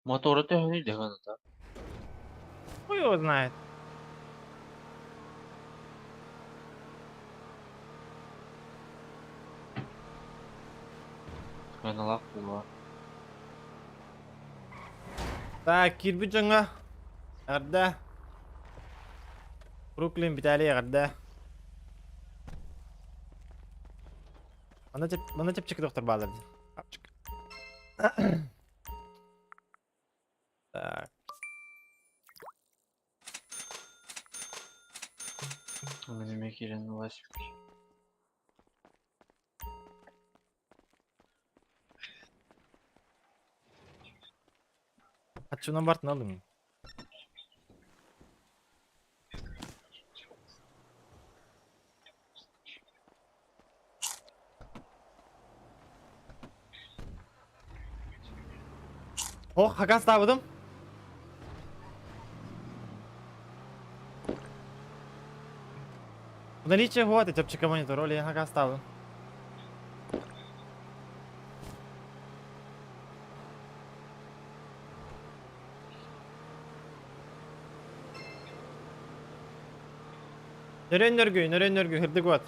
Мотора төһөнүй даҕаныта? Хуй его знает. Сыаналаах буолуо. Так, киирбит дьоҥҥо эҕэрдэ. Бруклин Виталий эҕэрдэ. Манна, манна чэпчэки доктор баалар дии. Апчык. Так. Мин эмиэ киирэн ыласык. Аччынан бартын алым. Ох, хакастаабытым. Наличие вот, чэпчэки монитор, ол иһин хакастаабытым. Нөрүөн нөргүй, нөрүөн нөргүй, хырдык уот.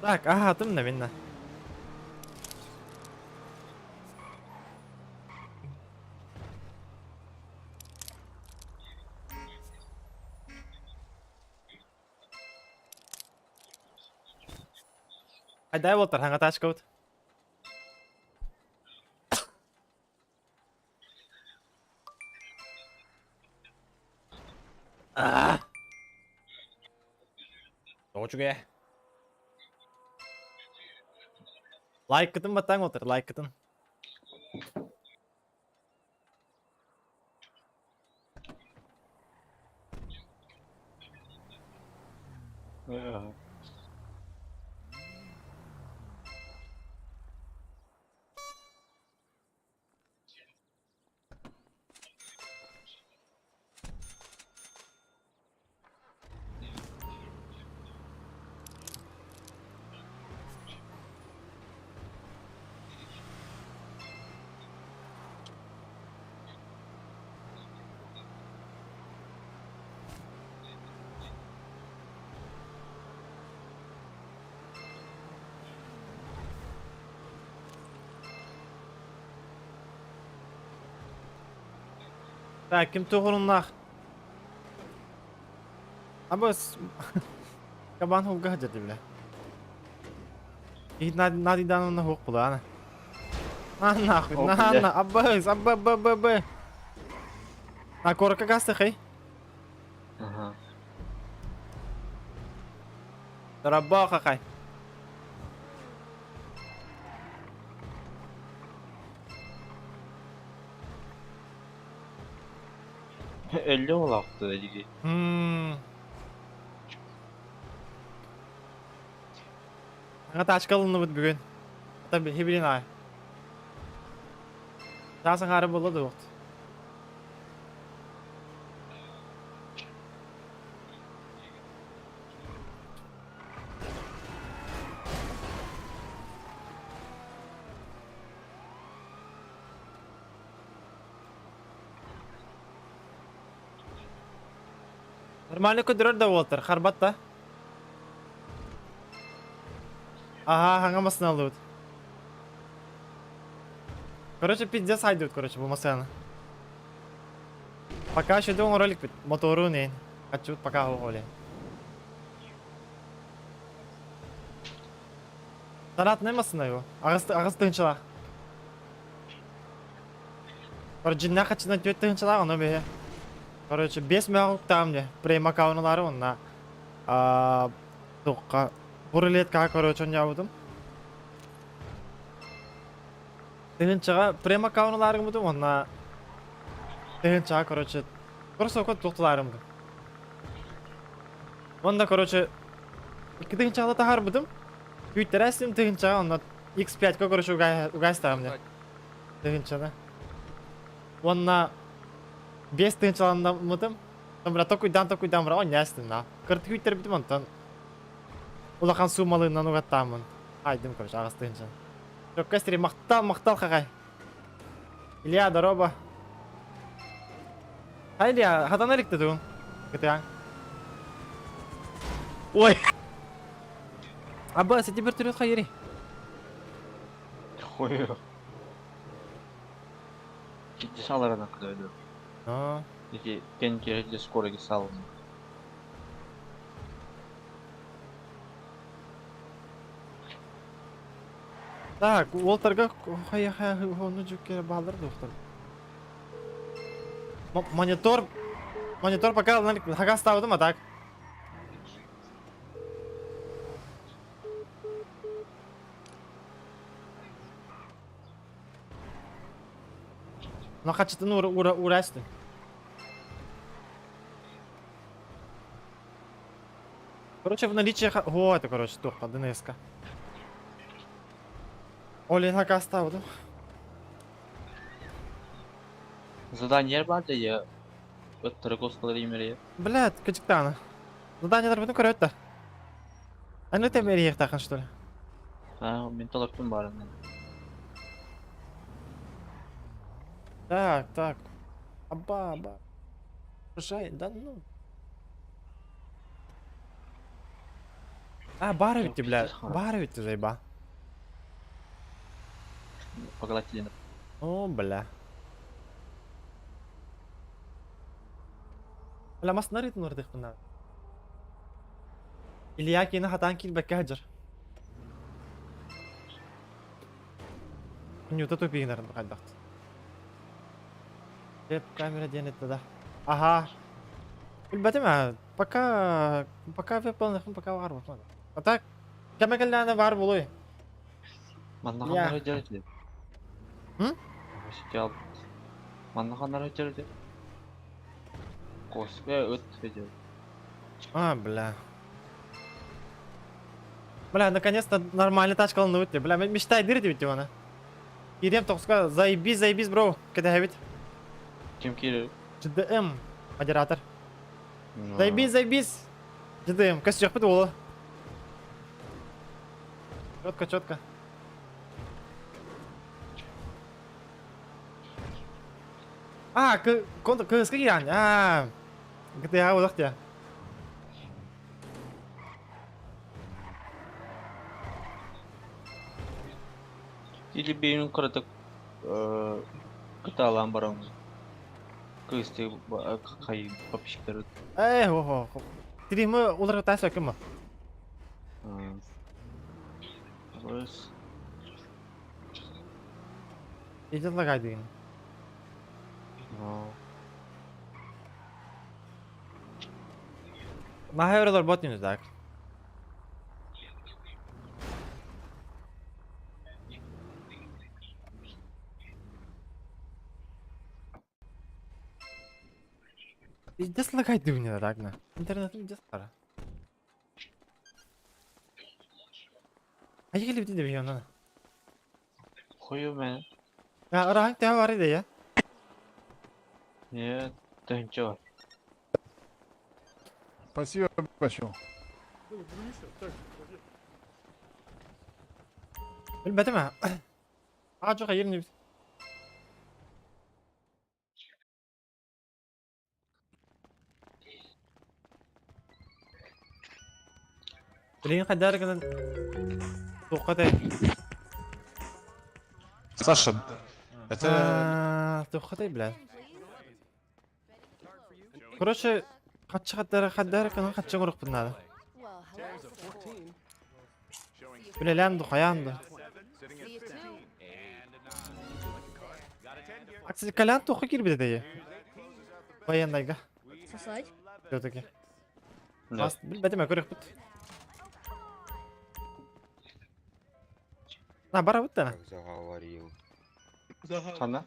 Так, аһаатым да минна. Айдай болтар, хаңа тачка Аа. Тоҕо үчүгэйэ. Лайкытын баттаан отыр, лайкытын. Так, ким туһуннаах? Абыс кабан хулга хадьарды биле. И надидан хук булаана. На нахуй, О, на бля. на, аббас, абба б б б. А корка гастахай? Ага. Рабаха хай. Өллө олақты диги. Аңа тачка алынныбыт бүгүн. Ата хибилин ай. Тасың ары болду да вот. Нормально көдөрөр да буолтар, харбат да. Ага, хаҥа масына алыбыт. Короче, пиздец айдыбыт, короче, бу масыаны. Пока еще оҥоро иликпит. Мотору нeen. Хаччыбыт пока оҕоле. Таратнай масына его. Аҕыс тыһынчалаах. Короче, дьиннээх хаччынан түөрт тыһыынчалаах, ону бэһи. Короче, биэс мөҕө уктаам дьэ. Прем аккауннулары уонна туохха рулеткаҕа короче оонньообутум. Тыһыынчаҕа прем аккауннулары гыммытым уонна тыһыынчаҕа короче кроссовка туохтулары гыммытым. Уонна короче икки тыһыынчаҕа таһаарбытым. Күүттэрээстим тыһыынчаҕа онно X5-ка короче угаастаҕым дьэ. Тыһыынчаны. Уонна биэс тыһыынчаланнаммытым. Бля, токуйдаан токуйдаан бара онньаастым на. Кыртык үйтэрбитим онтон улахан суумалыынан угаттааммын. Айдым, короче, аҕыс тыһыынчаны. Чөккө сири махтал, махтал хахай. Илья, здорово. Хай, Илья, хатана иликте тугун? Кытыаҥ. Ой! Аба, сети вертолет хайыри. Хуй. Ciddi sallarına kadar Аа. Ити кэнчээри скорый салын. Так, уолтарга хайа хайа ону дьүккэ бааллар дуохтар. Монитор монитор пока хага ставдым, а так. Ну хачытын ура ура урастын. Короче, в наличии... О, это, короче, туха, ДНС-ка. Олин хака ставдым. Задание бар да я. Ыттары косқалар емерeye. Блядь, кычыктаана. Задание бүтүн көрөт да. Аны темери тахын, что ли? Ha, мен талаптым барынан. Так, так. Аба, аба. Жай, да ну. А, бары Жоқ, бітті, бля. пиздец, хара. Бары бітті, заеба. Поглотили. О, бля. Бля, мас нарит нурдых мына. Илья кини хатан килбекке хаджар. Нюта тупигнер хайдахт. Веб камера диэн этте да. Ага. Билбэтим аа, пока пока выполнен, пока бар буолла. А так кэмэ кэллэҕинэ баар буолуой. Манна Я. ханнары дьэрди. М? Сидел. Манна ханнары дьэрди. Коске ыт видел. А, бля. Бля, наконец-то нормальная тачка ылынныбыт. Бля, мечтай дыр диэбит оны. Киирем тоҕуска заебись, заебись, бро. Кэтэһэбит. Ким киирэр? GDM модератор. Заебись, заебись. GDM, костюхпут уолу. Четко, четко. А, к контр кыска киирэн. А, GTA олох дия. Или бейін кыратык кытаалаан баран кыысты хай подписчиктары. Эй, ого. Стримы уларга тасып ким? Раз. Идет лагай деген. Ну. Наһаа өрөлөр бот так. Пиздец лагай дивне так на. Интернет пиздец пара. А егели бити деп оны. Хою мен. Я ыраах тää бар иде я. Нет, да ничего. Спасибо большое. Билбэтим аа. Аа жок ерин бит. Билигин хайдаар гынан туоххатай. Саша, это... Туоххатай, бля. Короче, хаччы хаддара хаддара гынан хаччы оҥоруохпун наада. Үлэлээн ду, хайаан ду. А, кстати, Колян туохха киирбит этэй? Военнайга. Сосать? Все-таки. Да. Бас билбэтим көрүөхпүт. На, барабыт да. Как заговорил. Хана?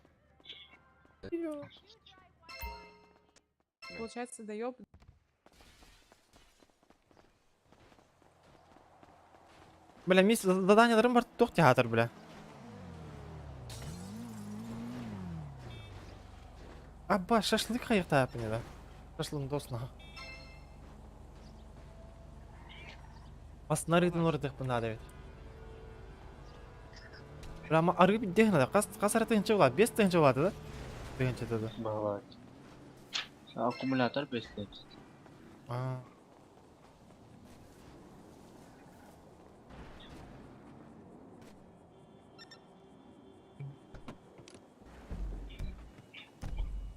Получается, доеб. Бля, мисс заданияларым бар туох театр, бля. Абба, шашлык хайыктаапын да. Шашлыгын досна. Астына арыытын уларытыахпын наада эбит. Бля, ама арыы бүттэх надо. Хас хас эрэ тыһыынча буолаат? Биэс тыһыынча буолаата да? Тыһыынчата да. Бывает. Аккумулятор бэстет. Аа.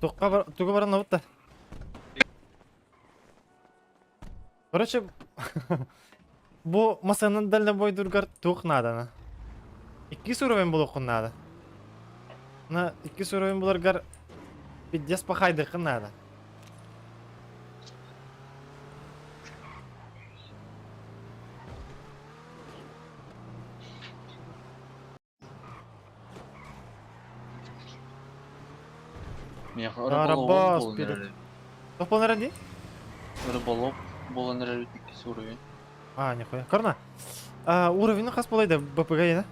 Туохха бар тугу баран да? Короче, бу масанан дальнобойдургар туох наадана? Иккис уровень булуоххун наада. На иккис уровень буларгар пиздец пахайдыххын наада. Миэхэ Арабас рыболов буолан перед. эрэр. Туох буолан эрэр дии? Рыболов буолан эрэр иккис уровень. А, нихуя. Корна. А, уровень хас буолай да БПГ да?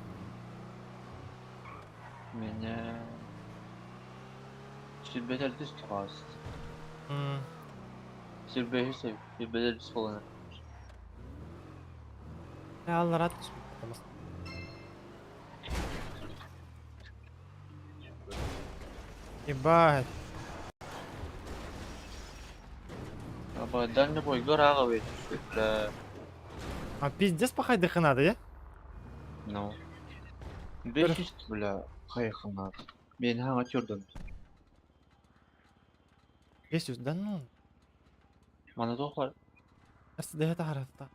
Меня... Сүрбэтэр түс туҕаас. Сүрбэһи сөп. Сүрбэтэр түс буолан эрэр. Алларат түспүт. Ебать. Аба дальнобойга ыраах эбит. Бля. А пиздец пахайдыхха надо, я? Ну. 500 бля хайханар. Мен хаҥа түрдüm. 500, да ну. Мана туох бар? Дэһэ таһаратта.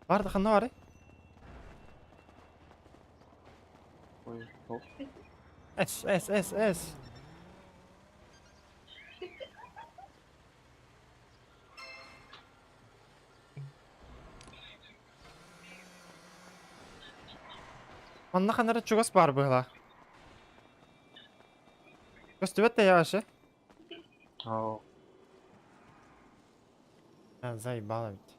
Бар да ханна бары? Ой, хоп. С, С, С, С. Манна ханара чугас бар быһыла. Көстүбэт да яшы. Ау. А, заебало ведь.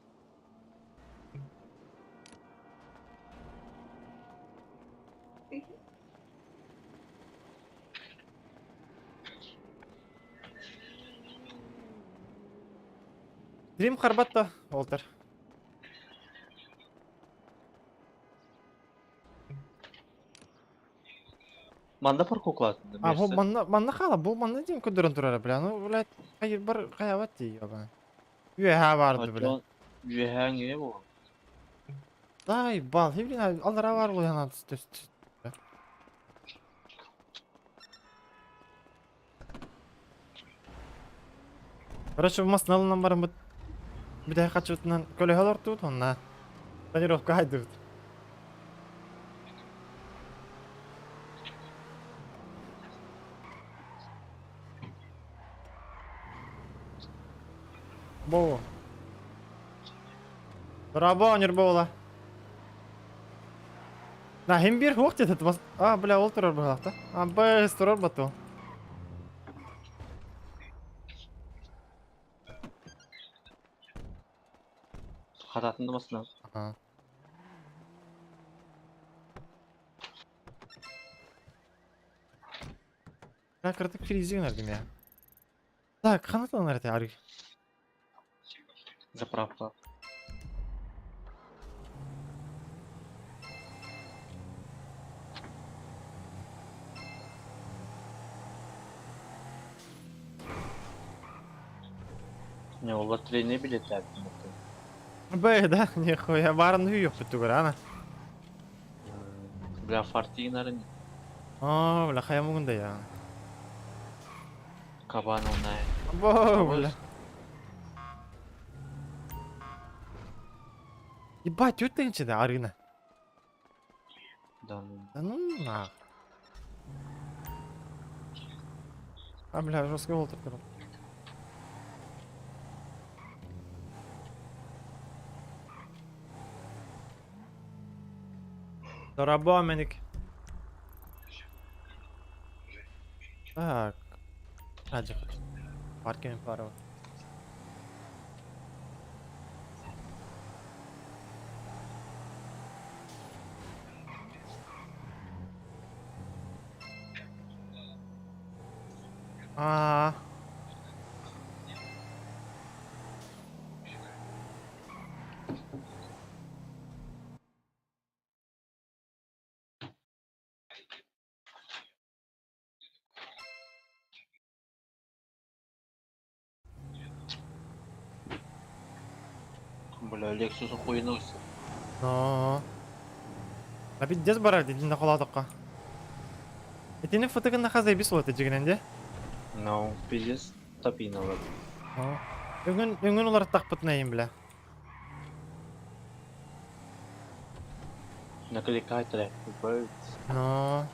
Дрим харбатта, Олтер. Манна парковкалаатын А, бу манна манна хаала, бу манна диэн көрдөрөн турара, бля. Ну, блядь, хайыр бар хайабат дии, ёбана. Үөһээ барды, бля. Үөһээҥҥэ бу. Заебал, блин, аллара бар буолан түс. Короче, массыыналынан бараммыт бүтэһик хаччыбытынан көлөһө олортубут уонна тонировка хайдыбыт. Бо. Дорообо, Ньурба уола. На, хим биир хуох диэтэ бас. А, бля, ол турар быһалаах А, быс турар бату. Хататын да массыына. Ага. Я кыратык фризик нардым я. Так, ханатан нарты арыг. Заправка. Не, ол лотерейный билет Б, да, нихуя, барын үйөк бүтүгөр ана. Бля, фартинарын О, бля, хая мугунда я. кабан онай. Бо, бля. Ебать, өттігінші да арыгына. Да ну. Да ну нах. А, бля, жесткий болтыр турар. Дорабо меник. Так. Раджик. Паркинг пару. Аа. Бля, Lexus охуеннулся. Но. А пиздец барар дедин холодокка. Итини фотогын нахазай бис болот дегенен де. No, пиздец, топиналар. Өңін өңін олар тақпытын әйін бля. Накликай Но.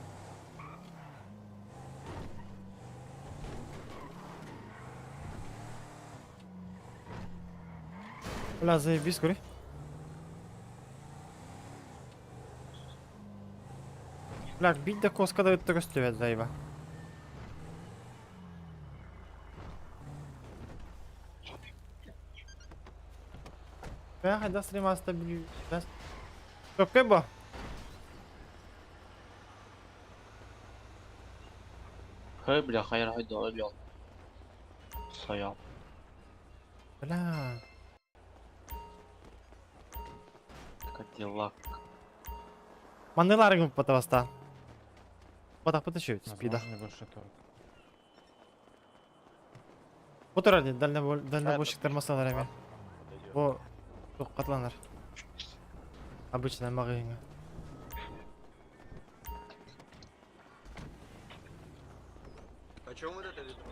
Бля, заебись, говори. Бля, бить до коска дают только стоят, заеба. Бля, хайда стримаста, бля. Какой бо? Хэй, бля, хайр хайда, бля. Стоял. Бля. Кадиллак. Маныларың потаваста. Потах потащу, спида. Возможно, торг. Отырар дейді, дальнобойщиктар масалар эми. Бу катланар. Обычно магазинга. Почем вот это ведро?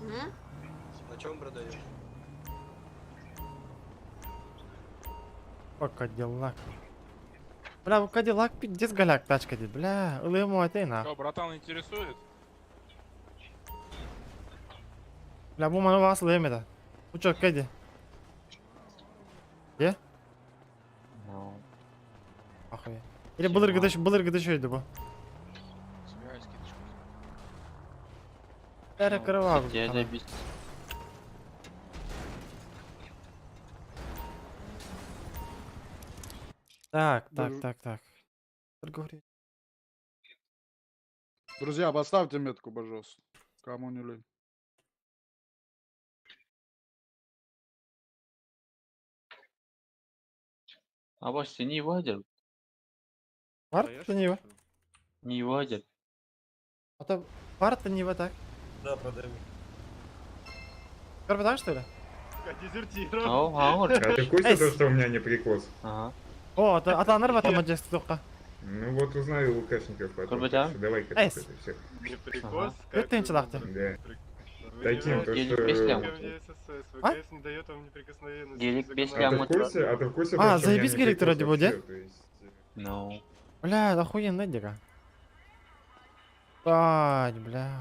М? Почем продаешь? О, Кадиллак. Бля, бу Кадиллак пиздец голяк тачка дейді. Бля, ылыму айтайын а. Что, братан, интересует? Бля, бу маны вас ылым еді. Бу чё, кэди? Е? No. Охуя. Или былыр гыдыш өйді бу. Собирай скидочку. Бәрі кырып Где заебись. Так, так, так, так. Торговля. Друзья, поставьте метку, пожалуйста. Кому не лень. А вас не вадил? Варта не его. Не вадил. А то варта не его так. Да, продаю. Первый что ли? Ау, ау. А ты в курсе Эс. то, что у меня не прикос? Ага. О, а то нарва там тоққа. Ну вот узнаю у ЛКшников потом. Курбатян? Так что Давай-ка Эс. тут это всех. Не прикос, Өттен чылақты. Да. Таким, то Гелик что... без ляма. А? ВКС не дает вам неприкосновенности. Гелик без А ты ляма. в курсе? А ты в курсе? А, то, что у меня заебись не гелик прикос вроде бы, вообще? да? То есть, No. Бля, охуенно дико. Бать, бля.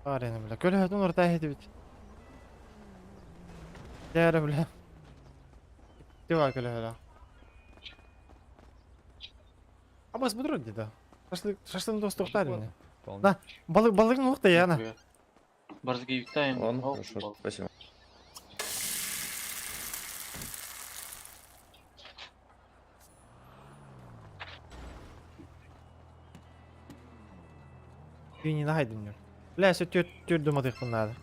Парень, бля. Көлі өтін орта әйді бит. Дәрі, бля. Дела көлі бля. Абас бұдыр деді. Шашлык, шашлыгын дос тоқтар мені. Да, балык, балыгын оқты яна. Барзги тайм. Ладно, хорошо, спасибо. Күйіне нахайдым. Бля, все төр төр думадық бұнады.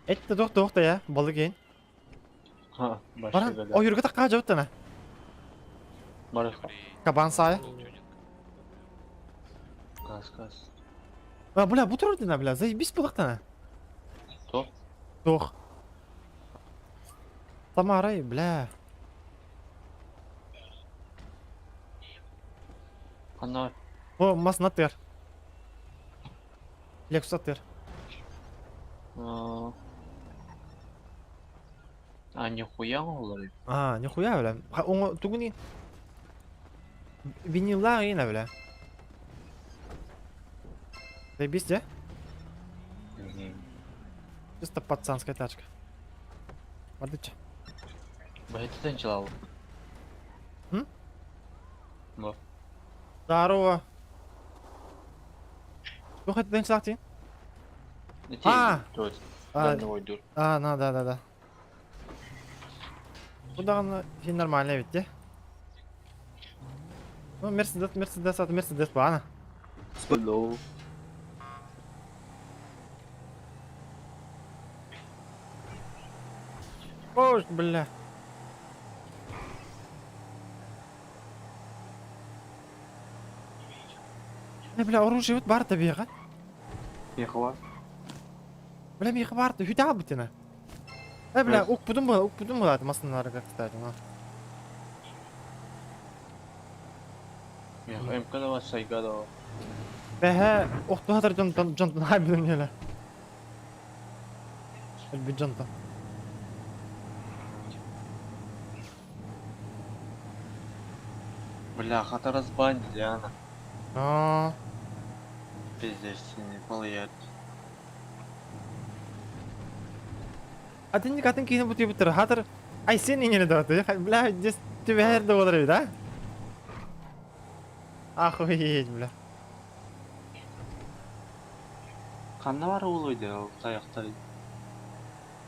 Этті тоқты тоқты я, балык ең. Ха, Баран, о юрга таққа жауыттана. Барых. Кабан сай. Газ, газ. А, бля, бу тұр дина, бля, заебись балықтана. То? Тоқ. Тамарай, бля. Ана. О, масын аттыр. Лексус аттыр. А нихуя оҥоһуллар. А, нихуя, бля. Тугуни винилла ина, бля. Заебись, да? Чисто пацанская тачка. Мадыча. Бэйэтин чылал. М? Бу. Здорово. Туох этэн чылаахтыйын? Ити А! тут. А, Данный а, на, да, да, да. Бу даҕаны син нормально эбит дии. Ну, Мерседес, Мерседес, аты Мерседес баана. Hello. Ой, бля. Э, бля, оружие вот бар табиҕа. Ехала. Бля, миэхэ баар үһү бутина. Э, бля, укпутум была, укпутум была, массыналарга, кстати, ну. МК сайга да. Бэһэ, охтуһатар дьонтон, дьонтон хайбытым неле. Өлбүт дьонтон. Бля, хата разбанили, Диана. Аа, Пиздец, не полыять. Атын атын киһини бутуйбуттар. Хатыр Айсен иҥере да Бля, здесь түбэһэр да буолар эбит, а? Охуеть, бля. Ханна бар улуйды ол таяқтар.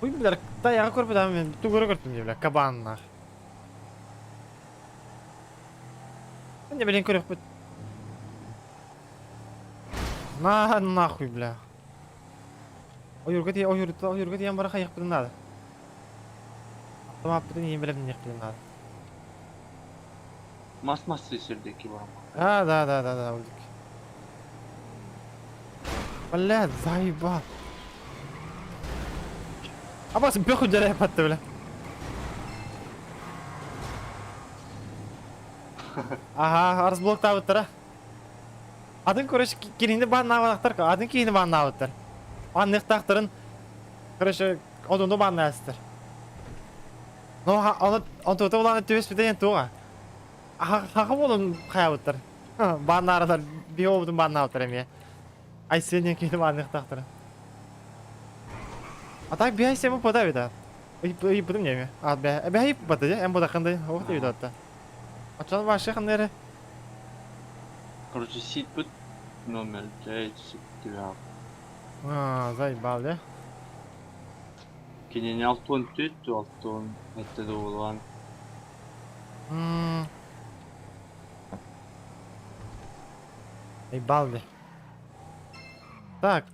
Хуй, бля, таяғы көрбүт мен тугуру көрдүм бля, кабаннах. Не, блин, көрөкпүт. На, нахуй, бля. Ойурга тие, ойурга, ойурга тиен бара хайыкпытын надо. Автомат иин билем нехпитин надо. Мас-мас сирдеки бар. А, да, да, да, да, өлдүк. Бля, заебал. Абас бөхү жарай патты, бля. Ага, разблоктабыттар. Атын короче, кинини бааннаабатахтар, атын киһини бааннаабыттар. Баанныахтаахтарын, короче, одунду бааннаастар. Но оны онтута улааны түбэспитэ туга. Хаха болун хаябыттар. Бааннааратар, биобутун бааннаабыттар эмиэ. Айсен киһини баанныахтаахтар. А так би айсен бу да. Ыйпытым неме. А бэ бэ бата эм бу дакынды ох деп атта. Ачан башы ханнere. Короче, сит бут номер 9 тебя. А, заебал, да? Кинени алтон түт, алтон этте долан. Заебал, Так.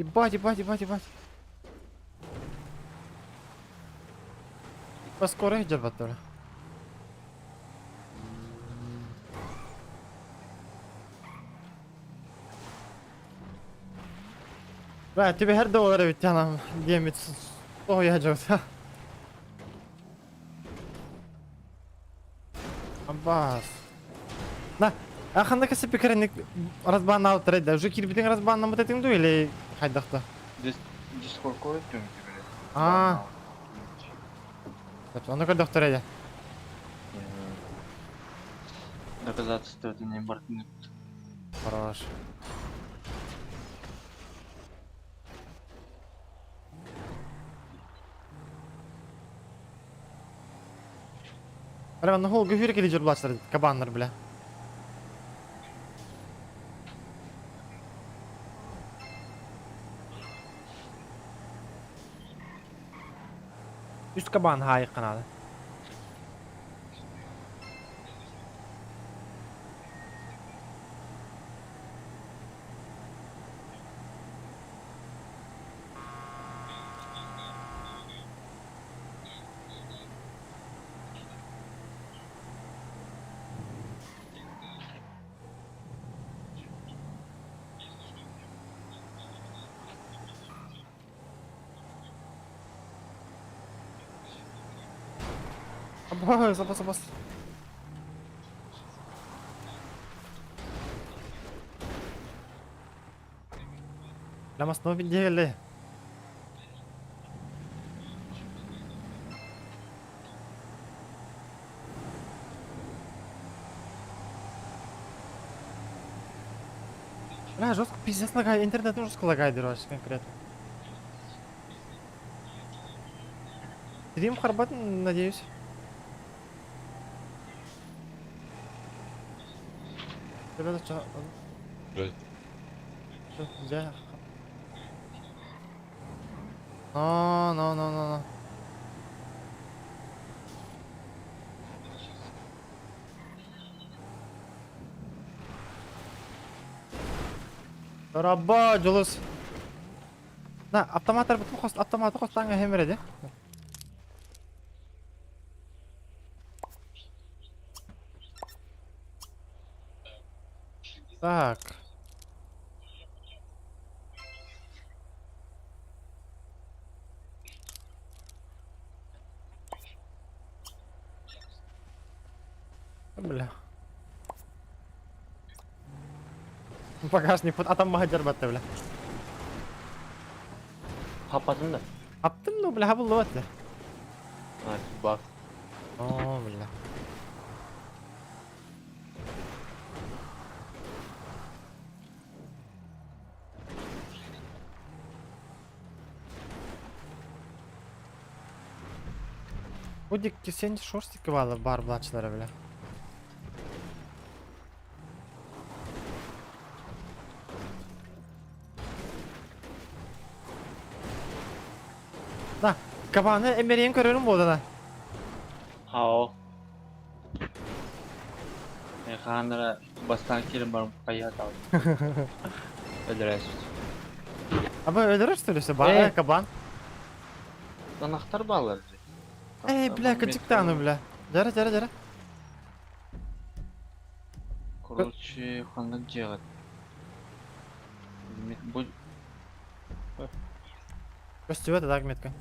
Ебать, ебать, ебать, ебать. Поскоро идет батура. Бля, тебе her доллара ведь нам демит О, я жокса. Аббас. На, а ханда кесе пикерник разбан аутыр да. Уже кирбитин разбан намыт этиң или хайдакта? Дискорд коет тебе. А. Аны көрдөктөр эди. Доказательство это не бартын. Хорош. Бля, ну хол гүхүр кели жүр булачтар кабаннар, бля. Үс кабан хайык канады. Абы, сапа сапас. Ламас новый деле. Бля, жестко пиздец лагает, интернет жестко лагает, короче, конкретно. Стрим харбат, надеюсь. Ребята, что? Блядь. Что, где? Но, но, но, но, но. Раба, Джулус. На, автомат арбытым хост, автоматы хостаңа хемереди. Так. Бля. Багажник, а там магазин батты, бля. Хапатын да. Аптым, ну, бля, булды батты. А, бак. О, бля. Bu dikki sen шорстики балы бар блачлары, бля. Да, кабаны эмерейин көрөрүм болду да. Хау. Ханара бастан кирим бар кая тау. Өлөрөсүз. Абы өлөрөр что ли все? Бар кабан. Анахтар балар. Эй, бля, кычыктаны, бля. Жара, жара, жара. Короче, ханнык жегат. Бу Көстүбөт так метка.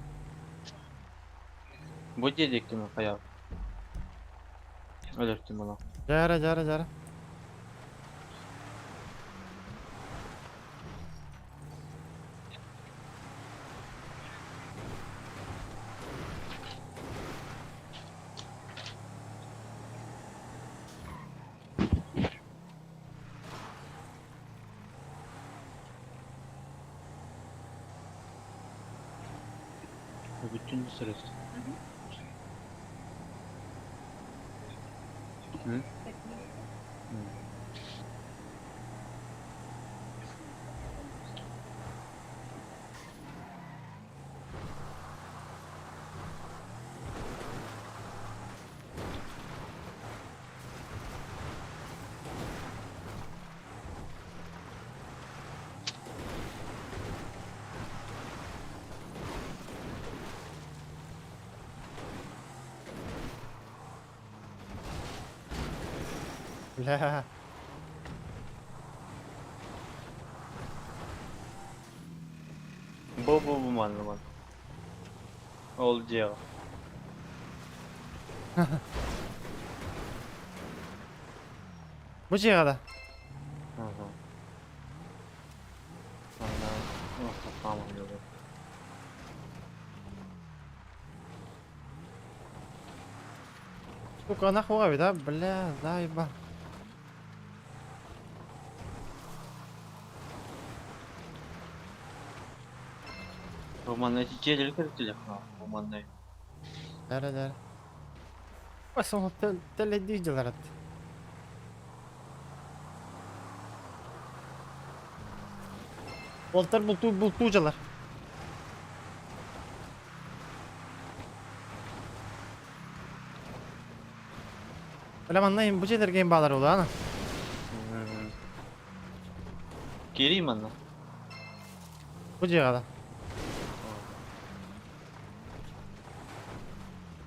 Бу дедик ким кая. Өлөртүм муну. Жара, жара, жара. Bütün sırası. Hı? Hı. Бля. Бу манна ман. Ол жега. Бу жега да. Ага. Ана, ну, там Сука, нахуй, да? Бля, да, еба. Роман, эти жерлер телефон. Роман, Жара, жара. Басым теле дижделер атты. Олтар булту бултужалар. Бля, манна бу жерлерге балар oldu ана. Кирим анна. Бу жега да.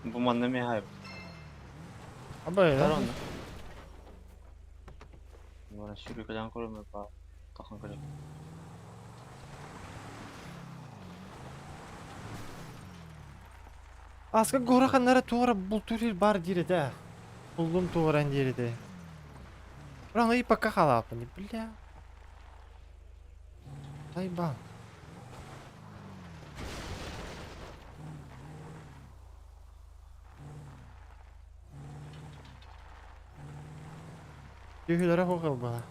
Бу манна ме хайп. Абы, да. Тарон. Бара шүрүкәдән күрәме ба. Тахын күрә. Аска гора ханнара туора бултуур бар диир этэ. Буллум туоран диир этэ. Рано и пока халапын, бля. Айбан. Түһүлэрэ хоҕылбала.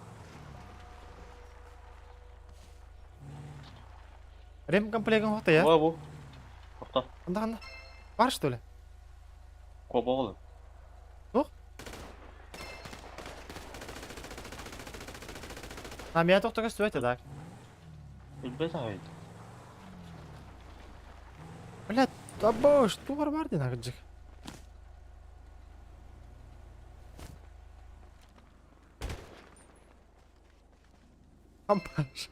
Рем комплектын хота я? Ой, бу. Охто. Анда анда. Бар что ли? Коба oğlum. Туох? А меня тохто көстүбэт да. Билбэт аҕай. Бля, абош, тугар бар дин агыджык. Ампаш.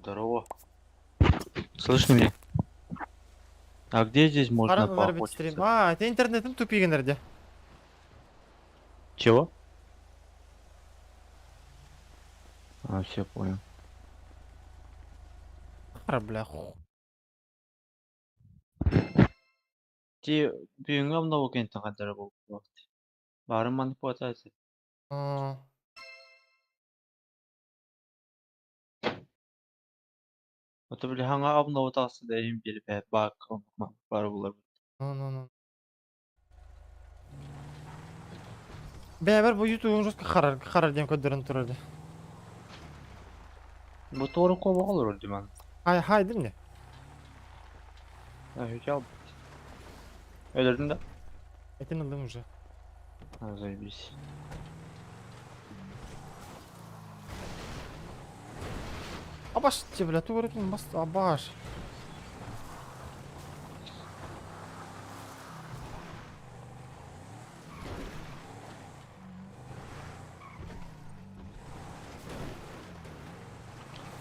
Здорово. Слышно меня? А где здесь можно Харан олар бит стрим. поохотиться? А, это интернетим тупигенерде. Чего? А, все понял. Хара, бля, ху. Ти бүгүҥҥү обнову кэнниттэн хардара буолбут. Баарын маннык буолбатаа А, Ото били хаҥа обнову таҕыста да иһин биэрбэт баак бары булар. Ну, ну, ну. Бэбэр бу ютубун жестко харар, харар диэн көрдөрөн турар дии. Бу туора куобах олорор дии ман. Хай, хай дим не? Үтэ албыт. Өлөрдүн да? Этин ылдым уже. А, заебись. Абаш, те, бля, тугар этин бас, абаш.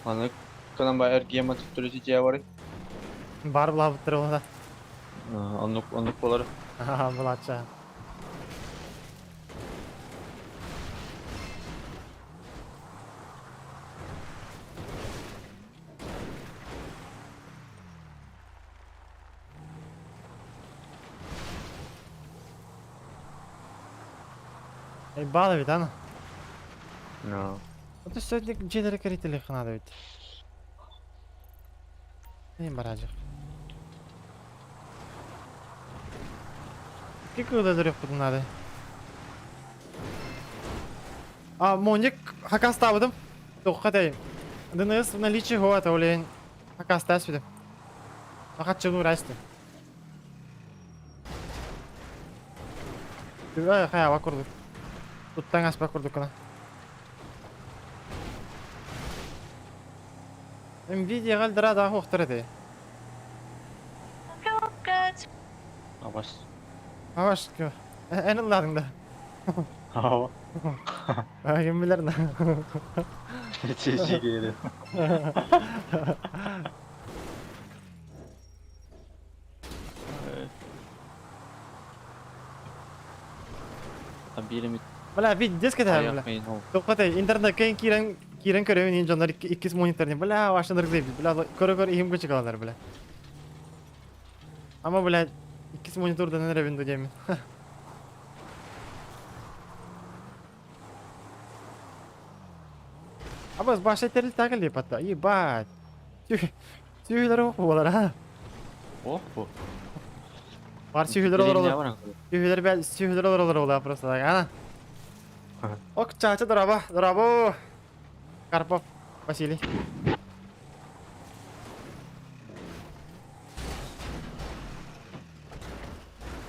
Аны кынан ба эргиэм түттүрү дьиэ барый. Бар булабыттыр ола. Оннук оннук буолар. Аха, булача. Эй, бала ведь, ана. No. Это сегодня дьиэлэрэ кэритэлиэх надо ведь. Эй, баражык. Какой өлөрүөхпүтүн надо. А, Моник хакастаабытым. Туохха этэй. ДНС в наличии хуата олейн. Хакастаас бүтүм. Хакаччыгы урайсты. Хайа курдук. Туттан аспа курдук кына. Nvidia галдыра да хуохтар этэй. Абас. Аваш эн ылладың да. Ава. Ким билер на. Чечигери. Биир эмит Бля, пиздец кэтэ бля. аяқ мейін ол. Тоқтай, интернет кайын кирен кирен көрөмүн ин дьоннор иккис мониторни. Бля, вашын ыргызай бля, көрө көр иһим көчө калалар, бля. Ама, бля, иккис монитордан эребин ду диэмин. Абас баша терил тагыл патта. Ебать. Сүйүлөр ок болар, а. Ох бу. Бар сүйүлөр олор Билин олор. бар. Сүйүлөр бә сүйүлөр олор олор олар просто так, ана. Ага. Ок, чача дораба, дорабо. Карпов Василий.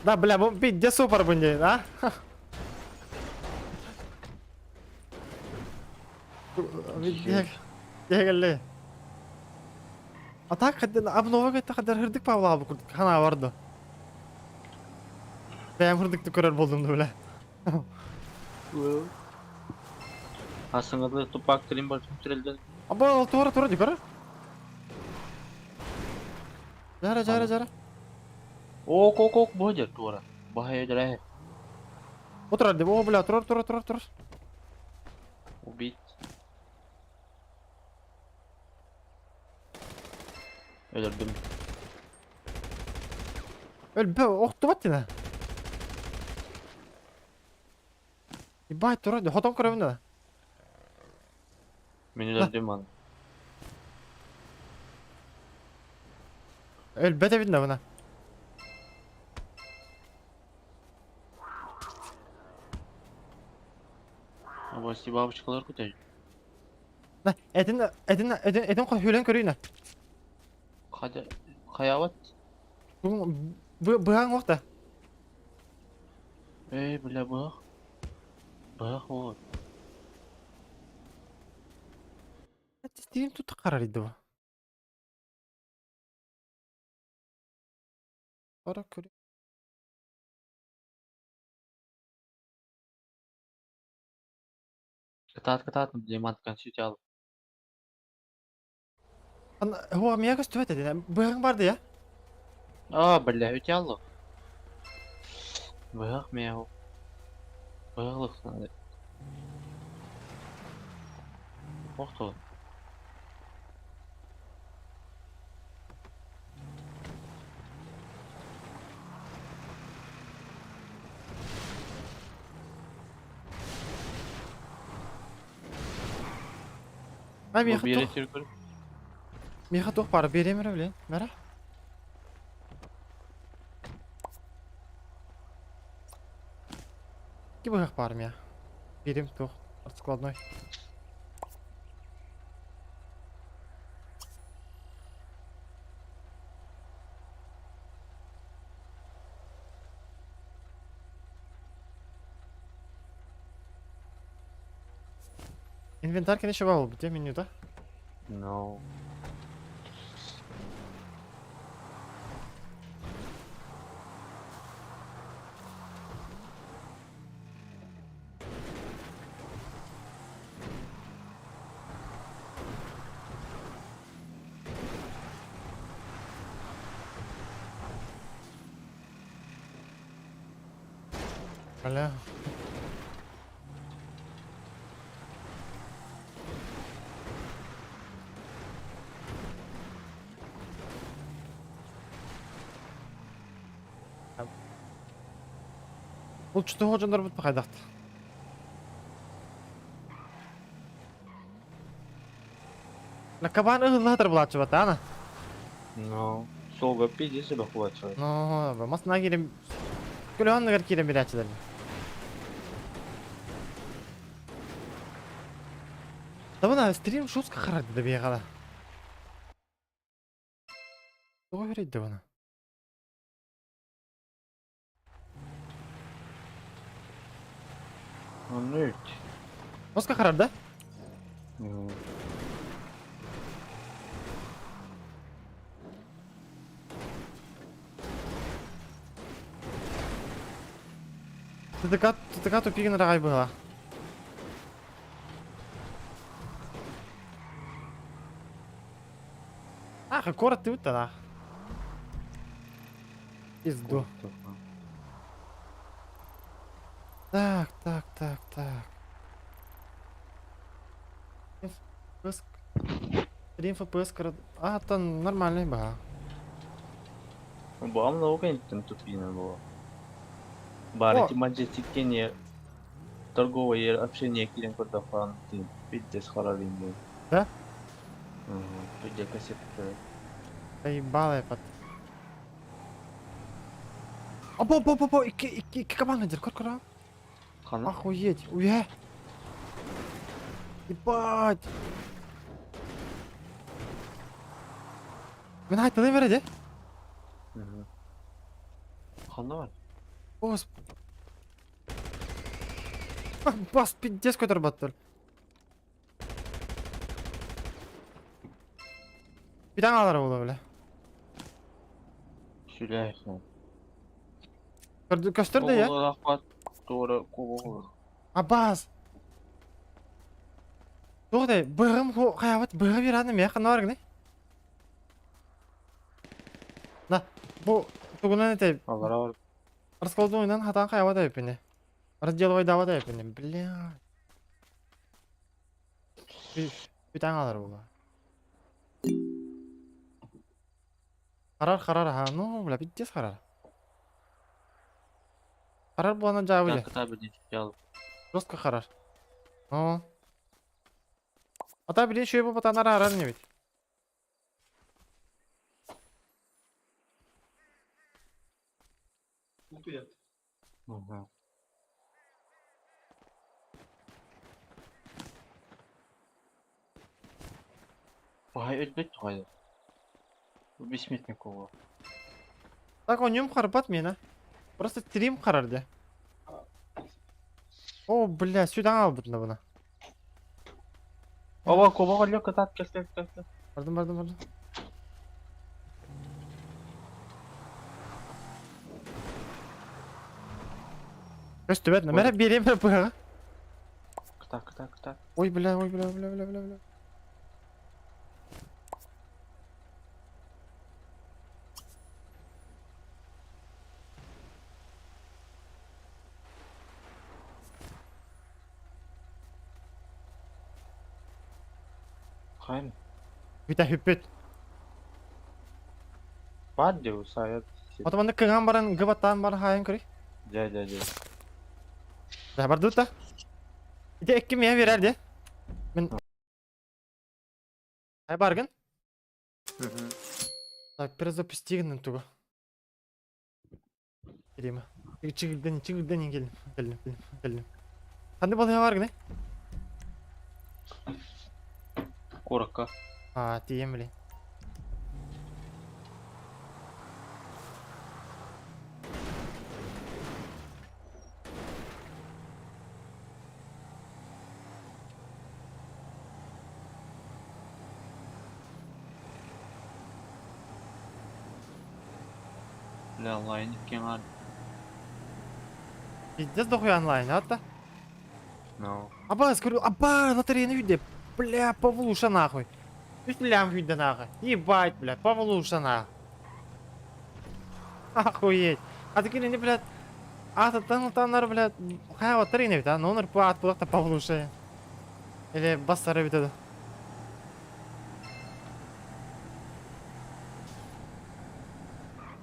Да, бля, бу пиздец супер бунди, да? Дегелли. А так обнова кетті қадар хырдык Павла бу курдук хана барды. Бәм хырдыкты көрөр болдум да бля. Асыңыды тупак тилин бар түрелден. Аба ол тура тура ди көрөр. Жара жара жара. Ок ок ок бу жер тура. Бахай жара. Отырар деп, о бля, турар турар турар турар. Өлөрдүм. Өлбө охтубат дина. Ебать, тура, хотон көрөбүн да. Мин өлөрдүм аны. Өлбөт эбит да мына. Абасти бабочкалар көтөр. На, этин, этин, этин, этин хүлэн көрүйнэ. Хадя хаябат. Быһаң уохта. Эй, бля, быһах. Быһах вот. Стрим тут карар иди бу. Ора көрü. Кытаат кытаат диамант консюти ал. Хуа мия көстүбэт этин. Быһаң барды я. А, бля, өте аллы. Быһах мия. Быһах надо. Охто. Ай Бу миэхэ биэре туох сир миэхэ туох баар биэриэм эрэ билин. Мара. Ки быһах баар миэ. Биэриэм туох складной. Инвентарь конечно был, где меню, да? No. Бля. Бұл чүті ходжандар бұт қайдақты. На кабан ыһыллаатыр булааччы бата, ана. No. Солга пиздец себе хватит. Ну, масына кирем... Көлөһөннөгөр кирем билээчилер. Табына стрим жестко харады да бейгала. Тоҕо берейді бұны? Ну, Жестко харар, да? ТТК, ТТК тупигин рагай была. Ах, корот ты вот нах. Пизду. Так, так, так, так. FPS. 3 FPS А, там нормальный ба. Бам на тупина было. Бар эти маджестикене торговое общение килен кордафан ты пиздец харарин. Да? Угу. Пиздец кассета. Заебало под. Опа, опа, опа, опа, икки, икки, икки кабан эдер, кор, кор. Хана? Охуеть, уя. Ебать. Мен айтты береди. Угу. Хана бар? Ос. Бас пиздец көтөр баттыр. Bir tane alар була бile. Сүләйсің. Көстөр де я. Рахмат. Doğru кого. Абаз. Тоғдай, бығым хаябат бығы бир аны меха нар гне. На, бу тугунан эте Алара бар. раскладной хатан хаябат эпине. Разделывай дават эпине. Бля. Bir tane alар була. Харар харар аха, ну бля, пиздец харар. Харар буолан дьаабы дьэ. Так, блин, чучал. Жестко харар. Ну. А та, блин, еще и попытанар харар не ведь. Угу. Баһай өлбөт туһайы. Бу бессмертник оҕо. Так, он харбат мена. Просто стрим харар де. О, бля, сюда албытна буна. Оба куба олло кытаат кэл кэл кэл кэл. Бардым, бардым, бардым. Көстүбэт, мэрэ биэриэм быһаҕа. Кытаат кытаат кытаат. Ой, бля, ой, бля, бля, бля, бля, бля. Хайм. Бүтэ хүппүт. Бар диу сайат. Ото маннык кыҥаан баран гыбаттаан баран хаайан көрүй. Дьэ дьэ дьэ. Да бардыбыт да. Ити экки миэ биэрэр дии. Мин Ай баргын? Так, перезапусти гынан тугу. Кирима. Чигилден, чигилден келдим, келдим, келдим. Ханды балыга баргын, э? Куракка. А, тиийэн билин. Бля, онлайн кеҥар. Пиздец дохуя онлайн, а No. Аба, скажу, аба, лотерейный виде. Бля, Павлуша нахуй. Үс лям виде нахуй. Ебать, бля, Павлуша нахуй. Охуеть. А такие не, блядь, а там там блядь, хай лотерейный вид, а, ну он ат булакта Павлуша. Или бассары бит это.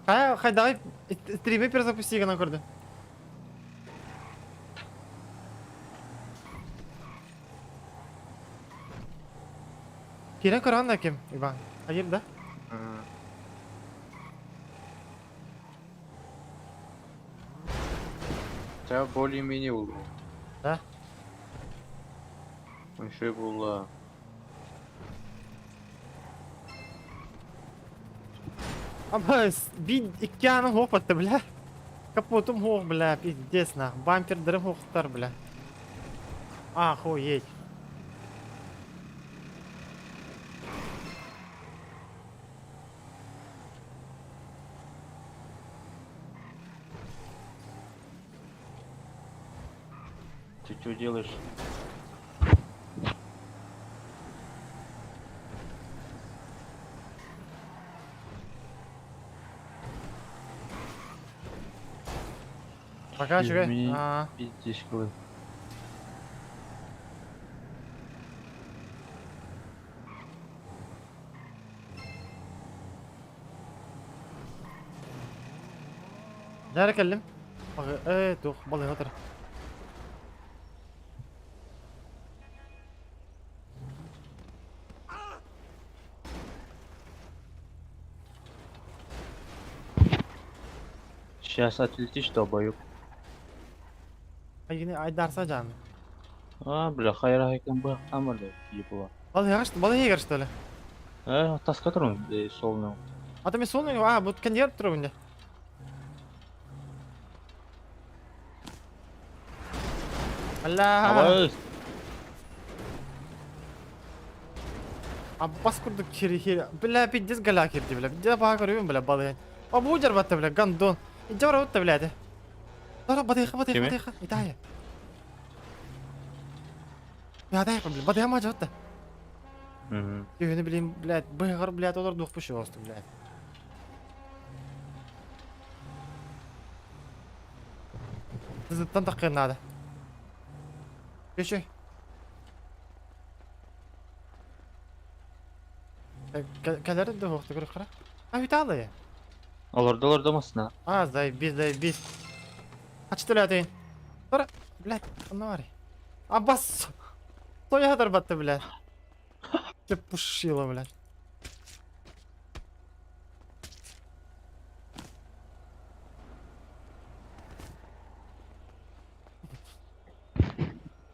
Хай, хай, давай, стримы перезапусти на көрді. Кирен көрөн да ким, Иван? Hayır да? Тебя более-менее был. Да? Еще было. Аба, би икки аным хоп бля. Капотум хоп, бля, пиздец нах. Бампер дырым хоптар, бля. Охуеть. Ты что делаешь? Пока чугай. Измени- А, Пиздишь, клы. Дәрі кэллим. Э, тух, балыга отыр. Сейчас отлетишь, долбоёб. Айгини айдарса жаны. А, бля, хайра хайкан бы амыр ебала. Балыга что, балыга что ли? Э, таска турун, солнeo. А там солнце, а, вот кондер турун. Бля. Абай, Аббас курдук хири хири. Бля, пиздец галя кирди, бля. Пиздец бага көрүбүн, бля, балыга. А бу жарбатта, бля, гандон. Жара отта, бля, Дара, бадыха, бадыха, Кими? бадыха. Итая. Бля, дай, бля, бадыха ма жатта. Мгм. Юны, блин, блядь, быгар, блядь, олар дух пышы осты, блядь. Зыттан таққын надо. Еще. Кәлер де оқты көріп қара. А, үті алды. Олордо олордо массыына. А, заебись, заебись. Хачы төлөөтөйүн. Тора, блядь, онно барый. Абас! Тоя хатарбатты, блядь. Ты пушила, блядь.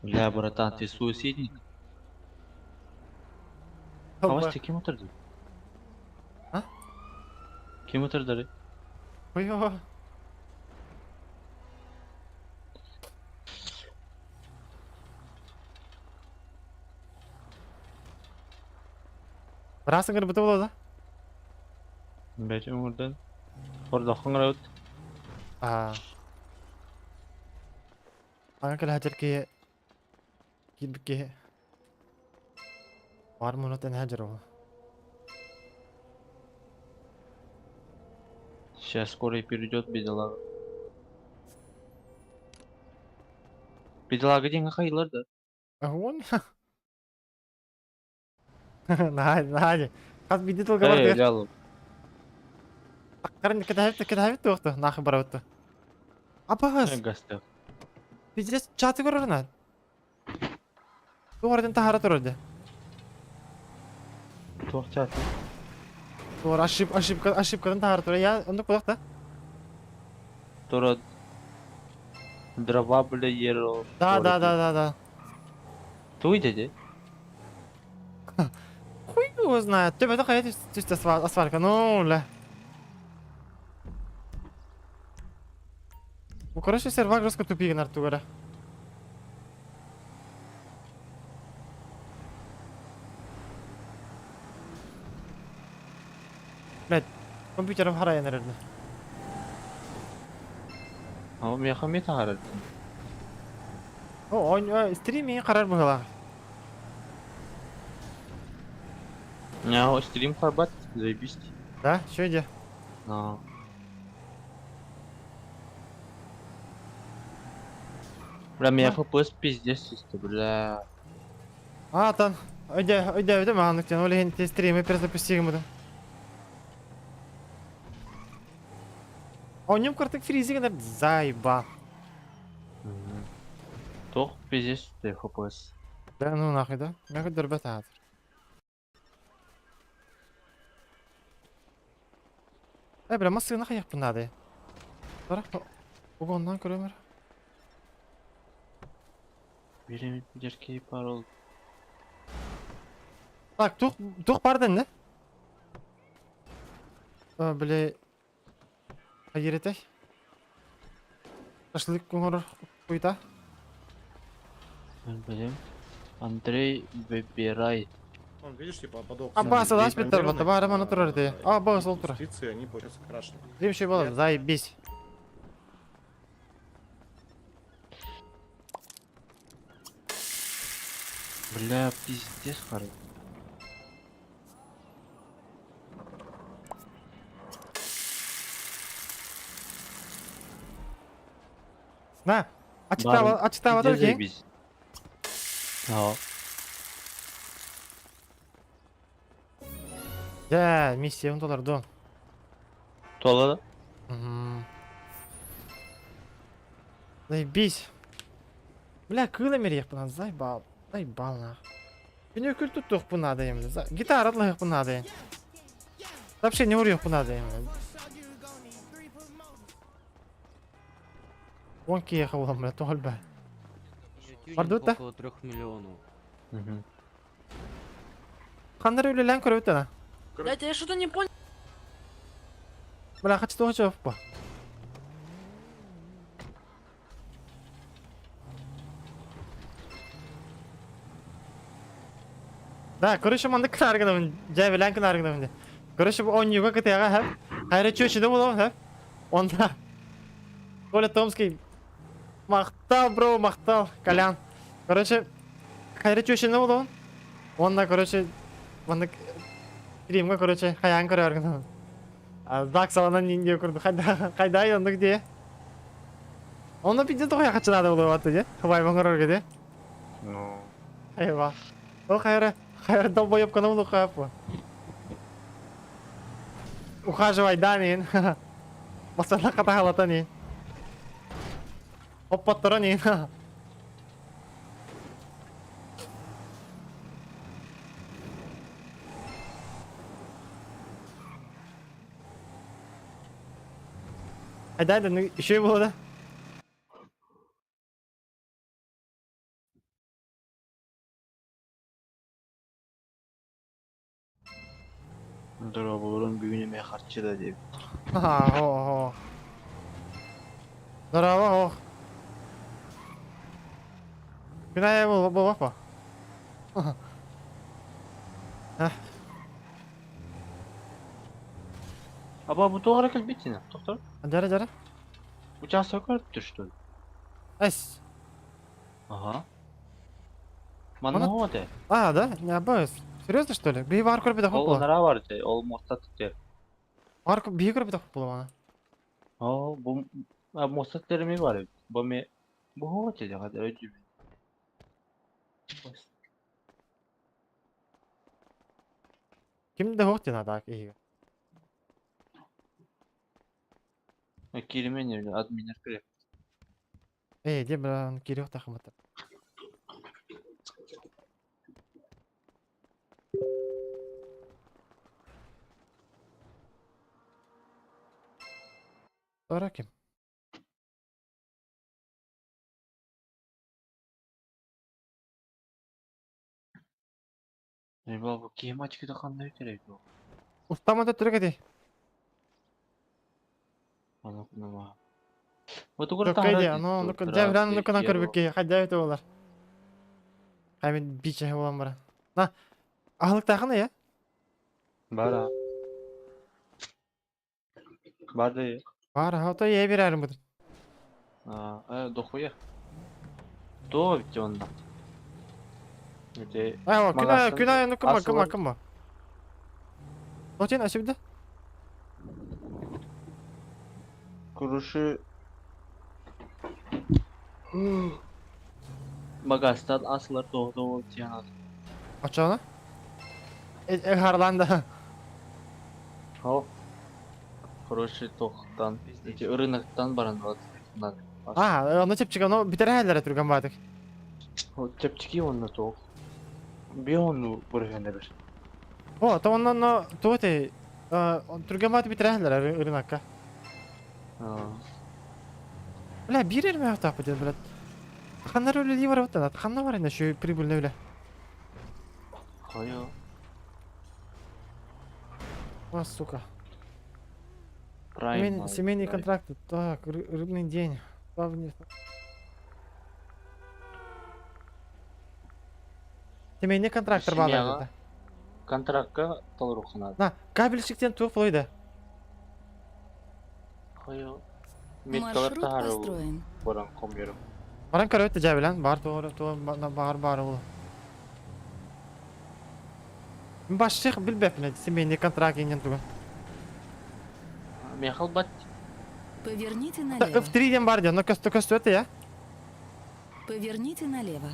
Бля, братан, ты суицидник? А вас ким отырды? А? Ким отырды? Ой-ой. Бырасың кырбыты буолуо да? Бәчем ордан. Орда хоңрат. Аа. Аны кэлэ сылдьар киһи киирбит киһи баар муннуттан сылдьар ол. Сейчас скоро и перейдет бедолага. Бедолага диэн хайылар да. Огонь? Наһаа, наһаа Хас биирдии тылга Эй, барытыгар лялым. Аккарын кэтэһэбит кэтэһэбит туохта нахуй барабыт Апаҕас! Гастах. Пиздец, чаты көрөрүнэ. Туох эрден таһара турар дии. Туох чаты? Туох ошиб, ошибка, ошибкатын таһара турар. Я оннук буолуох да. Тура дрова бля еро. Да, да, да, да, да. Туй деді? Хуй его знает. Төбөтө хайа түстэ асфалька. Ну, ля. Ну, короче, сервак жестко тупик гынар тугара. Блядь, компьютерым харайан эрэрдэ. А меха ме таһарар. О, он стрим карар быһыылаах. Я стрим харбат, заебись. Да, что иди? Но. Бля, меня FPS пиздец чисто, бля. А, там, өйдө, өйдө, өйдө, маған нүктен, ол иһин стримы перезапустигым буду. Онньум кыртык фризи гынар заебал. Тох пиздец ты FPS. Да ну нахуй, да? Мен көрдөрбөт аатыр. Э, бля, массыына хайахпын наада. Бара, угоннан көрөмөр. Бирем жеркей парол. Так, тух, тух бар дэннэ? А, бля, хайеретэй. Шашлык оҥорор куйта. Блин. Андрей, выбирай. Он, видишь, типа, подох. Аббас, алаш биттер бата, бары маны турар дии. А, баас ол турар. Птицы, они, получается, крашены. Дим şey болар, заебись. Бля, пиздец, хорой. На, ачыктаба, ачыктаба Пиздец, кең. заебись. Да. Дьэ, миссиябын толордум. Туола да? Мгм. Заебись. Бля, кыыл эмириэхпин заебал. Заебал нах. Күнү туттуохпун наада им. Гитара ылыахпын наада. Вообще не уруйуохпун наада им. Уон киһиэхэ буолан бля, тоҕо элбэх. Бардыбыт да? Около 3 миллионов. Угу. Ханна эрэ үлэлээн көрөбүт да? Дядя, я что-то не понял. Бля, хочу тоҕо чоп. Да, короче, маннык кынаар гынабын, дьэ билэн кынаар гынабын дии. Короче, бу оонньууга кытыаҕа сөп. Хайра чүөчүнэ буолуом сөп. Онно Коля Томский махтал, бро, махтал, Колян. Короче, хайра чүөчүнэ буолуом. Онно, короче, маннык стримҥэ, короче, хайаан көрөр гынабын. Знак саланан диэн курдук хайда хайда оннук дии. Онно пиздец тоҕо хачынаада буолуо дии. Хабай оҥорорго дии. Ну. Айва. Ол хайра хайра долбоебканы булуохха. Ухаживай, да, мин. Басана хатагалатан ин. Хоппотторон ин. Айда, еще было, да? Дорооболорун бүгүн эмиэ харчы да диэбит. Ха, о. Здорово, ох. Күнай был был бу. Аба бу туох эрэ кэлбитинэ, тохтор. Жара жара. Участок көрүптүр что ли? Эс. Ага. Манна Мана- этэ. А, да? Не абыс. Серьезно, что ли? Би бар көрбөтөх Ол була. ынара бар этэ, ол муоста тутер. Бар би көрбөтөх була мана. О, бу муоста титерми бар эбит. Бу ме бу хоҕо этэ дьаҕа өйдүүбүн. Ким да хоқ дена так иһиге. Киримен админер кире. Эй, де бра кириох тахымата. Ора ким? Бу бу киһи мачкыда ханна үтерей бу. Устамата түргеди. Аны кунама. Бу тугур Токкайди, аны ну жабран ну кына көрбүкке хадя өтө болар. Хаймин биче болан бара. На. Ахлык тахына я? Бара. Барды. Бар, хато е берәрим бу. А, дохуя. То бит онда. Эти Айва, күнә Магазин күнә ну кыма кыма асылы- кыма. Отен асыбда? Kuruşu Bagajdan asılır doğdu o tiyanat. Ачана? Э харланда. О. Хороший тохтан. Эти рыноктан баран вот. А, аны чепчик, аны битер хәлләре түргән бадык. О, чепчики онна тох. Би онну бүргәндә бер. О, то оннан но туоте түргән бадык битер хәлләре рынокка. А, Бля, бирер ме автап дед, блядь. Ханнар үле ли бар оттан, ханна бар инде шу прибыльный үле. Хайо. О, сука. Прайм. Семейный контракт. Так, рыбный день. Семейный контракт Семьяға. бар. Контрактка толрухна. На, кабельщиктен туып қойды. Хайо. Меткалар Маршрут тахары построен. баран комьерым. Баран көрөттө жабилан, бар тугу тугу бар бар ол. Башчык билбепмин, семейный контракт инен тугун. Мехал бат. Поверните налево. F3 ден бар ден, но көстө көстө өтө я. Поверните налево.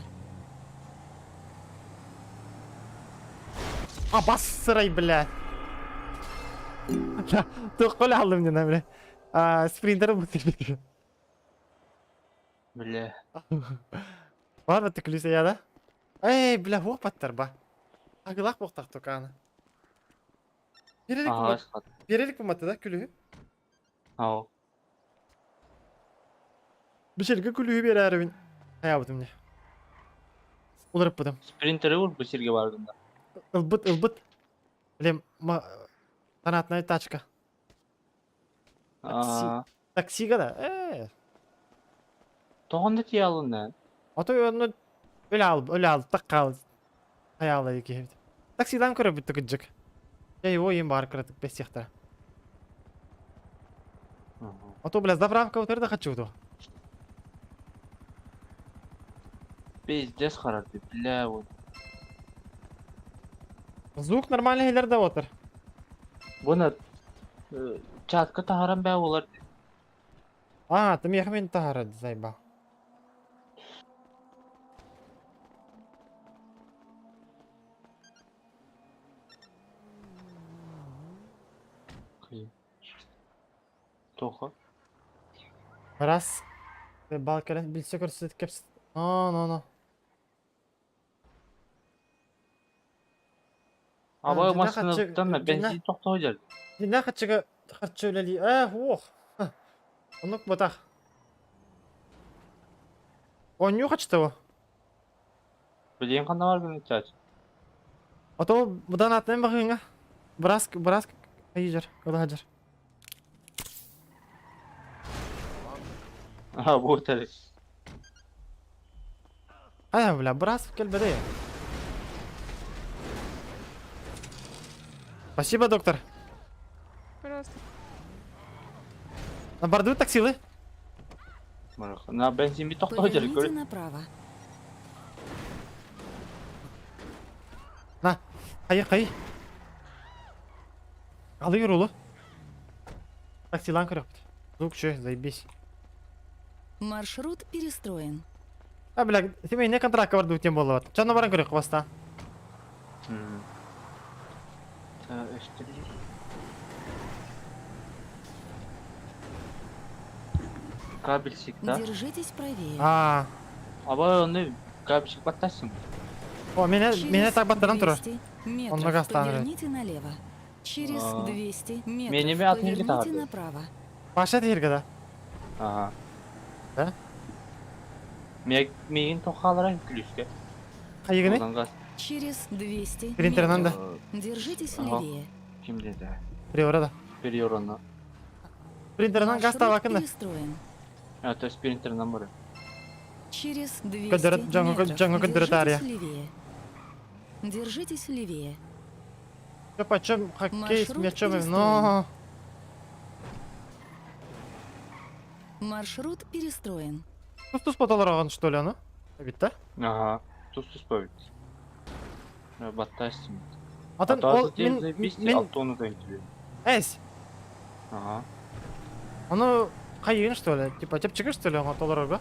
А бассырай, бля. Тук алдым ден, бля. А, спринтер бу тилбит. Бля. Бар ба түкүлүсө я да? Эй, бля, хуапаттар ба. Агылак боктак токаны. Берелик Ага, бу. схат. Берелик бу да күлү. Ау. Бишелге күлү берәрбин. Хаябытым не. Уларып бутым. Спринтери ур бу сирге бардым да. Ылбыт, ылбыт. Блин, ма... Танатная тачка. А, Таксига да. Тоғында тие алын. А то оны өле алып, өле алып, так кал. Хаялы еке. Таксидан көрө бүттү кыджык. Эй, ой, им бар кырытык бес сияқтар. А то, бля, заправка вот это хочу то. Пиздец харарды, бля, вот. Звук нормальный хейлер да отыр. Буна чатка тахарам бә олар. А, там я мен тахара зайба. Тоха. Раз. Бал кэлэн билсэ көрсө кэпс. Но, но, но. Аба Дьиннээх массыынаттан харчы- бензин тохтоо дьэр. Дьиннээх харчыга харчы үлэлии. Э, уох. Оннук батах. Оонньуу хачта бу. Билиэн ханна бар гын чач. А то бұдан атынан бағыңа. Біраз, біраз қайы жар, жар. Аха бу тәрик. Ая, бля, біраз келбеде. Спасибо, доктор. Пожалуйста. На борду таксилы. На бензин би тохтоо дьэр. Поверните направо. На, қайы, қайы. Алы юрулу. Таксилан көрөк. Звук че, заебись. Маршрут перестроен. А, бля, ты меня контракт бар тем болот. Чаны баран көрөк баста. Кабельщик, да? Держитесь правее. А, Аба оны кабельщик баттасың. о, меня, меня Через так баттаран турар. 200 метров много останавливает. поверните налево. Через А. 200 Меня метров не отменили поверните тогда. направо. Паша тергеда. Да? Ага. Да? Мегин тохалара күлүскө. Қайыгыны? Одан газ. Через 200 Принтернан метров да. держитесь Ага. левее. Ким деди? Приорада. Периорона. Принтернан газ Маршрут табакында. перестроен. А, то есть принтернан бар. Через 200 Көдөрөт- жаңы- метров жаңы көдөрөт ария. держитесь левее. Держитесь левее. Чё почем хоккей с Маршрут мячом, перестроен. но... Маршрут перестроен. Тус-тус потолорогон, что ли, оно? Бит, да? Ага. Тус-тус повит. Баттасың. Атын ол мен мен Алтону да интервью. эс. Ага. Ону кайыгын что ли? Типа чепчиги что ли, оңа толорого?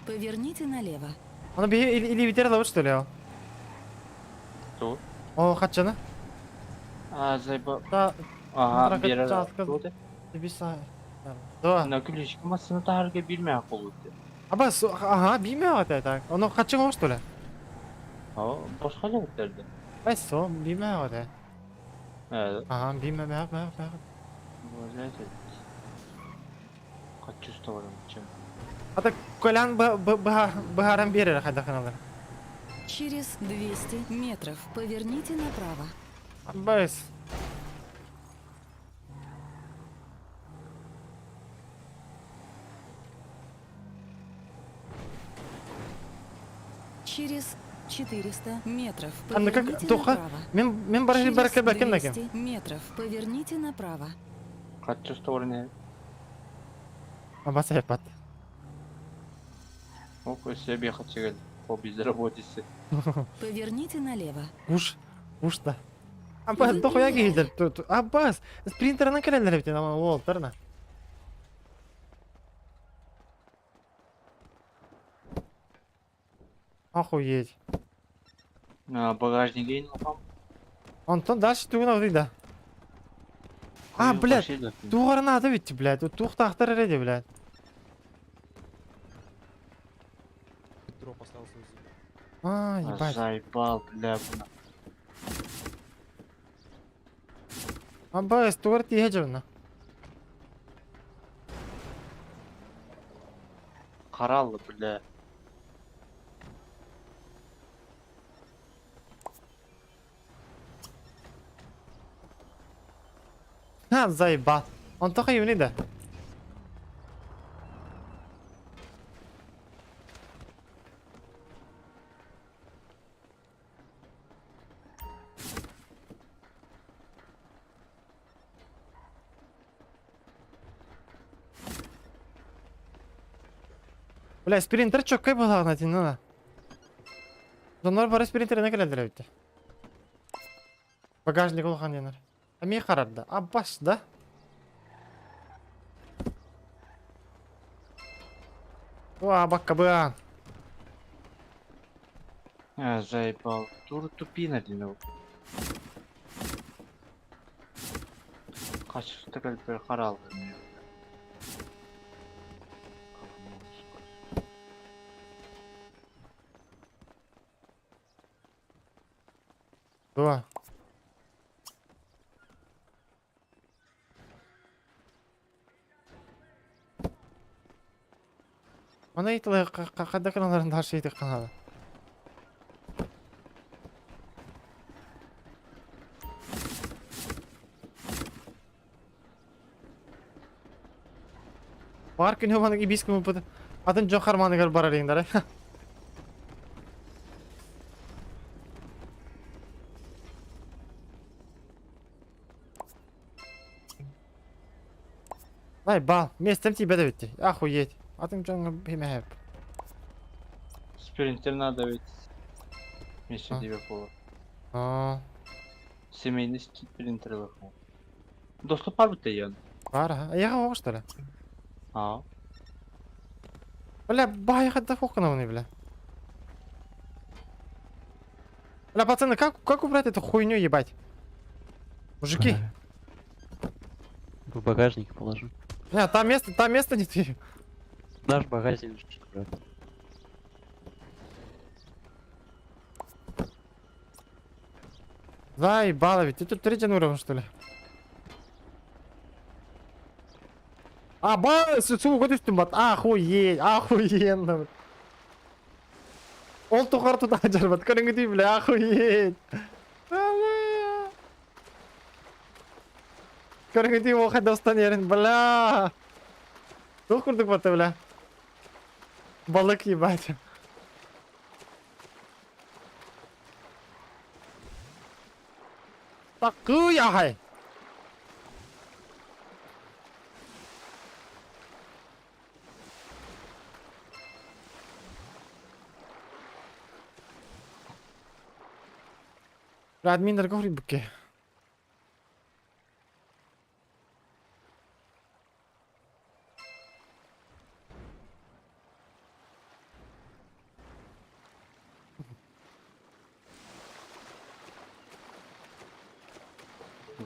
Поверните налево. Ону би или или битер лабыт что ли? ол? Ту. О, хатчаны. А, зайба. Та Ага, Контракт берер. часкы. Туды. биса. Да. На күлүскө массыны таарга билмей болду. Аба, ага, бийме ата так. Ону хатчың что ли? О, башка эле биттерди. Эс, со, бийме ата. Э, Ага, бийме, бә, бә, бә. Качуста бар чы. Ата колян б б б берер хайдаханалар. Через 200 метров поверните направо. Бес. Через 400 метров А ну как, поверните Тоха, направо. Мен мен бар Через бар кебе кем 200 метров поверните направо. Качуста бар не? Аба сепат. О, себе хачыгыл. По безработице. Поверните налево. Куш, куш да. Аба, дохуя гейдер. Абас, спринтернан келелер бит, ама ол тарна. Охуеть. На багажник ейин алам. Антон дальше тугун да. А, блядь, Туғарына аты бит, блядь. Тух тақтар эреди, блядь. Ведро поставил свою землю. А, ебать. Заебал, бля. Абас, туғар тие жабына. Каралы, бля. Ха, заебал. Антон хайвни да. Бля, спринтер чоккай булагна тинна. Донор бар спринтер не келелер битте. Багажник улхан денер. Ами харарда. Аббас да? Уа, бакка быан. А, заебал. Тур тупина дин. Качество кэлбэр харалгын. Дуо? Маны ыйыталаһы хайдах гыналларын тахса ыйытыахха наада. Баар күнү маннык ибиис гыммыппыт атын дьон хармааныгар барар иҥнэрэ. Ай, бал, местем тиийбэт эбит дии. Охуеть. Атын дьоҥҥо бимэһэп. Спринтер надо ведь. Вместе А. тебе было. Аа, Семейный спринтер выход. Доступ бар бит ян. баар аха. Эйиэхэ оҕус что ли? А. Бля, баайы хайдах куокканабыный, бля. Бля, пацаны, как убрать эту хуйню, ебать? Мужики. В багажник положу. Не, там место не ты. Наш багажник, брат. Заебало ведь. Ты тут третий уровень, что ли? А, ба, сука, түстүм бат. Охуеть, охуенно. Ол тухар туда жарбат. Көрүҥүтүй, бля, охуеть. Бля. Көрүҥүтүй, ол хайдастан ерин, бля. Туох курдук бата, бля. Балык ебать. Такый ахай. Админнер говорит буке.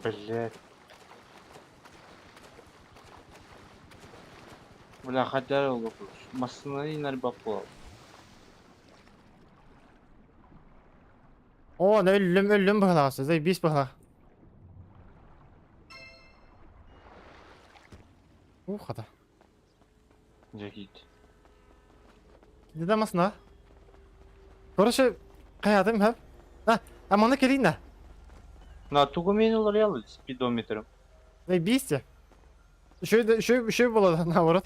Блять. Бля, хотя Массына инар баппа. О, өллүм, өллүм быһалаҕас, заебись быһалаах. Ух, хата. Жакит. Киди масына. Короче, хайатым хэп. А, а маны кэлиин да. На тугу мен олар ялы спидометром. Заебись те. Еще, еще, еще было наоборот.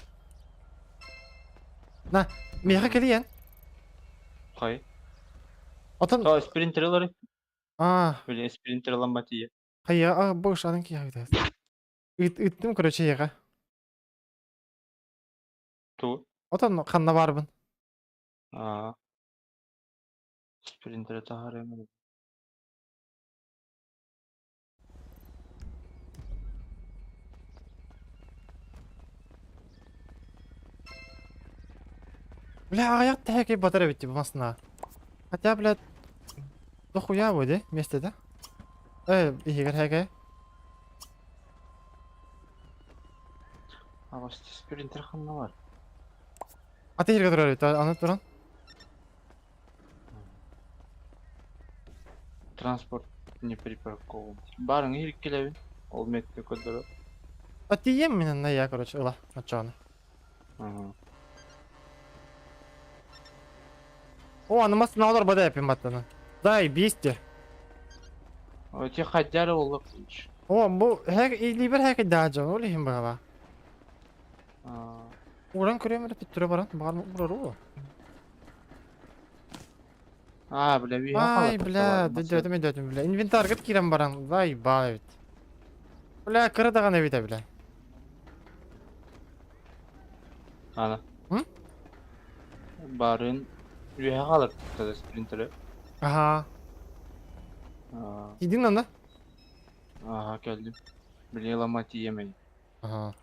На, миэхэ кэлиэн. Хай. Отон... То спринтерлер. А. Блин, спринтер ламатия. Хайа, а, бош, анын кия Ыттым, короче, яга. Ту. Отон ханна барбын. А. Спринтер тахарым. Бля, аяк тәки батар бит бу масына. Хотя, блядь, дохуя буде месте, да? Игорь, хәгә. А вас спринтер ханна бар. А ты иргә турар бит, аны туран. Транспорт не припаркован. Барың ирик келебин. Ол метке көдөрө. А ты ем мине на я, короче, ыла, ачаны. Ага. О, аны масына алар бада япим баттаны. Дай, бисте. О, те хадяр ол О, бу хәк илибер хәк да жан, ол хим бага. А. Уран көрөм эле түрө баран, бар урар о. А, бля, ви Ай, бля, дөтөм дөтөм, бля. Инвентарь кирем баран, дай ба бит. Бля, кыра даган бит, бля. Ана. М? Барын үйе қалыр тогда спринтері. Ага. А, Идин анда? Ага, келдим. Блин, ломать емей. Ага.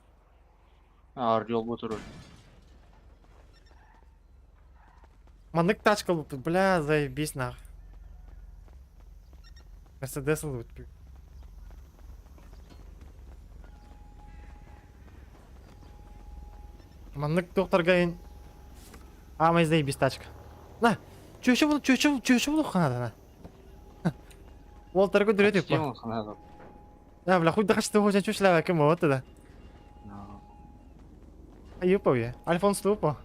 Ağır yol motoru. Маннык тачка лупит, бля, заебись нах. Мерседес лупит. Маннык туохтарга ин аамай заебись тачка. На, чүөчэ бул, чүөчэ, чүөчэ булух ханадана. Уолтарга дүрет Почти юппа. он ханадо. Я, бля, хуй да хачты хоча чүчләвә кем вот да. Юпа я. Альфонс тупо.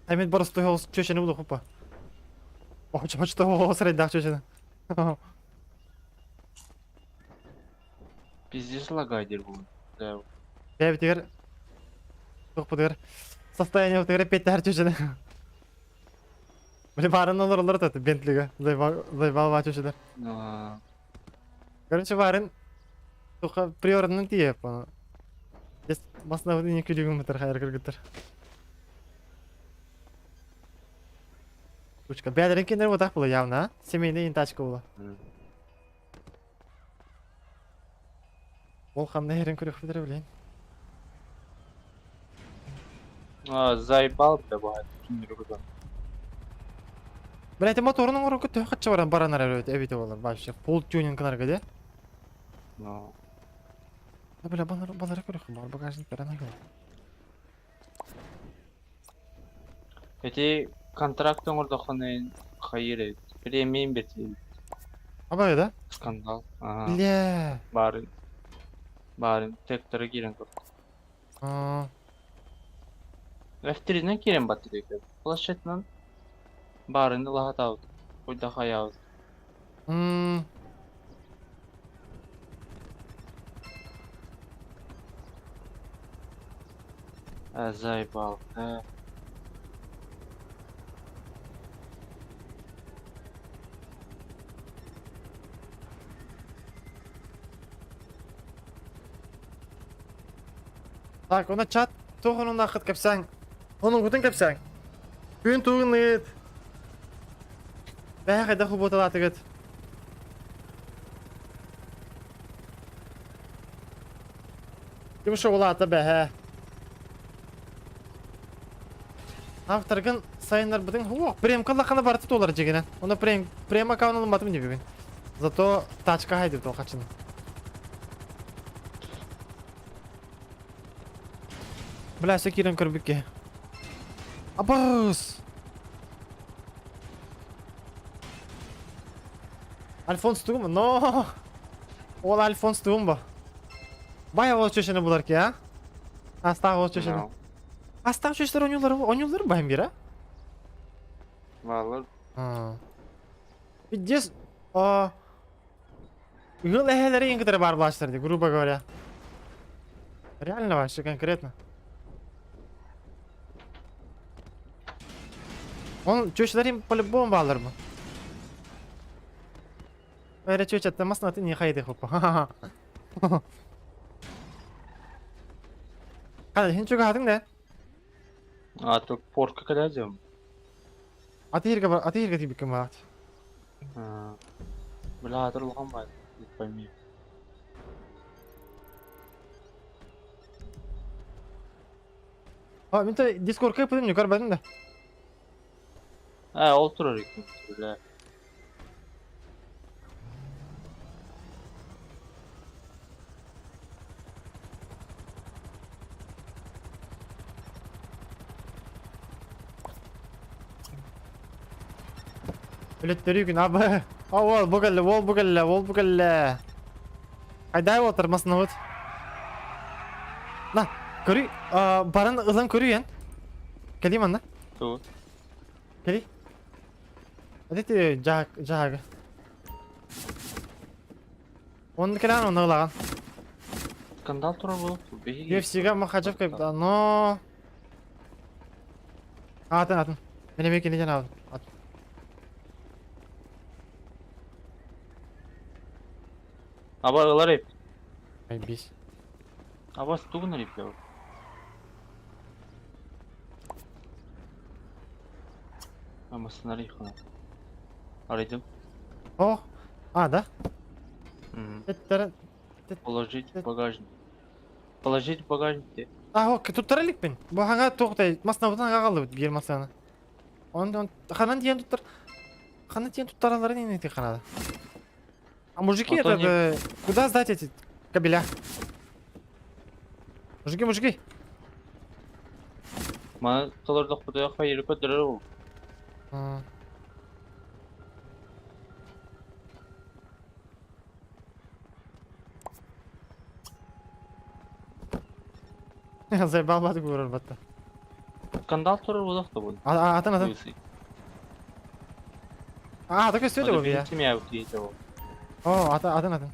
Аймет барыс той чүчәне булух упа. Хоча хоча того средах чүчәне. Пиздец лагайдер был. Да. Я битигер тух бутыгар состояние бутыгар петтер чүчәне. Били барын олар олар тат Бентлиге. Заебал заебал чүчәләр. Но... Короче, барын туха приорынан тиеп аны. Дес басына не күлүгүм бутыр хайыр кыргыттыр. Ручка. Бәдерин кендер вот так было явно, а? Семейный тачка была. Ол қандай ерін көрек бітірі білейін. А, заебал, бля, бывает. Киндер Блять, моторының орын күтті қатшы баран баранар әбейті олар вообще. Фулл тюнинг нарга де. Но... Да, бля, балар, балар көрек бар багажник баран кел. Эти контракт оңордохоны хайыр премиум бетил. Абай да? Скандал. Ага. Бля. Барын. Барын. Тектора кирен көр. А, F3-нен кирен батырык. Планшетнан барын лахат аут. Куйда хаяут. м, Э, заебал. Э. Так, оны чат тоғын ақыт кәпсәң. Оның күтін кәпсәң. Күн туғын ет. Бә қайда құп оталаты кет. Кім олаты бә. Авторгын сайынлар бітін. О, прем каллақана барды толар жегенен. Оны прем, прем аккаунт алмадым не бүгін. Зато тачка хайдып то қачын. Бля, все кирен көрбікке. Абыз! Альфонс тугум? Но! Ол Альфонс тугум ба. Бая ол чөшені бұлар ки, а? Астағы ол чөшені. Но. Астағы чөшелер ойнулар, ойнулар байым бер, а? Валар. Пиздец, а... Гыл әһәләре ең кітірі бар булаштыр, грубо говоря. Реально вообще конкретно. Он чөшелер по-любому балыр бу. Öyle çöç atlamasın atı niye haydi hopa. Hadi hin çok adın ne? А, то портка когда идем? Atı yerge var, atı yerge gibi kim var? Бля, атырылган ба? Не пойми. Ha, men de Discord'a yapayım yukarı ben de. А, ол турар экен, бля. Өлөттөрү күн абы. А, ол бу кэллэ, ол бу кэллэ, ол бу кэллэ. Айдай отырмасын вот. На, көрүй, баран ылан көрүй ен. Кели манна, Тут. кели. Әдетте жаг, жаг. Оны келен оны ылаган. Скандал турар болуп, беги. UFC-га Махачев кайпта, но... Атын, атын. Мен эме келе жана атын. Аба ылар эп. Ай, бис. Аба стугун эп. Ама сценарий хана. Арыйдым. О, а, да? Мгм. Теттер... Положить в багажник. Положить в багажник. де. А, о, туттар эликпин. Бу хаңа тоқтай, масына бутан қалды бир масаны. Он, он, ханан диен туттар. Ханан диен туттаралары не не ханада. А мужики, А то этот, куда сдать эти кабеля? Мужики, мужики. Маны толордохпутугар хайыры көрдөрөр ол. А. Заебал бат говорил батта. Скандал турар буолуох да бу. А, атын атын. Лысый. А, такой сөйді Аны бұл я. семья киете ол. О, атын атын атын.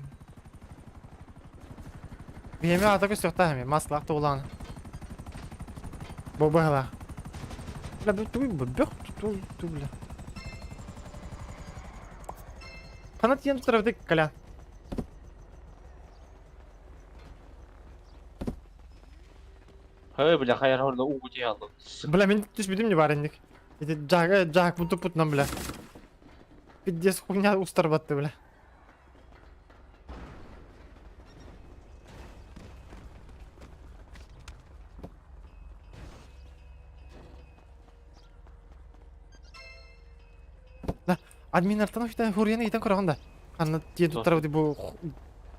Биеме ата көстөк та хами, маслах туулаан. Бу быһыла. Бля, бу туй бу бөх ту ту бля. Хана тиен туттарабыт Колян. Хай бля, хайар орда угу тиhe алды. Бля, мин түспүтүм не бар инник. Эти жак жак буту путнан бля. Пиздец хуйня устарбатты бля. Да, админнартан охтан хурьяны итен көрөгөн да. Ханна тиен туттарабыт бу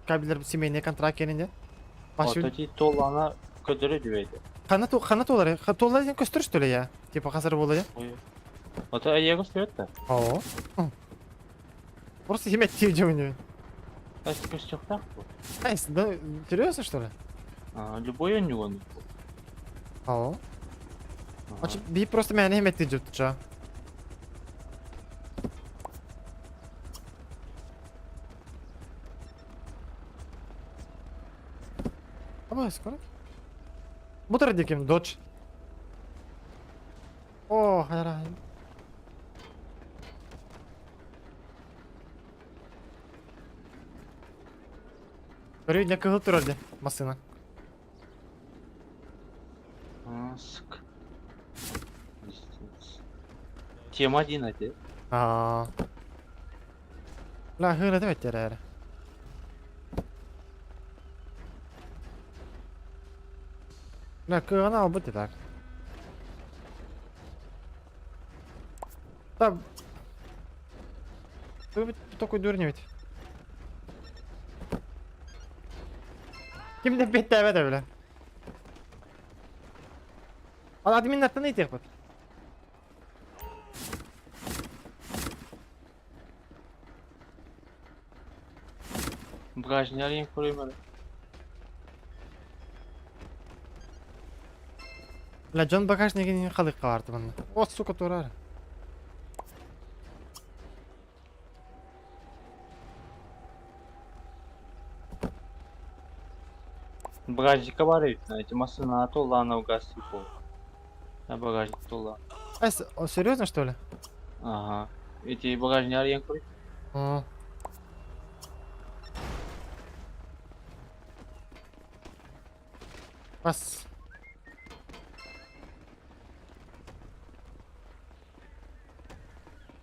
кабеллер семейный контракт кенинде. Башы Ото ти толлана көдөрө дибейди. хана ту хана толары, толлар ден көстөр что ли я? Типа хазар болду я. Ото айга сөйт да. Оо. Просто химет тип жемин. Ас көстөктак бу. Айс, да, серьезно что ли? А, любой он он. Оо. Очи би просто мен химет тип жеп ча. Аба, скоро. Бутар диким, дочь. О, хайра. Көрүү кыһыл турар де машина. Аск. Тема один эти. Аа. Ла хыра деп эттерер. Ла кыгана албыт так. Да. Вы ведь такой дурень ведь. Ким деп бетте эбет бля. Ал админнартан ыйтык бут. Багажник көрөйм. Бля, Джон багажнигин халыкка барды мында. О, сука, турар. Багажникка бар бит. Эти машина толлана газ типа. А багажник толла. Ай, о, серьезно что ли? Ага. Эти багажник арен көрөй. О. Бас.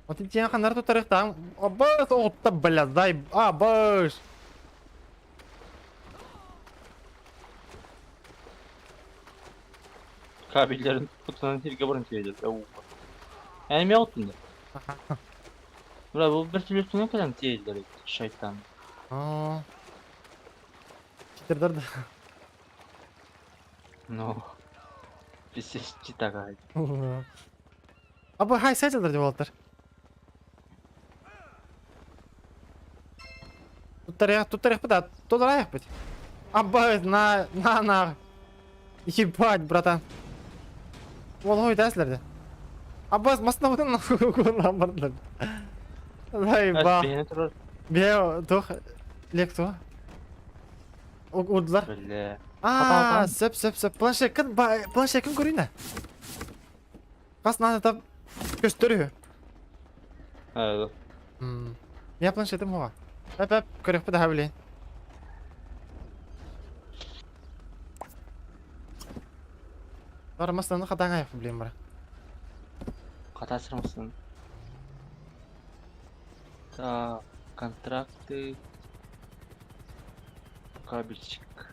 Вот эти ханар тут там. Абас, о, та, бля, дай, а, баш. Кабеллерин кутунан тирге барын тиеде. Эми оттунда. Бля, бу бир сүлөтүнө келем тиелдер шайтан. О. Читердер да. Ну. Пиздец читага. Аба хай сайтылдар деп алаттар. Туттарых, туттарых бит, толарайық бит. Аба, на, на, на. Ебать, братан. Ол ой дәслерде. Аббас, масына бутын нахуй бардылар. Заебал. Бени турар. Бе, тух, лексу. Урдылар. Бля. А, сөп, сөп, сөп. Планшекін, планшекін көрейін. Қас наны тап көстөрү. Э, Я планшетим хоға. Әп, әп, көрек бі daha білейін. Бар масынаны қатаң аяқ білейін бара. Катасырмысың. Так, контракты. Кабельчик.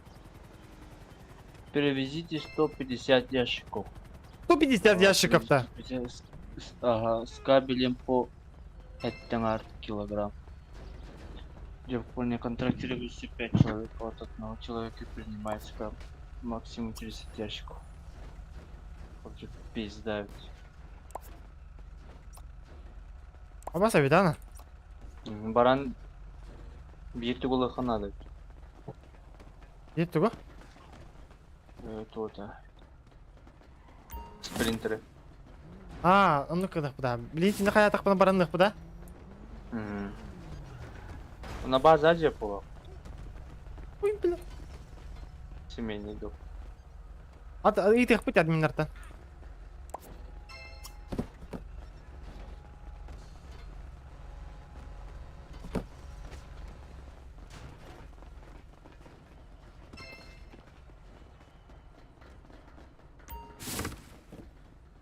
Перевезите 150 ящиков. 150 ящиков-то. 150 Ага, с кабелем по 1 килограмм. Я выполняю контракт 5 человек, от одного человека принимается как максимум 30 ящиков. Вот пизда ведь. Абаса видана. Баран биир тугулаха надо. Диэт тугу? То-то. Спринтеры. Аа, оннук гыныахпыт. Билигин синэ хайаатахпына бараныахпыт аа? На база Азия була. Ой, бля. Семейный дом. Ат ыйытыахпыт админнартан.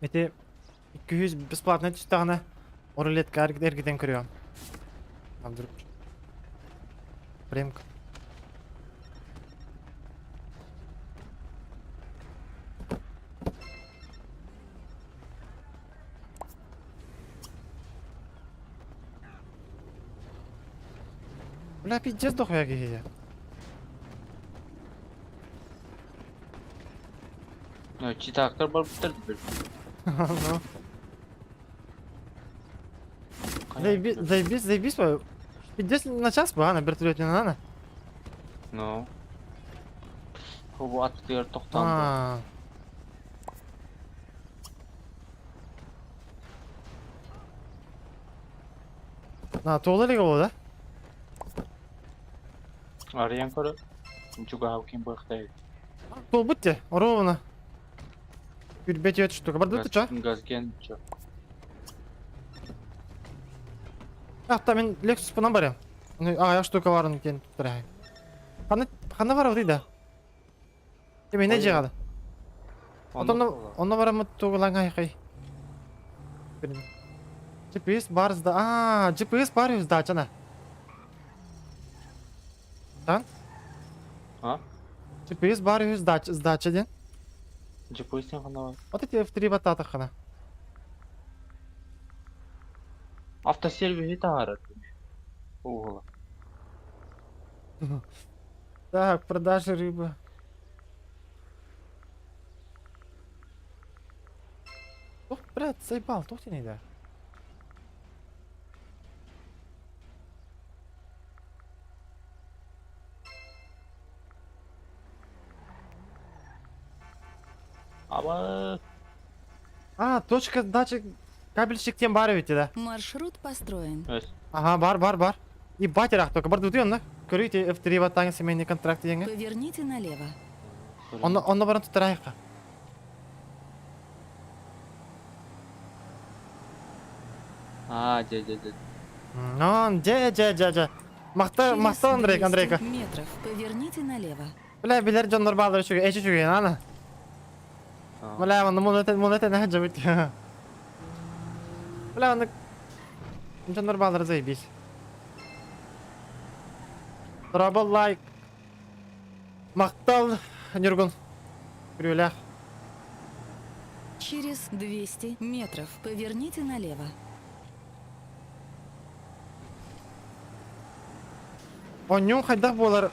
Ити 200 бесплатно түстэҕинэ рулетка эргитэн көрүөм. А вдруг Премка. Бля, пиздец дохуя киһи. Читактар барбыттар бил. Ну. Заебись, заебись, заебись, пиздец на час бы, а, на вертолете не надо. Ну. Бу аттыгар тохтоон. А. На, туола илик буолуо да? Арыйан көрө. Чугаһау ким быахтай. Туолбут дии, оруобуна. Үрбэт үөт штука. Бардыбыт чо? Газген чо. Ахта мин Lexus-пынан барыам. Аҕыйах штука баарын диэн туттарыһай. Ханна ханна барабытый да? Киминэ дьиэҕэ да? Онно онно бараммыт тугулаҥ айхай. GPS бар сда. Аа, GPS бар сдачана. Тан? А? GPS бар үһү сдача сдача диэн. GPS ханна бар? Вот эти F3 баттаатаххына. Автосервиһи таһаарар. Уһула. Так, продажа рыбы. Ох, блядь, заебал, туох диэний да? Аба. А, точка сдачи кабельщик тем бар эбит да. Маршрут построен. Ага, бар, бар, бар. Ебать ыраах только бардыбытый онно. Көрү F3 баттааҥ семейный контракт диэҥҥэ. Поверните налево. Онно, онно баран туттарайыққа. Аа, дьэ, дьэ, дьэ. Нон, дьэ, дьэ, дьэ, дьэ. Махта, махта Андрей, Андрейка. метров. Поверните налево. Бля, билэр дьоннор баалар үчүгэй, эчи үчүгэй, ана. Бля, онно муну муну этэн дьабыт. Бля, онно дьоннор баалар заебись. Дорабыл лайк. Махтал, Нюргун. Күрүөлээх. Через 200 метров поверните налево. Оонньууҥ хайдах буолар?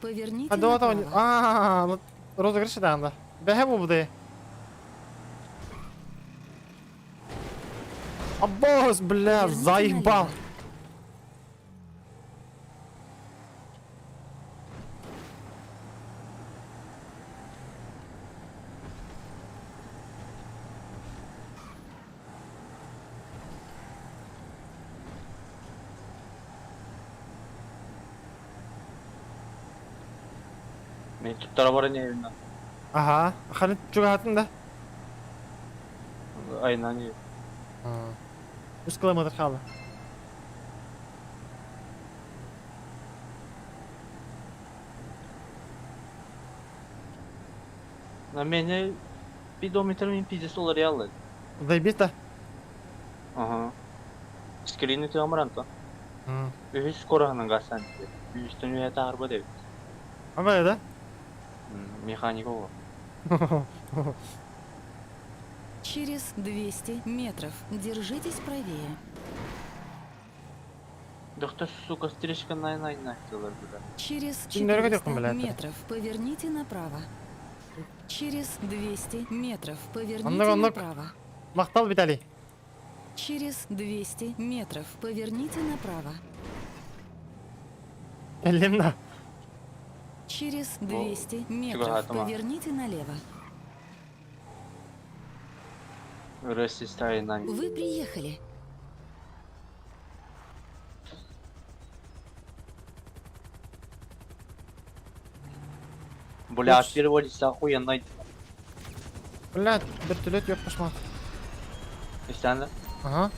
Поверните Хадуата направо. Аа, розыгрыш даанда. Бэһэ буолбутай. Аббос, бля, заебал. Мин туттара баран иһэбин Аха, ханы чугаһатын да? Айынан иһэбин. Үс километр хаалла. На мени пидометр мин пиздец уларыйаллар. Заебись да? Ага. Скрини тыамыран то. Үһүс скороһынан гасан. Үһүстэн үһэ таһарба эбит. Абай да? Механика ол. Через 200 метров держитесь правее. Доктор, сука, встречка най-най-най дылар бля. Через Киндерге 400 дьокум, блядь. метров поверните направо. Через 200 метров поверните Оннук, оннук. направо. Махтал Виталий. Через 200 метров поверните направо. Кэллим да. Через 200 метров Чугатыма. поверните налево. Россия най. Вы приехали. Бля, от первого лица охуенно. Блядь, вертолет ёб пошма. Истяна. Ага.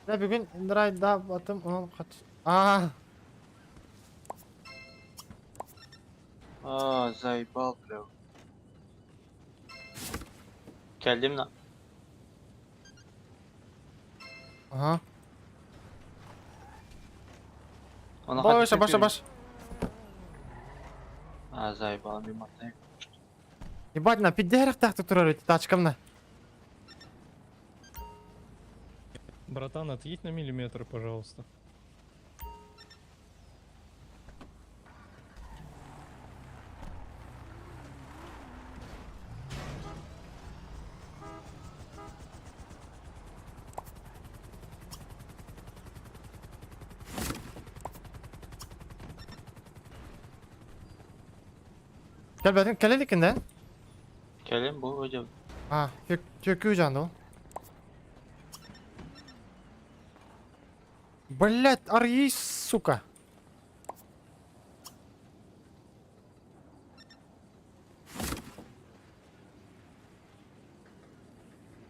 Ya bugün rayda atım onun kaç. Aa, А, заебал, бля. Келдим на. aha. Ona Başa başa baş. А, заебал, мимо так. Ебать на пидерах так турар эти тачкамна. Братан, отъедь на миллиметр, пожалуйста. Gel benim kelelikinden. Келем бу hocam. Ha, tök tökü candı o. Блять, арьи, сука.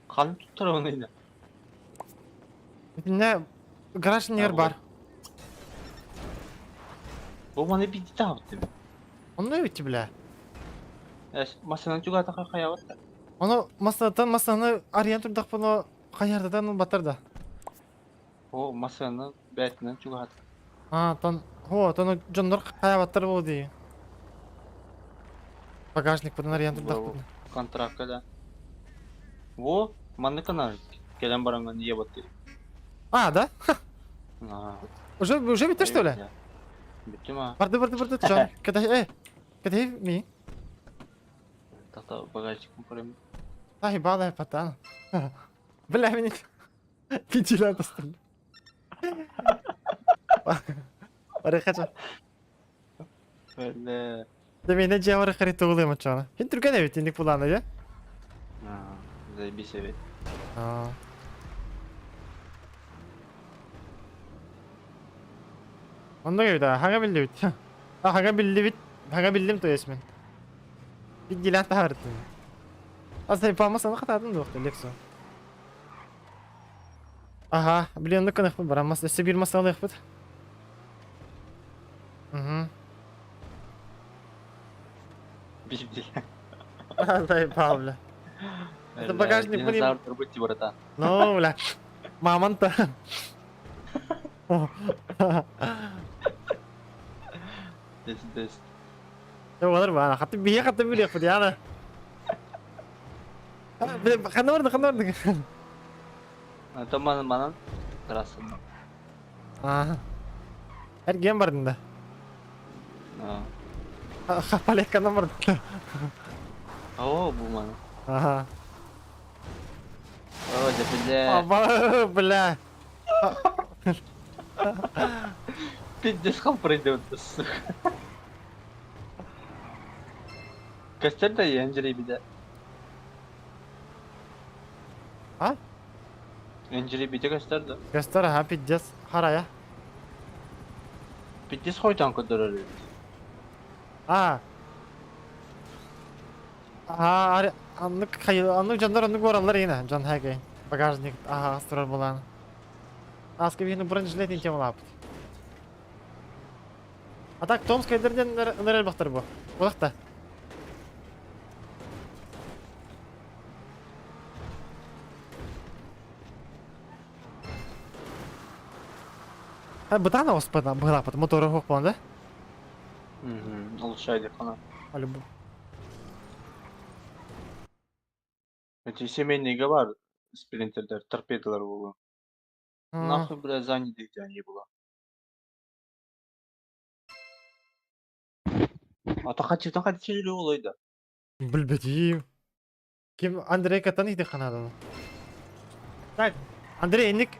Kan tutar onu yine. Ne garaj yer Ha, бар. Bu bana bir dita yaptı. Onu ne bitti bile? Es, masanın çuğata kaya var. Onu masadan masanı arayan turdak bunu kayardadan batır da. O masanın betinden çuğata. Ha, ton ho, tonu jondur kaya batır bu diye. Багажник bunun arayan turdak Bu bunu. kontrakta da. Bu manı kanar. Келем баранган ие батты. А, да? А. Уже уже bitti что ли? Bitti mi? Барды барды барды чон. Когда э, когда ми? Tahta bagajcık mı koyayım? Ай, балая патан. Бля, меня пятиля достали. Бары хача. Öyle. Демейне жавары харит оглы мачана. Хин түрген эбит индик буланы, я? А, заебись evet. А. Онда кебит, хага билдибит. А, хага билдибит. Хага билдим то есть мен. Бит дилан тахартын. Аса памасаны катадым доқты, лексо. Ага, блин, ну канах барамас, өсө бир масалы бит. Угу. Бибди. Заебал, бля. Это багажник, блин. Динозавр турбути, братан. Ну, бля. Мамонта. Дес дес. Олар бана, хаты бие хаты биле худ яна. Хана барды, хана барды. Томан манан трассаны. Ага. Эрген бардын да. А. Палекканан бардын. О, бу мана. Ага. О, да бля. Аба, бля. Пиздец хал пройдет, сука. Костер да Энджери биде. А? Энджери биде костер да. Göster ha пиздец. Харая. Пиздец хойтан көдөрөр. А. Ага, ари аннык кайы, аннык жандар аннык баралар yine. Жан хәгәй. Багажник, ага, астырар булан. Аскы бихни бронежилет интем лапт. А так Томскайдерден нерел бахтар бу. Булакта. А бытана оспана была, потому мотор хок да? Угу, улучшайды кана. Алюбу. Эти семейныйга баар спринтердэр, торпедалар буолуо. Нахуй, бля, заняты где они была. А то хочу, то хочу или олойда. Билбэтиим. Ким Андрей каттан иһдик ханааданы. Так, Андрей, инник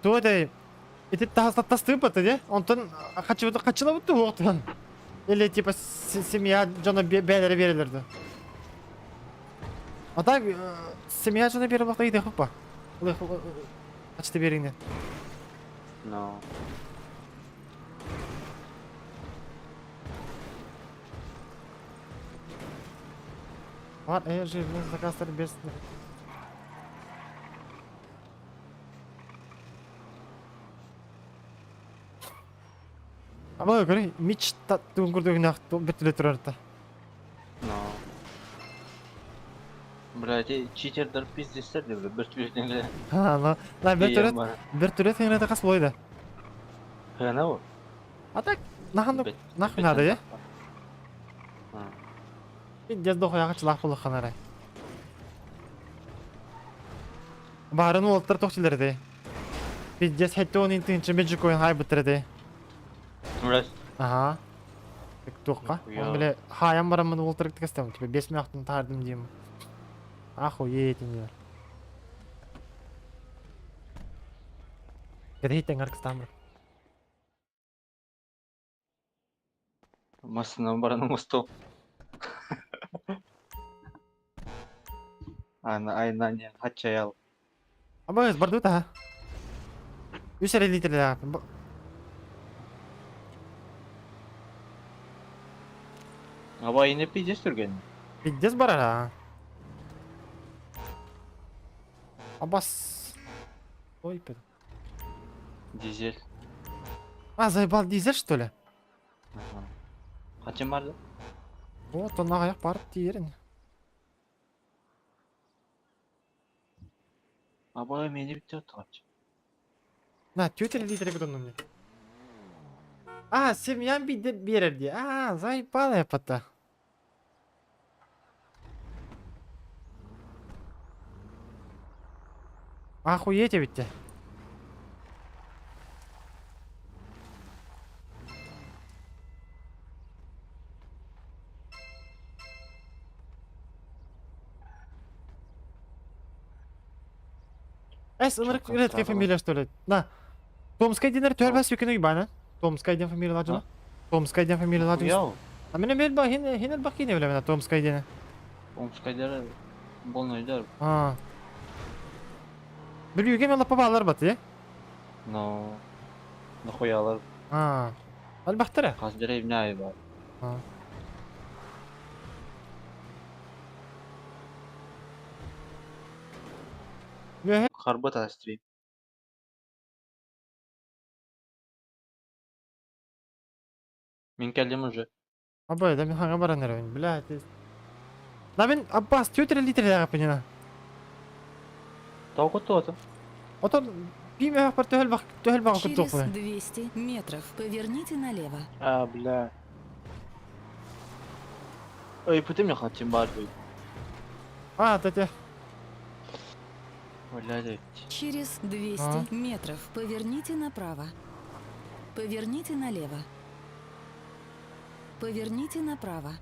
туох этэй? Ити тастыыппат дии. Онтон хаччыбыт хаччылабыт туһуохтан. Или типа семья дьоно бээлэри биэрэлэр да. А так семья дьоно биэрэ бахта иһдик хаппа. Хачты биэриҥнен. No. Бар, жирный заказтар без... Аба көрө, мич тугун курдугунах бөтүлө турарта. No. Блядь, читердер пиздецтер деп бир түлетеңле. Ха, ну, на бер бер сеңрете кас болойда. Хана бу. А так, нахан нахуй надо, я? Пиздец дохуя чылах болу ханара. Барын уолтар тохчилерде. Пиздец хетте он интинче меджик ойын хай биттерде. Блядь. Ага. Так туққа. Нихуя. Он биле хаям барамын уолтар кестем. Типа 5 миллиардтан тардым дейм. Охуеть не. Кедейтен аркстамыр. Массына бараның мосту. Ана айна не хачаял. Аба барды та. Үс эрэ литр Аба ине пиздец түрген. Пиздец барар а. Абас. Ой, пи. Дизель. А, заебал дизель, что ли? Ага. Качан барды? Вот он аяк барып тиерин. Аба мени битте отгач. На, тетя литр кудонну мне. А, семьям биде берер А, заебала я пота. Охуеть ведь. Эс, ынырык редкая фамилия, что ли? На. Томская динер төрбәс юкин уйбана. Томская ден фамилия ладжуна. Томская ден фамилия ладжуна. А меня мел ба хин хин бакини биле Томская ден. Томская дер болнойдер. А. Бир юге мен лапа балар бат, е? Но. Нахуялар. А. Ал бахтара. Каздыр эмне бар. А. Харбат стрим. Мин келдим уже. Абай, да мен хаңа баран эребин, блядь. Да мен Аббас тетре литр яга пенена. Току то. Отон бим бар төһөл бак төһөл бак Через кутук. 200 метров поверните налево. А, бля. Ой, путем я хотим бар бу. А, тете. Блядь. Через 200 метров поверните направо. Поверните налево. Поверните направо.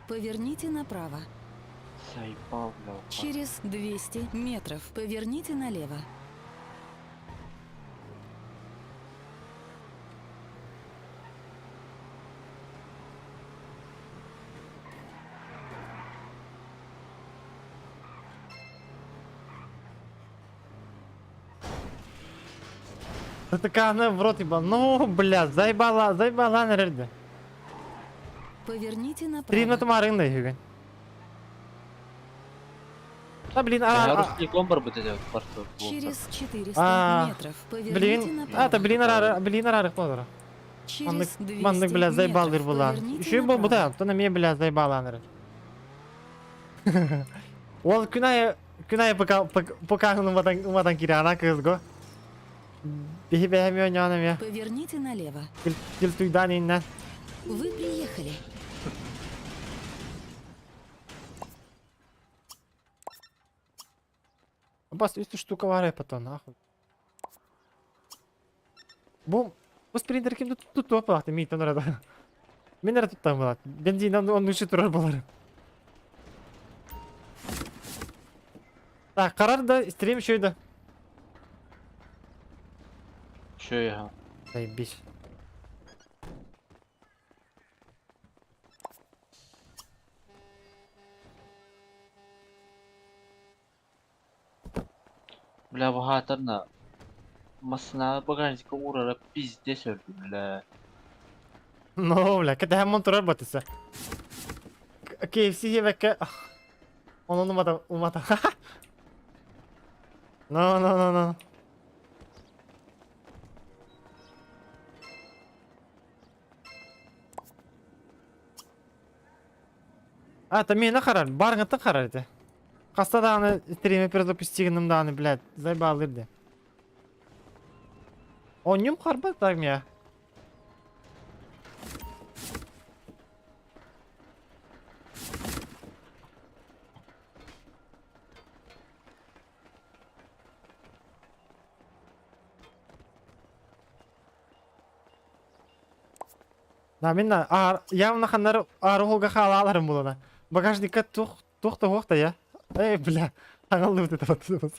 Поверните направо. Заебал, бля. Через 200 метров поверните налево. Такая она в рот ебал. Ну, бля, заебала, заебала, наверное. Поверните Три на направо. тамарын да юген. Да, блин, а, Русский бар бу деди парту. Через 400 А, метров поверните блин, направо. а, та блин, арар, блин, арар, кладара. Через Маннык, 200 маннык, бля, заебал метров була. поверните Еще был направо. буда, то на мне, бля, заебала, наверное. Ол күнай, күнай пока, пока умадан, умадан кирана кызго. Бихи бэхэмио нянамя. Поверните налево. Кил туйдан иннен. Вы приехали. Бас, үс штука бар потом, нахуй. Бу, бу спринтер ким тут тут туох мийтен орада. Мен эрэ туттан булат. Бензин он үчү турар болар. Так, карар да стрим еще да. Че я? Заебись. Бля, баһаатарна. Массыына багажникка уурара пиздец өлдүм, бля. Ну, бля, кэтэһэн турар батыса. KFC диэбэккэ онон умата умата. No, no, no, no. А, это миэнэ харар, барыҥыттан харар этэ. Хаста даҕаны стриме перезапустигыным даҕаны, блядь, заебалыр дии. Онньум харбат так мия. Да, мин аар, явно ханнары ааруһуга хаалааларым булана. Багажникка туох туох да суох да я. Эй, бля, аҥаллыбыт это вот.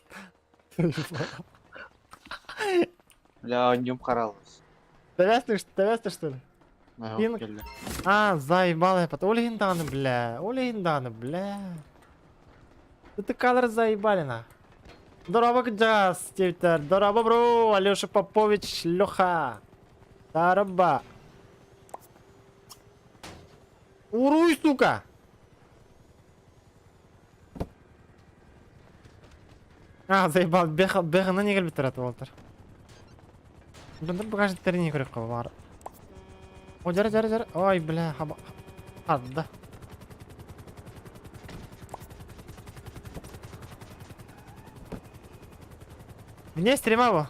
Бля, онньум харалыс. Тэбэс тэбэс что ли? Ага, кэллэ. А, заебал я потом. Ол иһин даҕаны, бля. Ол иһин даҕаны, бля. ТТКлар заебали на. Дорообо кырдьаҕас, диэбиттэр. Дорообо, бро, Алеша Попович, Леха. Тараба. Уруй, сука! А, заебал, бех, бехына не кэлбиттэр аты буолтар. Бындыр багажниктары не көрөк бар. О, жара, жара, жара. Ой, бля, хаба. Хадда. Мне стрима бу.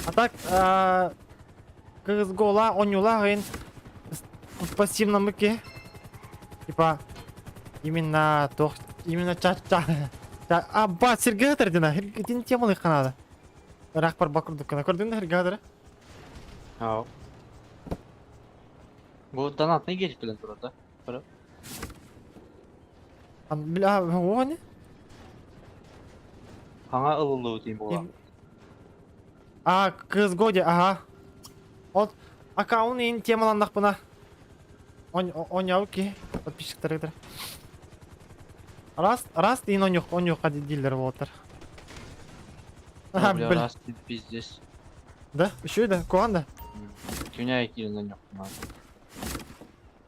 А так, КСГО-ла, онньула гын пассивнамыки. Типа, именно тох, именно ча-ча. А, ба, Сергей дина, итин темалы канада. Ыраах барба курдук гына. Көрдүҥ да Сергей Ау. Бу донатный гелик кэлэн турар да? Бля, оҕони? Хаҥа ылыллыбыт иһин буолла. А, CSGO де, ага. От аккаунт иһин темаланнахпына. Оонньообут киһи подписчиктарыгар. Раз, раз иһин оонньуох, оонньуохха дииллэр буолаттар. Ага, Бля, бля. раз ты пиздец. Да, еще да, куһаҕан да. Күнэ киирэн оонньуохпуна.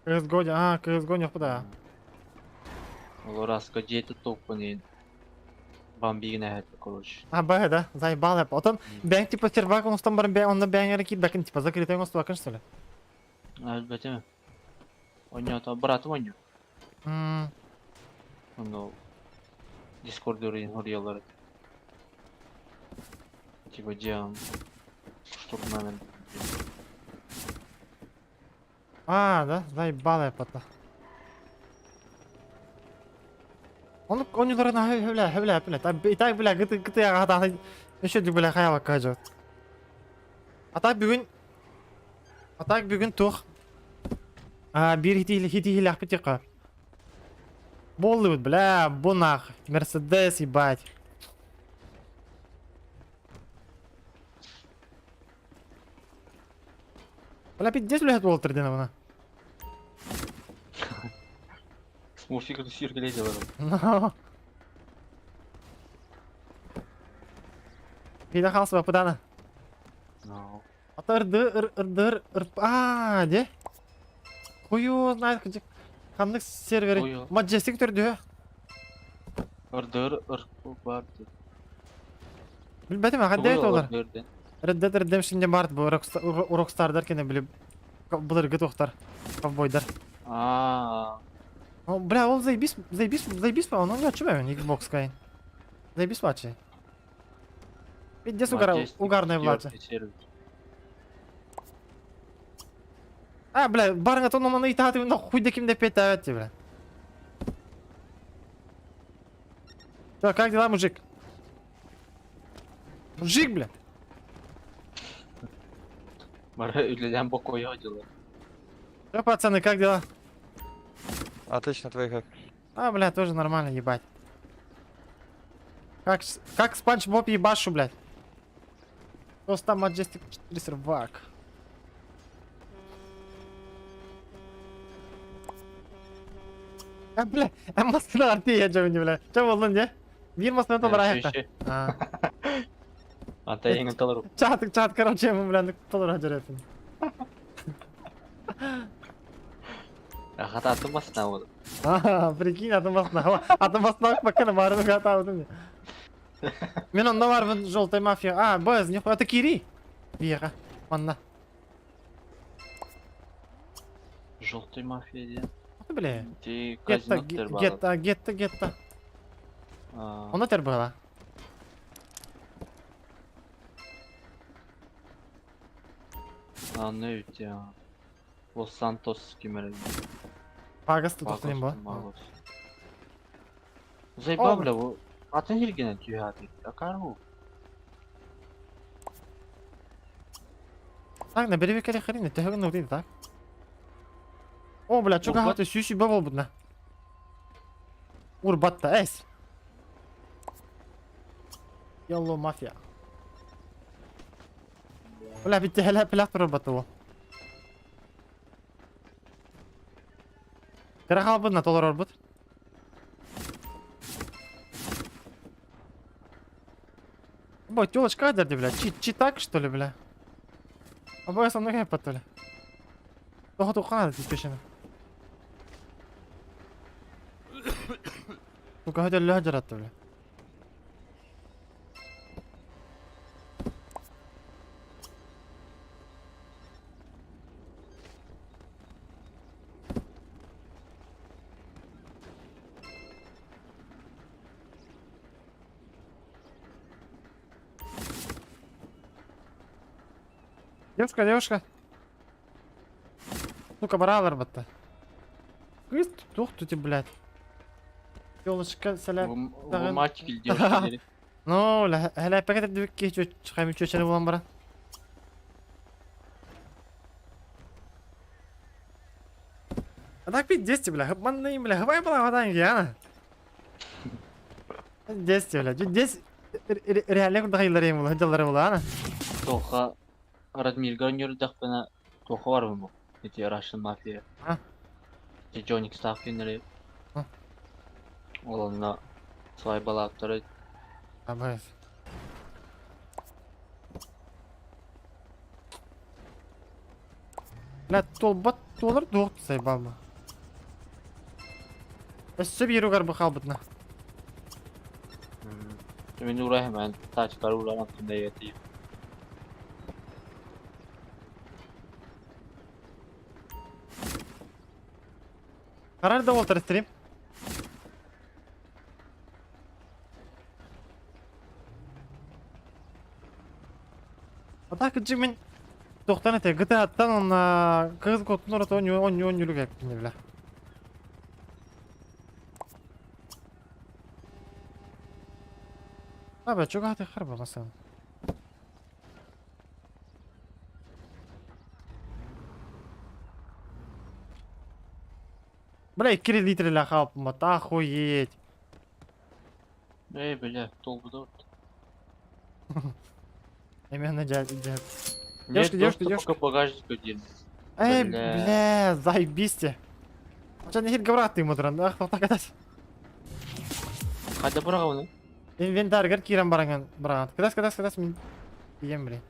CSGO де, а, CSGO оонньуохпут да. Ол раска дьиэ туттуохпун иһин бамбигин эһэтэ, короче. А, б, да, заебал я. Потом, бэйэҥ типа сервак оҥостон баран бэйэҥ онно бэйэҥ эрэ киирбэккин, типа закрытый оҥостубаккын что ли? Өлбөтүм. Оонньоото, быраатым оонньуур. Онно Дискордер иһин хоруйаллар этэ. Типа дьиэҕин штурманан А, да, заебал я потом. Он оонньуулары наһаа сөбүлээ, сөбүлээ, бля. И так, бля, гыты гыты аҕа еще бля хайалакка дьот. А так бүгүн А так бүгүн туох а, биир хитиһилээхпит тиэххэ. Буоллубут, бля, бу нах. Мерседес, ебать. Бля, пиздец, блядь, Уолтер диэн абына. Смурфик сиргелей делар. No. Биир хаалсыбаппыт No. Ата ырды ыр ырдыр ыр аа де. Хую знает ханнык сервери. Ой, Majestic төрдүһэ. Ырдыр ыр бар диэн. Билбэтим аха Тугуй олар. ырдыр диэн? Red Dead Redemption диэн баар бу Rockstarдар кene били былыргы туохтар ковбойдар. Аа. О, бля, ол заебись, заебись, заебись, он не очумевен Xbox кайын. Заебись вообще. Пиздец угар, угарная булааччы. А, бля, барыңа тон оманы итааты нахуй да ким деп эппиэттээбэт бля. Чё, как дела, мужик? Мужик, бля! Бары үлэлээн бокуойа дьылы. Чё, пацаны, как дела? Отлично, твои как? А, бля, тоже нормально, ебать. Как, как Спанч Боб ебашу, блядь. Просто Majestic 4 сервак. А, бля, а маскалар тиийэ дьэбини, бля. Чэ буоллун дьэ? Биир масканы толорайықта. А. Ата ең толору. Чат, чат, короче, мы, бля, толору жүрөпүн. Хата атын басына болды. А, прикинь, атын басына. Атын басына пока барып гатабытым. Мен онда барбын желтая мафия. А, бз, нихуя, это Кири. Вера, манна. Желтый мафия диэн. Бля. Ти Гетто, казино тер гетто, гетто, гетто. Онно тер была. Аны үтә. Лос Сантос кимер. Пагас тутуктун бу. Заебал, бля, бу атын сиргенен түһәти. Акару. Так, на береге кэлэ хрен, төһөгүн угдин, так? О, бля, чуга хаты сүүсү бө болбутна. Урбатта, эс. Yellow Mafia. Бля, битте хәлә пилак турбатты бу. Кыра халбытна толор орбут. Бо, телочка дерди, бля. Чи, чи так, что ли, бля? А бо со мной потоли. Того тухана ти чешена. Сука, хотя лёгератты, бля. Девушка, девушка. Ну-ка, баралар батта. Кыз, тух ты, блядь. Елочка, саля. Бу мальчик или девушка? Ну, һәлә пәкәт дибик ки чыгайм чөчәне булан бара. А так пить 10, бля, манны, бля, хвай была вода, Яна. 10, бля, 10 реально курда хайлар була, жаллар була, ана. Тоха Радмирга нюрдахпына тоха бар бу. Эти Russian Mafia. А? Эти Джоник Стаффинери. Олонна свай балаптары. Абыз. Бля, толбат толар дуох сайбалма. Өссө биир угар бухалбытна. Мен урайым, мен тачкар урайым кандай етейм. Карар да болтар стрим. А так мен тоқтан эте GTA-ттан онна кыз коттун орото он он он юлук эппин бля. Аба чуга харба масам. Бля, 2 литр халпым, охуеть. Эй, бля, толбу Именно дядя, дядя. Нет, Девушка, девушка, девушка, девушка. багажник один. Эй, Бля. бля, заебись. Ча не хит ты мудран, ах, так это. Хайда бұрағаны. Инвентарьгар кирен баранган, бараган. Кадас, кадас, кадас, мин. Ием, блин.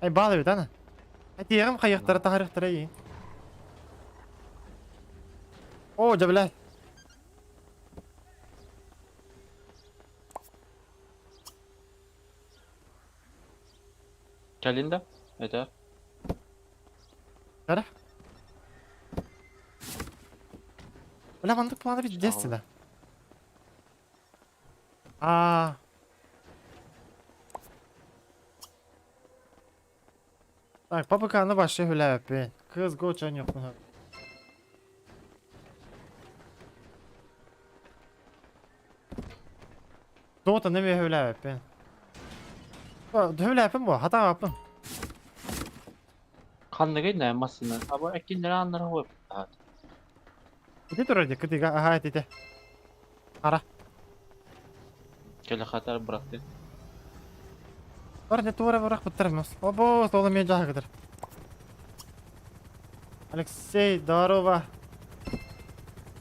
Ай, балы бит, ана. Ай, тиегем кайыктары, тахарыктары ей. О, да, бля. Калинда? Это? Кара? Бля, мандык планы бит десте да. А. Так, ППК-ны вообще хүлээппин. Кыз го чаньохпун. Дота неме хүлээппин. Хүлээппин бу, хатааппын. Ханныгы нэ массыына. Аба эккиннere аннара хуэп. Ити турар ди, кытыга, аха итите. Ара. Кэлэ хатар бырахты. Бар не туара барах буттармас. Обо, тола мен жаагыдыр. Алексей, здорово.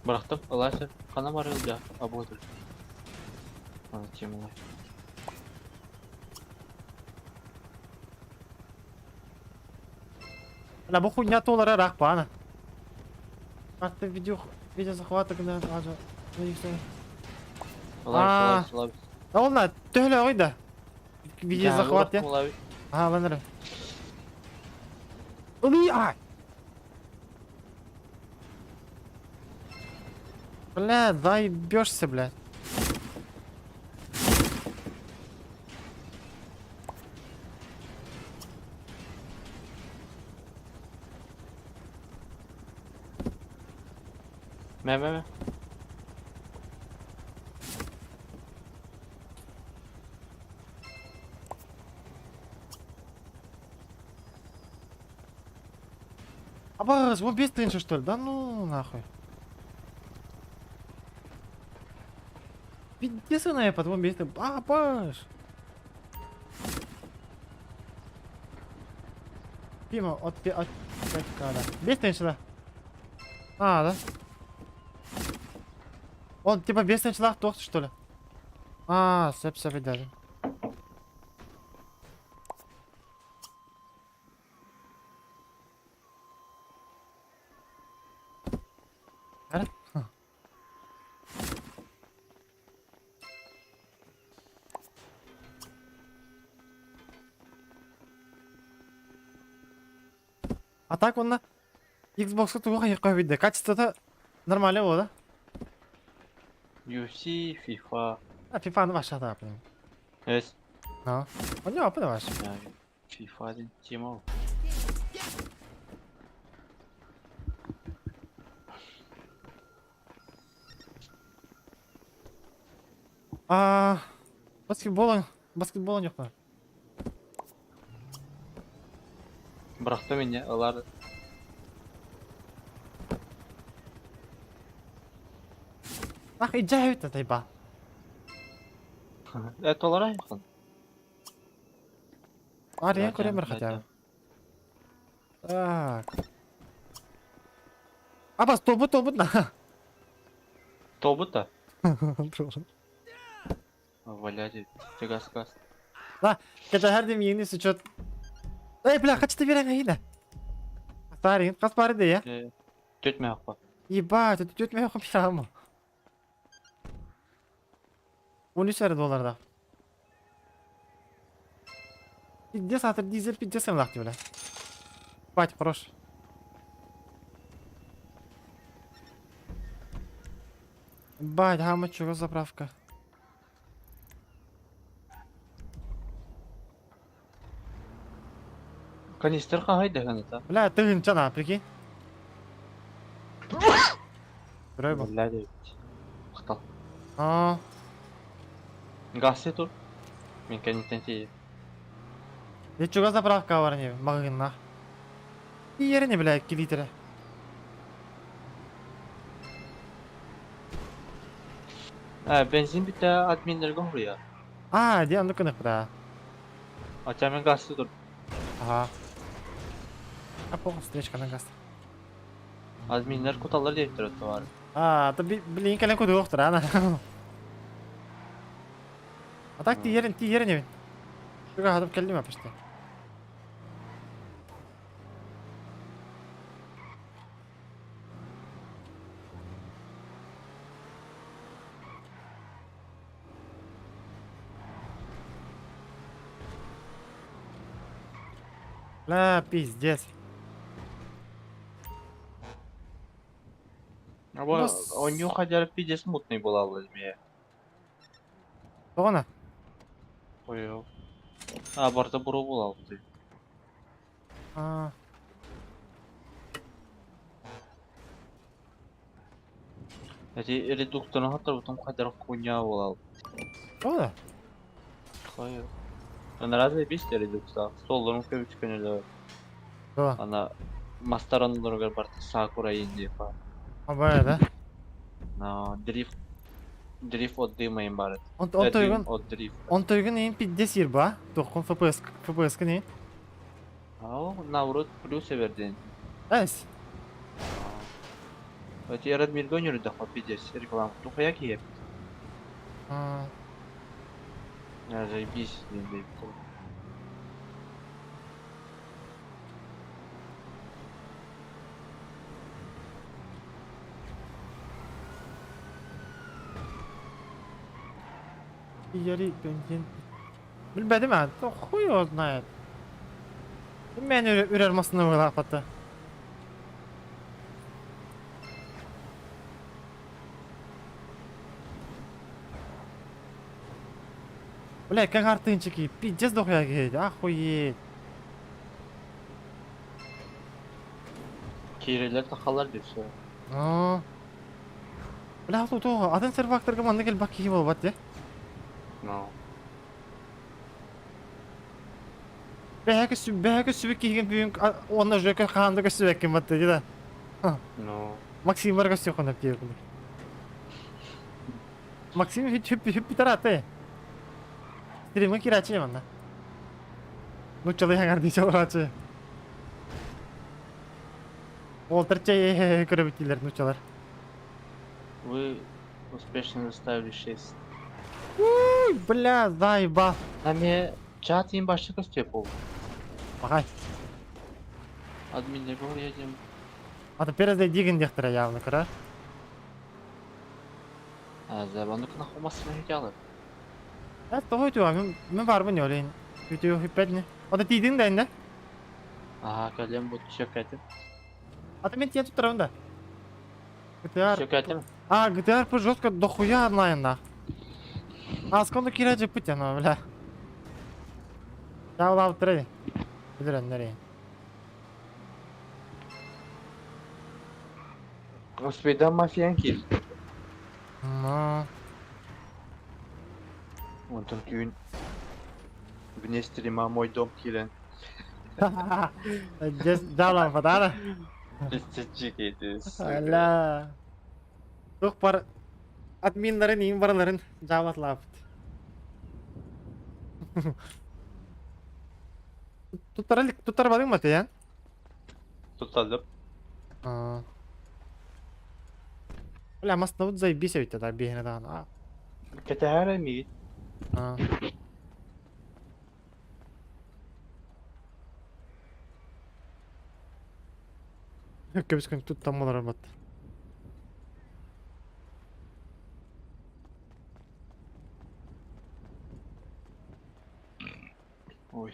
Бырахтым, ылайсы. Хана барыл да, аботыр. Ана темалай. Бля, бу хуйня толара рах пана. Карта видео видео захвата гына ажа. Ылайсы, ылайсы, ылайсы. Да ол на төһөлө ойда. Видео захват я. Ага, ланыр. Ули, ай. Бля, заебешься, бля. Мэ, мэ, мэ. Абаз, он без тынча, что ли? Да ну нахуй. Пиздец на потом без Абаш. Пима, от от 5к, да. Без тынча, да? А, да? Он типа без тынча, тохт, что ли? А, сэп сэп даже. Ара? А так он на Xbox туга якка видно. Качество-то нормально было, да? UFC, FIFA. А FIFA ну ваша да, блин. Evet. Ну. Он не опыт ваш. Yani FIFA din тема. А баскетбол, баскетбол yok mu? Бырахтым инне, ылар. Ах, иджа это тайба. Это олар айкын. Ария көремір хотя бы. Так. Абас, тобут, тобут на. Тобут да. Валяди, газ газ. Кача her dem yeni suçot. Ey бля, kaçtı bir yine. Старый, кас бары да я. Төтмө акпа. Ебать, это тетмә якын пирамы. 13 доллар да. Пиздец, атыр дизель пиздец лахти, бля. Бать, хорош. Бать, гамма чего заправка? Канистр кахай даган это. Бля, ты чана, прикинь. Рыба. Бля, Мактал. А, Газ тур. Мен канистен тие. я чего заправка бар не, магазинна. И еріне, бля, 2 литра. А, бензин битте админдерге хуя. А, де аны кынық, бля. Ача мен газ тур. Ага. А похуй, встречка на газ. Админдер куталар деп турат бар. А, то блин, кален куды доктор, ана. А так ты ерін Шуга хатып келдім апышты. Бля, пиздец. Аба, он хотя пиздец мутный была змея. Тоғана? Ой. А, барда буру була. Аа. Эти редукторын хатырбытым хайдар хуйня буолал. О да. Хайы. Аны разве бис редукса? Столлорун көбүс көнөлөр. Да. Ана мастар оннолоругар барта Сакура инди па. Абай да. На дрифт дрифт от дыма им барыт. Он он Дым тойгон от дрифта. он тойгон им пиздец ерба. Тохкон ФПС ФПС не. Ау, наоборот плюс эберден. Эс. Эти Радмир Гонер да пиздец реклама. Тухая киеп. Аа. Я заебись, блин, Яри бензин. Билбедим а, то хуй его знает. Мен үрер масына вылапаты. Бля, как артынчики, пиздец дохуя гейд, охуеть. Кирелер тахалар деп все. Ну. Бля, тут то, атын сервакторга манна кел бак киһи буолбат дии. Ну. Бэһэ бэһэ көссүбүт киһигин бүгүн уонна жөкө хаанда көссүбэккин батты дии да. Ну. Максим бар көссү хонап дии курдук. Максим хүп хүп хүп тараты. Стримге кирачы манна. Ну чалы хаңар дии чаларачы. Уолтар чай көрөбүттилер нучалар. Вы успешно доставили 6. Уй, бля, заебал. Наме чат им башчы көстө пол. Махай. Админ не едем. Ата перезде деген дехтера явно кыра. А, забанды кына хумасына хитялы. Э, тоҕо үтүө, мен мен барбын олейин. Үтүө хүппэтни. Ата тиидиң да инде. Ага, калем бут чөкәтим. Ата мен тиен туттарабын да. GTA Чөкәтим. А, GTA RP жестко дохуя онлайнна. А, сколько кирә жеппит яна, бля. Жаулап тұрай. Билер нерей. Успейда мафиян кил. Ну, Онтон күйін. Вне стрима мой дом килен. Жаулап фатара. Чекейтиз. Аля. Тух бар админларын иң барларын жаулатлап. Туттар туттар бадың ма тиян? Туталып. А. Бля, масын вот заебись ведь тогда бегене даҕаны. А. Кәтәһәрә ми. А. Көбүскөн туттан болар бат. Ой.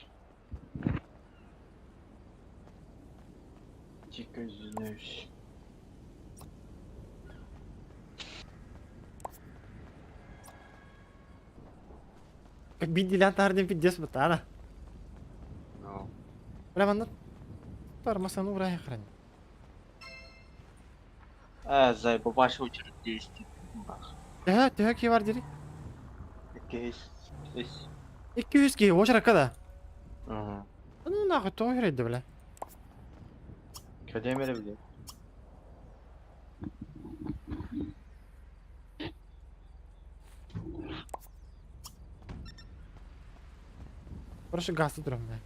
Дико извиняюсь. Как бидилен тардын пиздец бата. Ну. Бля, манна тармасаны урай храни. А, зай, бабаша очередь действий. Төһө, төһө ки бар дири? Кейс. Ис. 200 ки, очеракка да. Ага. Ну нахуй, тоҕо үрэйдэ, бля. Кәдемере биле. Короче, газ турам, бля.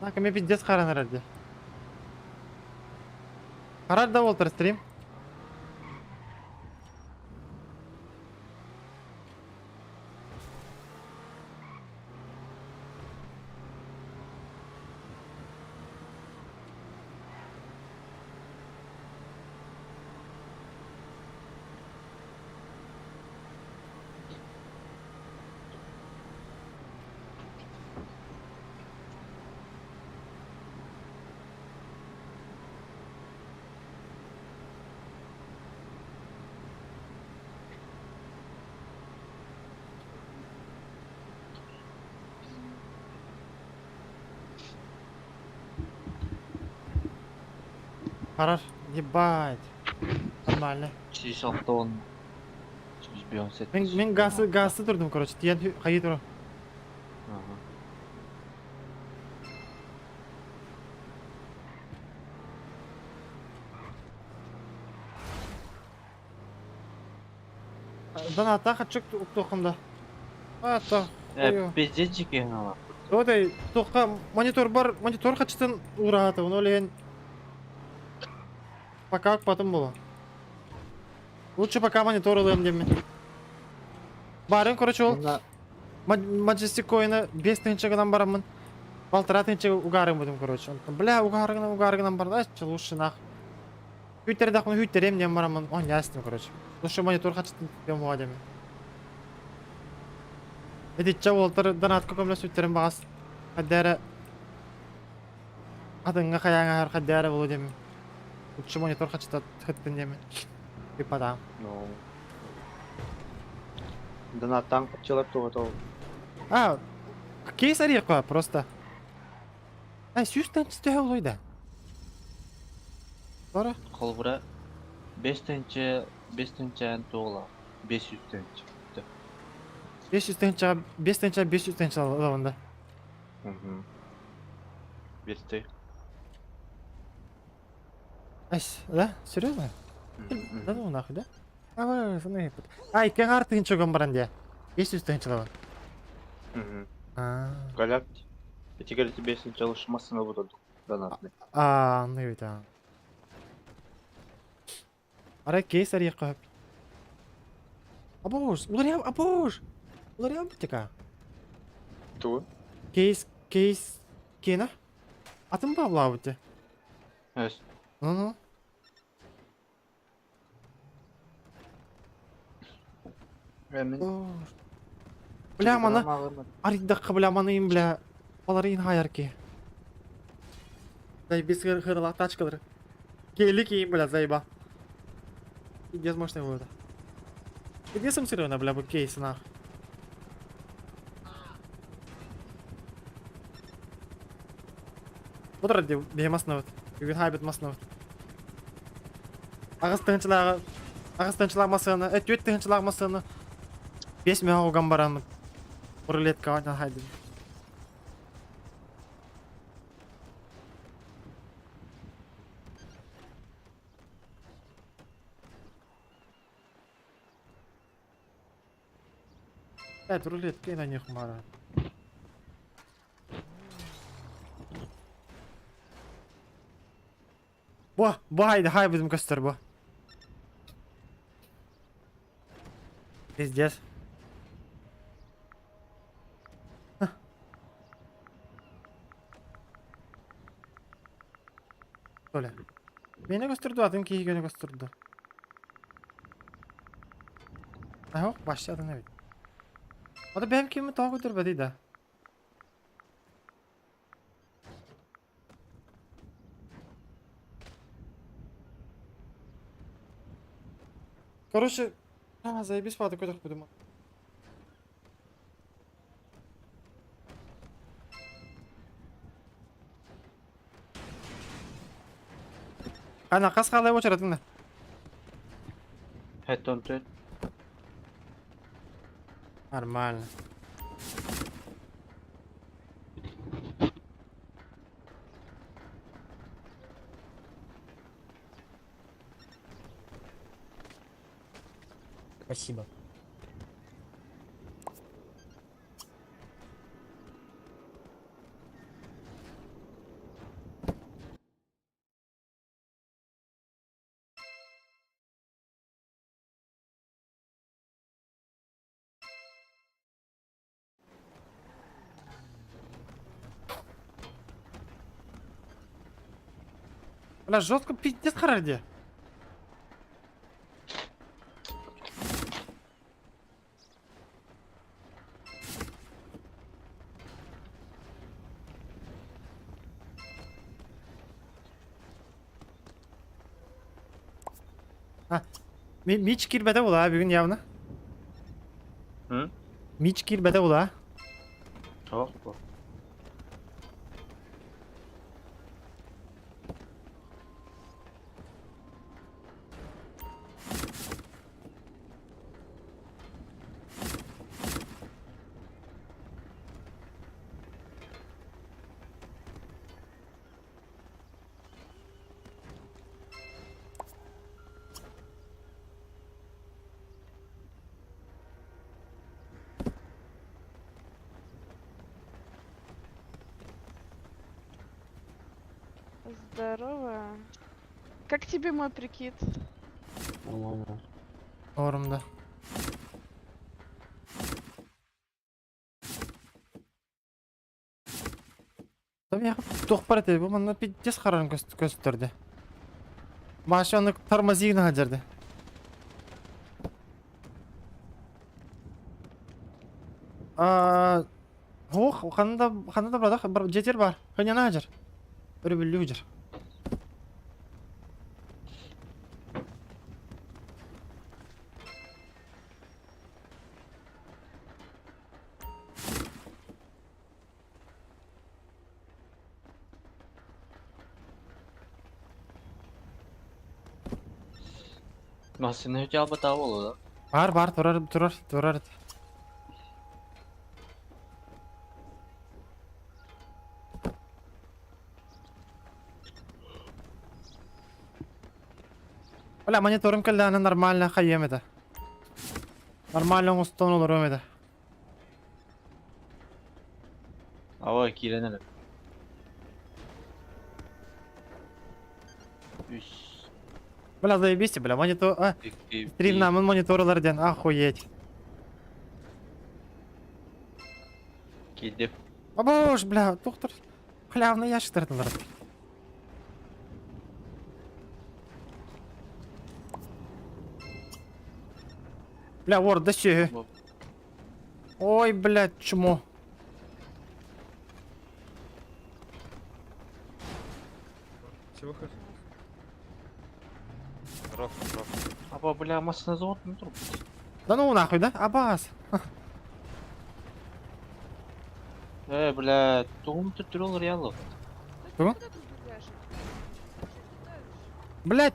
Так, мне пиздец харан ради. Харар да Волтер стрим. Харар, ебать. Нормально. 160 117. Мин гасы, гасы турдум, короче. Тиен хайы туру. Ага. Доната хачык уктухында. А, то. Пиздец генала. Одай, тоққа монитор бар, монитор хачытын урааты, оны олеген пока потом было. Лучше пока монитор ылыам демен. Барын, короче, ол Majestic коина 5 тысяча гынан барамын. 1500 угарым будем, короче. Бля, угарыгынан, угарыгынан бар, да, лучше нах. Хүйтер дақын хүйтерем дем барамын. Он ясно, короче. Лучше монитор хачытын дем хуа демен. Эдитче уолтар донатка көмлөс үттерин бағас. Хаддара Адыңга хаяңа хар хаддара болу демен. Лучше монитор хачыта хыттын демен. Типа Ну. Донаттан капчылар туга А, кейс ария просто. А, сүүстен чистөһө олуйда. Тора. Холбура 5 тынча 5 тынча тугла 500 тынча. 500 тынча, 5 тынча, 500 тынча алабында. Угу. Берти. Ась, да? Серьезно? Да ну нахуй, да? А, вы, А, иккен ар тынча гон баран дия. 500 тынча лабан. Угу. А. Галят. Эти тебе сначала шмасына будут донатный. А, ну ведь, а. Арай кейс ария кап. Абош, уларя, абош. Уларя бутика. Ту? Кейс, кейс, кена? Атын бабла бути. Эс. Ну-ну. Эми. Бля, мана аридакка бля маны им бля. Балар ин хаярки. Заебись хырла тачкалар. Келі кейін бля заеба. Пиздец мощный будет. Где сам серьезно, бля, бу кейс нах. Вот ради беймаснавыт. Бүгін хайбет маснавыт. Ағыз тыгынчылағы ағыз тыгынчылағы масыны, өт тыгынчылағы масыны. 5 мега оған барамын. Рулетка ойнан хайдым. Это рулетка на них мара. Бо, бо haydi hay bizim göster bu. Пиздец. Толя. Мени gösterdi atın ki gönü gösterdi. Aha başladın evet. O da benim kimi daha götürmedi de. Короче, а, заебись, пады көтөх будем. Ана қас қалай очарадың да? Хэттон төт. Нормально. Спасибо. Бля, жестко пиздец харарде. А, Мич кирбете була бүгүн явно. Hı? Мич кирбете була. Çok bu. Здорово. Как тебе мой прикид? Нормально. Норм да. Там я туох бар этэ, бу манна пиздец харан көстөрдө. Маша аны тормозигна хадьарды. Аа, Ох, ханна да ханна да брадах бар жетер бар. Ханяна хадьар. Өрөбүллүү хадьар. Массыына өтө албата буолуо да? Бар бар турар турар турар. Бля, мониторым кэллэҕинэ нормально хайыам этэ. Нормально оҥостон олоруом этэ. Ава киирэн эрэ. Үс. Бля, заебись, бля, монитор... А, Икки, стримнамын мониторлар диэн, охуеть. Киирдим. Абош, бля, доктор. Халявный ящик тардылар. Бля, вор, да сё. Ой, блядь, чмо. Чего хочешь? Ров, ров. Аба, бля, массыына завод не труп. Да ну нахуй, да? Абас. Э, бля, тугум түртүр ол реаллык. Что? Куда ты убегаешь? Блядь,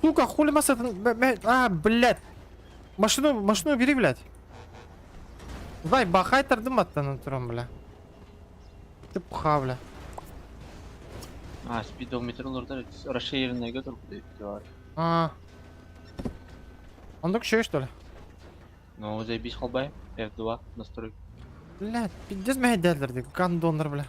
сука, хули масса... А, блядь. Машину, машину убери, блядь. Дай, бахай тардым аттан турам, бля. Ты пха, бля. А, спидометр олордар расширенныйга туруп бар. А. Он только еще, что ли? Ну, заебись халбай. F2 настрой. Блядь, пиздец меня дядер, гандонер, бля.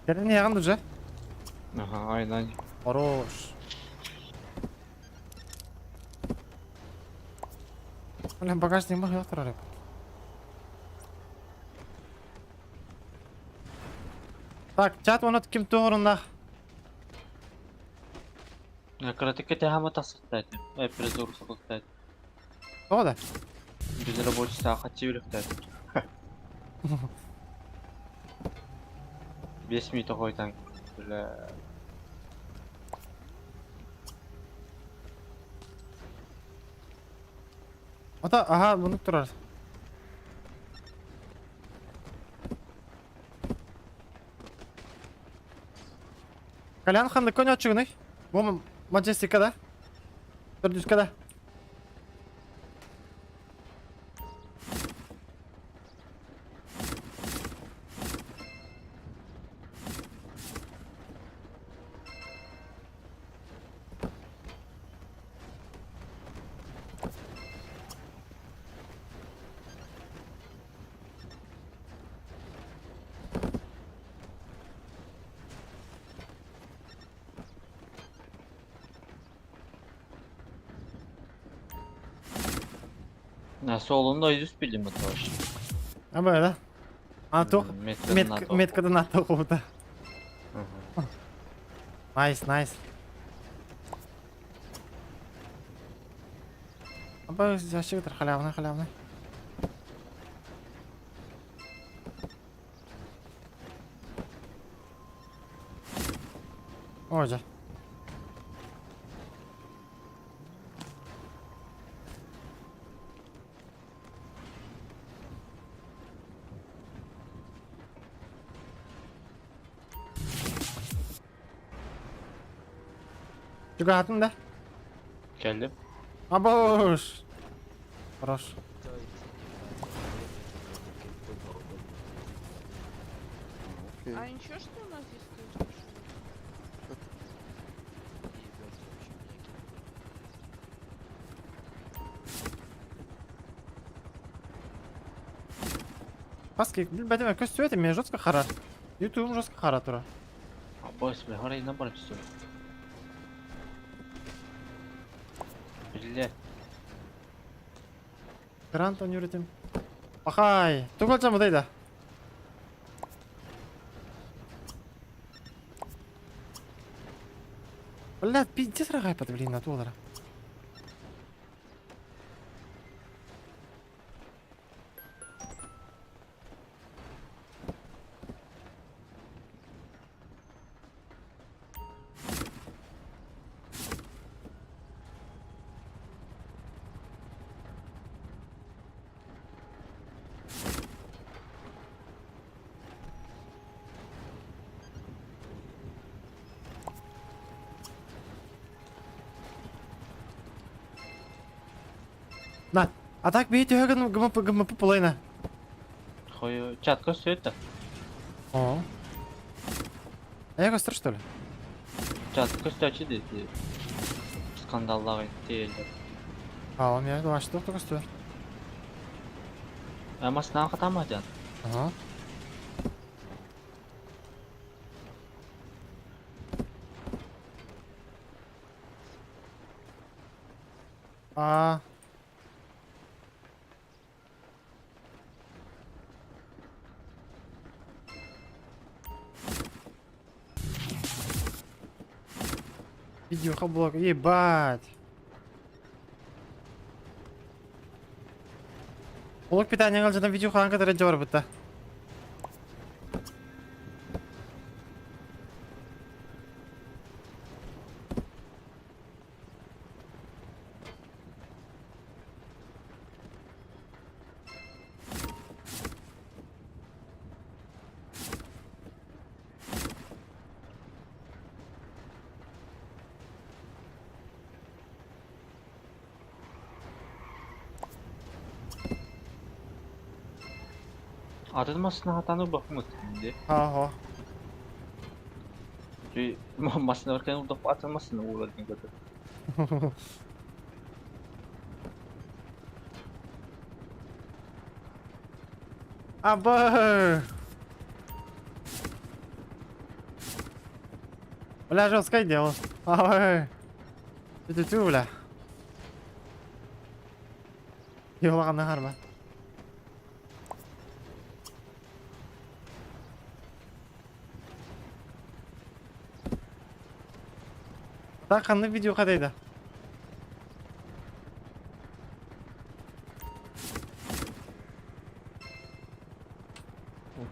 Nereden yagan уже? Ага, айнан. Хорош. Бля, багажник мах yo'q Так, чат оны ким туғырында? Каратыка тахама тасықтайды. Э, перезагрузка Тоға да? Безработица хатибиліктайды. 5 минут қойтан. Бля. Ата, ага, бұны тұрар. Колян ханды көне отчыгыны? Бу Маджестика да? Төрдүскә да? На солунда yüz билим тоже. А böyle. А тух метка меткадан аты кубута. Найс, найс. Аба ящик халявный, халявный. Ой, Чугаһатын да? Кэллим. Абош! Хорош. А ничего, что у нас здесь стоит машина? Паски, билбэтим, көстүбэт эмиэ жестко харар. Ютубум жестко хара тура. Аббас, бля, харай на бар түсті. Бля, Грант ойнуур этим. Пахай, тугал жамыдай да. Блядь, пиздец рагайпат, блин, на туолара. На, а так бейте өгін гмп гмп полайна. хою, чат көстүбэт да. О. А я костер, что ли? Чат көстү деди. Скандаллар этти. А, он я думаю, что только костер. Амасынан катамадян. Ага. А. Видюха блок, ебать. Блок питания алжыдан видюха аңка дәрәҗә бар битте. Атын масына хатаны бакмыт инде. Ага. Масына баркен урдап атын масына уладын көтөр. Аба! Бля, жесткое дело. Ай. Тю-тю-тю, бля. Йолаган харма. Так, ханны видео кадайда.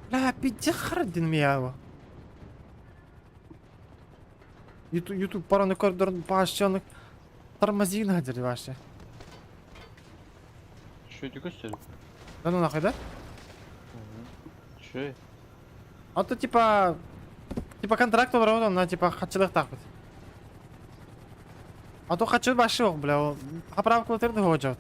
Бля, пиздец хардин миява. Ютуб, ютуб параны көрдөрн башчаны тормозин хадыр вообще. Шөйдү көстөр. Да ну нахуй, да? Шөй. А то типа... Типа контракт олар на типа хатчылык тақпыт. А то хатчы башы yok, бля. Ол Поправка өтірді хожат.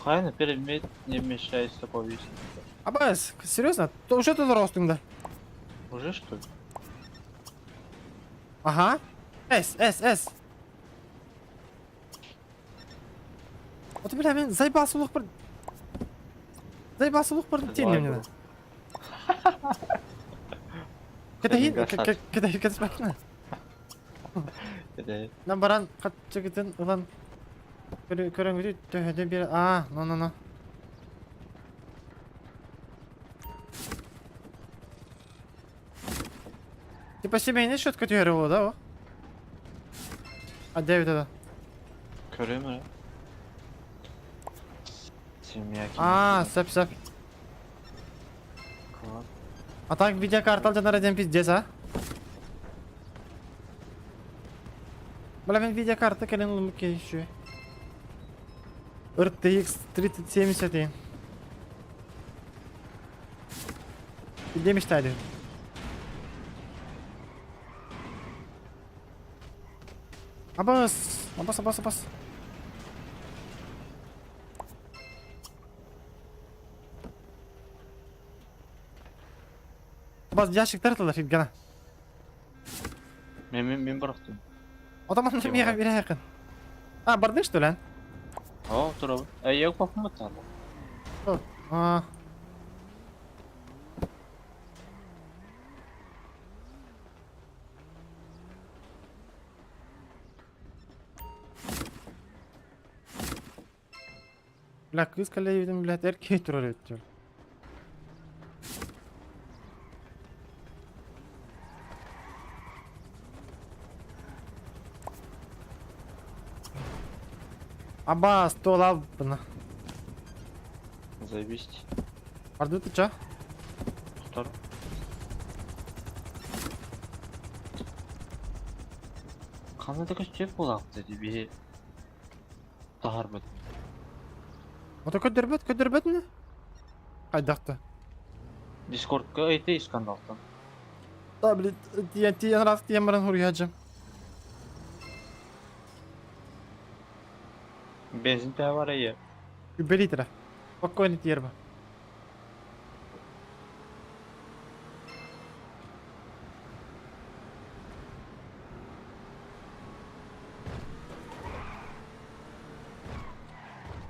Хайна предмет не мешается повесить. Абас, серьезно? То уже тут ростың да? Уже что ли? Ага. С, С, С. Вот, бля, мен заебался улық бір... Заебался улық бір тен мне. Кета кета кета спакна. Это Нам баран катчыгытын ылан көрөңүтү төһөдөн бер а но но но Типа семейный счет көтөрө болду да о? А девять это. көрөм Семья А, сөп сөп. А так видеокарта жанар ден пиздец, а? Бля, мин видеокарта кэлин ылыммыт киһи үчүгэй. RTX 3070 Где мечтали? Абас! Абас, абас, абас! Абас, ящиктар тылар хитгана. Мен мен мен бырахтым. Отаман миэхэ бирэһэкин. А, бардыҥ что ли? О, турабын. Э, я упапым баттаҕа. А. Бля, кыыс кэлэйбитин, блядь, эр киһи турар эбит дьон. Аба, стол албына. Заебись. Барды ты чё? Тутар. Ханна да көстүөх буолаахпыт ити биһи таһаарбыт. Ото көрдөрбөт, көрдөрбөт ини. Хайдах да. Дискордка ыйытыы скандалтан. Да, блин, тиийэн тиийэн ыраах тиийэн баран хуруйааччым. Бензин төһө бар ийэ? Үбэ литра. Спокойно тиийэр ба.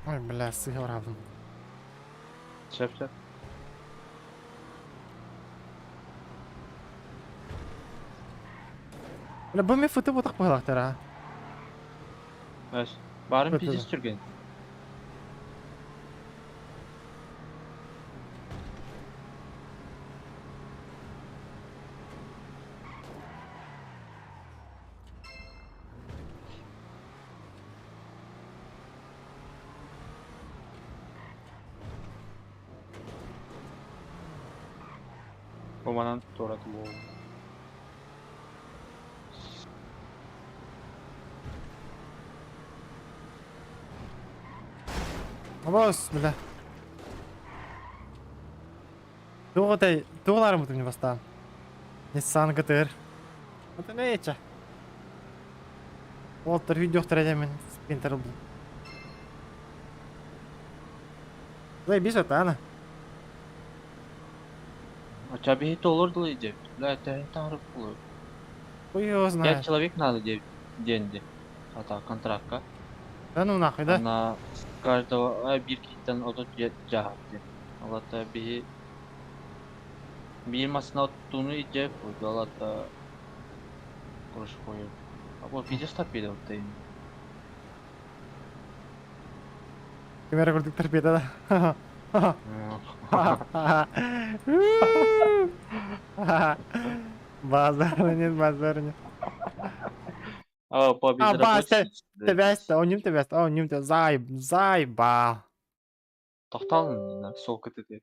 Ой, бля, сыыһа барабын. Сөп сөп. Бля, бу мен фыты ботах быһалахтар а. Өс. Баарын Фыты. пиздец түргэн. Бу манан туоратыллыбыт. Абас, бля. Туох этэй, туох ылаарыммытым не бастаан. Nissan GTR. Это нече. Уолаттар видеохтар этэммин спинтер ылбытым. Заебись это, ана. А биһи толор дылы диэбит. Бля, төһөн таһарып буолуой? Хуй его Пять знает. человек надо диэн Ата контрактка. Да ну нахуй, да? На каждого биир киһиттэн отут дьаһап диэн. Ол аата биһи биир массыына оттууну илдьэ ол аата короче хуй. А вот пиздец торпеда вот Ким эрэ курдук торпеда да. Базара нет, базара нет. А, по А, бася, безработице. Тебэстэ, онньум тебэстэ, онньум те, зай, заебал. Тохтоон сол кытыты.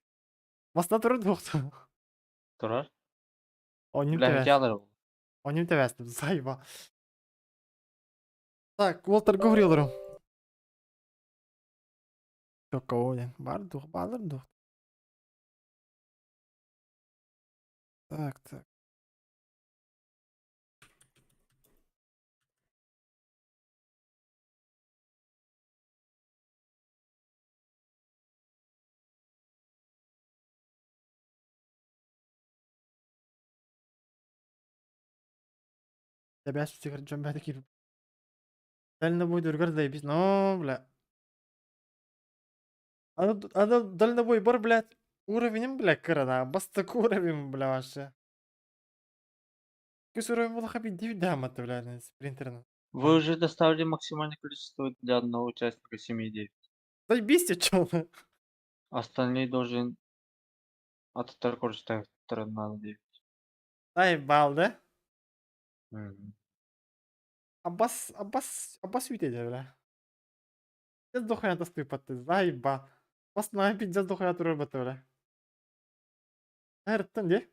Баста турар дуохту. Турар. Онньум Бля, тебэстэ, театр был. онньум тебэстэ, заебал. Так, Уолтер говорил. Чокко диэн. Баар дух, баалар дух. Так, так. Тебэс үчүгэр дьон бэйэтэ киирбит. Дальнобой дургар заебись, но, бля. Аны дальнобой бар, блядь, уровенем, бля, кырана. Бастакы уровень, бля, вообще. Кыс уровень буоллахха биирдии даамата, бля, спринтерынан. Вы уже доставили максимальное количество для одного участника семьи 9. Заебись ты, чё? Остальные должен от второй на 9. Заебал, да? Мгм. Аббас, Аббас, Аббас үтеді, бля. Пиздец дохуя тастыпатты, заеба. Бас на пиздец дохуя турбаты, бля. Эрттен де?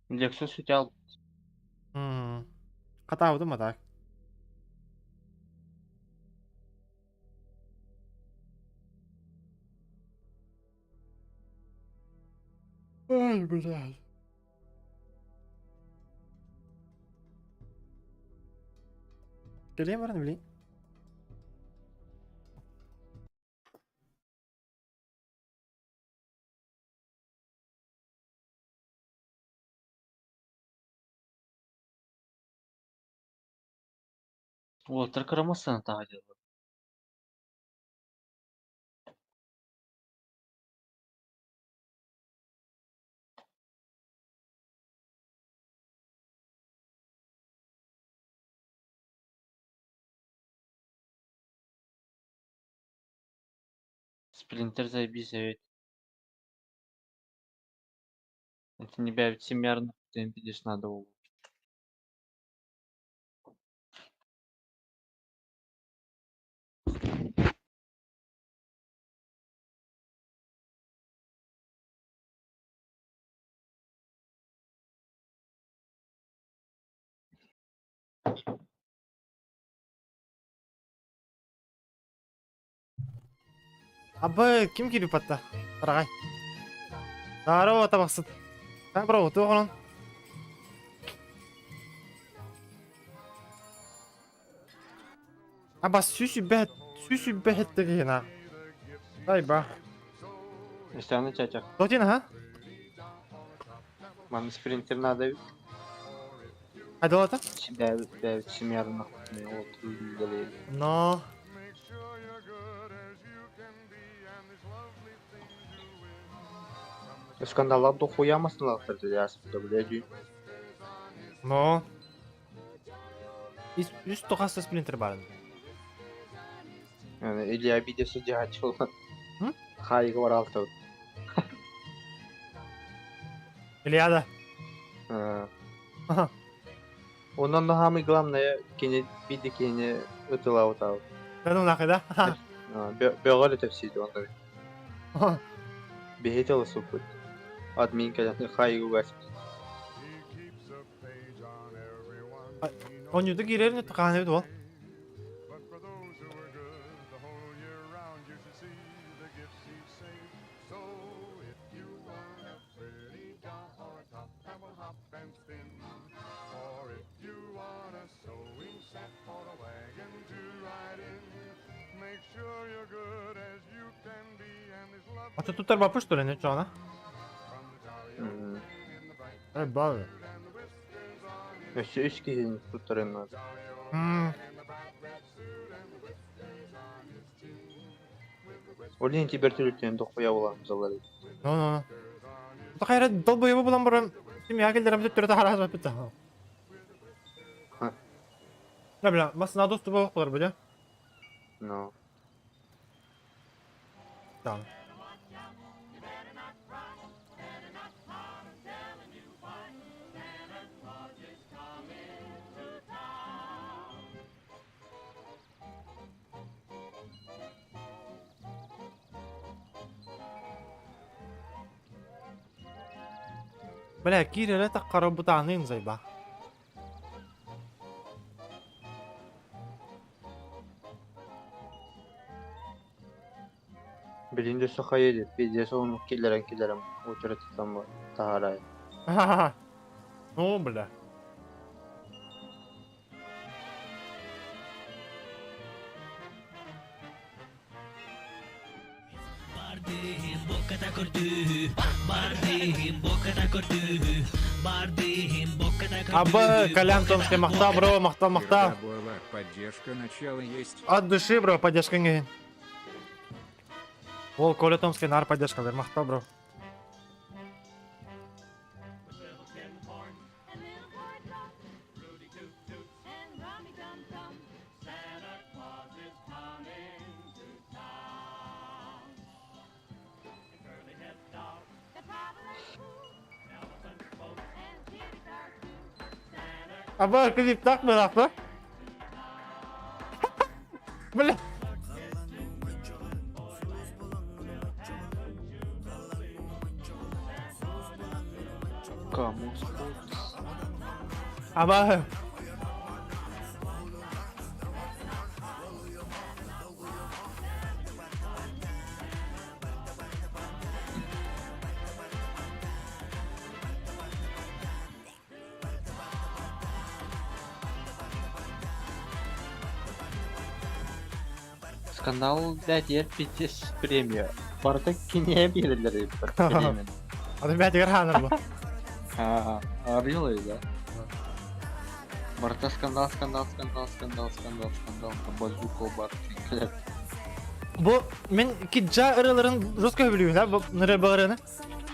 Lexus үтэ Хатаабытым а так. Ой, блядь. Кэлиэм баран билин. Уолтар кырамассана таһа дьыллар. Сплинтер заебись эбит. Это не бэйбит семьярных пидешь надо было. Абы ким кирип атта? Тарагай. Здорово, табақсыт. Та бро, туох онон? Аба сүүс үбэт тегена. Дай ба. Истяны чача. Тотин ха? Маны спринтер надо. Хайдалата? Бэйбит бэйбит семьярных. Но. Скандаллар дохуя масыналахтар блядь. Но. Үс тоқасы спринтер барын. Илья видеосы жаачыл. М? Хайгы бар алты. Ильяда. Аха. Онон да самое главное, кини биди кини ытыла утау. Да ну нахуй, да? Бөҕөр өтөпсийди онно. Бэһит суппут. Админ кэлэн хайгы угас. Онюду киирер не бит ол. А что тут арбапы что ли, не чё она? Эй, балы. Өссө үс киһини туттарыннар. Олин ти бертөлүттен дохуя буламыз алар. Ну, ну, ну. Та хайра долбоебы булан баран. Ким я келдерем деп түрөтө харас бапыт. Ха. Да бля, масына доступы бар булар бля. Ну. Да. Бля, киирэрэ таххара бутааныын зайба. Билинде сахайы пиздец оны киллерен киллерен очередь таарай. Ну, бля. Абы, Колян Томский, махта, бро, махта, махта. Поддержка начала есть. От души, бро, поддержка не. Ол, Коля Томский, нар поддержка, махта, бро. Абы, клип так мы нахуй. Бля. Кому Абы. Скандал бээтигэр пиздец премия. Барыта киниэ биэрэллэр эбит премияны. Аны бээтигэр хаанар бу. Арыйыл да. Барыта скандал, скандал, скандал, скандал, скандал, скандал, базука бар. Бу мен киджа ырыаларын жестко сөбүлүүбүн, да, бу ныры баарыны.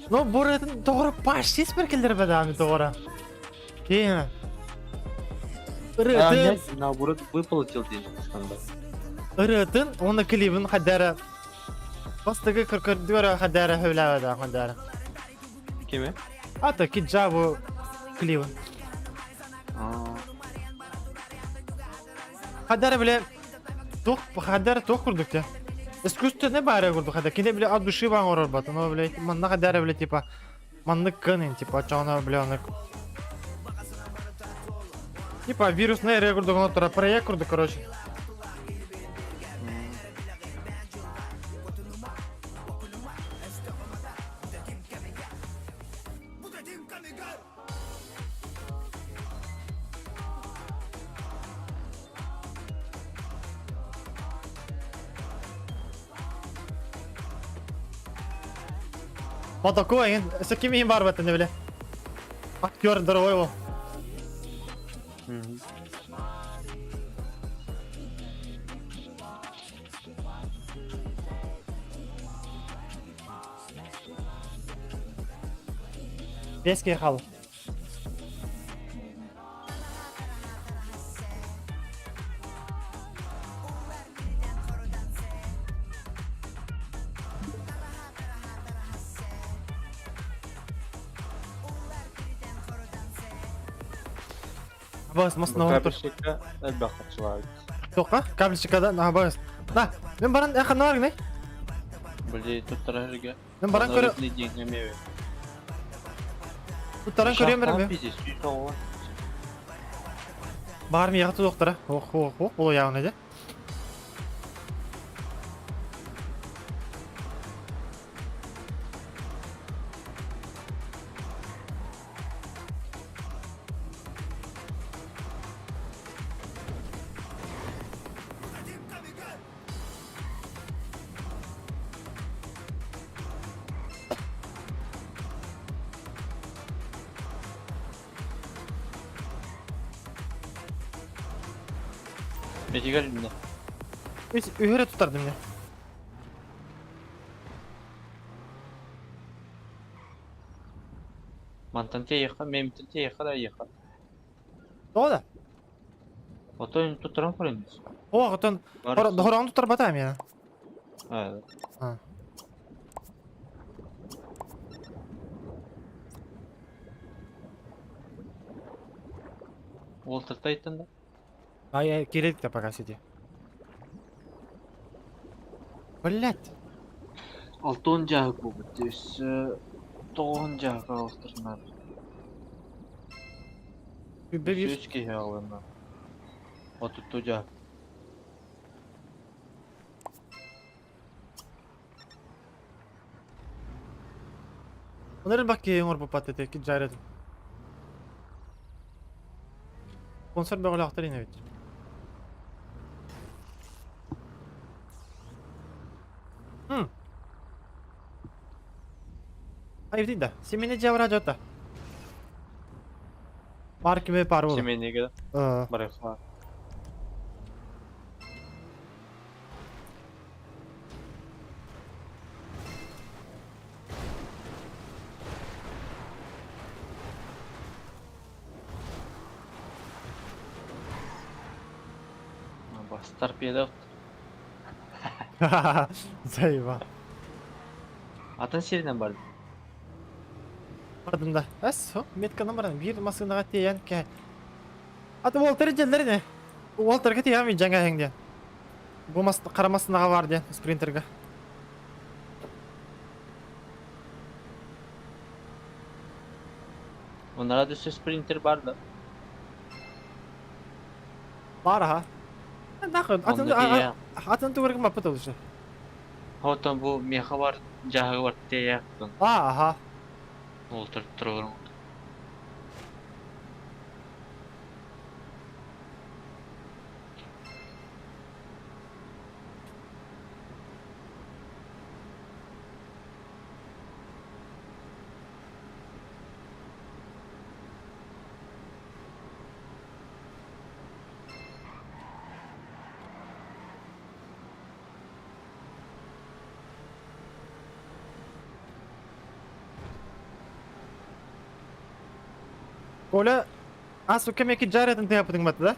Но бу ырыатын тоҕоро почти сперкеллер бадааны тоҕоро. Киһи. Ырыатын, Наоборот, выплатил денег скандал. Ырыатын уонна клибин хадара бастакы көрдүгэр хадара хөбүлээбэтэ хадара. Кими? Ата киджа бу клибин. Хадара биле туох хадара туох курдук те. Искусственный баара курдук хада. Кини биле от души баан оҥорор бат. Но биле манна хадара биле типа маннык кынын типа чоно биле ону типа вирусный эрэ курдук оҥотторо проект курдук короче. Мотоку эҥин өссө ким иһин баарбаттан биле. Актер здоровой ол. Бес киһи хаалла. Бас масына отыр. Кабельщикка элбэх харчылаабыт. Тоққа? Кабельщикка да бас. На, мен баран эхо нар не? Били туттара эрге. Мен баран көрө туттаран көрөм берем. Бар ми яғы доктора. Ох, ох, ох, бұл яғын еді. Этигер эмне? Үһөрө туттардым не. Мантан тиэйиэххэ, мэмтэн тиэйиэххэ да иэхэ. Тоҕо да? Отой туттаран көрөннүс. О, отон хороон туттарбатаам я. Аа. Уол тартайтын да? Ай, ай, кирилл да пока сиди. Блять. Алтон жаһык буолбут өссө тоҕуһун жаһык аҕалыстарынаар. Бэбир. Үс киһи аҕалынна. Отутту жаһык. Онарын бакки оҥорбуппат этэ киджаретым. Спонсор бөҕөлөөхтөр инэбит. Хм. Айбытый да. Семейный дьявра дьота. Пар киме пар буолла. Семейныйга барыахха. Бас торпеда. Заеба. Атын сиринэн бардым. Бардым да. Эс, метканы баран биир массыынаҕа тиэйэн кэ. Аты Уолтер дьэллэр ини. Уолтерга тиэйэн виджаҥа эһэҥ диэн. Бу мас хара массыынаҕа бар диэн спринтерга. Онара өссө спринтер бар да. Баар аха. Нахуй, атын атын тугар маппыт олушу. Хотон бу меха бар, жаһыгы бар тиэйэхтэн. А, аха. Уолтер турар. Коля, а сука меки жаретін тыапытың баты да?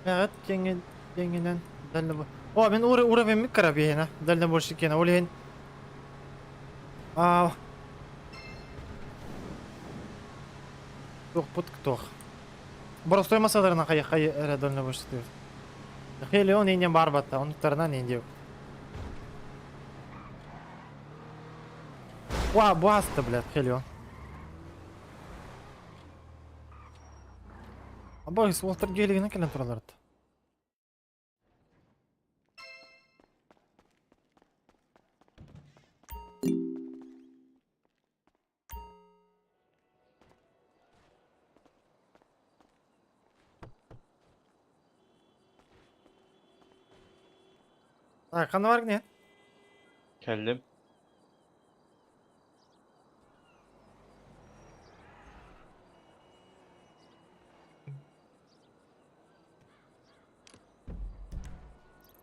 Evet, кеңин кеңинен дальнобой. О, мен уровень карабиена, дальнобойщик кена, ол иһин. А Туох туох. Боростой масаларына хайы хайы эрэ дальнобойщик диир. Хелион инен бар батта, онуттарынан ин диэбит. Уа, буаста, блядь, Хелион. Абай, суолтар гелигинен кэлэн тураллар. Так, ханна бар не? Кэллим.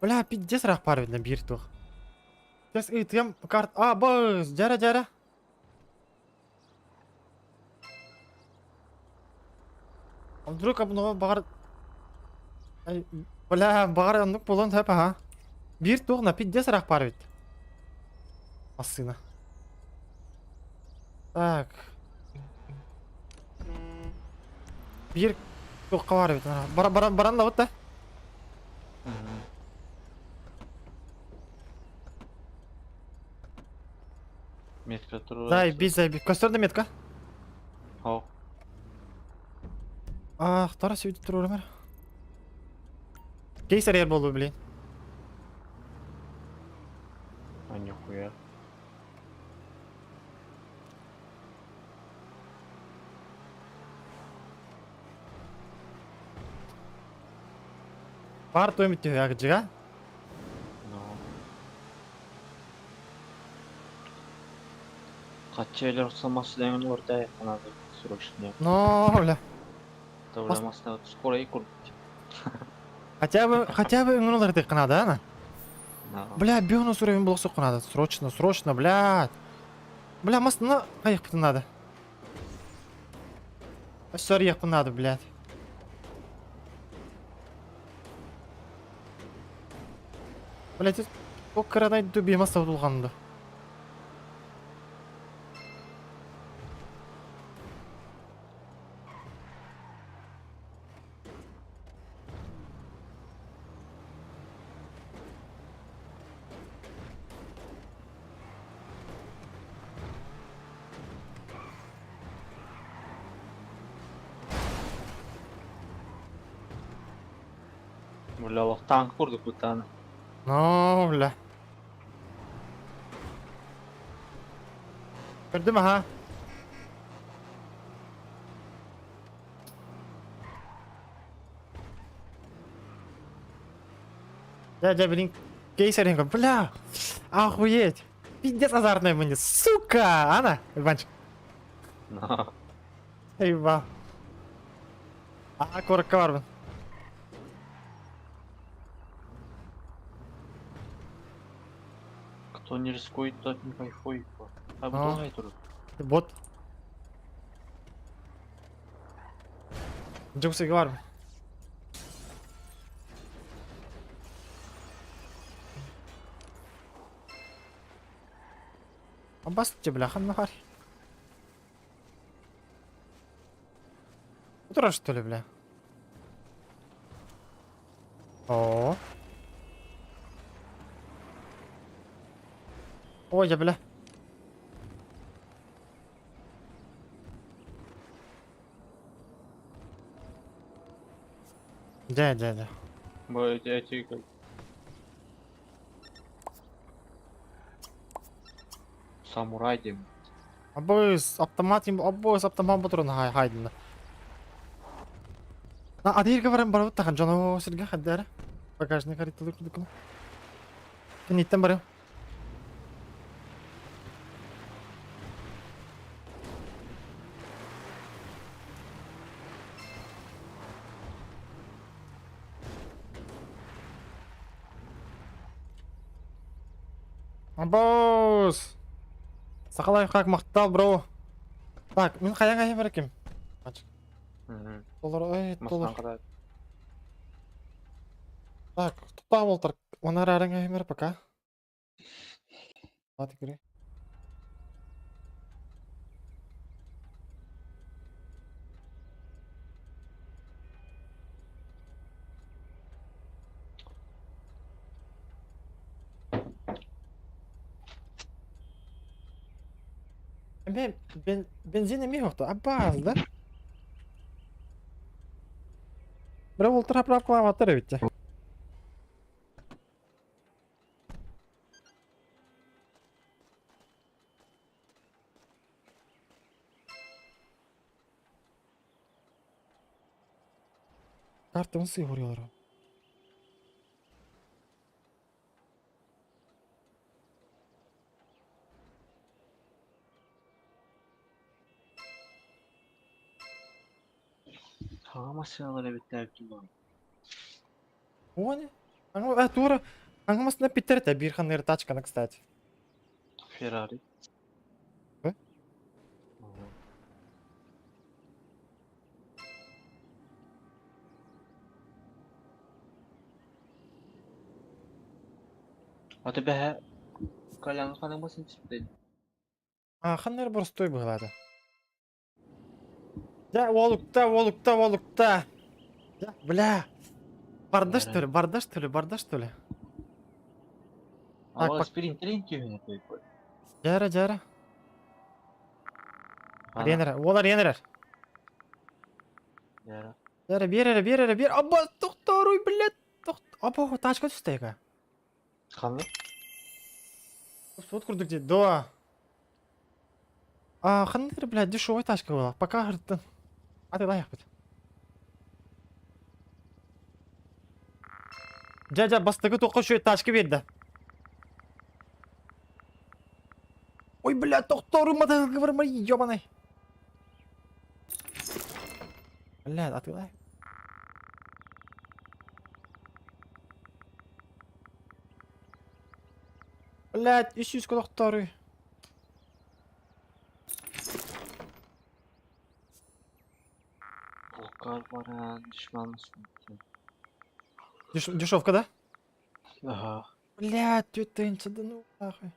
Бля, пиздец ыраах баар эбит биир туох. Сейчас ыытыам карт... А, быз, дьара дьара. А вдруг обнова баҕар... Ай, бля, баҕар оннук буолуон сөп аха. Биир туох на пиздец ыраах баар эбит. Массыына. Так. Биир туохха баар эбит. Баран баран баран да да. Метка турар. Заебись, заебись. Көстөр да метка? Хоо. Ах, тара сөйтіп турур Кейсер ер болду, блин. А нихуя. Бар туйм түһэ Ну. Качча элер самасы орда надо срочно. Но, бля. Это уже масна скоро и курить. Хотя бы үҥүн олар надо, ана. Да. Бля, бионус уровень был сука надо. Срочно, срочно, блядь. Бля, маст на кайыкпытын надо. Сори, надо, блядь. Блядь, о кырадай дүбе маста тулғанды. Бля, лох танк курдук бутаны. Но, бля. Көрдүм, аха. Дядя, блин, кейсеринга, бля, охуеть. Пиздец азартный мне, сука, Ана, Иванчик. Но. Eyvah. А, корка барбын. Кто не рискует, тот не кайфует. А А. бывает тут. Бот. Джуксига барбын. Абас бля, хан нахар. Утро что ли, бля? О. Ой, я, бля. Дя, дя, дя. Бо эти как. Самурай дем. Абыз автомат им абыз автомат батырын хай хайдына. На адирге баран барып тахан жана сирге хаддара. Багажник хариталык дукуна. Кениттен барым. Абоос! Сахалай как махтал, бро. Так, мин хайаң айым бар ким? Толор, ой, толор. Мастан кадar. Так, тутаа болтар. Онар арың айым бар пока. Хватит игры. Бен, бен, бензин эми хохто, аббаз, да? Бра болтар апрап кылааматтар эбитте. Картамын сыйгырыялар. Саҥа массыыналар эбиттэр ким Оне? Аңа тура. Аңа питер это бир ханыр тачканы, кстати. Феррари. Э? А тебе Колян ханың басын типте. А, ханыр простой быглады. Да, волукта, волукта, волукта. Да, бля. Барда что ли, барда что ли, барда что ли? А ол спринтерин түйүнө көйпөй. Жара, жара. Ренер, олар ренер. Жара. Жара, бер, бер, бер. Аба, тохторуй, блядь. Тохт. Аба, тачка түстө эка. Ханны? Вот курдук дейт, да. А, ханныр, блядь, дешевая тачка была. Пока гырттын. А ты лайк бит. Жа, жа, бастыгы тоққа шөй тачка берді. Ой, бля, тохторуй, мотоцикл бармай, ёбаный. Бля, а ты лайк. Блядь, 300 тохторуй. Волкар баран, душман mısın? Дешевка, да? Ага. Блядь, тетя, да ну нахуй.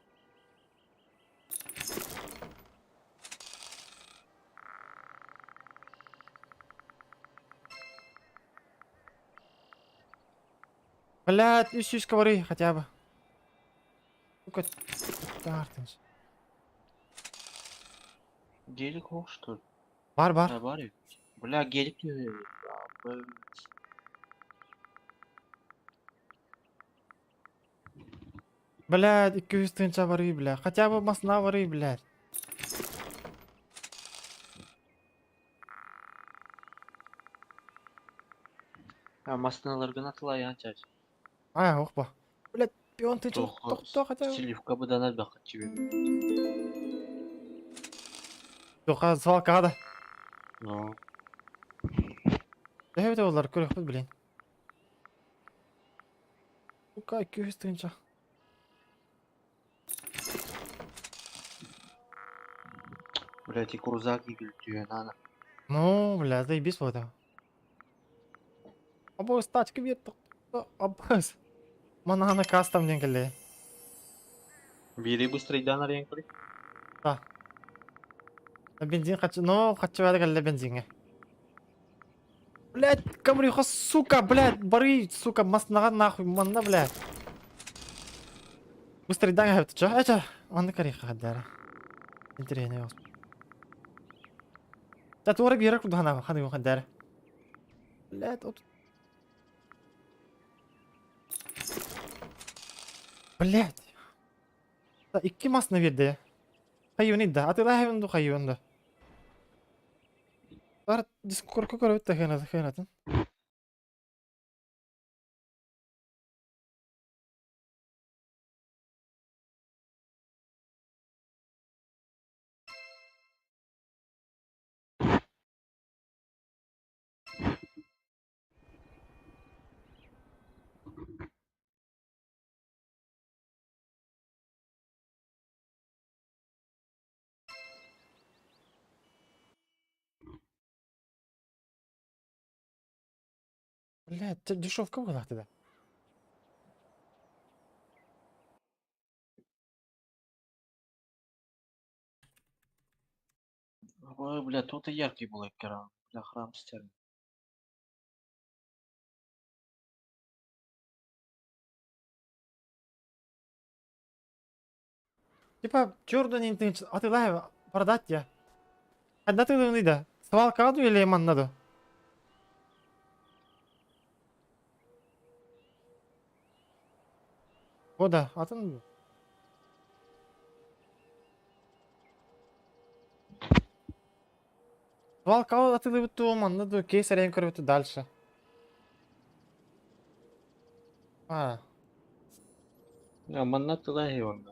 Блядь, 300 ковры хотя бы. Сука, тартынш. Гелик хох что ли? Бар, бар. Да, бар. Бля, гелик түйүнө. Блядь, 200 тысяч бары, бля. Хотя бы масна бары, блядь. А масыналар гына тылай анчач. А, ох ба. Блядь, пион ты чё, тохто хотя бы. Силивка быдан бакыт чибе. Тоха, свалка да. Ну. Evet олар көрөкпүт, блин. Сука, 200 тысяч. Блядь, и крузак игил ана. Ну, бля, заебись вот это. Абыз тачка бер, абыз. Манана кастом ден келе. Бири быстрый дан арен кили. Да. Бензин хочу, ну, хочу это келе бензинге. Блядь, камриха, сука, блядь, бары, сука, маснага нахуй, манна, блядь. Быстрый дан хэпт, чё? Это, он кариха хаддара. Интересно, Да тура бирек кудана, ханы хаддара. Блядь, вот. Блядь. Да, икки масна берди. Хайван да, а ты хайван ду хайван да. Бар дискорка көрөт да хэнат хэнатын. Блядь, дешевка была тогда. Ой, бля, тут и яркий был экран. Бля, храм стерн. Типа, черный не а ты лайв продать я. Когда ты да? Свалка аду или ман надо? О да, атын. Свалка атылыбыт манна ду кейс арен көрбүтү дальше. А, А, манна туда и он.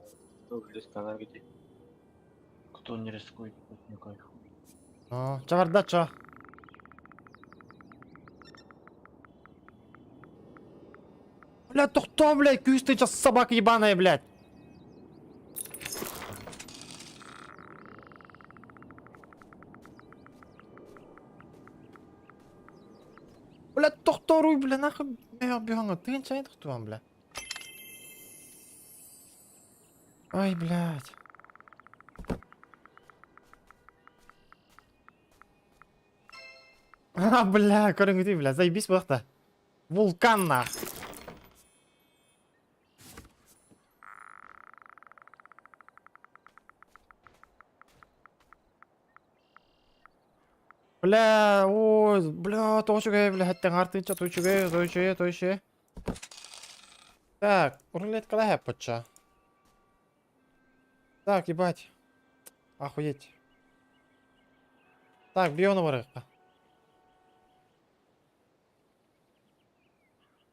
Где. Кто не рискует, тот не кайфует. ну, чаварда чо. Бля, кто, блядь, күүс ты сейчас собака ебаная, блядь. Бля, тохторуй, бля, нахуй, бля, бьёнга, ты ничего не тохтуан, бля. Ай, блядь. А, бля, көрүҥүтүй, бля, заебись буолта. Вулкан нах. Бля, ой, бля, тоочугай, бля, хэттэн артынча, тойчугай, тойчугай, тойчугай. Так, рулетка лэхэ поча. Так, ебать. Охуеть. Так, биону барыхха.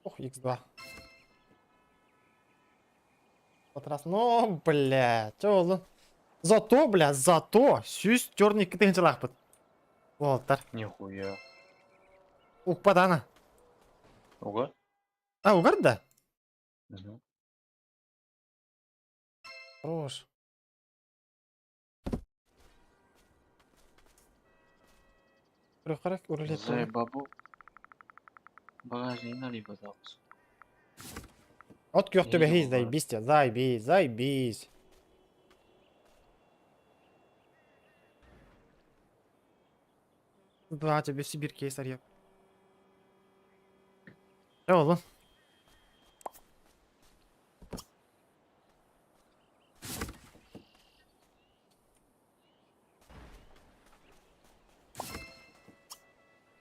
Ох, x2. Вот раз, ну, бля, чё oldu? Зато, бля, зато, сүүс черный кытыгынчалаахпыт. Уолаттар. Нихуя. Укпадана. Ого. А, угар да? Угу. Хорош. Рухарак рулет. За бабу. Багажник налибо запуск. От көх Не төбе видел, заебись тебя, заебись, заебись. Да, тебе в Сибирь кейс арья. Оğlum.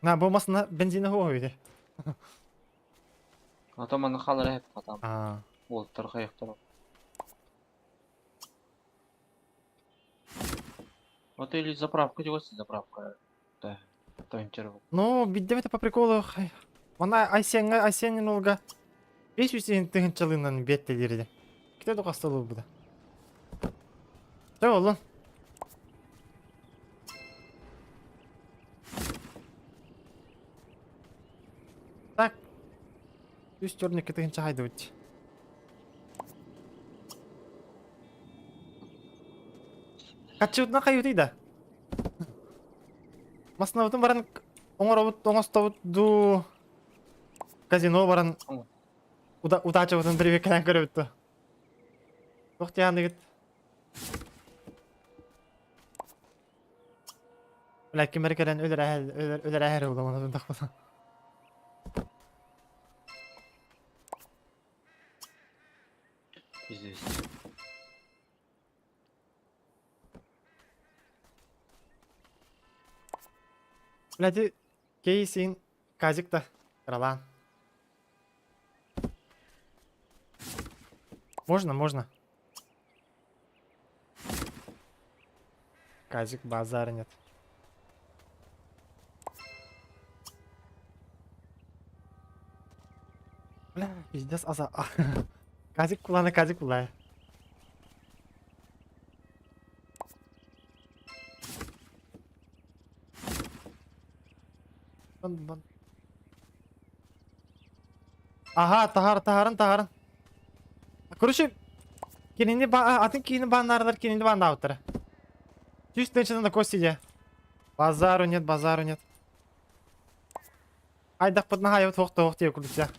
На, бу масына бензини хуа А то маны халар хеп катам. А. Уолтар хайыктар. Вот или заправка делается, заправка. Да. Танчер. Ну, биддем это по приколу. Она айсенга айсенин олга. Беш үсен тыгынчалынан беттелерди. Ките докастылы буда. Чэ oğlum. Так. Үс төрнүк тыгынча хайдыбыт. Качыбытна кайбытый да. Маснабытын баран оңоробут оңостобут ду казино баран уда удачабытын бир кэлэн көрөбүттү. Туох тиһааныгыт. Бля, кимер кэлэн өлөр өлөр әһэр уламанатын тахпаса. Пиздец. Бля, ти кейсин казик да Ролан. Можно, можно. Казик базар нет. Бля, пиздец, аза. Казик куланы, казик кулай. Бан, бан. Ага, тахар, тахарын, тахарын. Короче, кинини ба атын кини баннарлар, кинини баннауттара. Чуть на кости де. Базару нет, базару нет. Айдахпытына хаайбыт суох тоох диye курдук.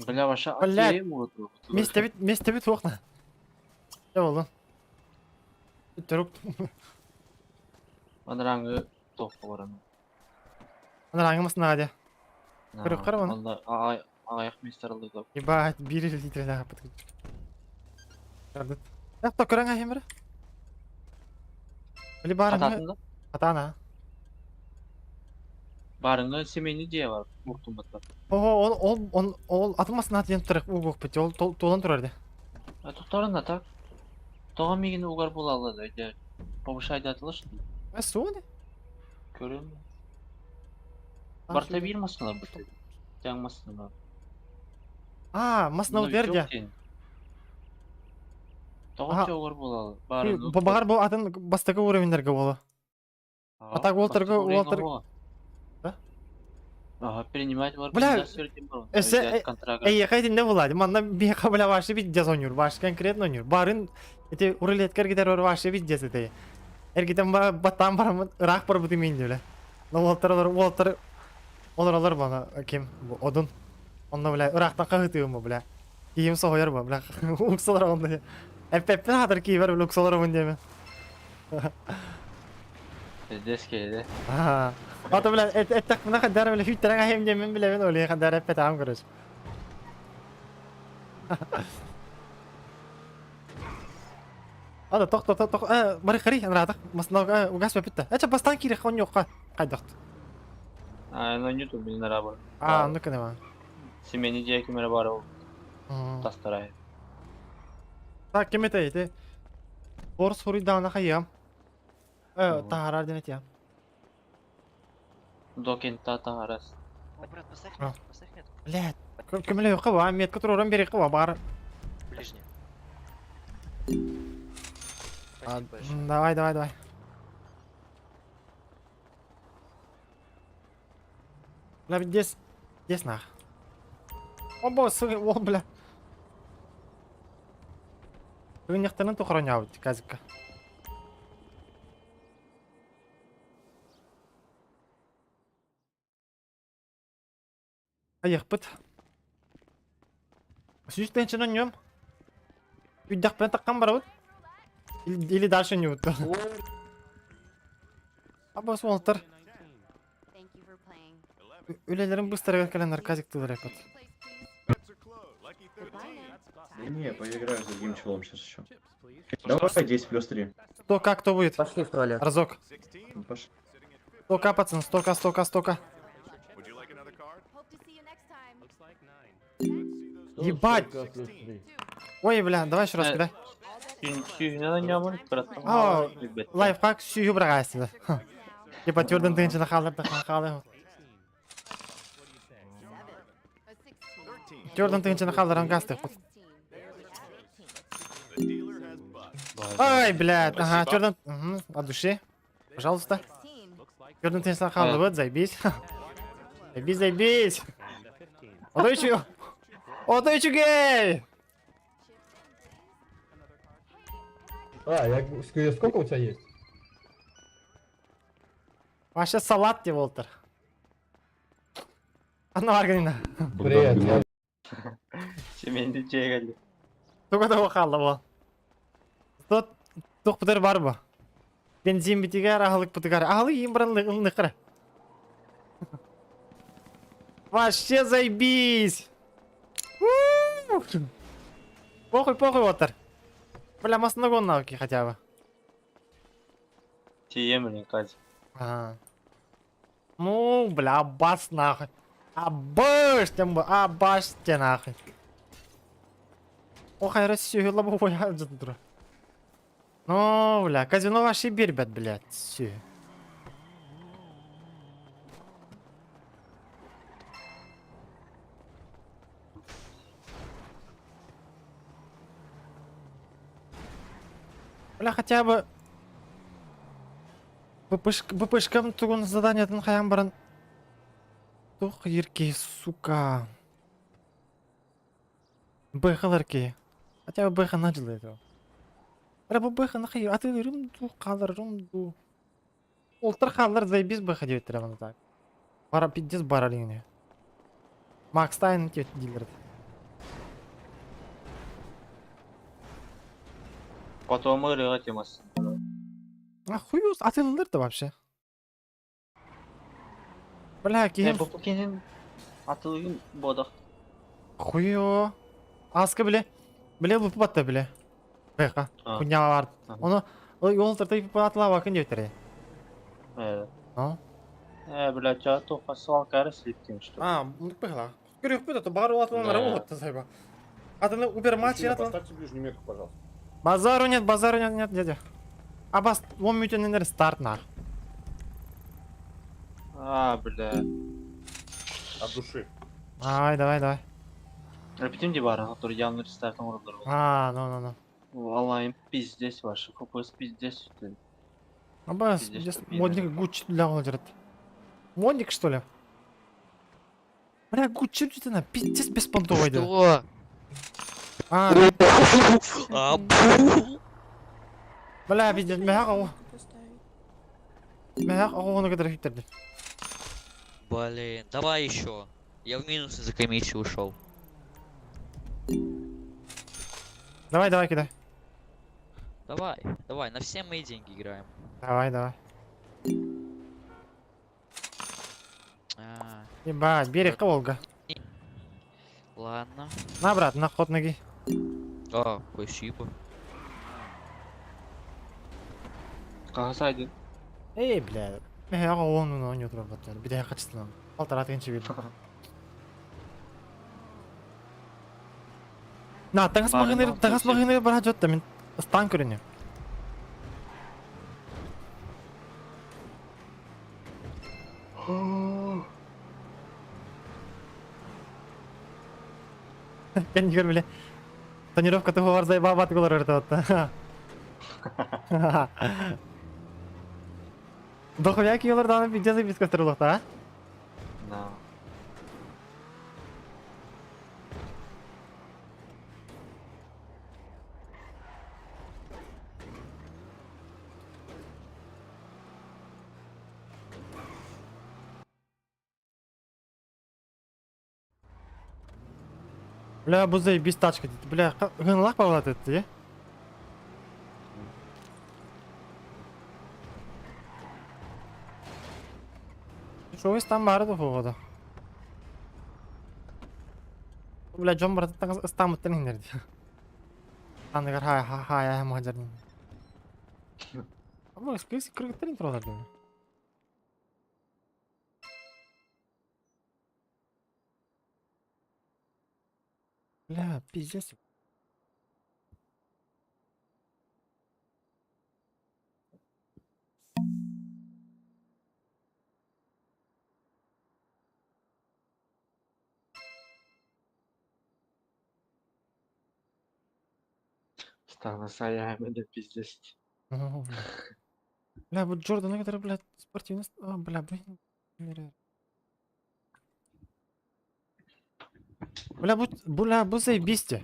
Бля, ваша Бля, атея могут. Миэстэбит, миэстэбит суох на. Дьэ буоллун. Бүттэрук. Анараңы тоққа баран. Анараңы масына дьэ. Көрүк хара оны. Онда аяқ мистер алды. Ебать, биир литрелээх аппыт. Кардыт. Эх, то көрөҥ ахимыр. Били барыңы Хататында? хатаана. Барыңы семейный дия бар. Муртун батта. Ого, ол ол он ол атын масына диэн турар угук бит. Ол туолан турар де. А туктарын так. Тоға мигин угар була алады. Өйде повышайды атылыш. Э, суны. Көрөм. Барта бир масына бит. Жаң масына. А, масына берди. Тоға чоғыр була алады. Барыңы. Багар бу атын бастакы уровеньдерге болу. А так Уолтерге Уолтер Да? Ага, принимать бар. Бля, эсе Эйе не булади. Манна биха бля ваши бит дез ойнур. Ваш конкретно ойнур. Барын эти рулеткер гитер бар ваши бит дез эте. Эргитен ба баттан барамын ырах бар буту мен бля. Но Уолтер олар Уолтер олар олар бана ким бу одун. Онна бля ырахтан кахытыым бля. Киим соһойор ба бля. Уксалар онда. Эппеппен хатыр кийбер бля уксалар мын деме. Дез келди. Аа. Ата бля эттек мына хаддар бля хүттерен ахем демен бля мен оле хаддар эппет ам короче. Ада тохто тохто э бары хари анратак масна угас бепитте. Эче бастан кире хон йокка кайдакт. А, ну не тут блин бар. А, ну кенема. Семейный дия кемере бар ол. Тастарай. Так кем это эти? Борс хури дана хайям. Э, тахарар денет я. Докен та тахарас. О, брат, поставь А. метку, поставь метку. Блядь, кемле йокка ба, метка туроран бери кыва бар. Ближний. А, Спасибо большое. Давай, давай, давай. Бля, здесь, здесь нах. О, босс, о, бля. Бүгін тухраняют, казика. Аяқпыт. Сүүс тенчен нем? Үйдәкпен таққан барабыт? Или дальше не вот. А босс Уолтер. Үлелерин быстро кэлэн казик тылыр эпит. Не, поиграю с другим челом сейчас еще. Давай 10 плюс 3. 100 к кто будет? Пошли в туалет. Разок. 100к, пацан, 100к, 100к, 100к. Ебать! Ой, бля, давай еще раз кидай. Сүйүнен нямын, брат. А, Лайфхак сүйү брагайсың. Типа тверден тынчына халыр да халы. Тверден тынчына халыран гасты. Ай, блядь, ага, тверден, от души. Пожалуйста. Тверден тынчына халыр, вот, заебись. Заебись, заебись. Ото Ото гей! А, я сколько у тебя есть? Вообще салат тебе, Волтер. Анна Арганина. Привет. Семейный дия келди. Туга да халла бу. Тот тух бутер бар бу. Бензин битигер, ахалык бутигер. Ахалык им баран ныкыр. Вообще заебись. У! Похуй, похуй, Уотер. Бля, масна навыки хотя бы. Тиемин казик. Ага. Ну, бля, бас нахуй. Абаш, тем бы, абаш те нахуй. Ох, я Россию лобовой тура. Ну, бля, казино вообще ребят, блядь, все. Бля, хотя бы БПшкам тугун заданиятын хаян баран. Тух ерке, сука. Бэхаларки. Хотя бы бэха начал этого. Бля, бу бэха нахай атыылыырым дуу, хааларым дуу. Олтар хааллар заебись бэха диэбиттэрэ маны так. Бара пиздец барар иҥини. Макс Тайн дииллэр этэ. Потом ырыа темасы. А хуй атыылыыр да вообще. Бля, киһим... Бу киһин атылыгын бодох. Хуйо. Аска биле. Биле лупу батта биле. Бэха. Хуйня бар. Оны ол тартай патла бакын диэбиттэрэ. Э. А? Э, бля, ча тоха свалкары слиптим что. А, ну пыхла. Көрүөхпүт ото бар улатланара уотта сайба. Атыны убер матч атлан. Поставьте ближнюю метку, пожалуйста. Базару нет, нет, дядя. Абас, он мүтеннер старт нах. А, бля. От души. Ай, давай, давай. Репетим ди бар, который явно стартом урдыр. А, ну, ну, ну. Аллахим пиздец ваш, ФПС пиздец. Абас, здесь модник Гуччи для он делает. Модник, что ли? Бля, Гуччи что на пиздец беспонтовый. Что? А, бля, пиздец, мягко. Мягко, он говорит, Блин, давай еще. Я в минус из-за комиссии ушел. Давай, давай, кидай. Давай, давай, на все мои деньги играем. Давай, давай. Ебать, берег Волга. Ладно. На, брат, на ход ноги. А, спасибо. Кагасайдын. Эй, бля. Я он он не работает. Беда качественно. Полтора тысячи видно. На, тагас магыныр бара жотта мен стан көрүнө. Кенигер биле. Тонировка тугу бар зайба бат голор өртөт. Дохуя киолар даны пиздец и бискастырылыкта, а? Да. Бля, бу заебись тачка дейт. Бля, гынлак бабалат этти, Шоу там бары да. Бля, жон бар стам өттен иңдерди. Аныгар хай хай хай махажардын. Абы скис кыргыттарын туралар дейм. Бля, пиздец. Стана саями да пиздец. Ну, бля. Бля, вот Джордан, который, блядь, спортивный... А, бля, блин. Бля, будь, бля, бу заебись те.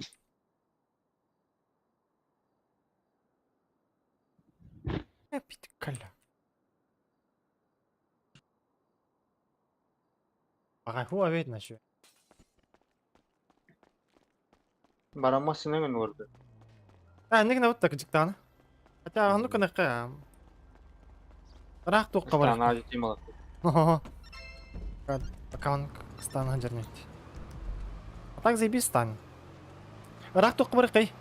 Бля, пить каля. Ага, хуа ведь начу. Барама синеген орды. А, не вот так жиктан. Хотя, ну-ка, нахуй. Рах туққа бар. Стана жетим. Пока он стан жернет. А так заебись стан. Рах туққа бар кай.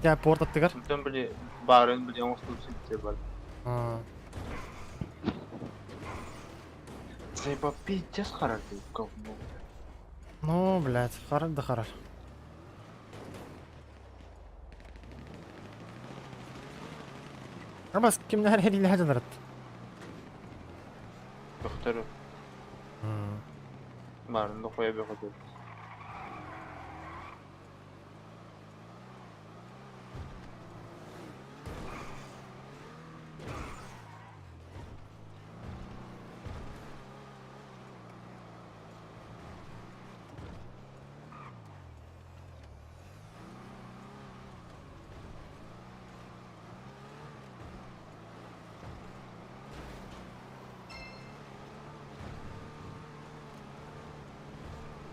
Я порт аттыгар. Бүтін біле барын біле оңыстып сөйтсе бар. Заеба пиздец харар деп говно. Ну, блядь, харар да харар. Абас кимнер херили хажанарат. Доктор. Барын да коя бер.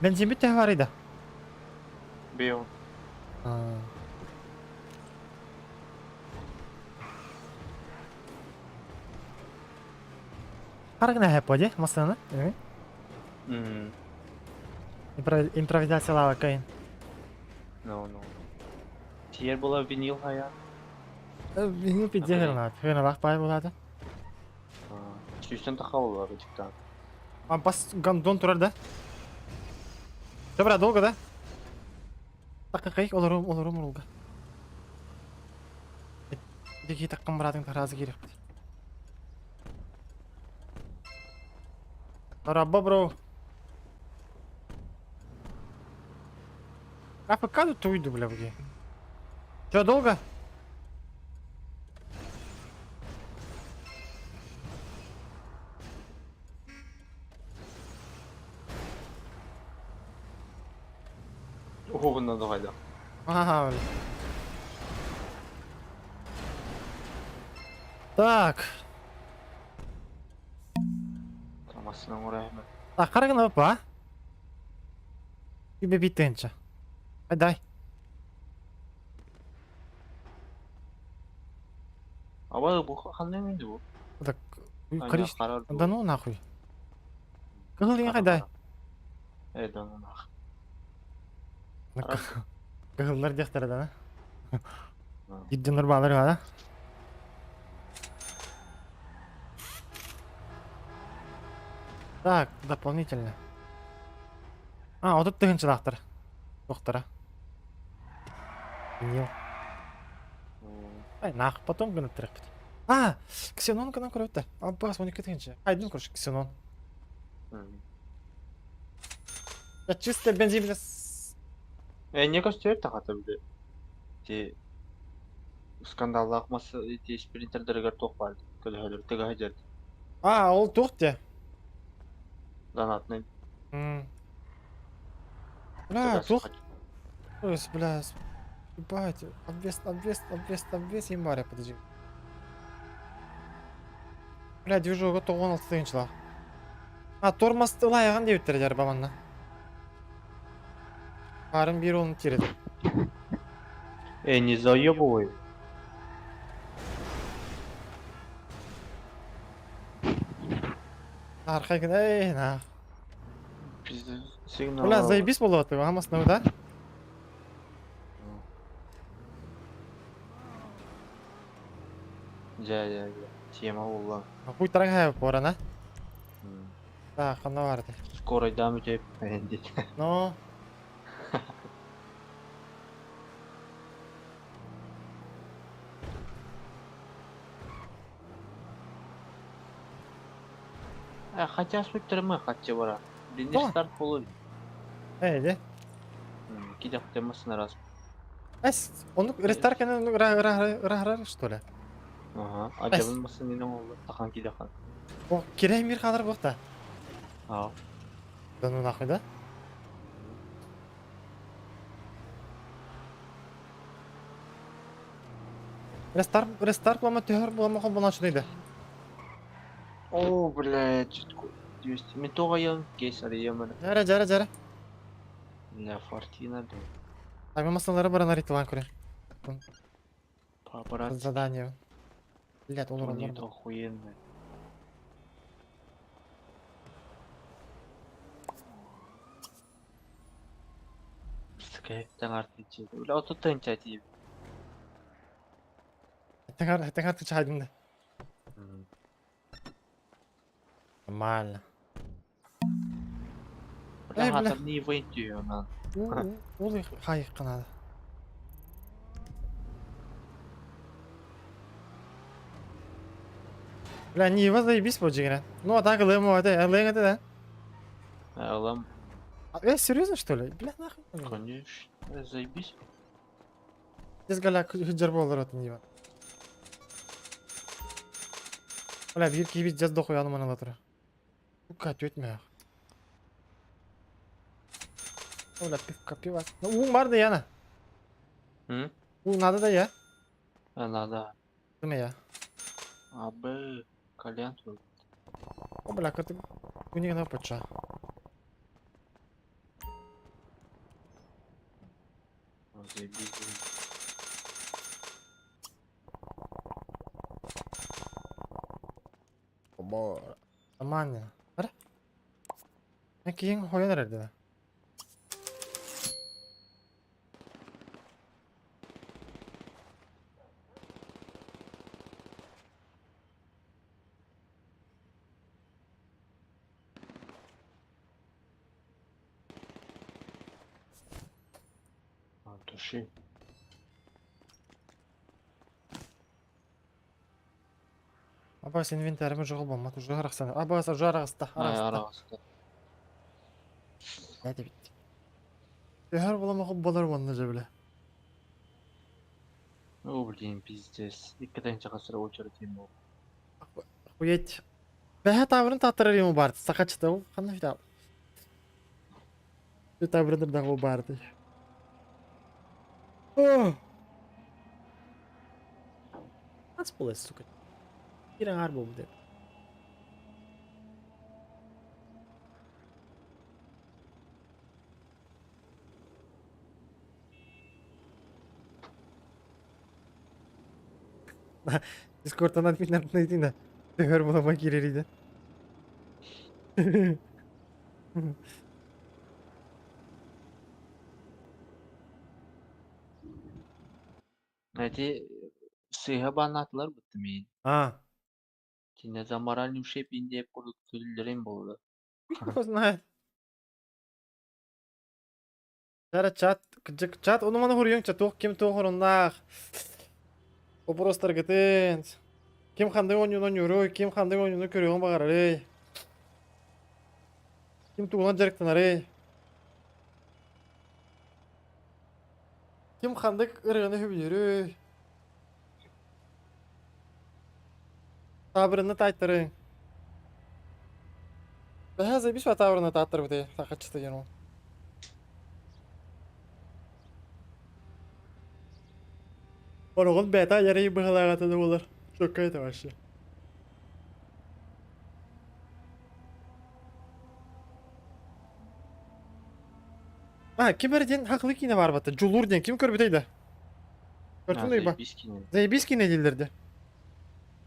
Бензин бүттэ бар да. Бил. Харгына хэподи, масына. Импровизациялава кайын. Ну, ну. Тиер була винил хая. Винил пидде хырна. Хырна лах пай булады. Сүүстэн таха болар диктант. А бас гандон турар да? Добра, долго да? Так кайык олорум, олорум олга. Дики таккан братың таразы керек. Рабба, бро. А пока тут уйду, бля, где? Чё, долго? О, на давай, да. Ага, бля. Так. Тамасынан урайма. Так, харагын опа. Үбе биттенче. Ай, дай. Аба бу ханны инде бу. Так, корич. Да ну нахуй. Кыгыл деген кайда? Э, да ну нах. Кыгыллар дияхтар да, на? Гидденер балар да. Так, дополнительно. А, вот тут тыгынчылактыр. Доктора. Винил. Ай, нах, потом гына трек. А, ксенон кына көрөттө. Аббас, 12 тыгынчы. Айдын короче, ксенон. Я чисто бензин биле. Э, не көстөр тахата биле. Ти скандаллаах мас ти спринтердергер тох бар. Көлөһөлөр тыга хажар. А, ол тух те. Донатный. Бля, тух. Ой, бля, ебать, обвес, обвес, обвес, обвес, января, подожди. Бля, движок 16 тыгынчылар. А, тормоз ылайыган деп өттер бабанна. Арын бир оны тереді. Э, не заебывай. Арқа екен, эй, на. Пиздец, сигнал. Бля, заебись болады, амасына, да? Жа, жа, жа. Тема болла. Хуй тараң хайып боран, а? Так, қанда барды. Скорый дам деп. Дейт. Но. Э, хотя суть мы хотя бара. Динер старт болу. Эй, де. Киде темасын раз. Эс, оны рестарт кенен ра ра ра ра что ли? Ага, ажабын масын нене болду? Тахан киде хан. О, керек мир кадыр бокта. А. Да ну нахуй, да? Рестарт, рестарт лама төхөр булама кол буна чуны иде. О, блядь, чутку. 200. Мен тоға ян кейс арыямын. Жара, жара, жара. Бля, фортина, бля. Так, мен масалары баран аритылан көрем. Папарацци. Задание. Блядь, олар Турнир олар. охуенный. Скайптан артынчы. Бля, отут тип. Теңар, теңар тычайдым да. Нормально. Бля, Эй, бля. хатыр не выйти она. Ол хайық қанады. Бля, не его заебись по жигера. Ну, а так лэм это, лэм это, да? Лэм. Э, серьезно, что ли? Бля, нахуй. Конечно. Заебись. Здесь галя хиджар болар это не Бля, бир кибит жаз дохуй аны мана латыра. Сука, тетмә. Бля, пивка, пиво. Ну, ун бар да яна. М? У надо да я. А, надо. Дыма я. А, Б, кальян тут. О, бля, как ты... У них на пача. Заебись. Аман. Ара. Киһиҥ хойон эрэр дии. От души. Абаас инвентарьым уже холбоммот, уже арахсан. Абаас уже араҕыста, Ай, араҕыста. араҕыста. Это бит. Төһөр буламах болар уонна дьэ бile. О, блин, пиздец. Иккитэн чахасыра очередь ему. Охуеть. Бэһэ таабырын тааттарар ему баарты. Сахачыта ол ханна фитал. Таабырын да баарты. О! Нас була, сука. Кирен ар буолбут деп. Дискордтан админнар найдина. Төһөр булама киририде. Эти сыыһа бааннаатылар бытты миин. А, Кине за моральный ущерб диэп курдук төллөрүн буолла. кто знает. Чара чат, кыдьык чат, ону маны хоруйуҥ чат, туох ким туох оруннаах. Вопростаргытын. Ким ханнык оонньууну оонньууруй, ким ханнык оонньууну көрүөҕүн баҕарарый. Ким тугунан дьарыктанарый. Ким ханнык ырыаны сөбүлүүрүй. Таабырынны таайтарыҥ. Бэһээ заебись таабырынны тааттарбытай, сахаччыта диэн ол. Ороҕун бэйэтэ айарый быһалааҕата да буолар. Чоккай это вообще. А, ким эрэ диэн хакылы киинэ баар батта. Дьулуур диэн ким көрбүтэй да? Көртүн А, уйба. заебись кине. Заебись киинэ дииллэр дии.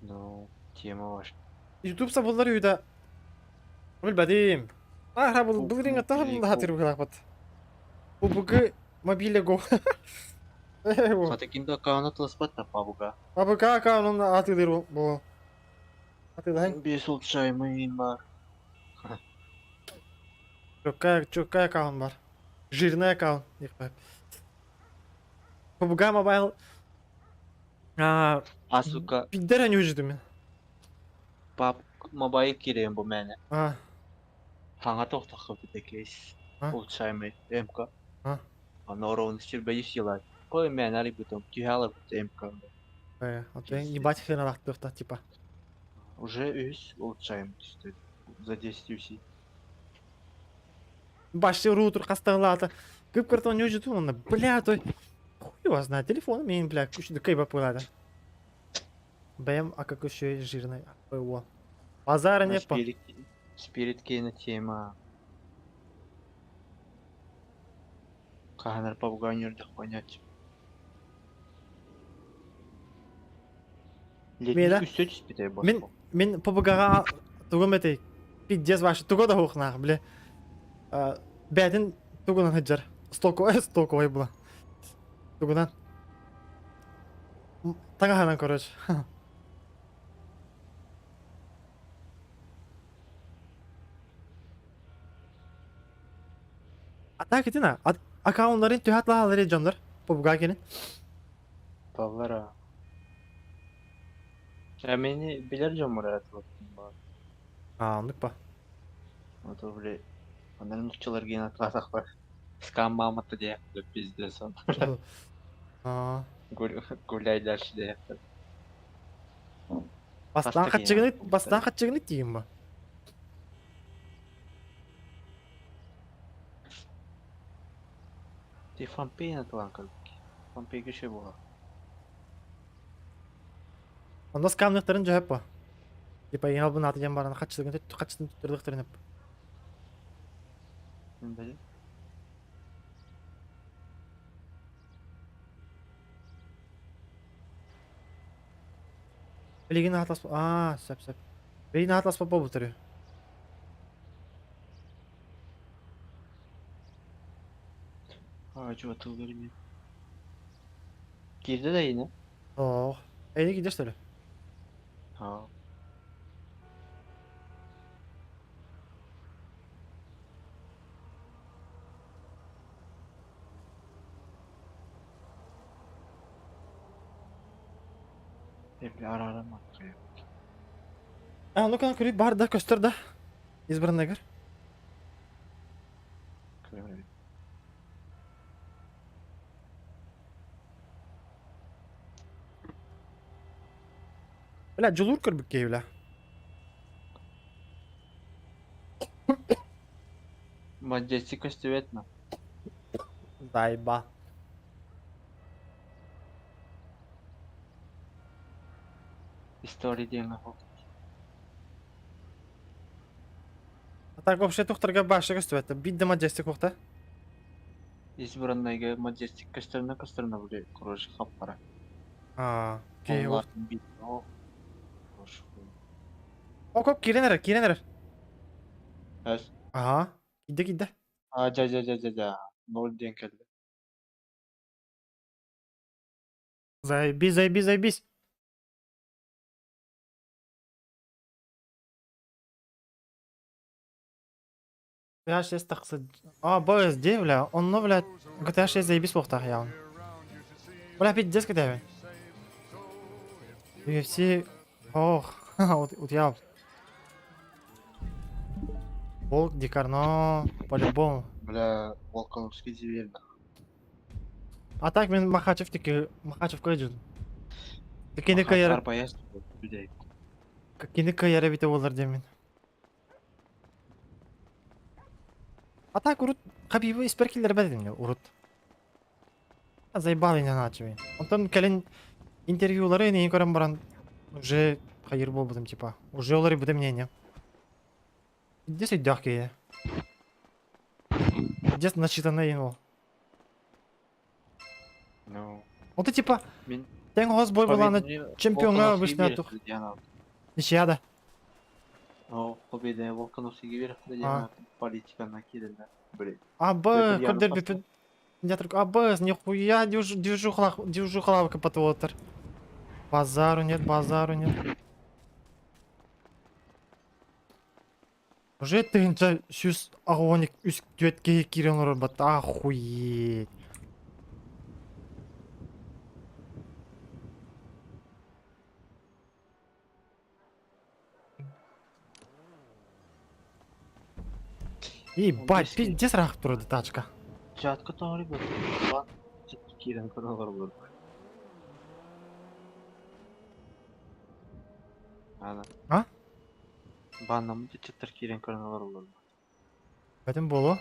Ну, тема ваша. Ютуб сабыллар үйдэ. Билбэтим. Аха бұл былырыын аттаһым да хатыр быһылаахпыт. УБГ мобиле го. Хата ким да аккаунт атласпат та пабуга. АБК аккаунтун атыылыыр бу. Атыылаһын. Биэс улучшаемый бар. Чөккэ чөккэ аккаунт бар. Жирный аккаунт. PUBG Mobile А, сука, Пиддер они үжүдүм. PUBG Mobile киирэн бу мээнэ. А, Хаҥа тохтоххо кейс. А? Улучшаемый МК. А? Норовны сүрбэйи сила. Кой мээнэ арыйбытым, түһэ МК. Э, вот ебать хрена лахтыхта, типа. Уже үс улучшаемый стоит. За 10 UC. Башты роутер хасталата. Кып картон не үжүдүм, онна, бля, той. Хуй его знает, телефон мен, бля, күчү кайба пылада. БМ, а как еще жирный, ПО. Базара не по. Спирит кейна тема. Каханар пабуга понять. Меда? Мин мин ПБГ-га тугум этэй. Пиздец ваше туга да хохнах, бля. Бәдин тугунан хыджар. Стоковой, стоковой была. Тугунан. Таҥаһынан, короче. А так итина, аккаунтларын түһәт дьоннор. PUBG кини. Таллара. Я мени билер жомур бар. А, оннук па. Вот бля. Оннан нуччалар ген атласах бар. Скам мамата диэхтэ пиздец он. А. Гуляй дальше диэхтэ. Бастан хатчыгыны, бастан хатчыгыны тиим ба. Ти фанпей атлан калки. Фанпей күшө була. Онда скамныктарын жөһөп ба. Типа ең албын аты жан баран хатчыгыны хатчыгын түттүрдүктөрүн Биле. Билигин атлас аа сөп сөп. Билигин атлас буолбутар. Ağacı atılır mı? Girdi de yine. Ох. Эйди киирдэ что ли? Ha. Ben bir ara ara bakayım. А, ну-ка, көрүй бар да, көстөр да. Избранныйгар. Көрөбүн. Бля, дьулуур көрбүт киһи, бля. Majestic көстүбэт на. Зайба. История диэн аһок. А так вообще тухтарга башы көстүбэт. Бидде Majestic ухта. Избранныйга Majestic көстөрүнө көстөрүнө били короче хап-хара. А, киһи Онлайн бит. О. Короче. О, киирэн эрэр, киирэн эрэр. Эс. Ага. Киирдэ, киирдэ. А, жа жа жа жа жа. Ноль диэн кэллэ. Заебись, заебись, заебись. GTA 6 тахса. А, BSD, бля. Онно, бля, GTA 6 заебись буолуохтаах яҕын. Бля, пиздец GTA. UFC... Ох, утуйа. Волк Дикарно, по-любому. Бля, Волконовский зверь. А так мин Махачев таки Махачев кыдьын. Кини кыйар, Арбаяс людей. кини кыйар эбитэ буолар диэмин. А так урут Хабибы испэр киллэрбэт этим урут. А заебал меня начали. Онтон кэлин интервьюлары не көрөн баран уже хайыр буолбутум типа. Уже олар мнение. Здесь өйдөөх киһи. Здесь начитанный его. Ну, Вот типа мин тэҥ хос бой буланы чемпионга Волконовский обычно тух. биэрэ диэн Ничья О, победа Волконовский биэрэ А. диэн политиканы киирэллэр. Блин. А, Б, Это көрдөр Яна бүпүт. Я только, а, Б, нихуя движухлавка потуотер. Базару нет, базару нет. Уже тыһыынча сүүс аҕыс уон үс түөрт киһи киирэн олорбут. Охуеть. Ебать, пиздец ыраах турар тачка. Жатка тоҥор бу. Бан киирэн көрөн олорбут. Ана. А? Баннамыт ыччаттар киирэн көрөн олороллор. Бэтим буолуо.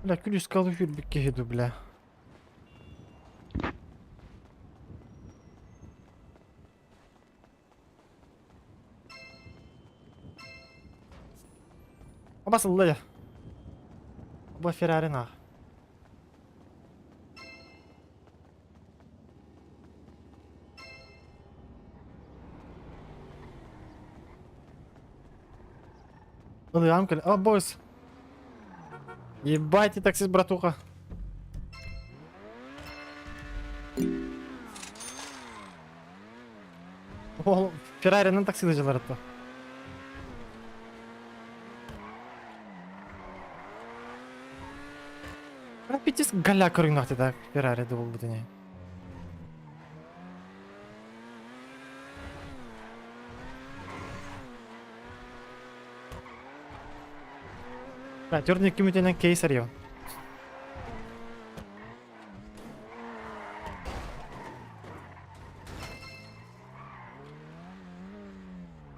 Бля, күлүскэ алыы киһи дуу, бля. Оба сыллая. Оба Феррари нах. Ылыам кэлэ. О, бойс. Ебать, ты таксист, братуха. Ол Ферраринан такси дьыларатта. Пиздец голяк көрүҥнээх так Феррари да буолбут ини. Бля, төрдүн кимитинен кейс арыйабын.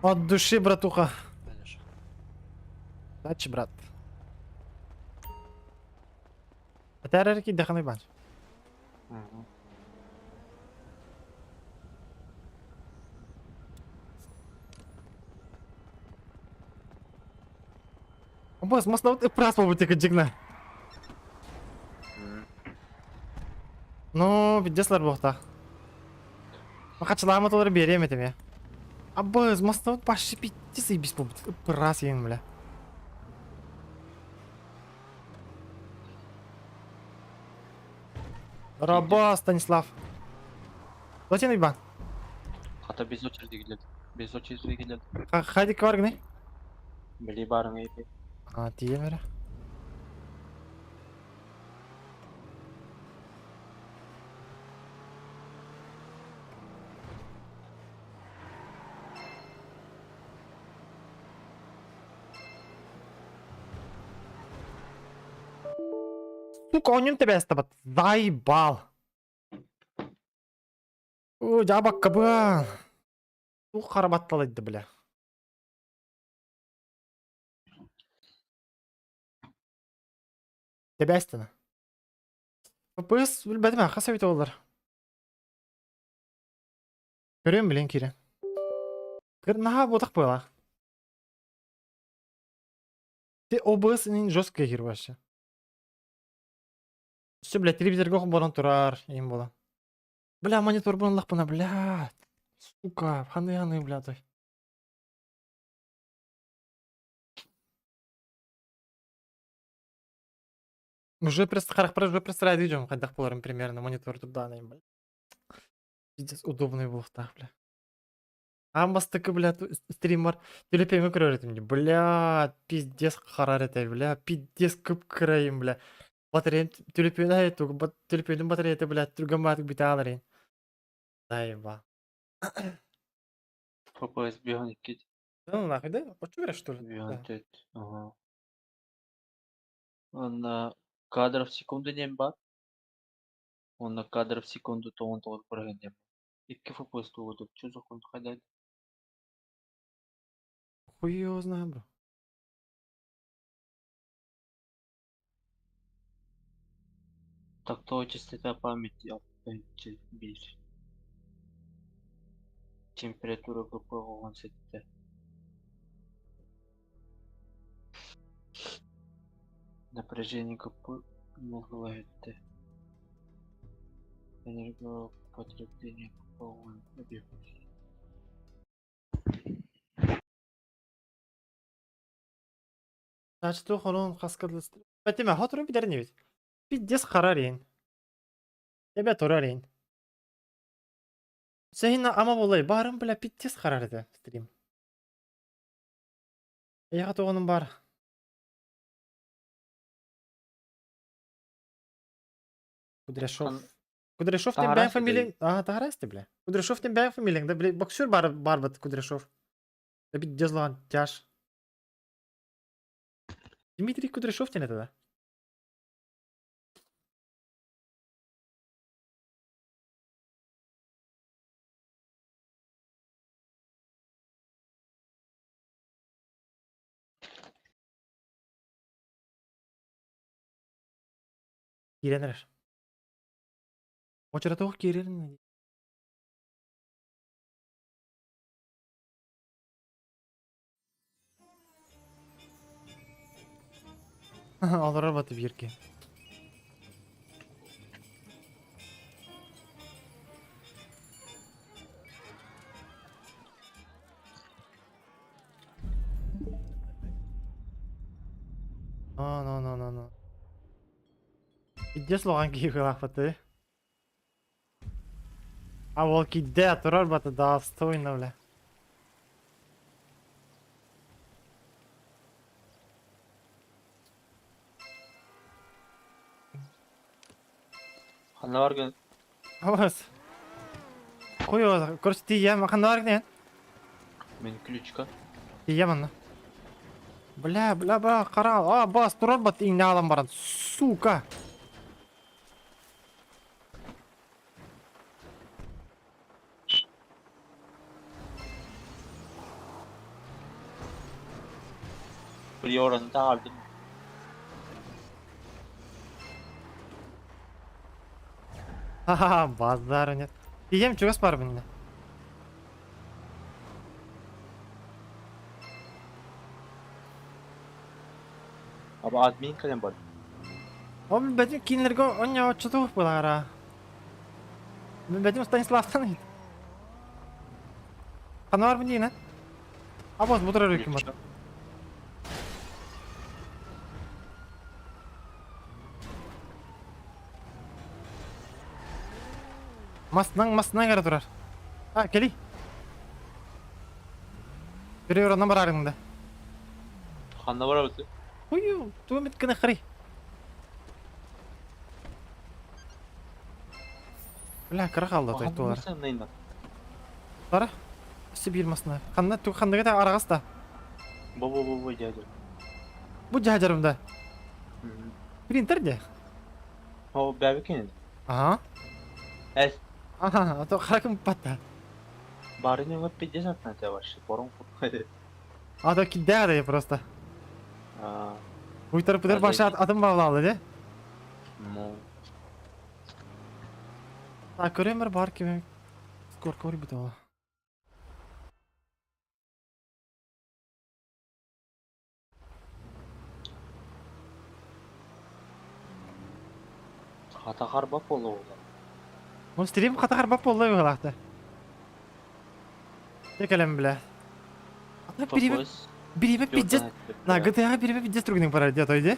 От души, братуха. Удачи, брат. Этэр киирдэххинэ баар. Мгм. Босс, маслабыт ыпраас буолбут дьигнэ. Ну, пиздец буохтаах. Хачылаамат олары биэриэм этим я. Абыз, мастабыт вообще пиздец заебись буолбут. Ыппыраас иһин, бля. Раба, Станислав. Зачем Иван? Хата без очереди килер. Без очереди килер. Хайдик бар гыны? Били барың эйби. А, тием эрэ. Сука, он тебя стабат. Заебал. О, жабакка бан. Тух харабатталайды, бля. Тебестина. FPS билбэтим хас эбит олар. Көрөм билен кире. Кыр наха ботак буола. Те OBS ин жесткая хер вообще. Все, блядь, телевизорга борон турар, им было. Бля, монитор бун лахпына, бля. Сука, ханы-ханы, бля, той. Уже просто уже представляю видео, когда поларым примерно монитор тут данный, бля. Пиздец, удобный был так, бля. Амбастыкы, бля, стример. Төлөпөймө көрөр этим, бля, пиздец харар этэй, бля, пиздец кып кырайым, бля. Батареям төлөпөйүн төлөпөйүнүн батареяты, бля, түргөн баатык бите алар Заеба. FPS 1.2. Ну нахуй, да? Почему что ли? Да. 1.4. Ага. Онна кадров в секунду диэн бар. Онна кадров в секунду 99 бырыһын диэн. 2 FPS тугутуп чузукун хайдай. Хуй его знаю, бро. Тактовая частота памяти 6.1. Температура ГП 17. Напряжение ГП 0,7. Энергопотребление ГП 1. Значит, хорон хаскадлы. Бәтеме, хотрон бидер не бит. Пиздец харарин. Тебе турарин. Сехина ама болай барым, бля, пиздец харар стрим. Я тоғыным бар. Кудряшов. Кудряшов тем бәйн фамилияң. А, Тагарасты, бля. Кудряшов тем бәйн фамилияң, да, бля, боксер бар бар бит Кудряшов. Да бит дезлан тяж. Дмитрий Кудряшов тен это, да? Киренер. Очеретох кирен. Олорор баты бирки. No, no, no, no, no. Пиздец лоған киіп баты. А ол киде турар баты да достойно, бля. Ханна баргын. Абас. Хуй его, короче, тием, ханна баргын. Мен ключка. Тием анна. Бля, бля, бля, карал. А, бас, турар бат иңне алам баран. Сука. Приоранда алдым. Ха-ха, базара нет. Тием, чугас бар мине. Аба админ калем бар. Ол бәтин кинлерге оня очотух булара. Бэтим Станиславтан ыйыт. Ханна барбын диин, а? Абос, бу турар үкүм бар. Масынан, масынан кара турар. А, кели. Бiri ораннан барарың да. Ханна барабыт. Ую, тугу бит гына хары. Бля, кыра қалды той туар. Бара. Өссө биир масына. Ханна ту ханныга та арагас да. Бу бу бу бу дядя. Бу жаһажарымда. Принтер де. О, бәбі Ага. Эс. Ага, а то харакым патта. Барыня вот 50 на тебя вообще, порон. А то кидәре просто. А, Уйтар пыдыр баша атым бавлалы де. ну. А көрөмөр бар кеме. Скор көр бит ола. Хата харба болу. Ол стрим хата харбап болду булакты. Текелем биле. Ата бириме бириме пиздец. На GTA бириме пиздец другим пора де той де.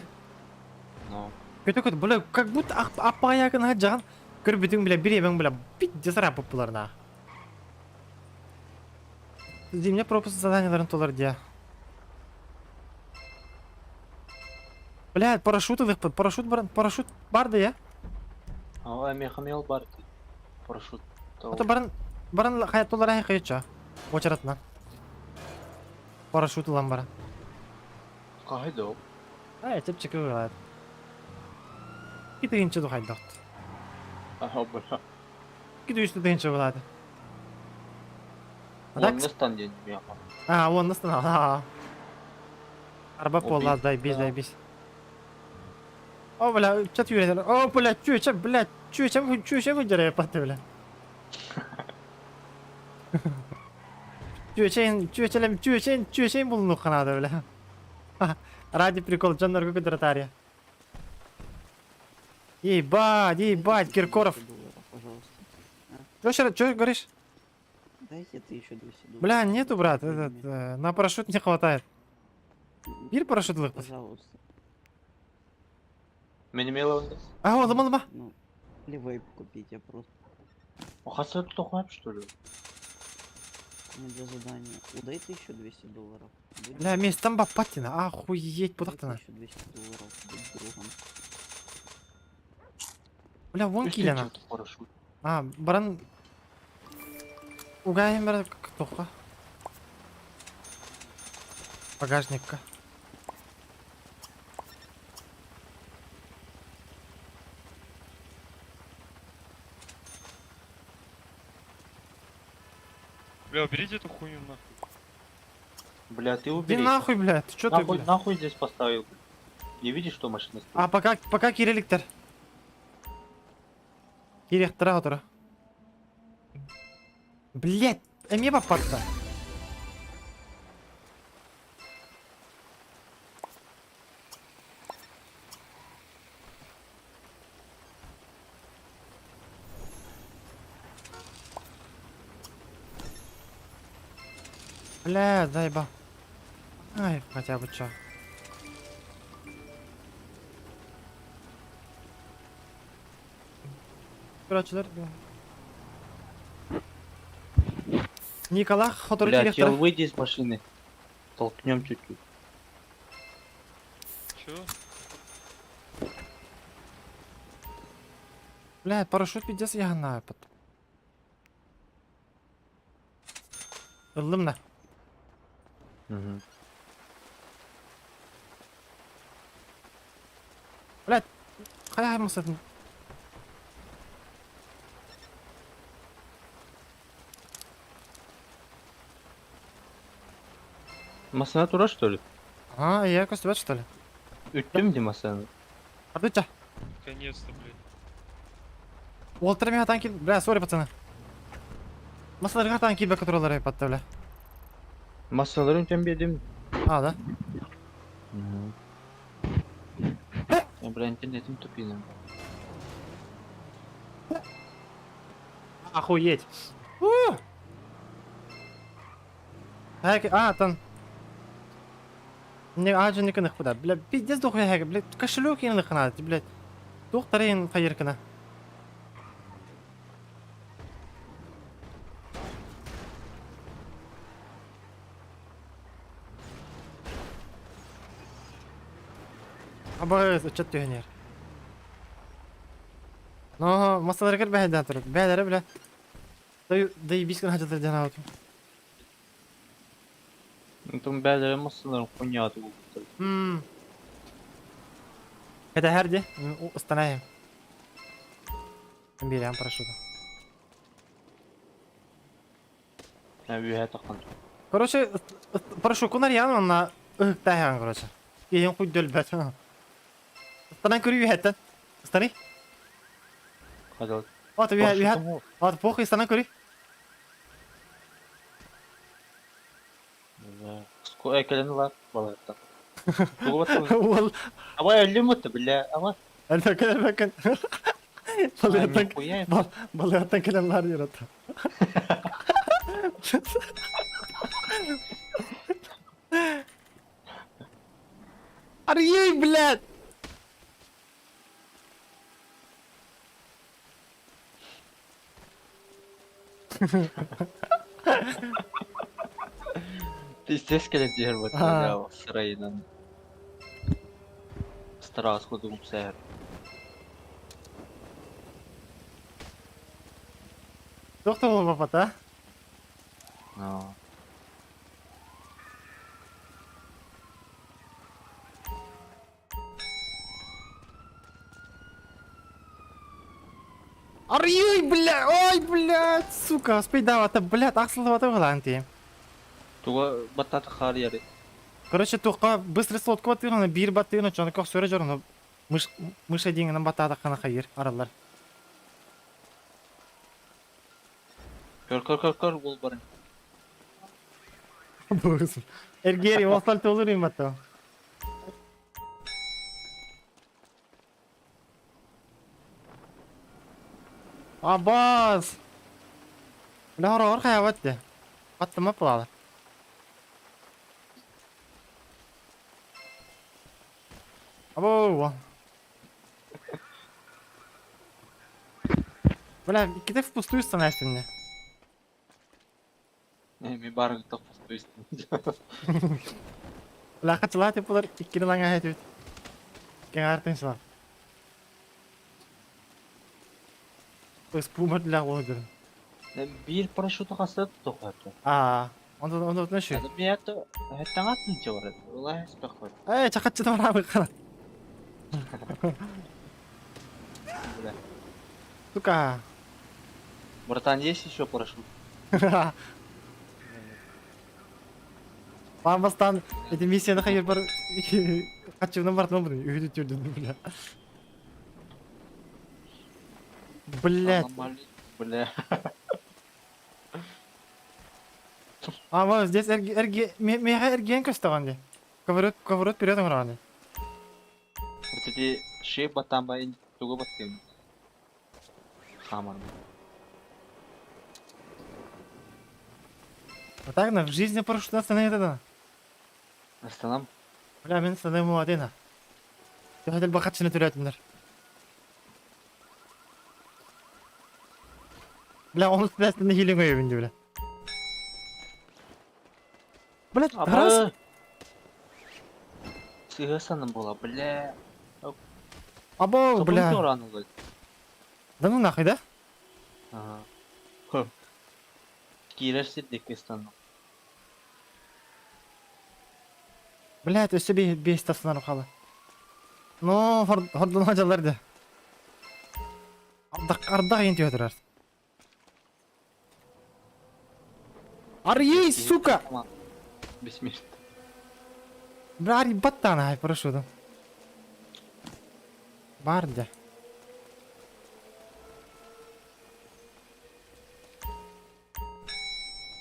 Ну. Көтө көтө бля как будто аппая гына жан көрбүтүң биле биремең биле пиздец рапып буларна. Зимне пропуск заданияларын толар де. Бля, парашют ылык, парашют бар, парашют бар да я. А мехамел бар. Парашют. Ото баран баран хаят толар ай кайча. Очаратна. Парашют ылан баран. Кайда? Ай, чеп чеки булат. Китигинче духайдак. Ага, бля. Кити үстү дегенче булат. А так? стан день меха. А, он настан. А. Арба пола, дай бис, дай бис. О, бля, чат юрелер. О, бля, чү, бля, чү, чем, чү, чем выдирая паты, бля. Чү, чү, чем, чү, чем, чү, чем булну ханада, бля. Ради прикол, Джон Наргу Кадратария. Ебать, ебать, Киркоров. Пожалуйста. Чё, чё говоришь? Дайте 1200 долларов. Бля, нету, брат, этот, на парашют не хватает. Бир парашют лык. Пожалуйста. Меня А, о, лыма, лыма. Ну, или вейп купить, я просто Хаса тут что ли? не для задания. Удай 1200 долларов. Будь Бля, месть там бапатина, охуеть, Дай путахтана. 1200 долларов, будь другом. Бля, вон килена. А, баран... Угаем, брат, тоха. Багажникка. Бля, уберите эту хуйню нахуй. Бля, ты Иди убери. нахуй, бля, ты чё ты, Нахуй, бля? нахуй здесь поставил? Не видишь, что машина стоит? А пока, пока кирилликтер. Кирилликтер отура. Блять, эме баппатта. Бля, заеба. Ай, хотя бы чё. Короче, Никола, который Бля, директор. чел, выйди из машины. Толкнем чуть-чуть. Чё? Бля, парашют пиздец я знаю потом. Ыллым на. Угу. Блядь, хайа масатын. Масына тура, что ли? А, я костюбет что ли? Үттім де масаны. Ардыча. Наконец-то, блядь. Уолтер меня танки... Бля, сори, пацаны. Масаларга танки бе которалары патта, бля. Масаларын тем бедим. А, да? Я, бля, интернетим тупиным. Охуеть. У! А, там. Не, а же не кынах куда. Бля, пиздец дохуя хэг, бля, кошелек я лыхна, блядь. Тух тарин хайыркына. Абы ычат түһэнер. Но масаларгар бэһэдэн турар. Бээлэрэ бля. Дай бис гына хадьалар диэн аабытым. Онтон бээлэрэ массыналарын хуйнята булбуттар. Мм. Кэтэһэр дии. Ыстанайым. Биэрэм парашюту. Үөһэ таххан. Короче, парашюткун арыйан уонна ыһыктааһыаҕын короче. Киһиҥ хуй өлбөт. Ыстанан көрүү үөһэттэн. Ыстаный. Хадал. Вот үөһэ үөһэ. Вот похуй ыстанан көрүй. Кэлэн ылар балыктан. Тугу баттым? Уол Аба өллүм бутта бля. Аба. Өлбөккүн өлбөккүн. Балыгаттан балыгаттан кэлэн лаар диир Арыйый, блядь! Пиздец кэлэн диһэр бутта сарайынан. Стараас кудум сэр. Туох да буолбаппат, а? No. Арыйый, бля! Ой, блядь, сука, успейдаабата, блядь, ахсыллыбата буолаан тиийэн. Туга баттата хаар яри. Короче, туохха быстро сотка баттыыр, биир баттыыр, оччону көхсөрө дьоруну мыш мыша диэҥинэн баттаатаххына хайыыр, араллар. Көр көр көр көр уол барын. Эргиэри, уолтал туолур имматто. Абаас! Бля, хороҕор хайаабат дии. Баттама пылаалар. Абоо! Бля, иккитэ впустую станаастынна. Эми барын тохпусту истин. Бля, хачылаа типулар иккини лаҥаа этибит. Кэҥаартын сылар. Пума для уолдурун. Биир парашюту хаста тохото. Аа, онтон онтон шүү. Миэт хэттаҥатын чавар. Улай спехват. Ээ, чакаччы барабы кара. Бля. Сука. Братан, есть еще парашют? Баан бастаан эти миссияны хайыр бар хаччыбынан бартынан буду үһү түрдүн бля. Блять. Бля. А, вот здесь эрги эрги меха эргиэн көстөҕөн дии. Поворот поворот вперед оҥороҕун дии. Вот эти шеи батан ба тугу баттым. Хамар. А так на в жизни парашют остановит это. Останам. Бля, мин саныым один. Төһөтөл бакатчыны төрөтүннэр. Бля, onu сүбэстинэ хилин өйөбүн дии, бля. Бля, раз. Сыга саным була, бля. Або, бля. Да ну нахуй, да? Ага. Киирэр сирдик ыстанным. Блядь, өссө биэс тахсанар хаала. Но, хордун дьаллар да. Ардах, ардах иин түһэ турар. Арыйый, сука! Бессмертный. Бля, баттаана хай, парашюту. Бар дьэ.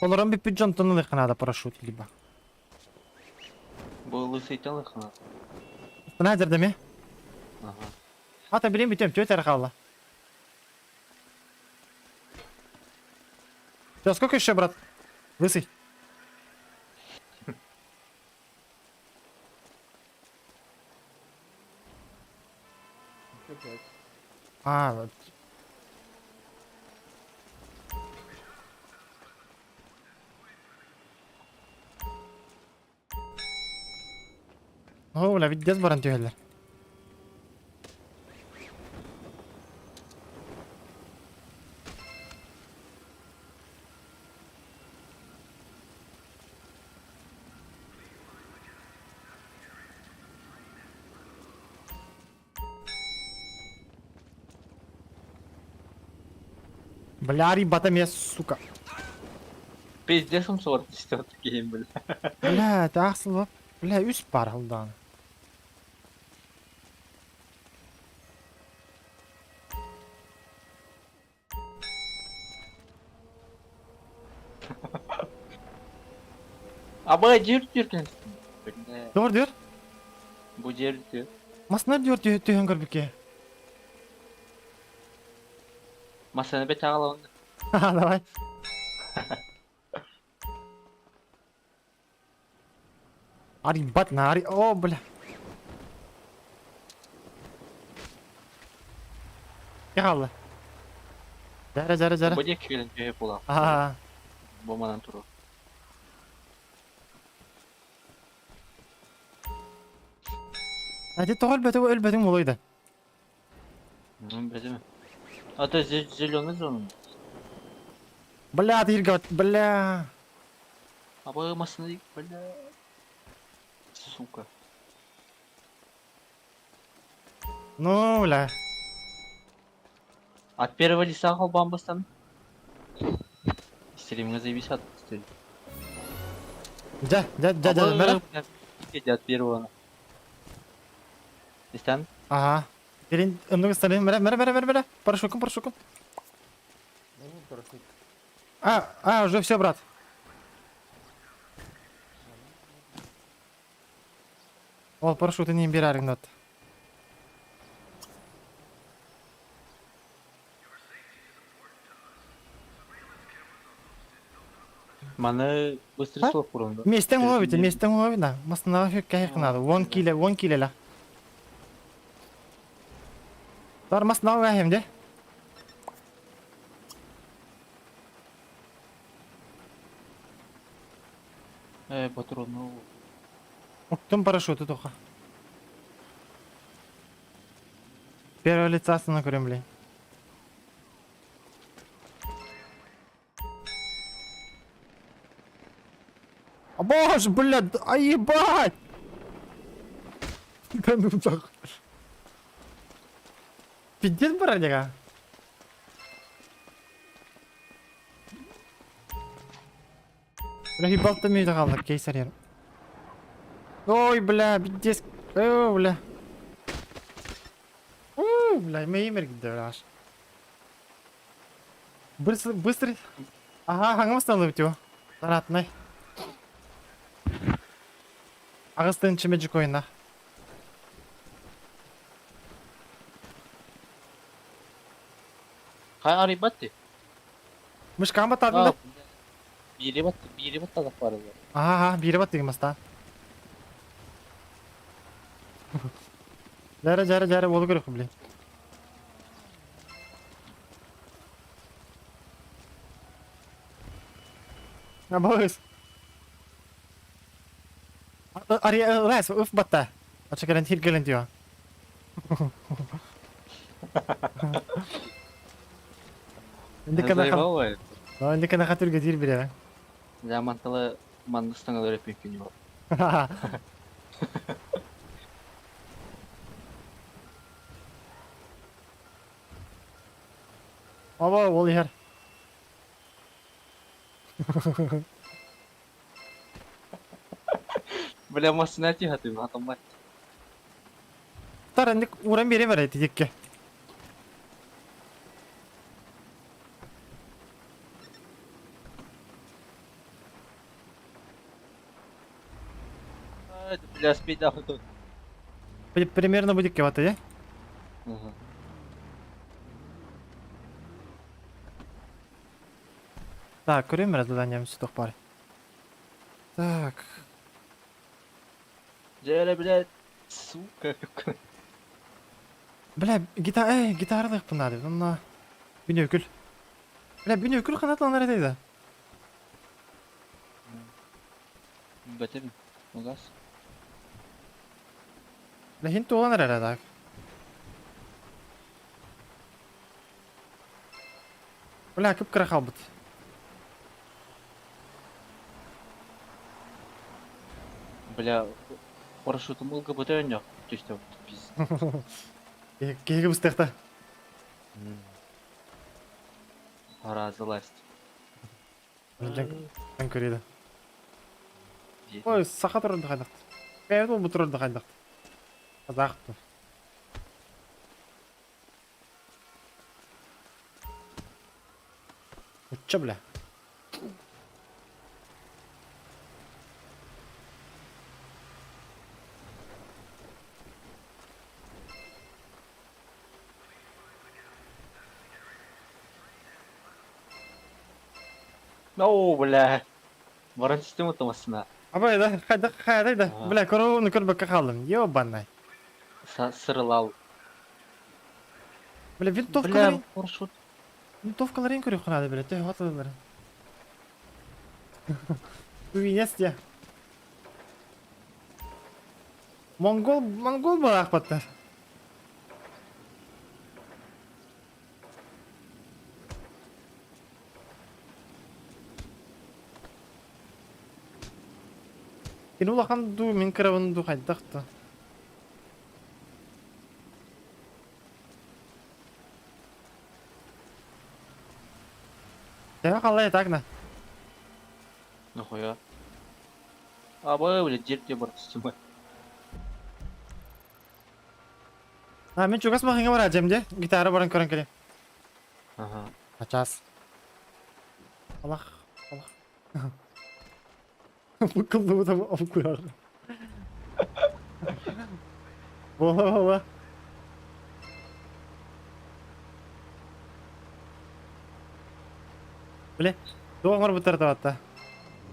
Олорон бүппүт дьонтон ылыахха наада парашют либо. Бу лысый лыхна. Снайдер дeme? Ага. Ата билин бүтөм, түөт эрэ хаалла. Все, сколько еще, брат? Лысый. Еще пять. А, вот. О, бля, видец баран түһэллэр. Бля, ребята, меня, сука. Пиздец он сорт такие, бля. Бля, это ахсыл Бля, үс бар алдан. Аба дир дир. Бля, Doğru diyor. бу дир дир. Масына diyor tühün көрбүкке. Масаны бет ағала онда. Давай. Ари бат на ари. О, бля. Яхалла. Жара жара жара. Бу дир күйелен түйе була. Аа. Бу манан туру. Hadi тоғал бөтө өлбөтүң болойду. Бетеме. А то зеленый зона. Бля, тиргат, бля. Аба масаны, бля. Сука. Ну, бля. От первого лица холбамбастан. Стримга заебись от стрим. Жа, жа, жа, жа, мера. От первого. Истан? Ага. Дерин, ынныгы сталин, мера, мера, мера, мера, мера. Парашюком, парашюком. Ну, парашют. А, уже все, брат. Ол парашюты не бирарың дат. Маны быстрый А? слов урон. Местен ловите, местен ловит, да. Масына как надо. Вон киле, вон киле ла. Бар масына ловим, де? Патрон, ну. Уктум парашюты тоха. Первого лица на блин. А боже, бля, а ебать! Да ну так. Пиздец, бродяга. Бля, ебал ты меня қалды, кейсар Ой, бля, пиздец. Ой, бля. Ой, бля, меймер gitti бля аж. Быстро, быстро. Ага, хаңымыз бітеу. Таратнай. Ағыстың чемеджик ойына. Хай ари батты. Мышкан батадың да? Бири батты, бири батты да бар. Ага, бири бат деген баста. Жара, жара, жара, болу керек, блин. Абыз. Ари, лес, уф батта. Ача келен хир келен дио. Инде кана Заебал это. Да, инде кана хатырга дир бире. Заманталы мандыстан алып мүмкүн жок. Аба, ол ер. Бля, машина тихо атомбат. Тар инде уран бере бар әйте Бля, спит тут. Примерно будет кеваты, иә? Ага. Так, көрүм эрэ заданием сүтүөх баар. Так. Дьэ, блядь, сука. Бля, гитара, эй, гитаралыахпын наада эбит. Онно бүнүөкүл. Бля, бүнүөкүл ханатыланар этэй да? Бэтим, угас. Бля, хин туолан эрэр так. Бля, кып-кыра хаалбыт. Бля, парашютум ЛГБТ өннөх түстэ пиздец. Киһиги быстыахта. Пора залазить. Дьон көрүөдэ. Ой, саха турарда хайдахт. Бэйэбит буолбут турарда хайдахт. Казах ту. Учча бля. Оо, бля. Баран система томасына. Абай да, хайда хайда да. Бля, корованы көрбөккө хааллым. Ёбанай. Сырылал. Бля, винтовкаларын... Бля, парашют. Винтовкаларын көрүөх наада, бля, төһө атылаларын. Увинес дия. Монгол, монгол бараахпаттар. Кини улахан дуу, мин кырабын дуу хайдах да. Төһө халлай так на. Нахуя? А, бля, дерт бар система. А, мин чугас махиҥа бараадьым дии. Гитара баран көрөн кэлиэм. Ага. Начаас. Алах, алах. Буккуллубут обкуйар. Буола буола. Бile, туох оҥорбуттар табатта.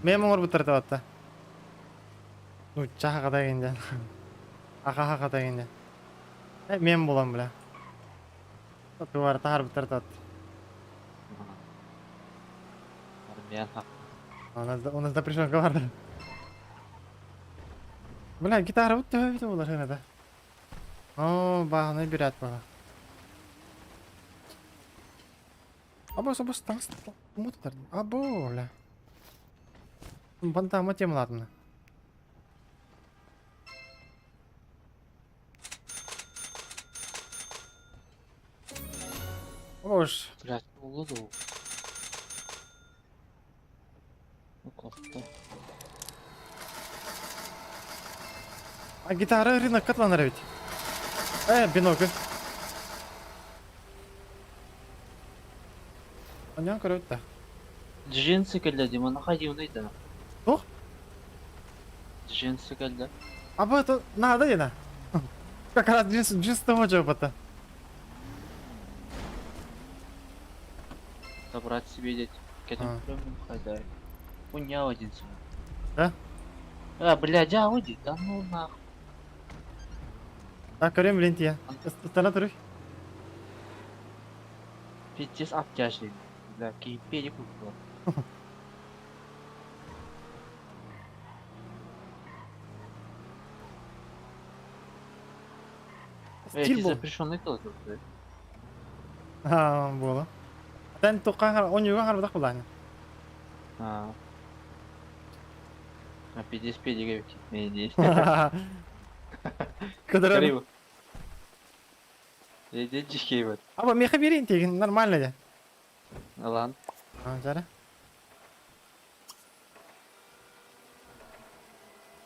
Мем оҥорбуттар табатта. Нуучча хахата гинден. Аха хахата гинден. Э, мем булан бля. Тугар таһарбыттар табатта. Армян. У нас запрещенка бар. Бля, гитара вот төһө бит буолар хынада. О, баҕанай бүрээт буола. Абас, абас, таҥас мутар. Або, бля. Бантама темалатына. Ош. Блядь, улуду. Ну, кофта. А гитара рынок катланар ведь. Э, бинокль. Анян көрөт да. Джинсы кэллэ дии, манаха дивный да. Туох? Джинсы кэллэ. А бу это надо дена. Как раз джинс, джинс того жопата. Забрать себе деть. Кэтим хайдай. Хуйня один Да? А, блядь, а уйди, да ну нахуй. Так, көрөм блин тия. Ыстана туруй. Пиздец обтяжный. Бля, кипели купил. Эй, Стиль ты был. запрещенный тоже, блядь. А, буола. Тэн туққан он юган харбадах булааны. А. А пиздец педига ведь. Кыдырын. Криво. Иди вот. Аба меха берейін тегін, нормально де. Ладно. А, жара.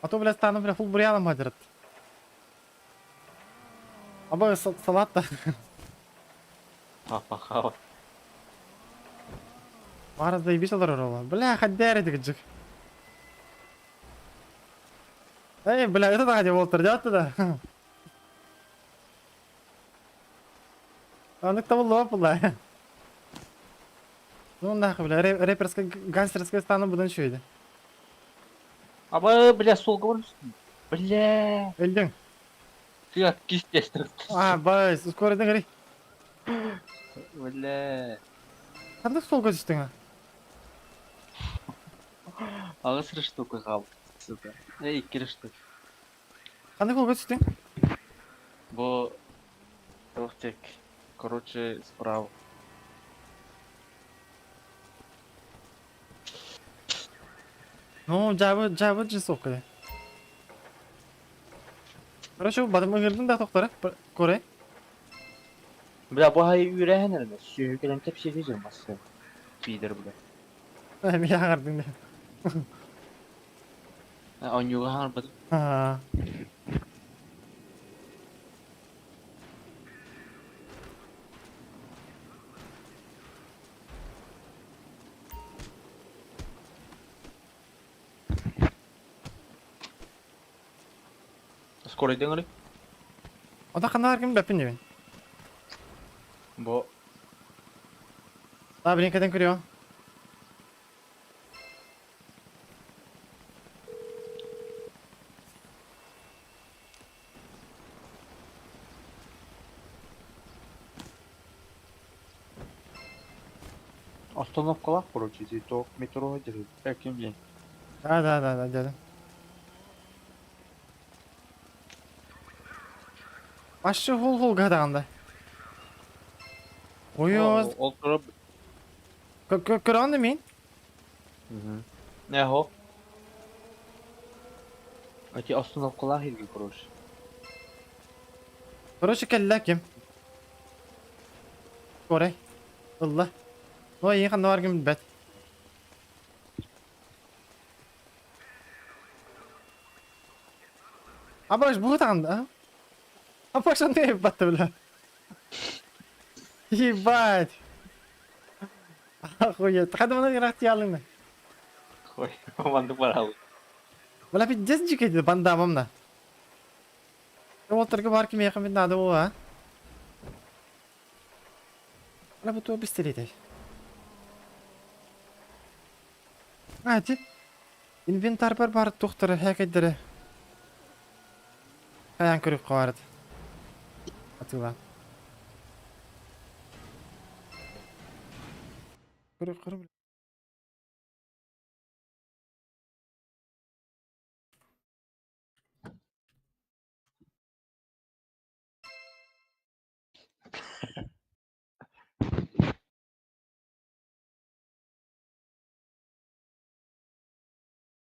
А то, бля, стану, бля, фул бурьяном хадырат. Аба салат та. Пахава. Мара заебись олар Бля, хаддер дигджик. Эй, бля, это да хотел делать да. Анык табыл лоп була. Ну нахуй, бля, рэперская, гангстерская стана будан үчүгэй. Аба, бля, суолга барбыт. Бля. Өлдүҥ. Ты откис тестер. А, бай, скорыйдан кэлий. Бля. Ханнык суолга түстүҥ а? Аҕыс эрэ штука хаалбыт, сука. Эй, икки эрэ штука. Ханнык суолга түстүҥ? Бу туох чек. Короче, справа. Ну, дьаабы, дьаабы жестокая. Короче, батым ыҥырдын да тохтора, корей. Бля, бу хай үүрээһин эрэ сүөһү кэлэн тэпсиэхи дьылмассы. Пидор, бля. Эмиэ аҥардыҥ да. Оонньууга хаҥарбатым. Аа. Скорыйдың ырый? Ота ханна баргын бэппин диибин. Бу А, блин, кэтэн көрүөҕүҥ. Остановкалаах, короче, ити туох метроҕа дьири. Ким диэн? Да, да, да, да, дядя. Башы хол-хол гадаанда. Ой, Ол турар. Көрөн да мин? Нэ хо? Ити остановкалаах илги, короче. Короче, кэллэ ким? Корей. Ылла. Ну, эйиэхэ ханна баргын билбэт. Абаш бу таҕында. Абаш аны батты бля. Ебать. Охуеть. Хада маны ыраахтыйаалыҥ Ой, маннык барабыт. Бля, пиздец дьикэй бандамам на. Уолтарга бар кимиэхэ мин наада буолуо, а? Бля, бу туох бистэриэтэй? А, ити инвентарьбар баар туохтара һээкэйдэрэ хайаан көрүөххэ баар этэ. Атыылаан. Көрүөх көрө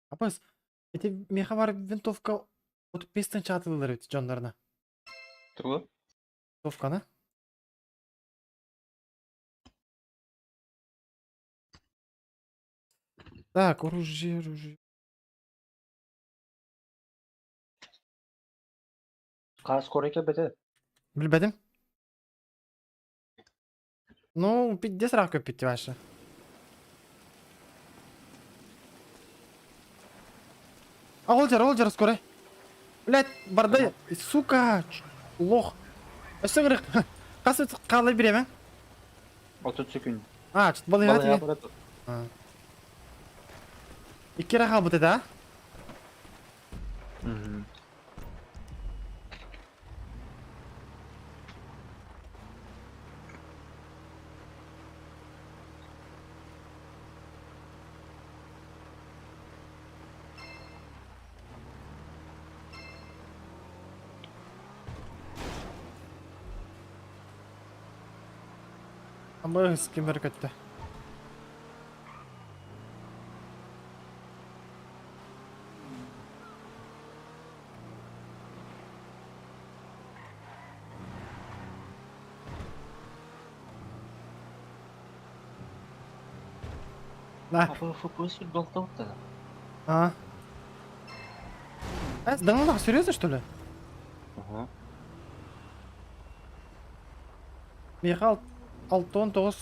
Абас, ити миэхэ баар винтовка 35 чаатылылар эбит дьоннорuna. Тугу? Винтовканы. Так, оружие, оружие. Хаас скорый кэлбэтэ. Билбэтим. Ну, пиздец ыраах көппүт вообще. А ол жар, ол жар скорый. Блять, барда, сука, лох. Өссө ырык. Хас хаалай бириэмэ? 30 секунд. А, балыйга Балыйга тиийэ. бара тур. Икки эрэ хаалбыт этэ, а? Мгм. Амбы ким көттө. На. Апа FPS болтауттана. А. Э, да ну нахуй, серьезно что ли? Ага. Михаил Алтон тоҕус,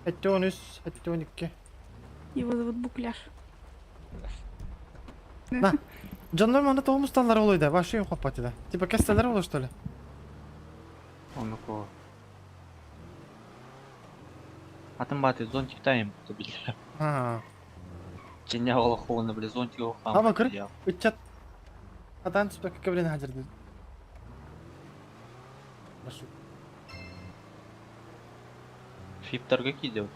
73, 72. Его зовут Букляш. На. Дьоннор манна тоҕо мусталлар буолуой да, вообще им хоппат да. Типа кэстэлэр буолуо что ли? Оннук. Атын бааты зонтик тайм, биллэр. Аа. Чиння олохуна, бля, зонтик охам. Аба көр. Ыччат. Атан түспэккэ билэн хадьырды. Маршрут. Фиптарга киирдэ.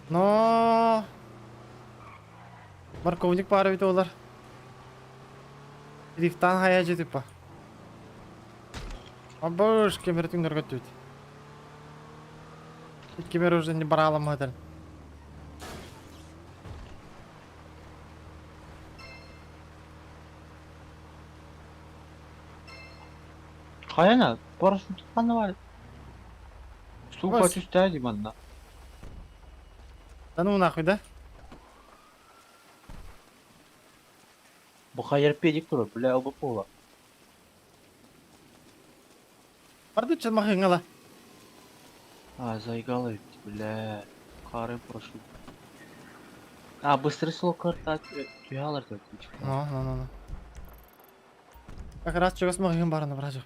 Но. Морковник баар эбит олар. Лифтан хайа типа. Абыш, кемер түңнөргө түт. Кемер уже не баралам хатыр. Хайана, парашют ханна бар. Сука түстәди манна. Да ну нахуй, да? Бу хайыр педик турар, бля, алба пола. Барды чалмахыңала. А, заигала ведь, бля. Кары прошу. А, быстрый слог карта түйалар так. Ну, ну, ну, ну. Как раз чогос махыңын барына бражы.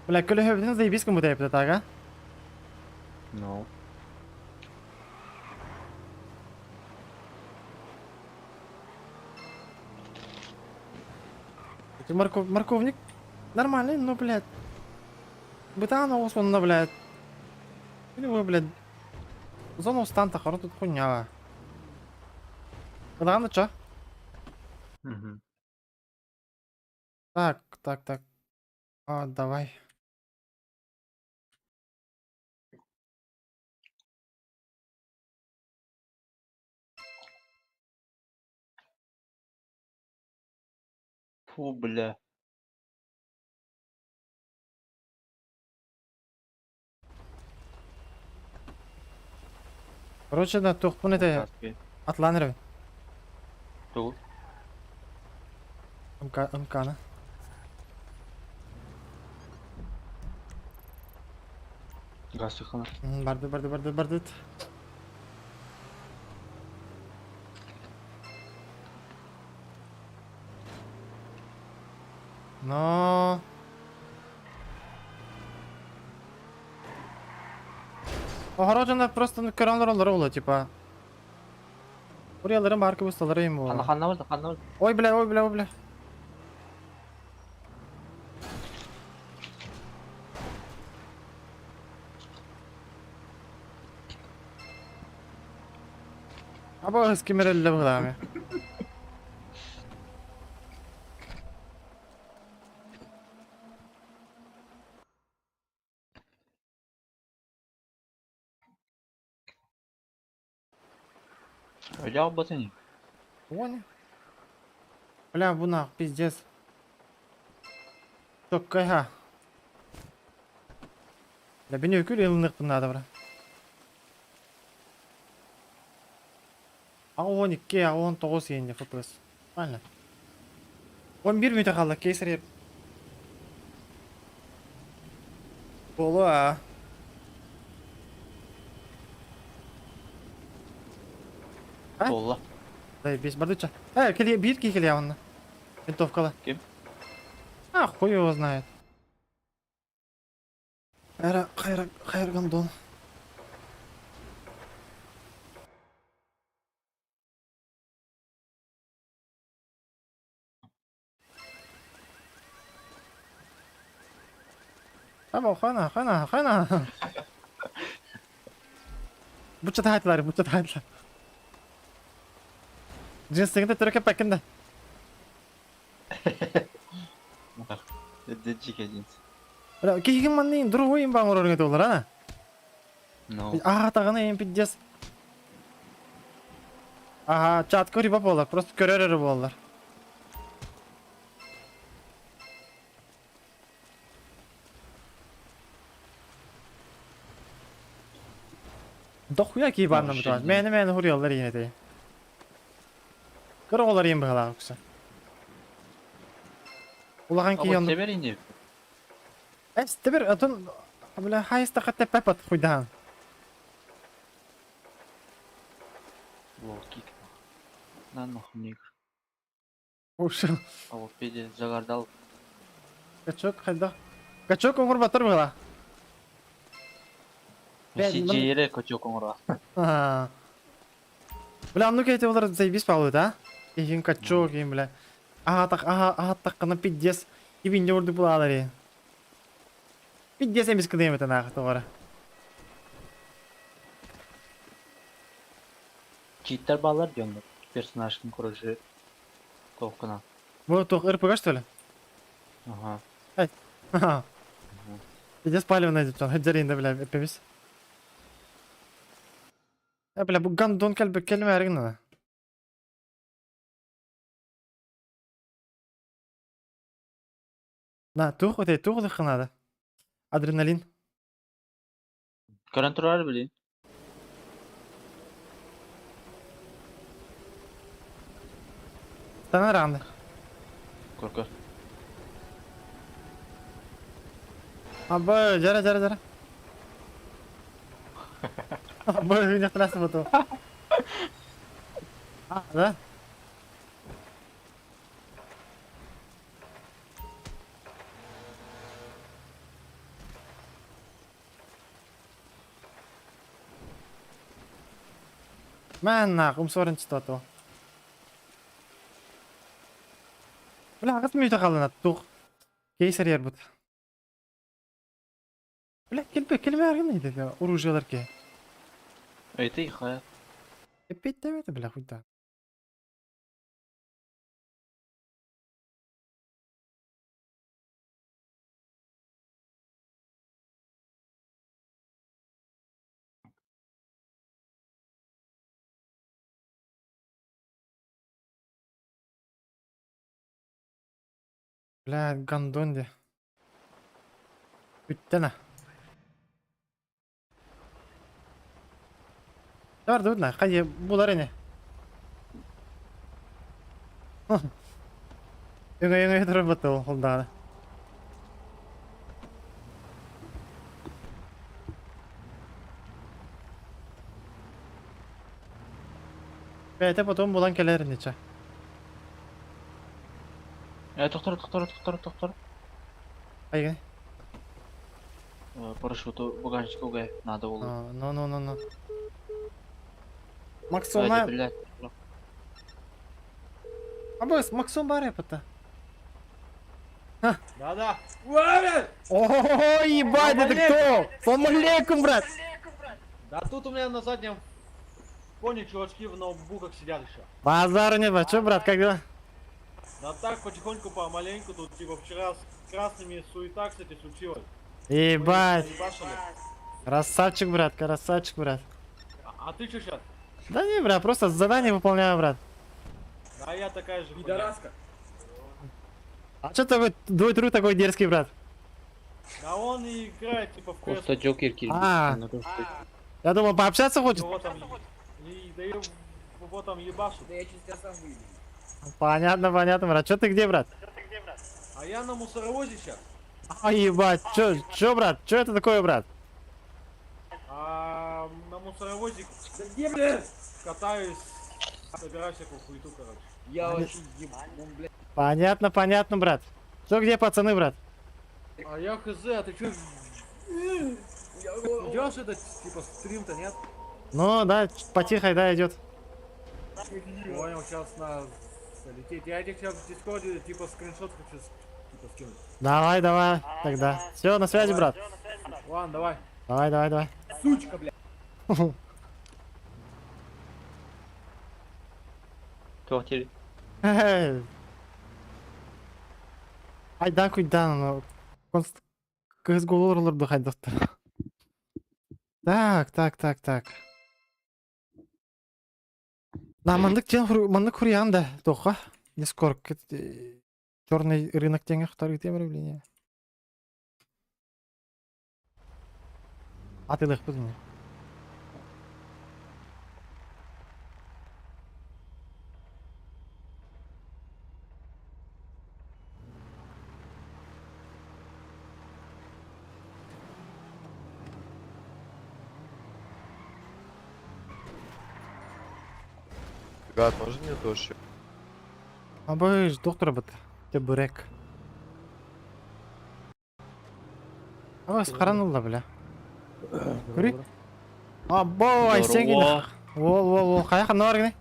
Бля, көлөһөбүтүн заебись кым бутайып тага. Ну. Морков, морковник нормальный, но, блядь. Бытана он, блядь. Или вы, блядь. Зона устанта, хоро тут хуйня. Ладно, чё? Угу. Так, так, так. А, давай. Фу, бля. Короче, да, тухпун это атланер. Тугу. МК, МК, на. Газ хана. Барды, барды, барды, барды. Но. Огорожено просто көрөн олар типа. Буряларым бар кыбысталары им Ханна ханна бар, ханна бар. Ой, бля, ой, бля, ой, бля. Аба кемерелле бугдами. Öyle батыни. Понял. Бля, бу пиздец. Токкайха. Бля, бени өкүл елынык надо, бра. А 12, а 19 енді FPS. Правильно. 11 минут қалды, кейсір Болу, а. А? Болла. Дай, бес бардыча. Э, кели, бир кели онна. Винтовкала. Ким? А, хуй его знает. Хайра, хайра, хайр гондон. Аба, хана, хана, хана. Буча тахайлар, буча тахайлар. Джинсыңды түркеп бәкінде. Дечик один. Бля, кихин маннин другой им баң орын олар, ана? Ну. Ага, тағына им пиздец. Ага, чат көрі болар, просто көрер болар. Дохуя ки барна бутуар. Мени мени хуриялар yine de. Кыр олар им багала куса. Улахан ки Аба янды. тебер инде. Эс тебер атын бля хайста хатта пепат хуйдан. Лоу кик. На нахуй ник. Ушел. А вот педе загардал. Качок хайда. Качок оҥорботтор быһыылаах. CJ-ре качок оҥоро. Ага. Бля, ну-ка эти олар заебись палуют, а? Игин качок, им, бля. Ага, так, ага, ага, так, на пиздец. И винде урды булалари. Пиздец эмис кыдым это нахуй, товара. Читтер балар дион. Персонажын короче толкуна. Вот, тух, РПГ, что ли? Ага. Ай. Ага. Пиздец палево найдет, он, хаджарин, да, бля, певис. Бля, бу гандон кэлбэ кэлмэ эргин На, тух, вот тух надо. Адреналин. Көрөн турар били. Стана ранды. Көр көр. Абы, жара, жара, жара. Абы, меня трасса потом. А, да? Мэн нах, умсорын читото. Бля, агас мүйтө қалына тух. Кейсер ер бут. Бля, келбе, келме аргын еді, оружиялар ке. Это их. Эппет это, бля, хуйта. Бля, гандонди. Бүттена. Бар дудна, қай булар эне. Өңө өңө тұрып бітті ол қолдағы. Бәйті потом булан келер нече. Тоқтор, тоқтор, тоқтор, тоқтор. Айгын. Парашюту багажник угай надо было. Ну, ну, ну, ну. Максона. Блядь. Абыс, Максон бар это. Да-да. О, ебать, это кто? Салам алейкум, брат. Да тут у меня на заднем фоне чувачки в ноутбуках сидят еще. Базару нет, брат. Чё, брат, как дела? Да так, потихоньку, помаленьку, тут типа вчера с красными суета, кстати, случилась. Ебать. Красавчик, брат, красавчик, брат. А ты что сейчас? Да не, брат, просто задание выполняю, брат. Да я такая же Пидораска. А что такой, твой друг такой дерзкий, брат? Да он и играет типа в Коста Джокер кирби. А. Я думал, пообщаться хочет? Его там, и, да его там ебашут. Да я через тебя сам выйду. Понятно, понятно, брат. Чё ты где, брат? А я на мусоровозе сейчас. А, ебать, чё, чё, брат? Чё это такое, брат? А на мусоровозе да где, блядь? Катаюсь, собираю всякую хуету, короче. Я вообще еб... блядь. Понятно, понятно, брат. Чё, где пацаны, брат? А я хз, а ты чё? Идешь это, типа, стрим-то, нет? Ну, да, потихо, да, идет. Понял, сейчас на лететь. Я тебе сейчас в дискорде, типа, скриншот хочу, типа, скинуть. Давай, давай, тогда. Все, на связи, брат. Ладно, давай. Давай, давай, давай. Сучка, блядь. Тоқтер. Айдан куйдан, ну, Кыз голорлорду хайдактыр. Так, так, так, так. На, мандык тен мандык хуриан да, тоха. Не скоро. Черный рынок теңе хтар где проявление. А ты легко мне. Ребят, можно мне тоже? Абыш, доктор бит. Те бурек. Ой, схаран ылла, бля. Көрүй. Або, айсен кини. Уол, уол, уол, хайа ханна бар гыны?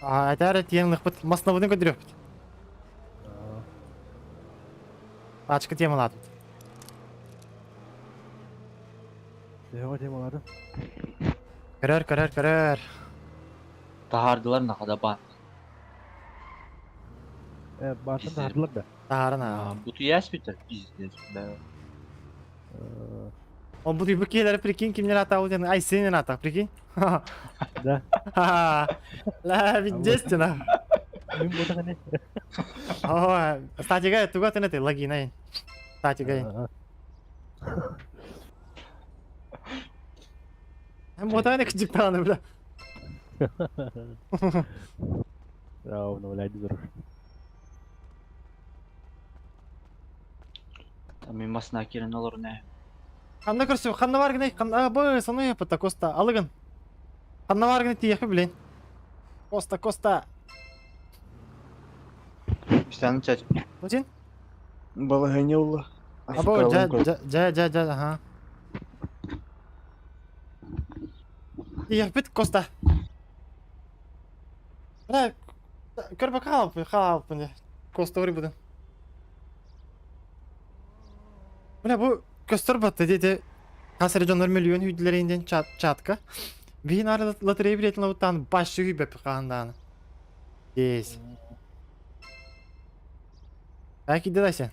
А, айтар тиен лыхпыт, маснабытын көдүрүөхпүт. Пачка темалаатыт. Төһөҕө темалаатын? Көрөр, көрөр, көрөр. Таһаардылар нахада баар. Э, баартан таһаардылар да? Таһааран аа. Бутуяс бүтэр, пиздец, бля. Он бу бу киһилэр прикинь кимнер атаабыт диэн Айсенин атаах прикинь. Да. Ла естественно. Мин буотах ини. О, статига туга тын этэй логина. Статига. Hem буотах ини кыдьык даҕаны бля. Обновляйте дур. Мин масына киирэн олорун ээ. Ханна көрсү, ханна бар гынай, ханна бу сону япыта Коста, алыгын. Ханна бар гынай тиийэхпи билин. Коста, Коста. Үстәнин чач. Путин? Балаһыанньа улла. Або, дьэ, дьэ, дьэ, дьэ, аха. Тиийэхпит Коста. Бля, көрбө хаалпын, хаалпын дьэ. Коста урбутун. Бля, бу көстөр батта диэти хас эрэ дьоннор миллион hүйдүлэрин диэн чат чатка. Биһин ары лотерея билетин лабыттаан башы hүйбэппи хаандааны. Есть. А кидде дайся?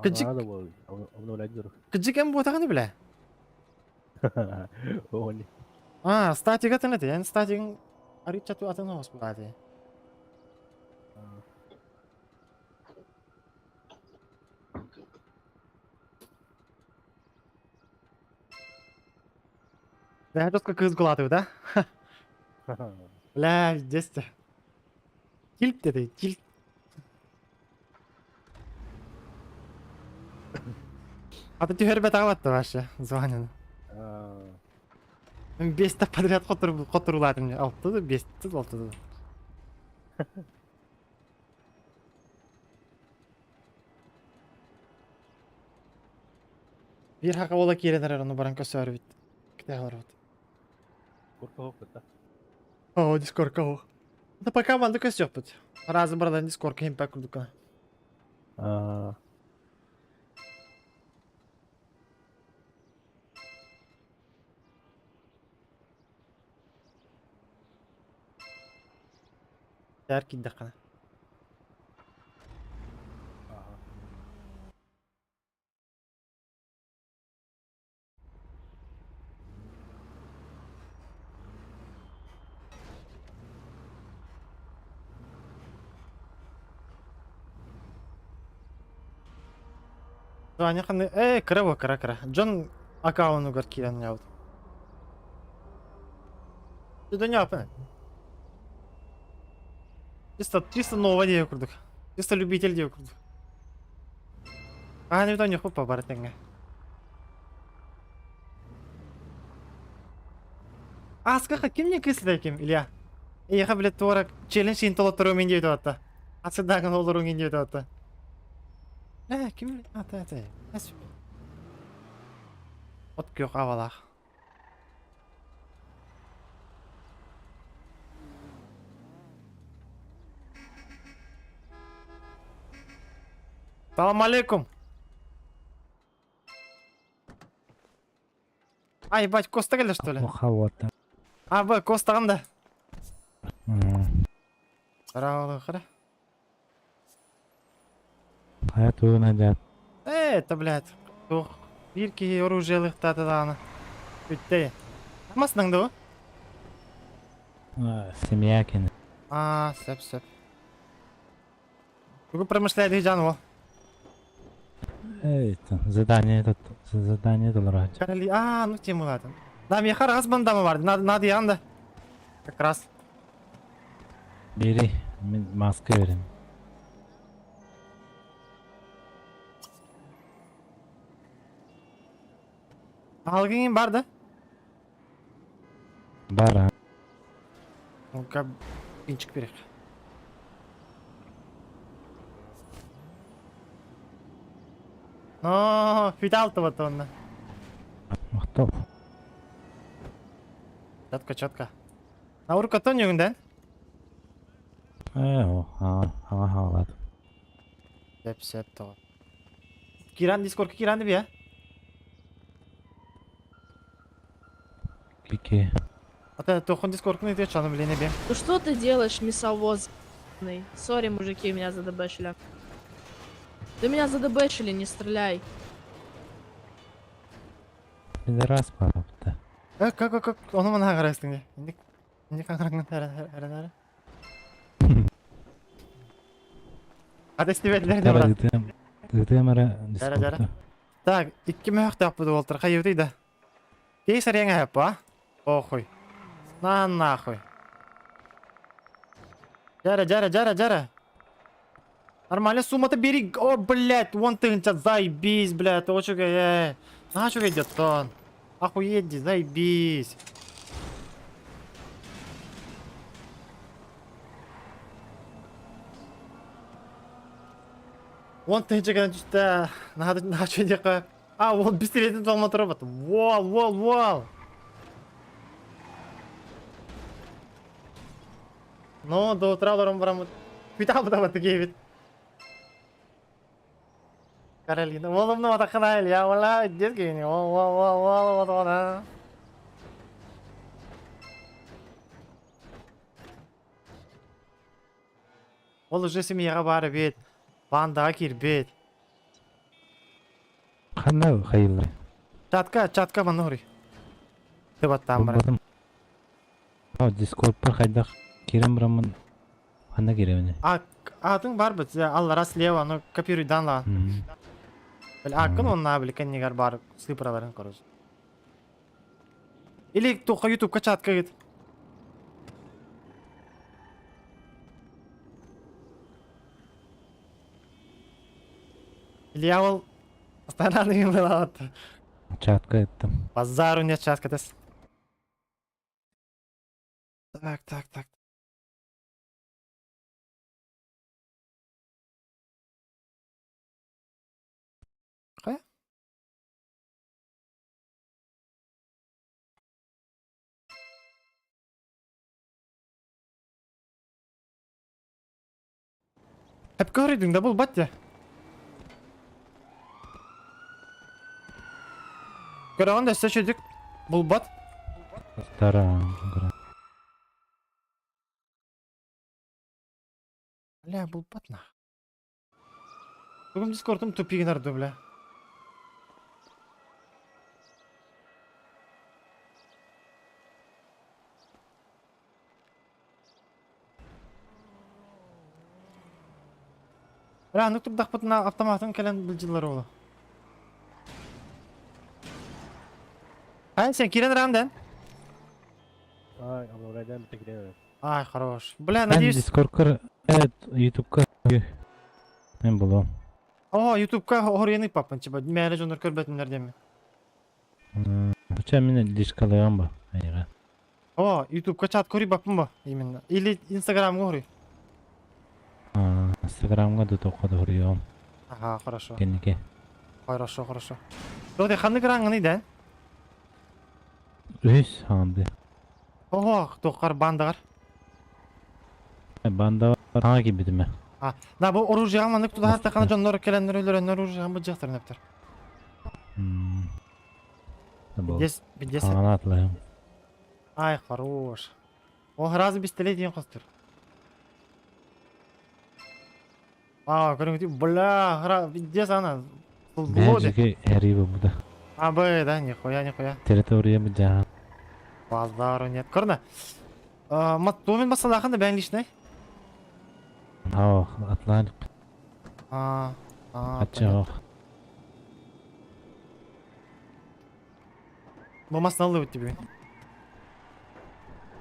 Кыдьык. Кыдьык эм буотаҕыны бля. А, статига тын эти, эн статигын арыт чату атын оҕус буолааты. Бля, жестко кыз гулатып, да? Бля, здесь Тильт деді, тильт. А ты түһэрбэт аҕалатты вообще звонен. Бесте подряд которулаатым алты бесте алты. Биир хака буола киирэн эрэр ону баран көсөөрүбүт. Кэтэһэ олоробут. Оо, дискорка оһох. Да пока манна көсүөхпүт. Разы бараларын дискорка химпэ курдук. Тээр киирдэххинэ. Ваня ханны э кыра бу кыра кыра. Дьон аккаунугар киирэн ньаабыт. Дьон Чисто, чисто нового диэ курдук. Чисто любитель диэ курдук. Аа, не ньоху бары тэҥҥэ. Аска ким не кыслый ким, Илья? Эйиэхэ, блядь, туора челлендж иин толотторуом иин диэбит атта. Ацыдаагын олоруҥ иин диэбит атта. Э, ким ата ата. От күөх авалаах. Салам алейкум. А, ебать, Коста кэллэ, что ли? А, б, Костаҕын да. Здорово, Хайа тугунан дьаат. Э, это, блядь, туох биир киһи оружиелыхтаата даҕаны. Бүттэ. Маснаҥ да Семья кини. А, сөп, сөп. Тугу промышляет дьан ол? Это задание этот задание толору. А, ну тему ладно. Да, миэхэ араас бандама бар. Надо, надо да. Как раз. Бери, мин маска берем. Алгың бар да? Бар а. Ну-ка, пинчик берек. Но, фитал то онно. Махтал. Четко, четко. На уруккаттан үҥүндэн? Ээ, о, ага, ага, хаалаат. Сеп, сеп тоҕо. Киран дискордка киран бия? Кики. Ата тохун дискордкын ите чаны билене бе. Ну что ты делаешь, мясовоз? Сори, мужики, меня задебешили. Ты меня задебешили, не стреляй. Пидорас барапта. Э, как, как, как, ону мана харастың де. Инде, инде қаңыраңнан әрі, әрі, әрі. Ата истебетлер де брат. Ытыам, ытыам эрэ Жара, жара. дискордка. Так, икки мөһөх буду болтыр, хайыбыты да. Кей сарыяң әп, а? Похуй. На нахуй. Жара, жара, жара, жара. Нормально, сумма-то бери. О, блядь, вон ты, заебись, блядь, очень, э. На, что идет он? Охуеть, заебись. Вон ты, что надо, на что делать? А, вон пистолетин толмат робот. Вол, вол, вол. Ну, до утра барам барам. Питал бы такие вид. Каролина, волом на атакана, я вала, детки, не, вол, вол, вол, вол, вол, вол, Ол уже семьяға бары бет, бандаға кирбет. Ханна хайыллар. Чатка, чатка манури. Ты вот там, брат. Булбатым. А, дискордпар хайдах кирем барамын. Ханна киремини. А, атын бар бит, алла слева, ну копируй дан ла. Бил акын онна бил кеннигер бар цифраларын короче. Или тоха ютубка чатка гит. Илья ол Астананы была Чатка еттим. Базару нет чатка тес. Так, так, так. Хайа? Hep көрдің да бұл батя. Көрөҕүн да өссө үчүгдүк булбат. Стара. Бля, булбат нах. Бүгүн дискордум тупигин арды, бля. Бля, ну турдахпытына автоматын кэлэн билдьиллэр ола. Ай, сен кирен ранден. Ай, обновляем, ты Ай, хорош. Бля, Мен надеюсь... дискордкар, ютубка. Мен булуом. О, ютубка хорьяны папын, типа, мәрі жонор көрбәтінлер деме. Уча мен лишкалыган ба. Айга. О, ютубка чат кори бапын ба, именно. Или инстаграмга хори. Инстаграмга да тоққа да хориом. Ага, хорошо. Кеннике. Хорошо, хорошо. Доде, ханны граңны дән? Үс ханды. Ого, тоқар бандагар. Банда бар. Ага кибитиме. А, да, бу оружие маннык туда хатта кана жоннор келеннер өлөрөннөр оружие бу жактар нептер. Бидес, бидес. Анатлайым. Ай, хорош. О, разы пистолет дейін қостыр. А, көріңіз, бля, гра, бидес ана. Лоди. Бәжіге әрибі бұда. А, б, да, нихуя, нихуя. Территория бу жаан. Базару нет. Көрні. Матумен басалахын да бән личный. Ау, атлан. А, а, Ача ох. Бу масны алып тебе.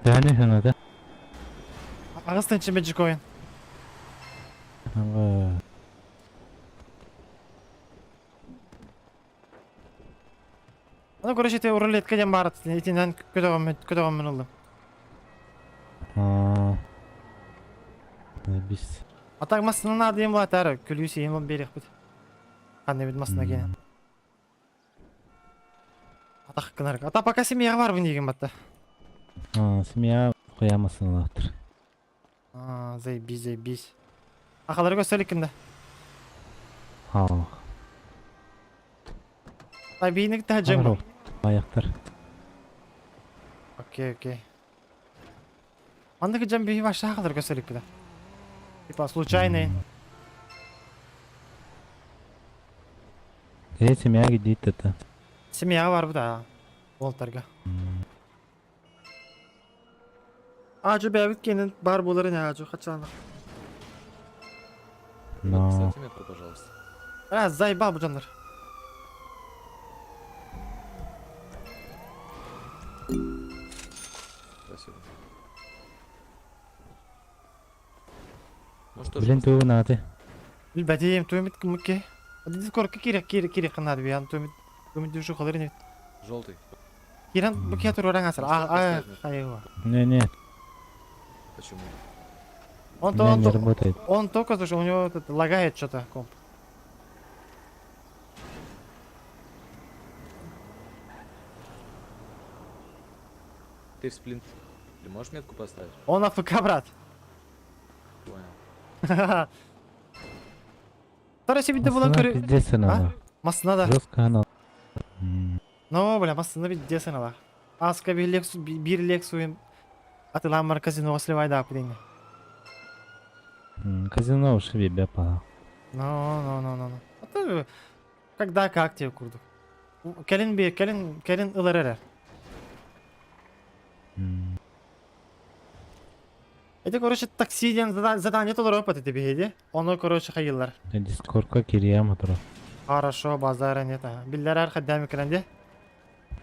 Дәне ханада. Ағыстын чеме жикоин. Ага. Аны короче те рулетка дем барат. Итинен көтөгөм көтөгөм мен олдум. А. Бис. А так масны надо им латары, күлүсү им берек бит. Ханна эбит масына киэнэ. Атах гынар. Ата пока семьяға барбын деген батта. А, семья хуя масыналаахтар. А, заебись, заебись. Ахалары көстөлүк кимде? Аа. Табийник та жем. Аяқтар. Окей, окей. Мандык жем бии баша ахалары көстөлүк кимде? Типа случайный. Э, семья гидит это. Семьяға бар да. Болтарга. Ажы бәбит кенен бар болары не ажы хачалана. Но. Поставьте метку, пожалуйста. А, заебал бу жандар. Спасибо. Ну что ж, Блин, тугу нады. Билбәтим, туймит кымыкке. Дискордка кирек кирек кирек кынады биян туймит туймит дүшү халары не. Желтый. Кирен бу кия тураран асыр. А, а, хайва. Не, не. Почему? Он У то меня он не то работает. он только слушай, у него этот лагает что-то комп. Ты в сплинт. Ты можешь метку поставить? Он АФК, брат. Понял. Второй себе була Масына көрү. пиздец она. Масына да. Жестко она. Но, бля, масына бит десен ала. Аска бир Lexus бир Lexus атылан казино сливай да пудин. Казино уж бебе па. Но, но, но, но, но. Это когда как тебе курду. Келин би, келин, келин ылар Это, короче, такси ден задание толор опыт это беги. Оно, короче, хайылар. Дискордка кириям отура. Хорошо, базара нет. Биллер ар хаддам киренде.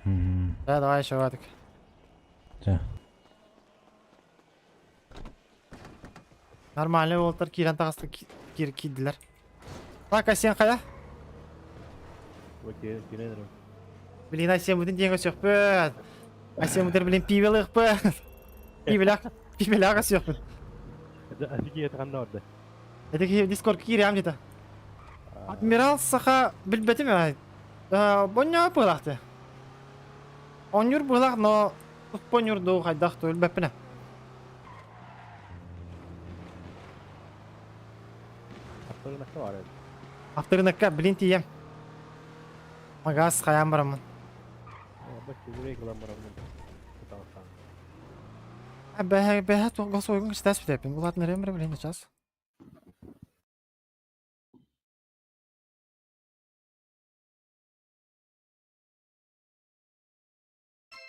Да, давай еще ватык. Да. Нормальный болтар кирен тагысты кир кидилер. Так, а сен кая? Блин, а сен бүтүн деньги сөкпөт. А сен бүтүн блин пивелык пы. Пивеляк, пивеляк сөкпөт. Офигеть, орда. Это Дискорд кирям где-то. Адмирал саха билбетим я. Боня пылахты. Онюр пылах, но понюр ду хайдах тул бепне. Авторынакка, блин, тием. Магаз хаям барамын. Бәһә бәһә тугыз ойгын кичтәс битәпин. Булат нерем блин сейчас.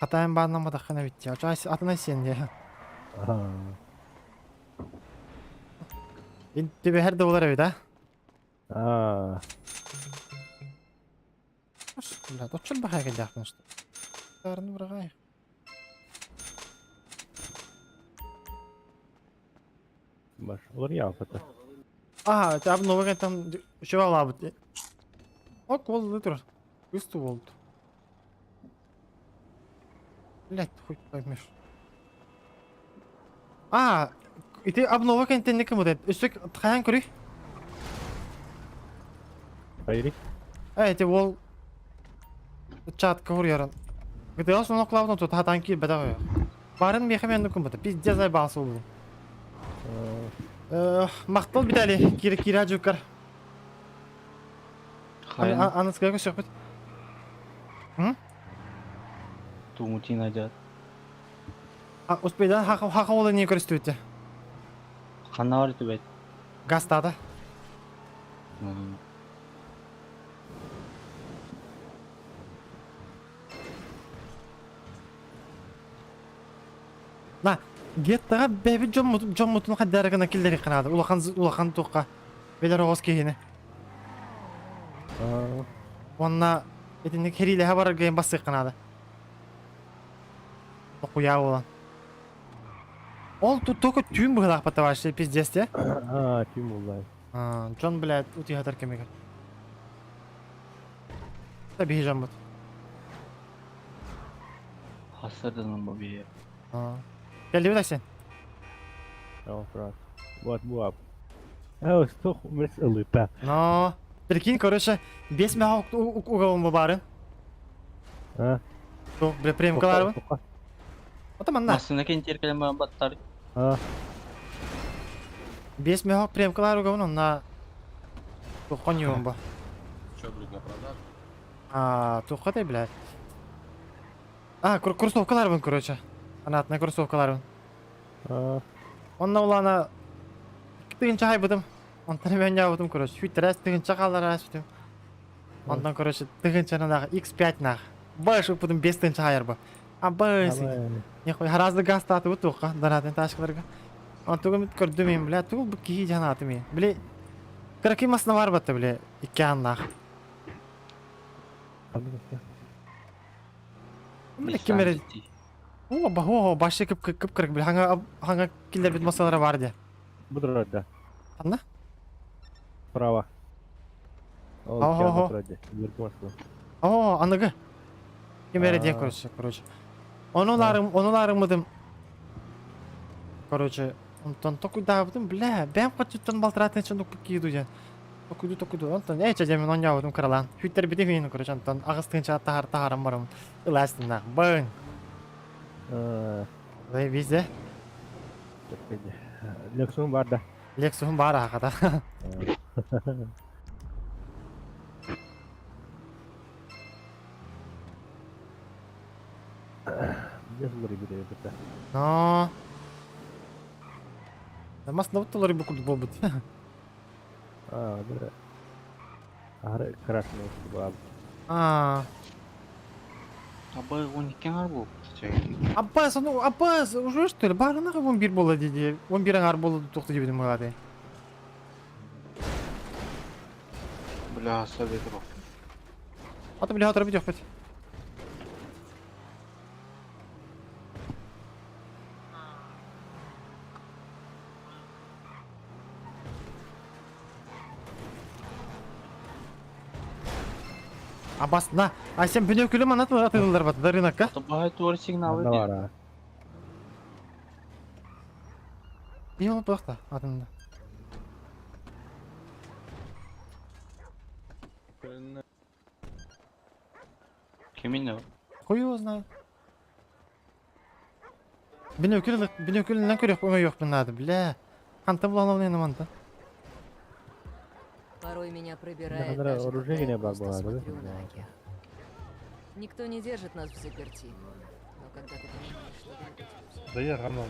Хатайын баанан батахына битти. Атына сен де. Бин тебе хер болар эбит, а? А. Бля, точно бахай келдяхпын что. Тарын бырагай. Баш, олар япаты. А, это обновка там еще алабыт. Ок, ол тур. Үстü болду. Блять, хуй поймешь. А, ити обнова кентен ким будет? Үстүк хаян көрүй. Хайри. Э, эти ол чат көр яран. Где сон клавну тут хатан ки беда. Барын мехамен ким будет? Пиздец заебался был. Мактал битали, кире кира жукар. Хайан. Аныская көсөкпүт. М? Тумутин айдат. А, успейдан хака хака ола не көрүстүбүт. Ханна бар түбәт. Гастада. На, геттага бэби жоммутун хаддарыгына киллери канады. Улахан улахан туққа. Белер оғыз кейіне. Онна этинник хериле бар гейм басык канады. Окуя болан. Ол тут только тюм было потоварищ, пиздец, те. А, тюм буллай. А, Джон, блядь, утихатар кемегер. Да бейжан бут. Хасырдан бу бие. А. Келди бит сен. О, брат. Вот, буап. Э, что, мрес ылыта. Но. Прикинь, короче, 5 мега угабын бу баарын. А? Бу, бля, премкаларбын. Ото манна. Массыына кентиэр кэлэн баран баттар. А? 5 мега премкалар угабын, онна тухон югун бу. Че, блядь, на продажу? А, тухха блядь. А, кроссовкаларбын, короче. Анатна кроссовкаларбын. А? Онна улана тыгынча хайбытым. Онтон мен ябытым, короче. Хүйттерәс тыгынча қалар бүтүм. Онтон, короче, тыгынчаны нах X5 нах. Баш упудум 5 тыгынча хайар бу. А баш. Нехуй харазды газ таты бу туққа, донатын ташкаларга. Он тугум көрдүм мен, бля, тугул бу кихи жанаты мен. Бля, кыраки масына бар батты, бля, икки аннах. Бля, ким эре О, ба, о, башы кып кып кырык, бля, хаңа хаңа киллер бит масалары бар де. Буду да. Анна? Право. Ол Ого. вроде. О, аныгы. Ким эре диэн, короче, короче. Онуларым, онуларымыдым. Короче, онтон токуйдаабытым, бля, бэм хочуттан балтыратын чын укпут кииду диэн. Токуйду, токуйду, онтон эче дьэ мин онньообутум кыралаан. Хүйтэр бити хүйн, короче, онтон аҕыс тыынча тахар тахарам барым. Ылаастыннаах, бың. Везде. Лексун бар да. Лексуһун баар аахата. Но. Мас навыттылар бу курдук буолбут. А, да. Ары красный була. А. Абы 12 аңар бу. Аббас, ну Аббас, уже что ли? Барына 11 буола диди. 11 аңар буола тохту диэбитим баҕайы. Бля, совет бак. Аты бля, отырып идёт. Абас, на, а сен бүнөкүлү манат атылар бат, да рынокка? Баһай туар сигналы Анда бар. А. Не болуп туакта атында. Кимин о? Хуй его знает. Бүнөкүл, бүнөкүлүнөн көрөк өңө жок надо, бля. Канта булан манта. Порой меня пробирает, Да, даже когда оружие я не просто было, да? смотрю на океан. Никто не держит нас взаперти. Но когда ты понимаешь, что долго тебе Да я Роман.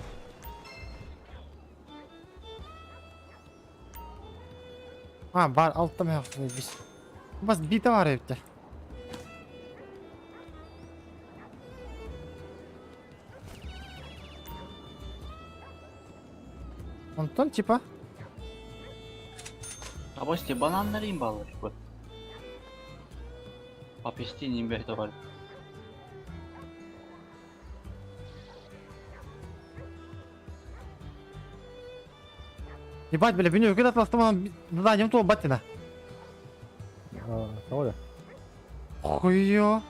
А, бар, алтта мех бис. Бас бита бар эбитте. Онтон типа Абасте бананнар им балар бу. Апестин имбе бар. Ебать, бля, бүнөкүл атластым, заданием туол баттина. А, тоҕо да? Хуё.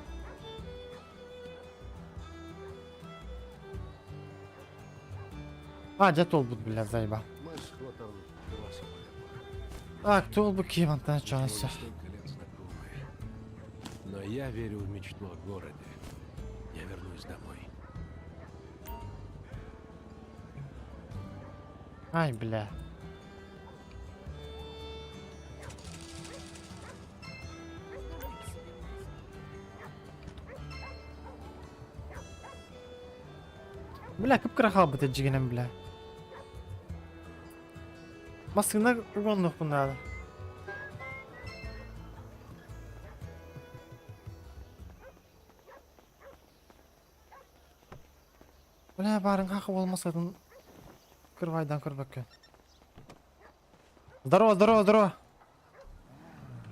А, дьэ туолбут, бля, заеба. Так, туолбут киевантан чонся. Но я верю в мечту о городе. Я вернусь домой. Ай, бля. Бля, кып-кыра хаалбыт дьигинэн, бля. Массыына угоннух надо. Бля, барын хақы болмасадын кырвайдан көрбөккө. Здорово, здорово, здорово.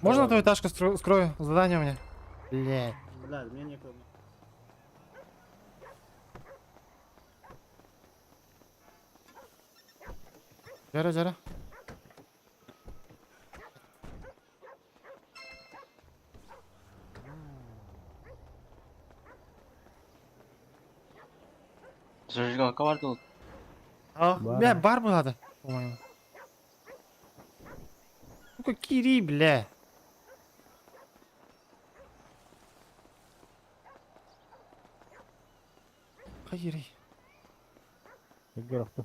Можно твою тачку скрою? Задание у меня. Бля. Бля, мне некогда. Жара, жара. Зажигалка бар ол. А, Бар. бля, бар болады, по-моему. Ну-ка, кири, бля. Хайырый. Көрөхтө.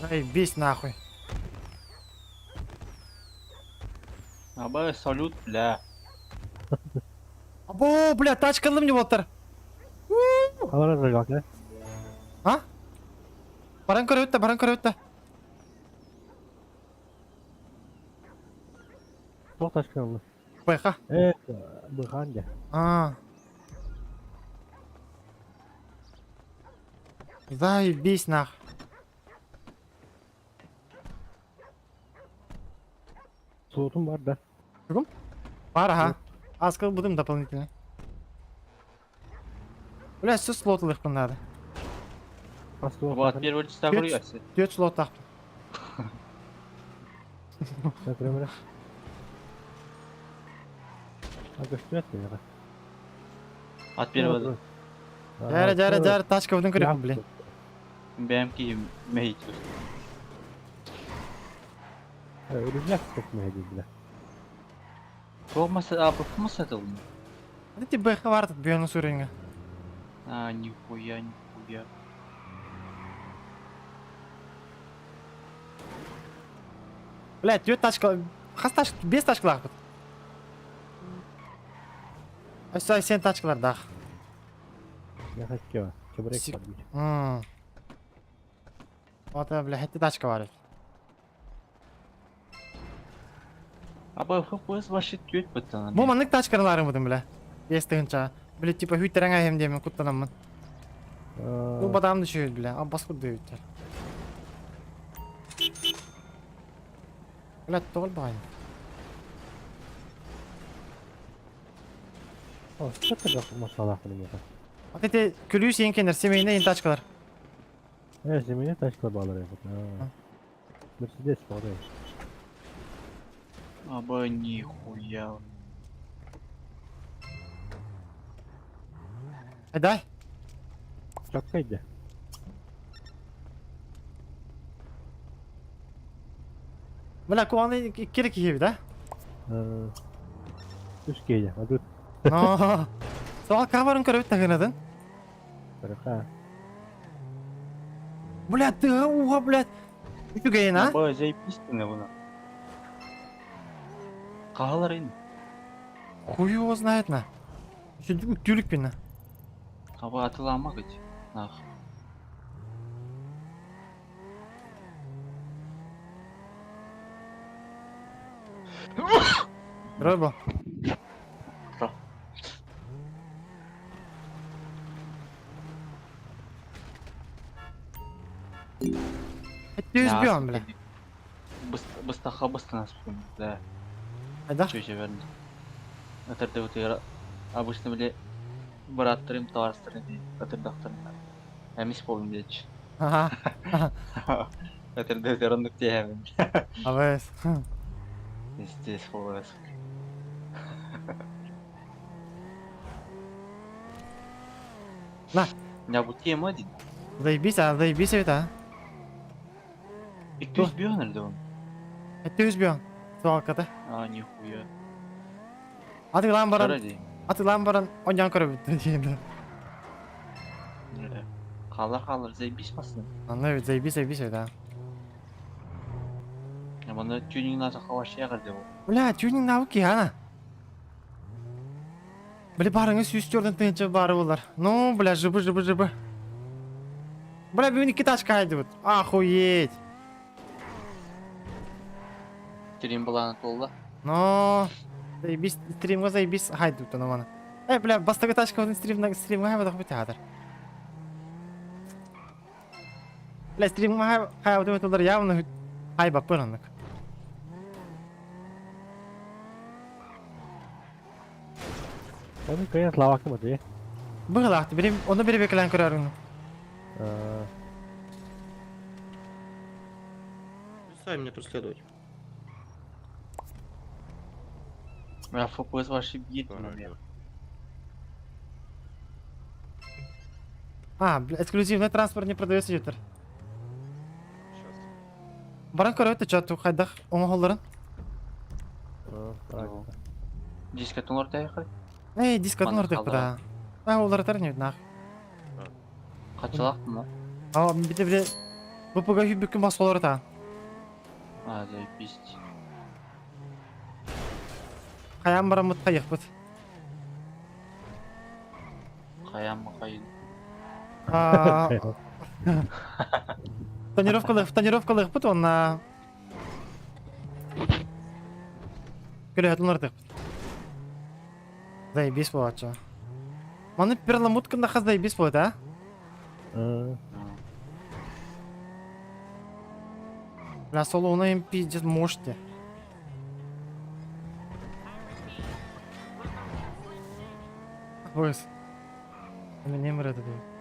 Заебись нахуй. Аба салют, бля. Або, бля, тачка ылым не болтар. Алар рыгак, А? Баран көрөбүт да, баран көрөбүт да. Тоқ тачка ылды. Байха. Э, быхан же. А. Заебись нах. Слотум бар да. Бар, ага. Аскал будем дополнительно. Бля, все слот лыхпын надо. Вот, первый часа говорю, Түөт слот тахпын. Закрымра. А көстүөт бега. От первого. Жара, жара, жара, тачка будем көрөпүн, блин. БМК мейт. Үрүлләк көтмәйди бля. Тормоз, а, почему это? Это БХ бар тут бүйөнү сүрүнгө. А, нихуя, нихуя. Бля, түөт тачка, хас тачка, бес тачкалаах бут. Өссө сен тачкалар дах. Я хочу. Чебурек бар. Ота, бля, хетти тачка бар. Аба ФПС вообще тють пацаны. Бу маннык тачкаларым будым, бля. Бес тыгынча. Бля, типа хүйттерең айым демен куттанаммын. Бу бадам düşüyor бля, а баскы дөйүттер. Бля, тоғыл бағайын. О, что жак машалах мени. Вот эти күлүү сен семейне ен тачкалар. Э, семейне тачка балар. Мерседес бар. Аба нихуя. Айдай. Чаккайда. Бля, куаны керек киһи да? Үс кейде. Адут. Но. Сол кабарын көрөбүт тагынадын. Барака. Бля, ты уга, блядь. Үчүгейин, а? Аба заебись ты на Кагалар ин. Хуй его знает на. Түлүк бин. Аба атылама гыть. Нах. Рыбу. Жүз бион, бля. Быстаха быстро нас да. Айда? Чуть верно. Это вот обычно, бля, браттарым, товарыстарым, атырдахтарым. Эмис болдум блядь. Ага. Это дезерондук тиэбин. Абыс. Здесь болос. На. Я бу тема один. Заебись, а, заебись это, а. Икки бион эле он. Это бион. Суалката. А, нихуя. Атылан баран. Атылан баран, оньян көрөбүт дейм. Халар халар заебись масын. Аны бит заебись, заебись да. Маны тюнинг на захалаш ягыр деп. Бля, тюнинг навыки, ана. Бля, барыңы сүйістерден тыгынча бары болар. Ну, бля, жыбы, жыбы, жыбы. Бля, бүгін екі тачка хайды бұд. Охуеть. Стрим была толла. Но, заебись, стримға заебись хайды бұд, мана. Эй, бля, бастағы тачка один стрим на стримға хайбадақ бит хадыр. Бля, стримға хайбадақ бит явно хайба пырыннык. Оны кайын славакы ма де? Быгылақты, берем, оны бере бекелен көрөрүң. Сами меня преследовать. Бля, ФПС вообще бьет на меня. А, бля, эксклюзивный транспорт не продается диэтэр. Баран көрөбүт да чо хайдах оҥоһоллорун. Дискатын олордайхай. Эй, дискатын Манна олордук да. А, олоротар не нах. Хачылах мı? А, бите биле БПГ хүбүккүн бас олоротаан. А, заебись. Хайаан бараммыт хайыхпыт. Хайан mı хайын? А, Тонировкалых, тонировкалыхпыт онна. Көлөһөтүн олордук. Заебись буолааччы. Маны перламутканда хас заебись буолат, а? Бля, соло уна им пиздец можете. Быс. Мен эмир это дейт.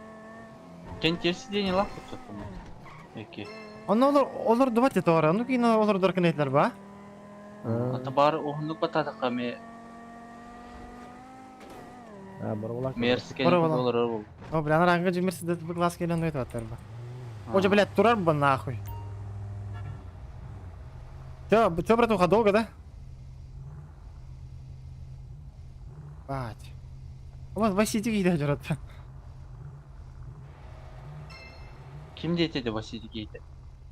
Сен терсидени лак tuttu Эки. Онно олор олор дубат это ора. Ну кино олор доркын ба. Ата бар оһундук бататака ме мерскен Бара олорор бул. О, бля, нараңгы жимерси бу класс келен өтүп аттар ба. Ожа, блядь, турар ба нахуй. Чё, чё, братуха, долго, да? Бать. Вот Василий кейде жүрөт. Ким дейт Василий кейде?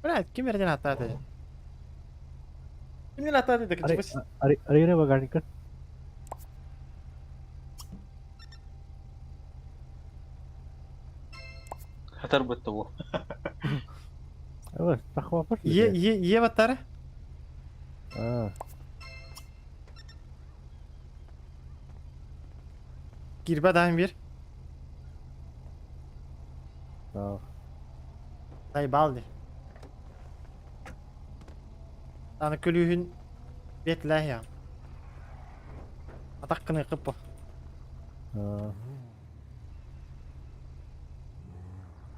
Блядь, ким жерден аттады? Кимден аттады деди? Аре багажника. Хатар бытты бу. Е, е, е баттары? Кирбе дайым бир. Заебал ди. Аны күлүүһүн бетлээх я. Атаккыны кыппы.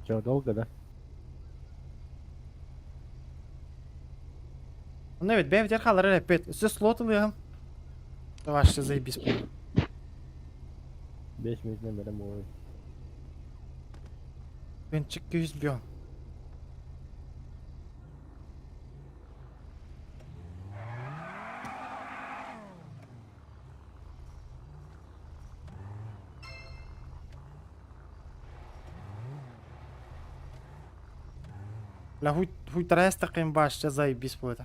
Че, долго, да? Ну ведь бэйбит ярхалар эппет. Өссө слот ылыам. Вообще заебись. 5 минут берем ой. Бенчик күйіз бион. Бля, хуй, хуй тарайстақын башча заебись будет.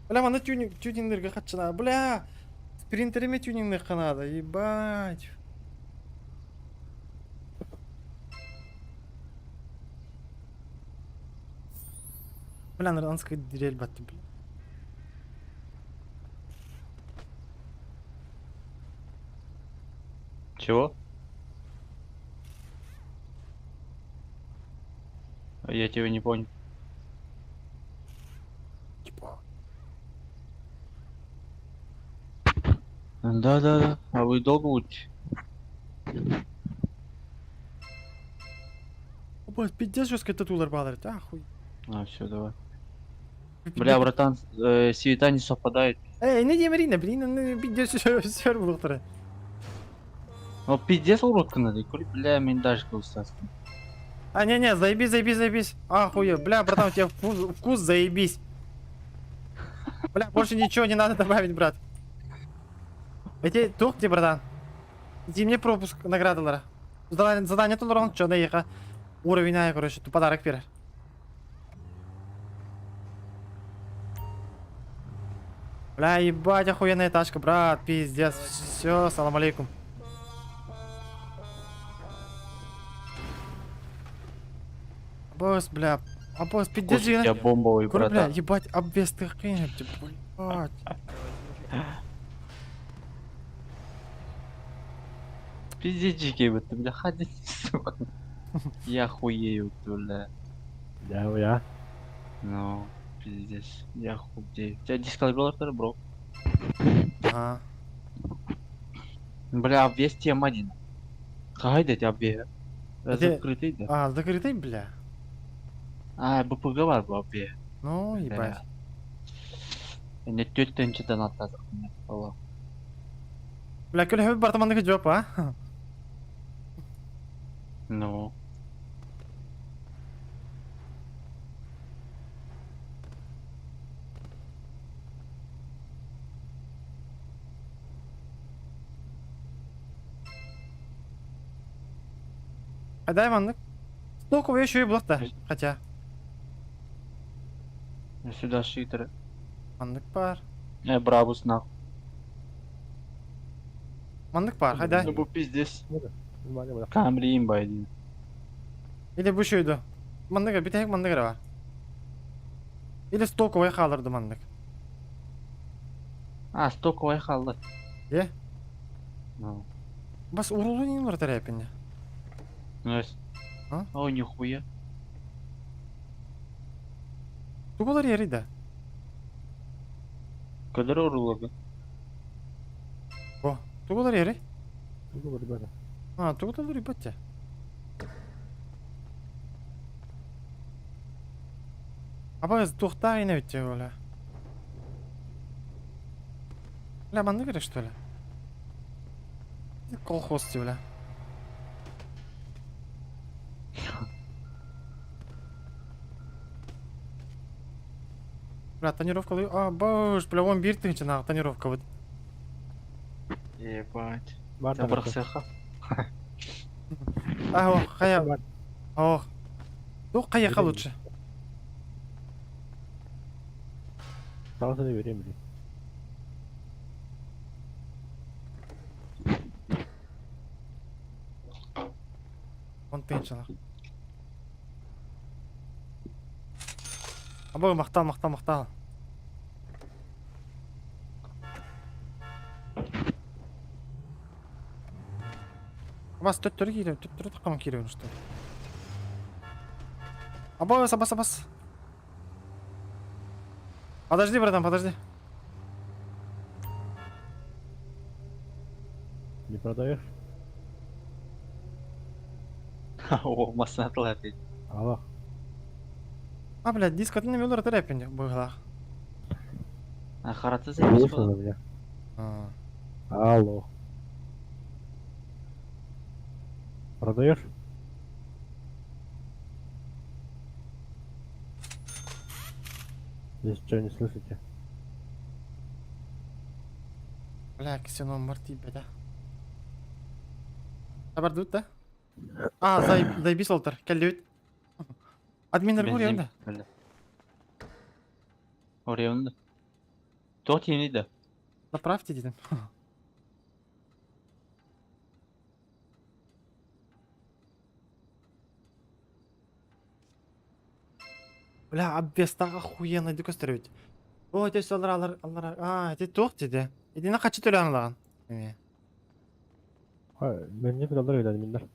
Бля, мана тюнинг, тюнингдерге хатчына. Бля, спринтериме тюнингдер канада, ебать. Бля, нарландская дрель батты, бля. Чего? Я тебя не понял. Типа. Да-да-да. А вы долго будете? О, пиздец жестко татулар балар, да, хуй. А, все, давай. Бля, братан, цвета не совпадают. Эй, не демерина, блин, ну пиздец все булуктары. Ну, пиздец уродка надо, бля, мен даже кылыстасың. А, не-не, заебись, заебись, заебись. Охуе, бля, братан, у тебя вкус, вкус заебись. Бля, больше ничего не надо добавить, брат. Эти, тух тебе, братан. Иди мне пропуск наградалара. Задание, задание толорон, чё, да Уровень, а, короче, ту подарок берер. Бля, ебать, охуенная тачка, брат, пиздец. Все, салам алейкум. Босс, бля. А босс, пиздец, Вкус у тебя бомбовый, Кур, бля, братан. ебать, обвес ты блядь. Пиздец, жеке бітті, бля, ходи, сука. Я хуею, бля. Я, я. Ну, пиздец, я худею. У тебя диск был, бро? Ага. Бля, обвес тем один. Қайда деді обве? Где- Закрытый да? А, закрытый, бля. А, БПГ бар бұл обве. Ну, ебать. Не төртінші донат Алла. Бля, көл хөп бартамандык жоп, а? Ну. А дай маннык. Стоковый еще и блок да, хотя. Сюда шитеры. Маннык бар. Брабус нахуй. Маннык бар, хайда. Ну бу пиздец. Камри имба един. Или бу шүйді. Маннык, битек маннык бар. Или стоковый халырды маннык. А, стоковый халды. Е? Ну. Бас урулу не бар тарапине. Ну, А? О, нихуя. Тугулар ери да. Кадыр урулуга. О, тугулар ери. Тугу ребята. А, тугулар ребята. Аба тухта ине битте оля. Бля, манны керек что ли? Колхоз ти, бля. Бля, тонировка... А, боже, бля, он бир тысяча на тонировка вот. Ебать. Бар Та бырахсыха. А, ох, хая... Ох. Ну, каяха лучше. Сразу не верим, блин. Он тысяча. Абы, мақтал, мақтал, мақтал. Бас төттөрү киирем, төттөрү таккаман киирем что. Абас, абас, абас. Подожди, братан, подожди. Не продаешь? О, масына тылар дейди. Алло. А, блядь, диск атын неме олар тарапин быгылах. А, хараты заебись Слышно было. на меня? Алло. Продаешь? Здесь что, не слышите? Бля, ксеном марти, бля. Табардут, да? А, заебись олтар, келдебит. Админдер Бензин көрüyorum да. бля. Орыйын да. Туох тиини да. Заправьте дедим. Бля, обвес так охуенно ди көстөрөбүт. О, те алар алар алар. А, те туох деди. Эдине качы төлө анылаган. Эме. Мен не кыдалар öyle админдер.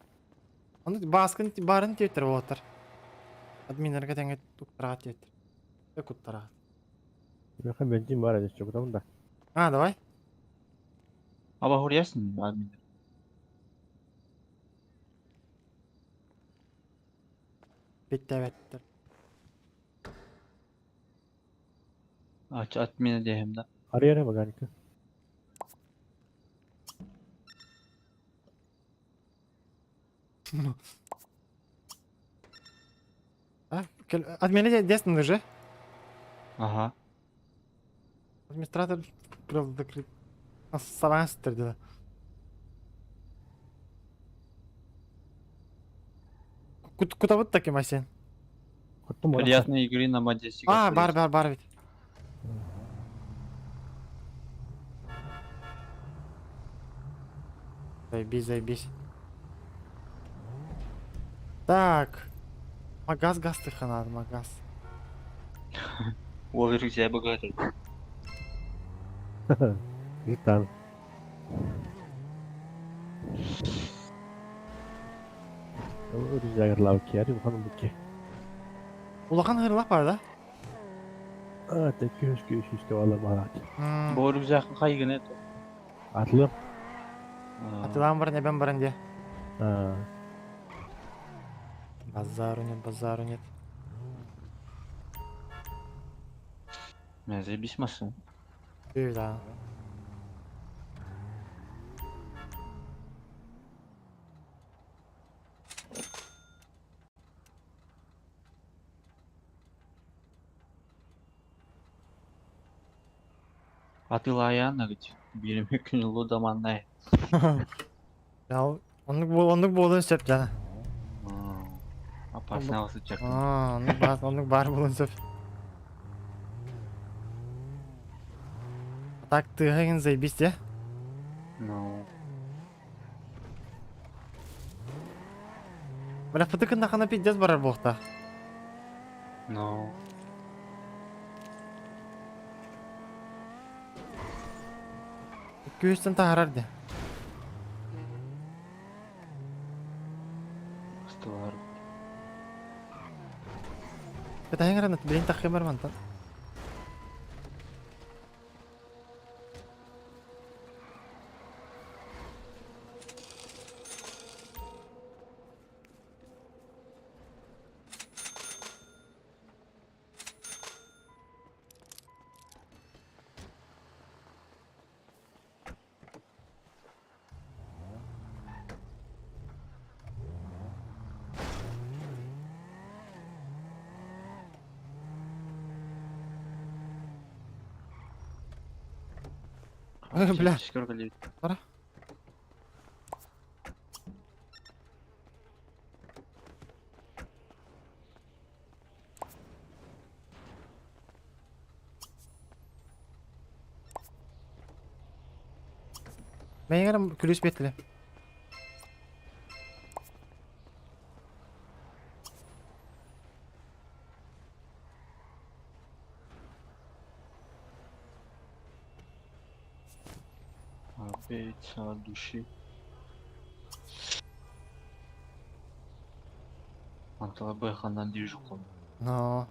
Аны баскын барын тептер болотор. Админдерге теңге туктарага тептер. Куттарага. Меха бензин бар эди чокутамын да. А, давай. Аба хуруйасың админдер. Бетте беттер. Ач админа дехем да. Арыяра баганика. А, админе десин уже. Ага. Администратор прям закрыт. Сабанстер дела. Куда вот таким асен? Приятной игры на моде А, бар, бар, бар ведь. Заебись, заебись. Так. Магаз газ надо, магаз. Ол рюкзак богатый. Гитан. Рюкзак лавки, ари улахан буки. Улахан хырлак бар да? А, те күс күс үстө ала барат. Бу рюкзак кайгын это. Атлы. Атылан бар, небен бар инде. А. Базару нет, базару нет. Мен заебись машина. Да. Атыылаайаан биир эмэ күн лудоманнай. Оннук буолуон сөп дьана. Опасный сыччак. Оннук баар буолуон сөп. А так тыаһа заебись, де? Ну. Бля, фытыкын пиздец барар буолта. Ну. Күүстен таһарар де. Усталар. Кытайын гранат, блин, тахы бар мантан. Бля. Бара. Мен күлүс беттиле. Опять от души. Анталабэханан движуху. Но.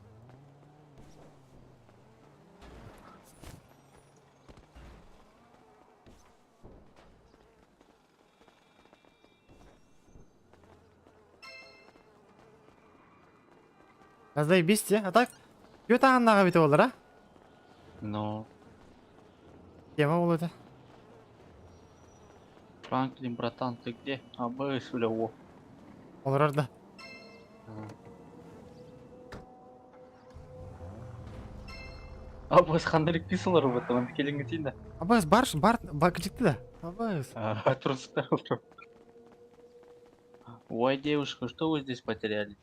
А заебись те, а так? Ютааннаға бите олар, а? Но. Тема ол это. Франклин, братан, ты где? А б бля, о. Олар да. Абыс хандарик писалар в этом, келиңгитин да. Абыс бар, бар, бар кычыкты да. Абыс. Трустар. Ой, девушка, что вы здесь потеряли?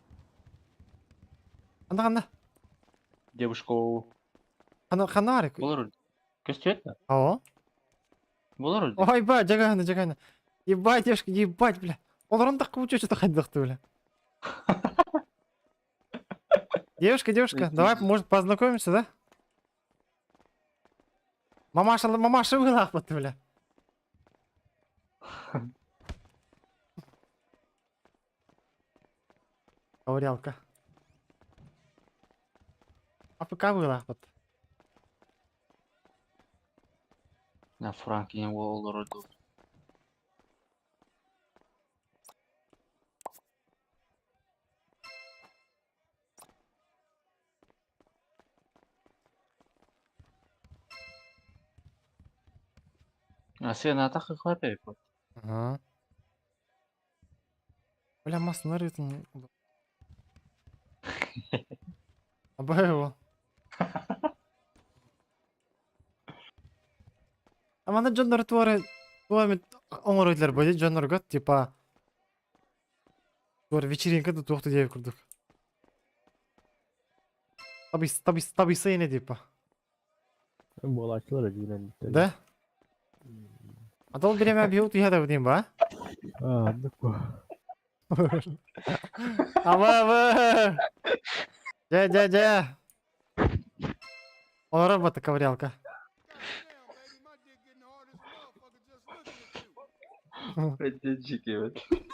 Анда канда? Девушка. Канда канда бар? Болор. Көстүөт да? Оо. Болор. Ой, ба, жаганы, жаганы. Ебать, девушка, ебать, бля. Олорон так кучу что-то хайдахты, бля. Девушка, девушка, давай, может, познакомимся, да? Мамаша, мамаша вылахпаты, бля. Ковырялка. АФК вылахпат. На Франклин олор. А сен атах хапе. Ага. Бля, масса нарытын. Абай его. А мана Джоннор туары туамит оңоройлар бойы Джоннорго типа туар вечеринка да туохту деп курдук. Табис табис табиса ене типа. Буолаачылар эдигинен. Да? А то береме бил туя да дейм ба? Аа, дыкку. Аба аба. Жа жа жа. Олар бата ковырялка. Дичики,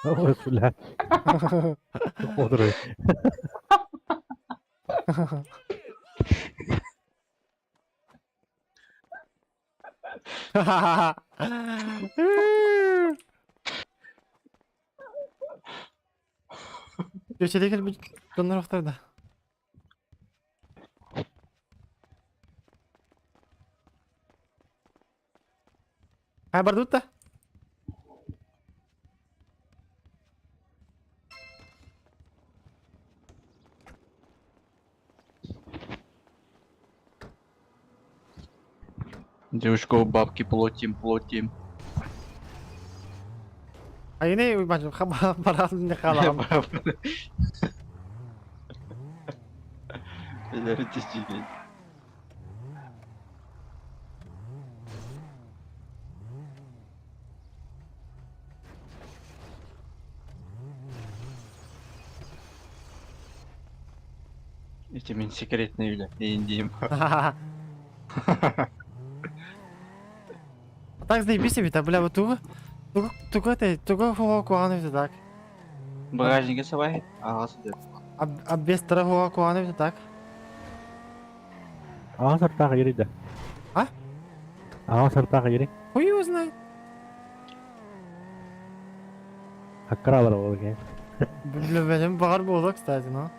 Ой, бля. Бодрый. Көчеде келип донор да. Хай бардут да? Девушка, бабки платим, платим. Айны уйбан баран не халам. Эти мин секретный үлэ, индиим. А так заебись себе, бля, вот туга туга туга ты туга хуа куаны это так. Багажнике сабай, ага сидит. А без хуа куаны это так. Аҕа сартаах yeri да. А? Аҕа сартаах yeri. Хуй его знает. Хаккаралар ол екен. Бля, benim bağır буолла, кстати, но.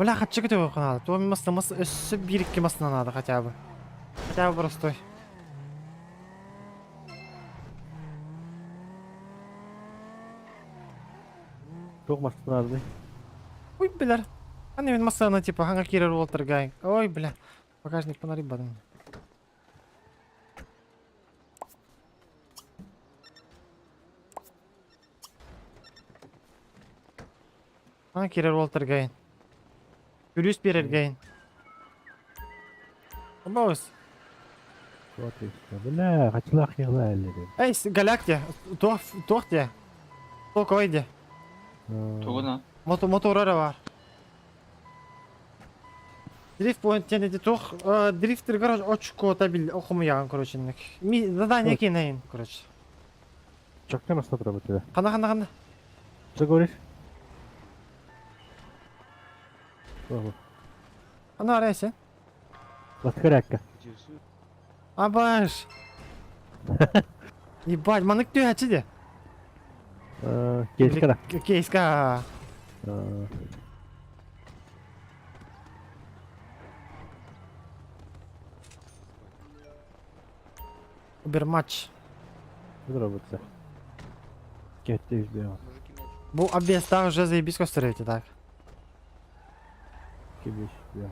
Бля, хочу к тебе надо. То мас мас өссө бирикки масына надо хотя бы. Хотя бы простой. Туох мастынаарды. Ой, бля. Аны мен масына типа хаңа кирер Уолтер гай. Ой, бля. Багажник фонари бадым. Хаңа кирер Уолтер гай. Күлүс берер гай. Баус. Вот и всё. Бля, хачылах яла әлі. Эй, галяк де. Туох туох де. Толковай де. Тугуна. Мото моторара бар. Дрифт point тен де туох дрифтер гараж очко табил окумуяган короче. Ми задание кинейин короче. Чакта масна тебя. Кана кана кана. Что говоришь? Ого. Ана арайсы. Ласкарякка. Абаш. Ебать, манык түйәчі де. Кейска да. Кейска. Уберматч. Здравствуйте. Кетти избил. Бу объезд уже заебись костырете так. Кибиш бил.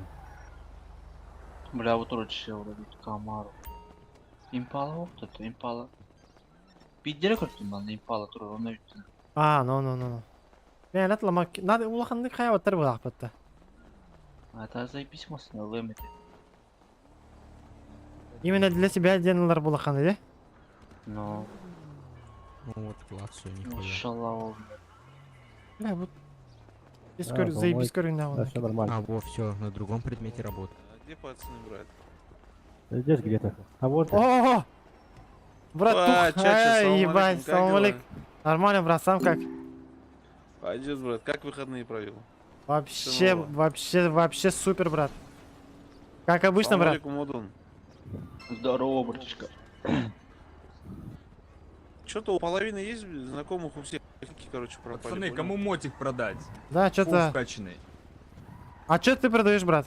Бля, вот урочище вроде Камару. Импала вот это, импала. Биддере көрдүм мен импала туруп, оны үттүн. А, ну ну ну ну. Мен атламак, надо улаханды кая оттар булак бітті. А это заебись машина, лымете. Именно для себя делалар булаханы, де? Ну, Ну вот, клацаю, нихуя. шалава. Бля, вот. Да, Заебись по-моему, көрүн Да, все нормально. А, во, все, на другом предмете работает. А где пацаны, брат? Здесь где-то. А вот. О! Братух, А, чача, эй, салам ебать, алейкум, как салам дела? алейкум. Нормально, брат, сам как? Пойдет, брат, как выходные провел? Вообще, нового? вообще, вообще супер, брат. Как обычно, Салам брат. алейкум, Модун. Здорово, братишка. Что-то у половины есть знакомых у всех, короче, пропали. Пацаны, понял? кому мотик продать? Да, что-то. вкачанный. А что ты продаешь, брат?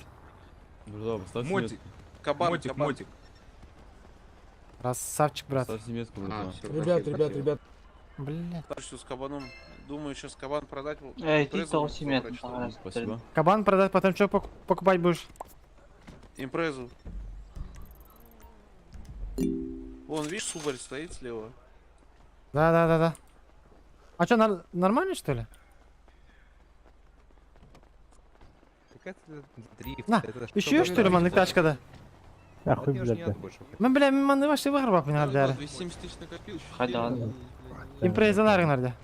Мотик, Кабан, мотик, кабан. мотик. Красавчик, брат. Ребят, ребят, ребят. Блин. Так что с кабаном, думаю, сейчас кабан продать. Эй, ты Импрезу того семья. забрать, что ли? Спасибо. Кабан продать, потом что покупать будешь? Импрезу. Вон, видишь, Субарь стоит слева. Да, да, да, да. А что, нормально что ли? На, еще что ли, маннык тачка да? А хуй, блядь, да. Мен, бля, манны вообще выграбак мне надо. 270 тысяч накопил. Хайда. Импреза нарде.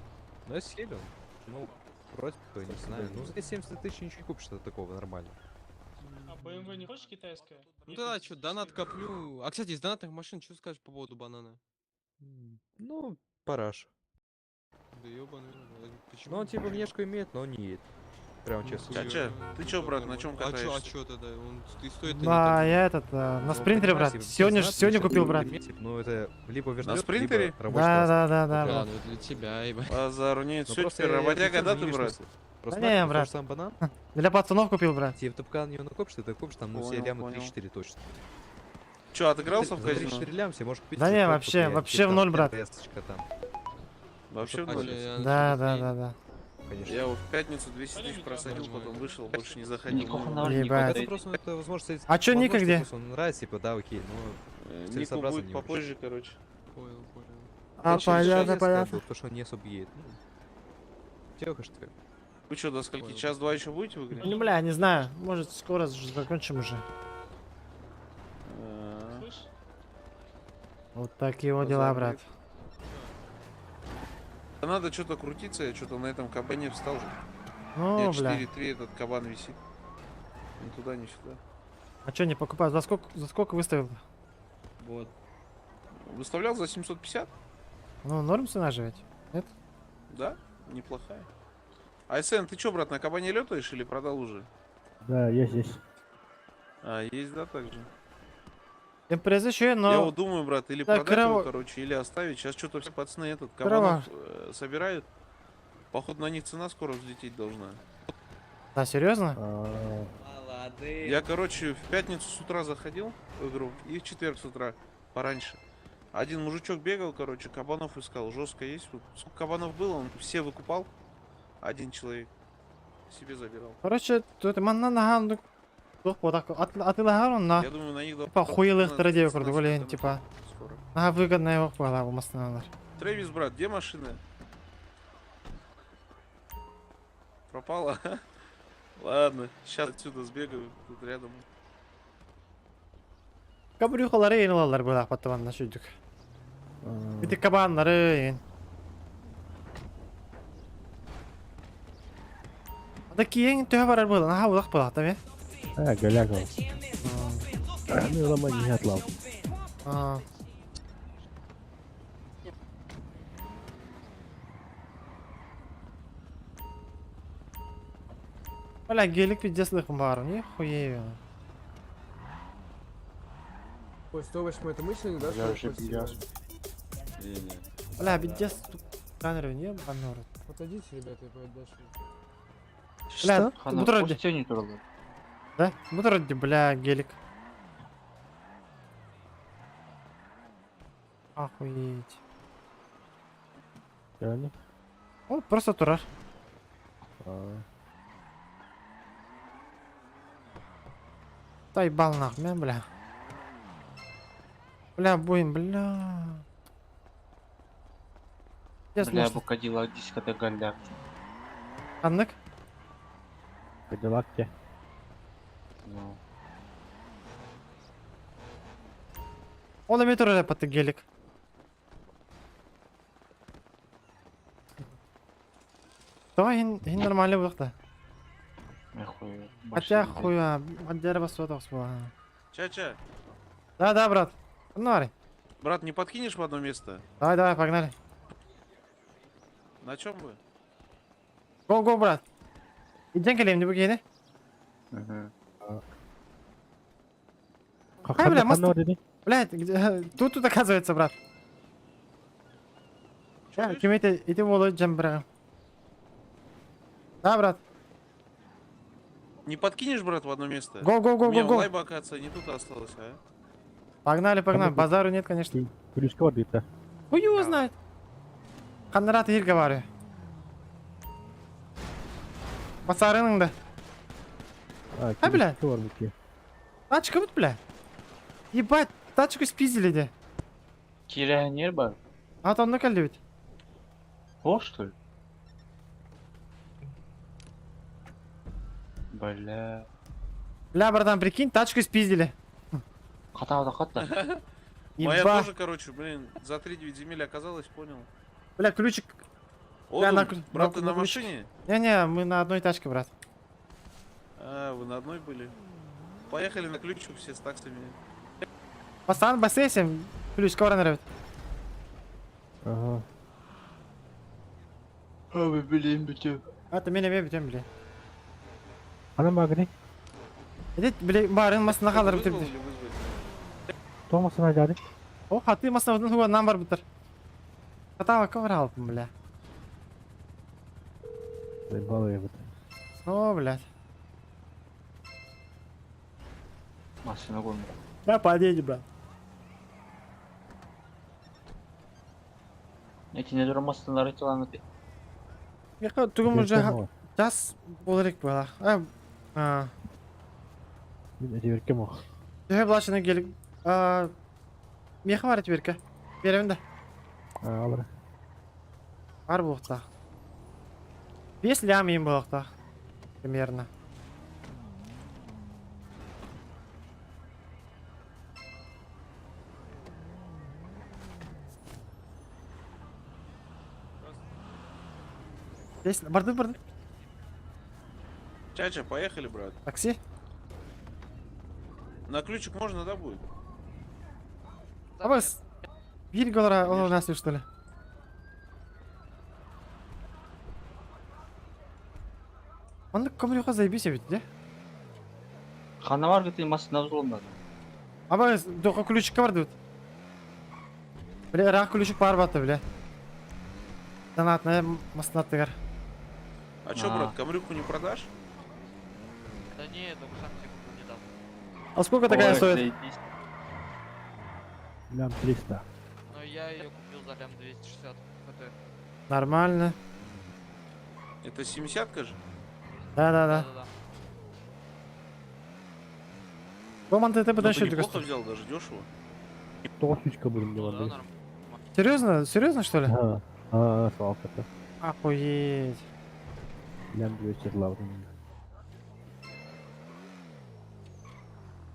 Ну я съебил. Ну, вроде бы, не знаю. Ну, за 70 тысяч ничего не купишь что такого нормально. А BMW не хочешь китайская? Ну тогда что, донат коплю. А, кстати, из донатных машин что скажешь по поводу банана? Ну, параш. Да ёбаный. Почему? Ну, он типа внешку имеет, но он не едет. Прям честно. Чача, ты чё, брат, на чем катаешься? А чё тогда? Он ты стоит Да, я этот, на Ну, спринтере, брат. понимаешь, типа, Сегодня, 16 сегодня тысяч купил, брат. Ну, это либо вертолет, спринтере? либо рабочий Да, класс. да, да, да, брат. ну для тебя, ебать. Базару нет, Ну, все, просто теперь я работяга, да официально ты, не брат? вижу. Просто Да не, на, брат. тот же самый банан. Для пацанов купил, брат. Тебе в топка не накопишь, ты купишь там, ну, себе Понял, ляма понял. 3-4 точно. Че, отыгрался в За казино? 3-4 ляма себе можешь купить Да не, телефон, вообще, купить, вообще в там, ноль, брат. РТС-очка там. Вообще в Чтоб ноль? пользоваться. Да. Конечно. Я вот в пятницу 200 тысяч просадил, потом вышел, больше не заходил. Никого Ну, на Ебать. Это просто, ну, это возможность... А чё Ника возможность, где? просто Он нравится, типа, да, окей, но Нику целесообразно будет не очень. попозже, короче. Понял, понял. А, Вообще, понятно, решение, как понятно. бы, Потому что он не особо едет. Ну, Телка, что ли? Вы что, до скольки? Час-два еще будете в игре? Ну, бля, не знаю. Может, скоро уже закончим уже. А, Вот такие вот дела, брат. Да надо что-то крутиться, я что-то на этом кабане встал же. Ну, У меня бля. 4-3 этот кабан висит. Ни туда, ни сюда. А чё не покупаю? За сколько выставил? Вот. Выставлял за 750? Ну, норм цена же ведь. Нет? Да, неплохая. Айсен, ты чё, брат, на кабане летаешь или продал уже? Да, есть, есть. А, есть, да, также? Импреза еще, но... Я вот думаю, брат, или Да, продать его, крово- короче, или оставить. Сейчас что-то все пацаны этот Крово. кабанов собирают. Походу на них цена скоро взлететь должна. Да, серьезно? Я, короче, в пятницу с утра заходил в игру и в четверг с утра пораньше. Один мужичок бегал, короче, кабанов искал. Жестко есть. Вот сколько кабанов было, он все выкупал. Один человек себе забирал. Короче, тут манна нахан туох буолак атылаһар онно Я думаю, на них типа хуйлыхтара диэ цена курдук ол иһин скаканет типа скоро. наһаа выгодная ох буолаа бу массыналар. Трэвис, брат, где машина? Пропала? Ладно, сейчас отсюда сбегаю, тут рядом. Кабрюхалары эйин ылаллар буолаах баттабанна сүрдүк. Ити кабааннары эйин. Да киең төһө барар буолан наһаа улах буолаах да А, голяков. Ну, ломать не отлав. Аа. Бля, гелик пиздец лыхым бар, нихуя. Ой, 108 это мысленно, да? Я уже пиздец. Бля, пиздец, камеру не баннор. Отойдите, ребята, я пойду дальше. Бля, Хана, бу пусть не туралы. Да? Бу бля, гелик. Охуеть. Реально? О, просто турар. Та нах, мен, бля. Бля, буин, бля. Сейчас Бля, может. бу Кадиллак дискота галляк. Аннык? Кадиллак те. Ну. Ол эме турар паты гелик. Давай, хин, хин нормальный булак Нахуй. Хотя хуя, отдера басуа Ча-ча, Да, да, брат. Ну, давай. брат, не подкинешь в одно место? Давай, давай, погнали. На чем вы? Го, го, брат. Идем келем, не бугене. Ай, бля, мост... Блядь, где- тут, тут оказывается, брат. Ким эти, эти волы джамбра. Да, брат. Не подкинешь, брат, в одно место? Го, го, го, У меня го, го. лайба, оказывается, не тут осталось, а? Погнали, погнали. Базару нет, конечно. Күлүскө бар дейт да. Хуй его знает. Ханнарат ир говорю. Басарының да. А, А, бля. күлүскө бар бу Тачка вот, бля. Ебать, тачку спиздили, де. Кирәһенер бар. А там ну ведь. О, что ли? Бля. Бля, братан, прикинь, тачку спиздили. Ката да ката. Моя Еба. тоже, короче, блин, за 3-9 земель оказалась, понял. Бля, ключик. О, Бля, брат, ты на ключик. машине? Не-не, мы на одной тачке, брат. А, вы на одной были? Поехали на ключик все с таксами. Пацан, басесим. Ключ, кого нравится? Ага. Ой, блин, бітем. А, ты меня бітем, бля. Ана магни. Эдет, бля, барын масына қалыр бітем. Вызвал или вызвать? Томасына жады. О, хаты масына бітем, хуа нам бар бітір. Хатава ковыр алыппын, бля. Заебало я вот. О, блядь. Машина көрмө. Да, подъедь, брат. Этине турар массыыналары чаланыты. Миэхэ тугум уже час буолар илик буолар. А, Мин этиберкем ох. Төһө былашына келик. Миэхэ бар этиберке. Беремин да. Алар. Бар буолуохтаах. 5 лям иин буолуохтаах. Примерно. Здесь, барды, барды. Чача, поехали, брат. Такси? На ключик можно, да, будет? Абас, биир голора ол нас что ли? Маннык көмүрүөхэ заебись эбит, дьэ? Ханна бар гыты массыына взломнады. Абас, только ключикка бардыбыт. Бля, ыраах ключик баар баата, бля. Донатная массыынатыгар. А чё, брат, камрюху не продашь? Да не, только сам себе купил недавно. А сколько такая Ой, стоит? заебись. Лям 300. Но я ее купил за лям 260 хт. Нормально. Это 70-ка же? Да-да-да. Да-да-да. Бу ты Ну, потом ты еще неплохо взял, даже дешево. Тоғыз будем Ну да, делать. нормально. Серьезно? Серьезно, что ли? А, а, салфета. Охуеть. Лям 200 лавр.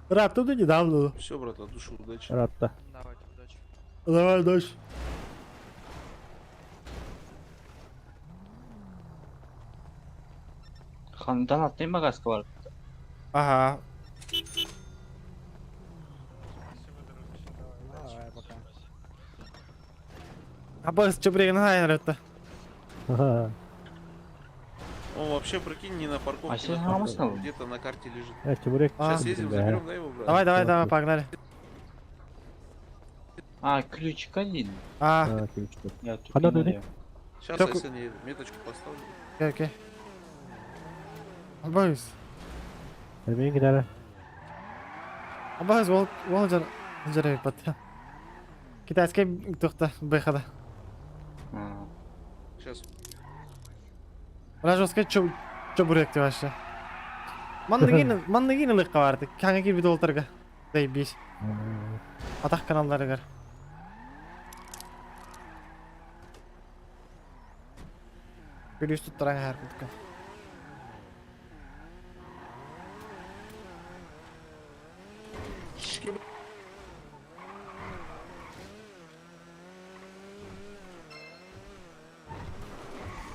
Рад, тут и недавно. Все, брат, от души удачи. Ратта. Давайте, удачи. Давай, дочь. Хан донатный магазка бар. Ага. Давай, пока. Абас, чебурегин хайрытта. Ага. Он вообще, прикинь, не на парковке, А сейчас на на машину? где-то на карте лежит. Э, чебурек. А. Сейчас съездим, заберем, да, его, брат? Давай, давай, давай, погнали. А, ключик один. А, А, ключик. Я Ханна тупиная. дойди? Сейчас, Только- я сегодня меточку поставлю. окей, окей. Абас. Мен гитара. Абас, ол ол жар жар бат. Китайский тухта бэхада. А. Сейчас. Бля, жестко чебурек ты вообще. Манныгин, манныгин ылыкка барды. Каңа кирбит олтарга. Заебись. Атах каналларыгар. Күлүс туттаран хар кутка.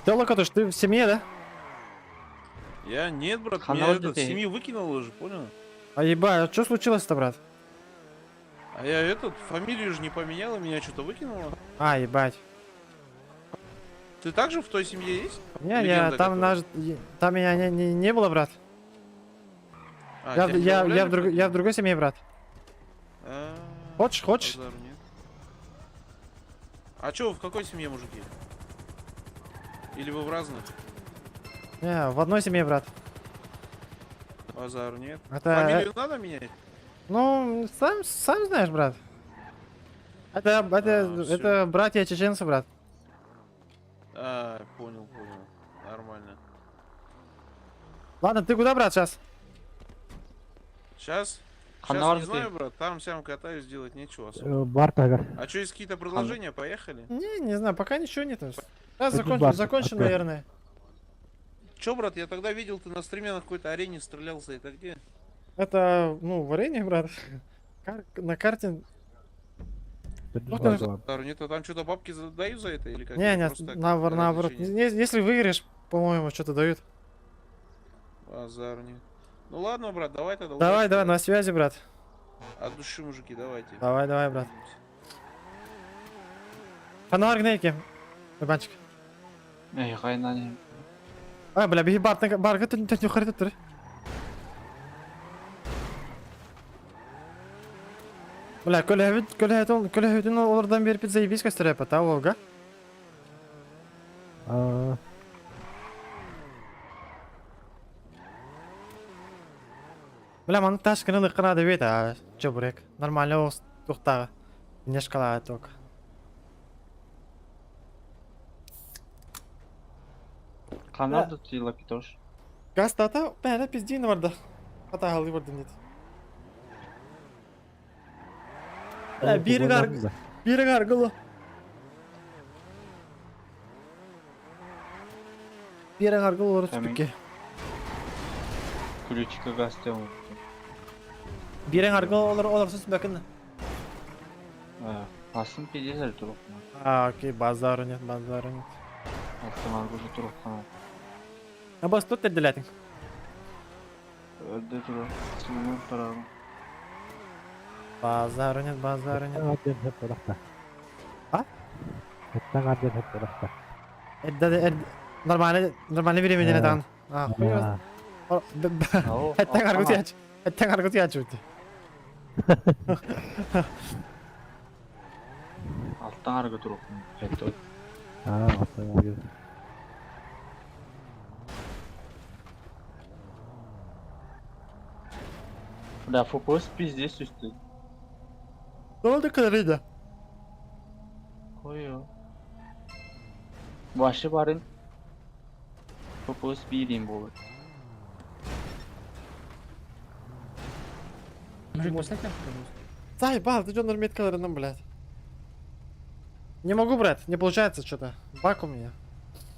Ты, Локотуш, ты в семье, да? Я нет, брат, Хана меня вот этот ты. семьи выкинул уже, понял? А ебать, а что случилось-то, брат? А я этот, фамилию же не поменял, и меня что-то выкинуло. А, ебать. Ты также в той семье есть? Не, я Легенда, там которая? наш, там меня не было, брат. А, я, тебя не я, я, добавляли в друг, я в другой семье, брат. А, Хочешь, хочешь? базару нет. А чё, вы в какой семье, мужики? Или вы в разных? Не, в одной семье, брат. Базару нет. Это- Фамилию надо менять? Ну, сам знаешь, брат. Это, А, всё. это братья чеченцы, брат. А, понял, понял. Нормально. Ладно, ты куда, брат, сейчас? Сейчас? Хана Сейчас не ты. знаю, брат. Там сям катаюсь, делать нечего особо. Бар тагар. А что, есть какие-то предложения? Поехали? Не, не знаю, пока ничего нет. Сейчас Это бар, закончим, окей. наверное. Чё, брат, я тогда видел, ты на стриме на какой-то арене стрелялся. Это где? Это, ну, варенье, брат. На карте. Ну, ты- Нет, а там что-то бабки дают за это или как? Не, Или не, просто так, наоборот. развлечение? Не, Если выиграешь, по-моему, что-то дают. Базар нет. Ну ладно, брат, давай тогда. Давай, удачи, давай, брат. на связи, брат. От души, мужики, давайте. Давай, давай, брат. Фонарь гнейки. Банчик. Эй, хайна не. А, бля, биһи бартан барга түн түн харит тур. Бля, көлөһөбүт көлөһөтүн көлөһөтүн олордан берип заебись көстөрөп та Волга. А. Бля, маннык ташканы ылыахха наада эбит аа, чебурек. Нормально оҕус туохтааҕа. Внешкалааҕа только. Канада ты лапитош. Газ тата бэйэтэ пиздиини барда. Хатааһылыы бардым диэт. Бля, биир гар биир гаргылы. Биир гаргыл олору түпүкке. Ключика газ тем. Биир гаргыл олор олорсус бакын. Асын пиздец турук. А, окей, базару нет, базару нет. Алтын аргы турук. А бас тут терделятин. Өрдө турук. Сымын тарагы. Базару нет, базару нет. А? Эрдэ эрдэ нормально нормально времени дан. А, хуй. Эттен аргы тияч. Эттен аргы тияч үтү. Алтын аргы турук. Бля, FPS пиздец үстü. Ne oldu kadarıyla? Koyuyor. Başı barın. FPS bileyim bu. Мужик, поставь карту, пожалуйста. Заебал, ты что меткаларынан, блядь. Не могу, брат, не получается что-то. Баг у меня.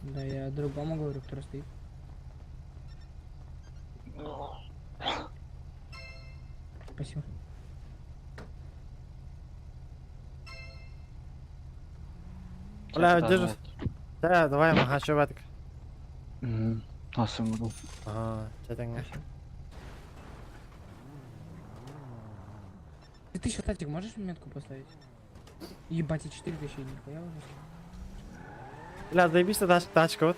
Да, я другому говорю, который стоит. Спасибо. Бля, держу. Да, давай, ага, что батик. Nasıl буду? Ага, чатыңа. Ты тысячу, Татик, можешь метку поставить? Ебать, и 4000, нихуя уже. Бля, заебись тач тачка вот.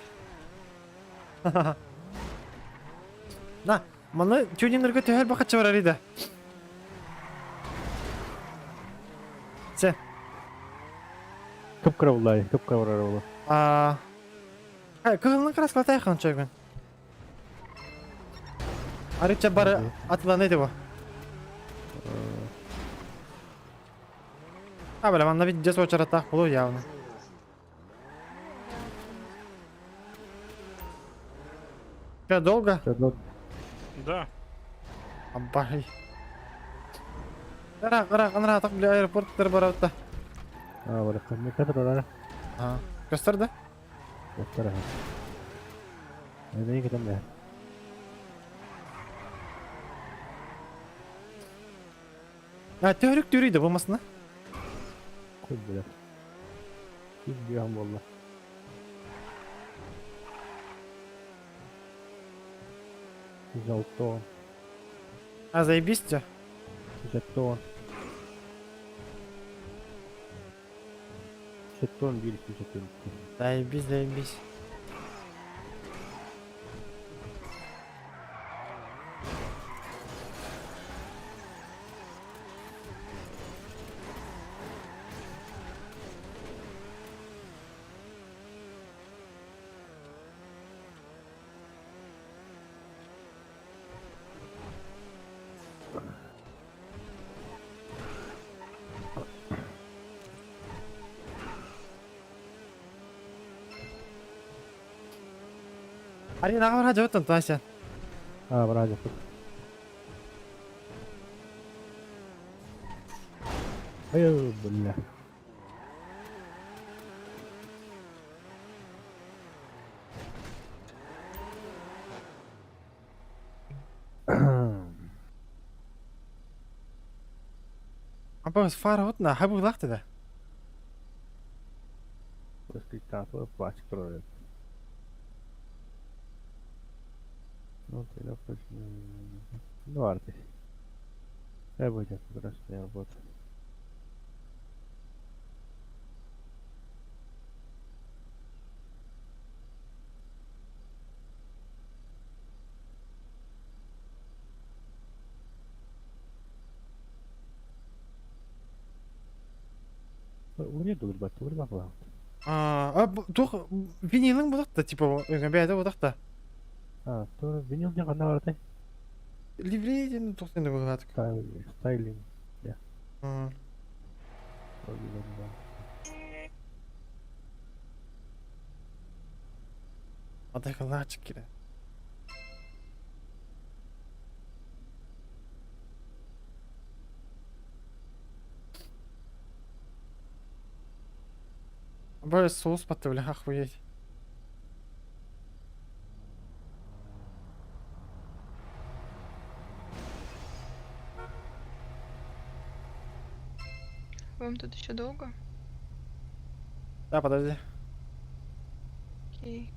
На, маны тюнингерге төһөр бакытчы бар иде. Се. Кып-кыра буллай, кып-кыра барар була. А. Кызылны краскалатай хан чөйгөн. Арыча бары атылан эди бу. А, бля, манна бит жес очаратах болу явно. Че, долго? Да. Абай. Ара, ара, ана так, бля, аэропорт тер баратта. А, бара, кыммы катыр А, көстөр да? Көстөр, ага. Эден кетем да. А, төрүк түрүйдү болмасына. Кой, бля. Ким бүйән болла. Золотон. А, заебись те. Жетон. Жетон бир жетон. Заебись, заебись. Арина аҕа бараа дьоттон Тася. А, бараа дьоттон. Ай, бля. Апа фара отна хабы лахты да. Скриттато пачк турар. Ну, ты Ну, арты. Дай будет как раз не работа. Урия дурбат, урба була. А, тух винилың будакта, типа, бәйдә будакта. А, то винил не гана бардай. Ливрей диэн туох диэн быһаатык. Стайлинг. Да. Адайкалаачык кире. Бля, соус батта, бля, охуеть. Вам тут еще долго? Да, подожди. Окей.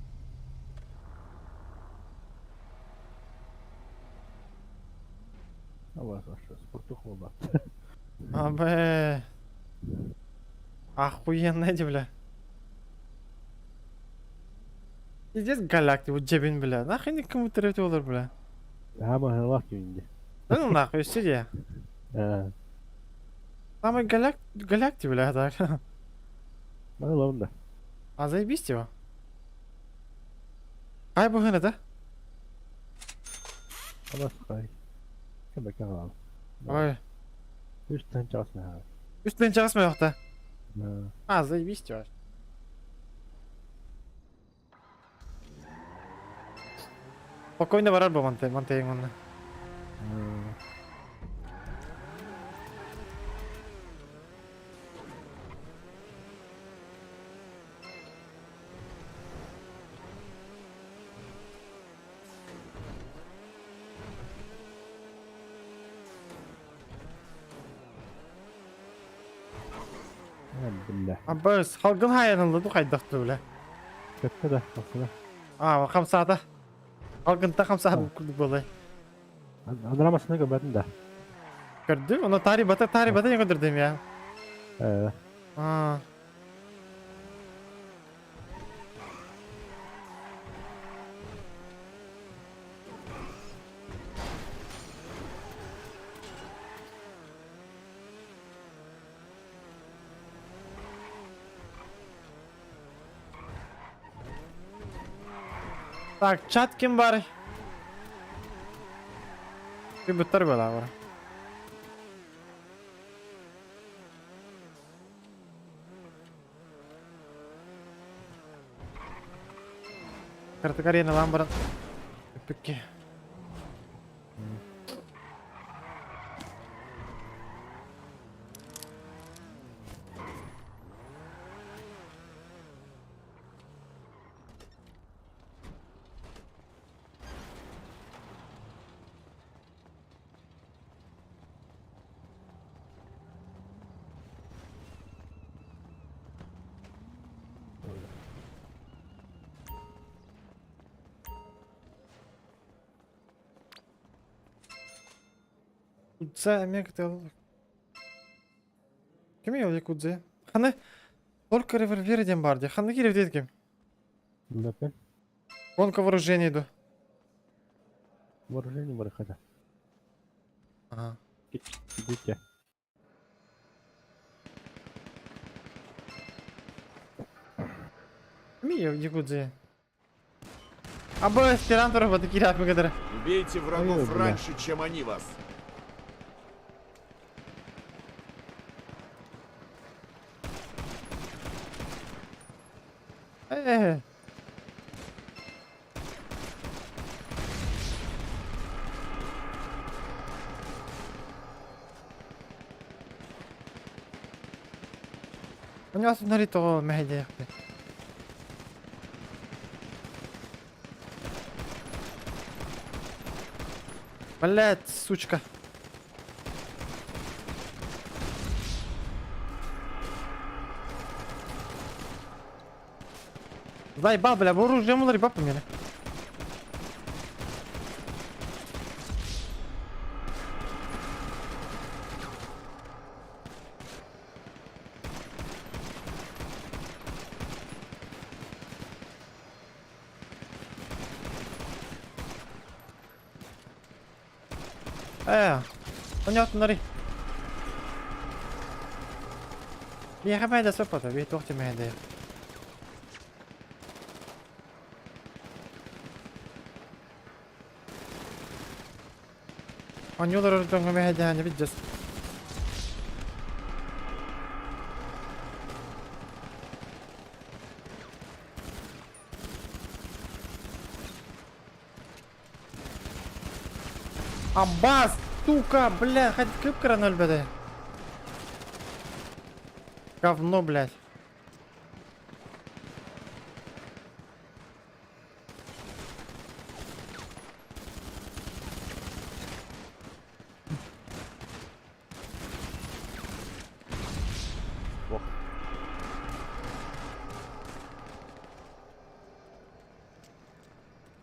А, б. Охуенно, эти, бля. Пиздец голяк, вот джебин, бля. Нахуй никому трете олар, бля. Да ну нахуй, сиди. Самый голяк, голяк ты, бля, так. А заебись его. Ай, бухана, да? Ой. Үстен чағысмай уақта. А, заебись его. Спокойно барар бу мантай, мантайың онна. Аббас, халгын хайанылды ду хайдақты бля. А, хамсата. Халгынта хамсата күлдік болай. Көрдүм, оны тари бата, тари бата не көрдүм я. А. Так, чат ким бар? Bir буттар бала бар. Картакарена лан баран. Пүкке. Кудзе эмиэ Ким ол Якудзе? Ханы только револьвер диэн баар дии. Ханна киирбит ким? Гонка вооружений ду. Ага. Ким Якудзе? Аба тиран турар киирээт кадара. Убейте врагов раньше, чем они вас. Э. У него смотри того мэхэдэ. Блять, сучка. Заебал, бля, оружие мулар бапа меня. Э, понятно, нари. Биэхэ мэйдэ сөп ото, бии туох мэйдэ. Оонньуулар өрдөҥҥө мэһэйдэһэн эбит дьэс. Аббас, сука, бля, хоть кып-кыран өлбөтө. Говно, блядь.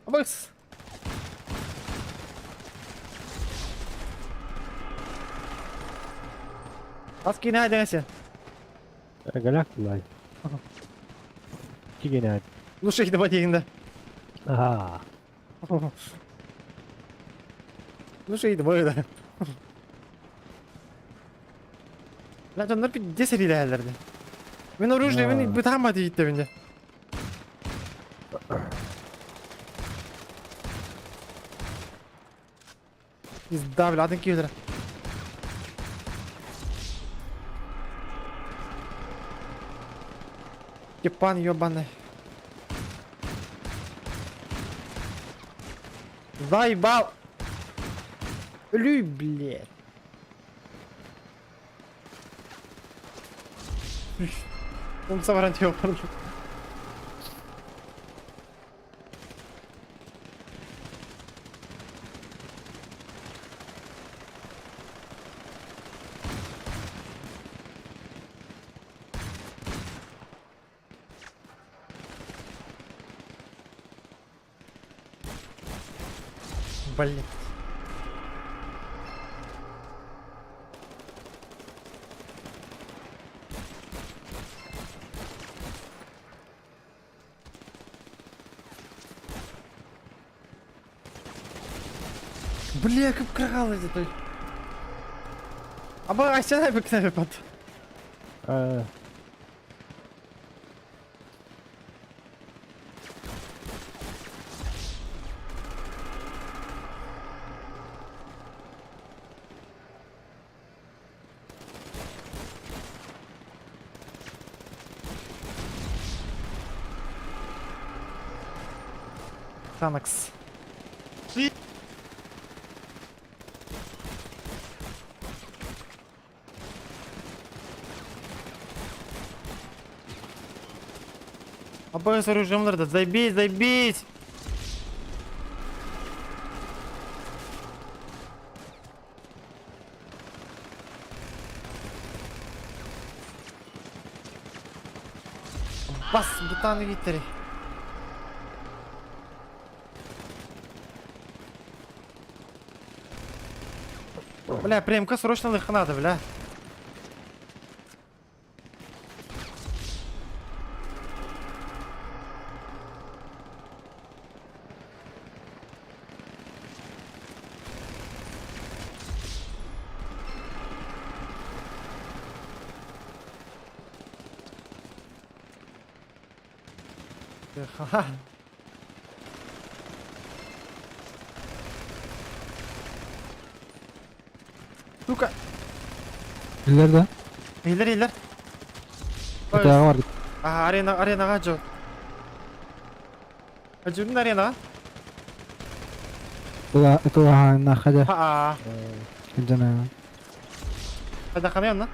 Абыс! Ас киинэ дэҥэсин. Галак булай. Кигинэ. Лучше их давать да. Ага. Лучше их да. Бля, дьоннор пиздец сэриилэһэллэр дии. Мин оружие мин бытаама дииттэбин дьэ. Пизда, бля, атын киһилэрэ. Степан ебаный. Заебал! Люй, блядь. Умса баран тиийэ Блин. Бля, как крал это. Аба, айсена бекнебе пат. Танакс. Обои с оружием да забей, забейсь! Бас, бутаны витери. Бля, премка срочно лых надо, бля. Ха-ха. Сука. Иллер да? Иһиллэр, иһиллэр. Кытааҕа бар. Аха, арена, аренаҕа дьон. Дьүрүн аренаҕа. Тулаһаанна хадя. Ха-а. Дьана. Хайдахханый онно?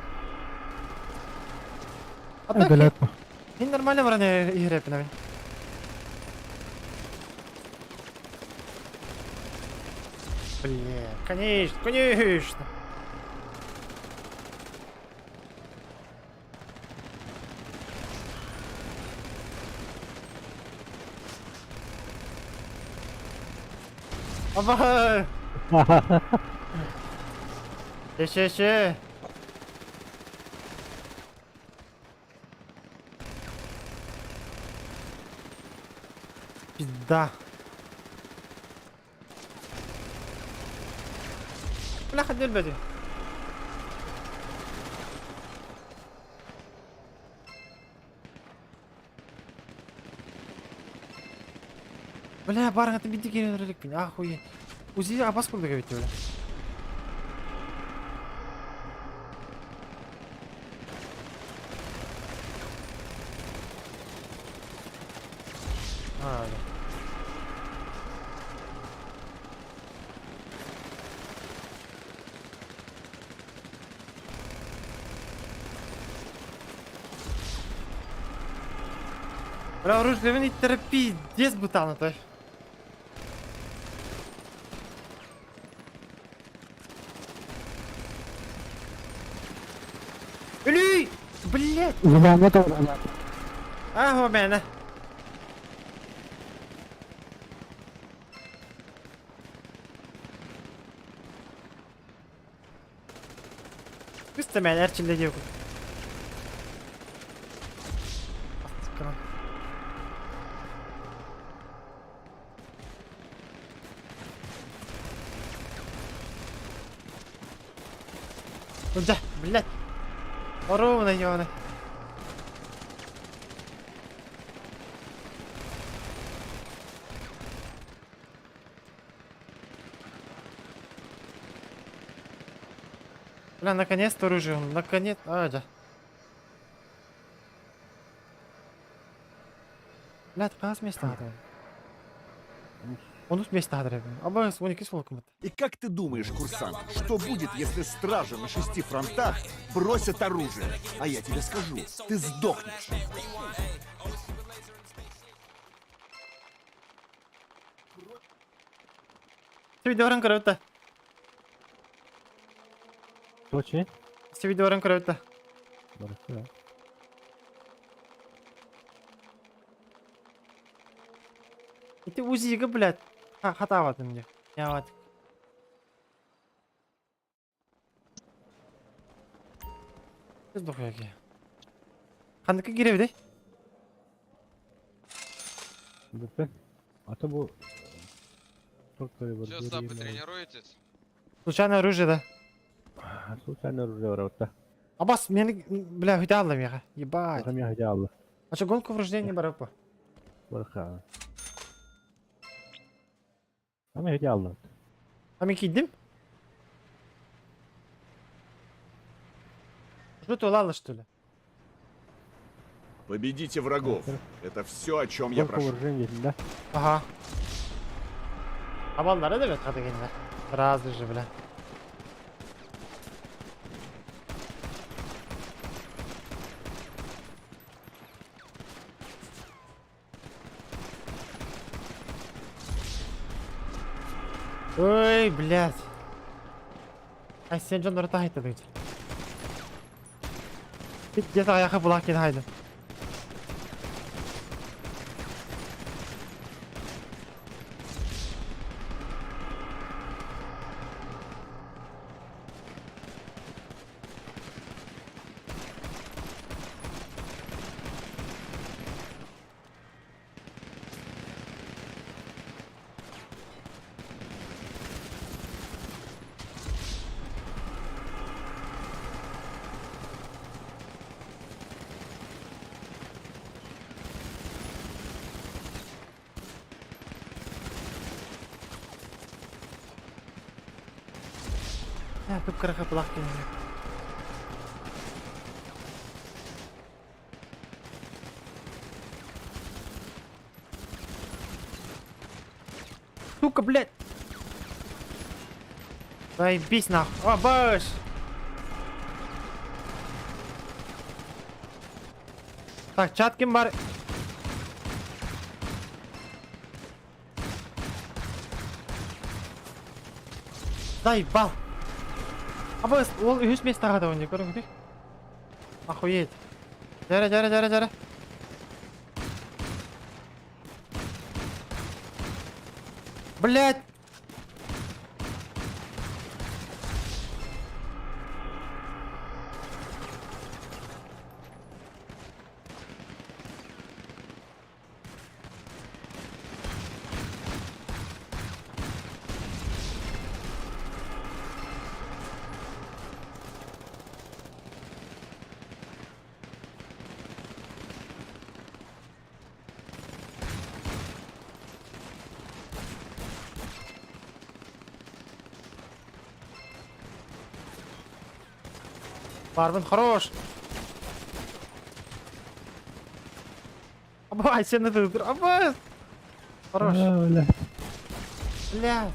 А так, Галак. мин нормально баран иһирэппин эбин. Блин, конечно, конечно. Аба! Еще, еще. Пизда. Бля, өлбөтүм. Бля, барыҥа биирдэ киирэн эрэбин, охуеть. УЗИ абас курдук эбит бля. Бля, оружиебин иттэрэ пиздец бытаан отой. Өлүй! Блять! Зелена тоже. А, у меня. Кыстамэн эрчиллэ диэку. Да, блядь. Ровно, ёбаный. Бля, наконец-то оружие, наконец... А, да. Блядь, хас место надо. Он место надо. Аба, он кисло кумат. И как ты думаешь, курсант, что будет, если стражи на шести фронтах бросят оружие? А я тебе скажу, ты сдохнешь. Видеоран көрөттө. Точи? Видеоран көрөттө. Барысы. Ити УЗИга, блядь. Хатаватын мне. Я вот. Сдохуяки. Ханныка кирэбит? Бүппен. Ата бу... Че, сапы, тренируетесь? Случайное оружие, да? Случайно оружие барабытта. Абас, мени, бля, хүтэ алла меха. Ебать. Мен хүтэ алла. А что, гонку врождения барапа? Барха. Ами хүтэ алла. А мен кидим? Что ты улала, что ли? Победите врагов. Это все, о чем я Гонку прошу. вооружения, да? Ага. Абаллары да бет кадыгенлер. Сразу же, бля. Ой, блядь. Ай, сен жон орта хайта дүйт. Где-то аяқы булак кен хайды. Я көп кыраха булак кен. Сука, блядь! Заебись нахуй. О, баш! Так, чат ким бар? Заебал! Абы, ол үһүс местаға да ойнай көрүңү Охуеть. Жара, жара, жара, жара. Блять! Барбин хорош. Абай, сен это Абай. Хорош. Бля. Блядь.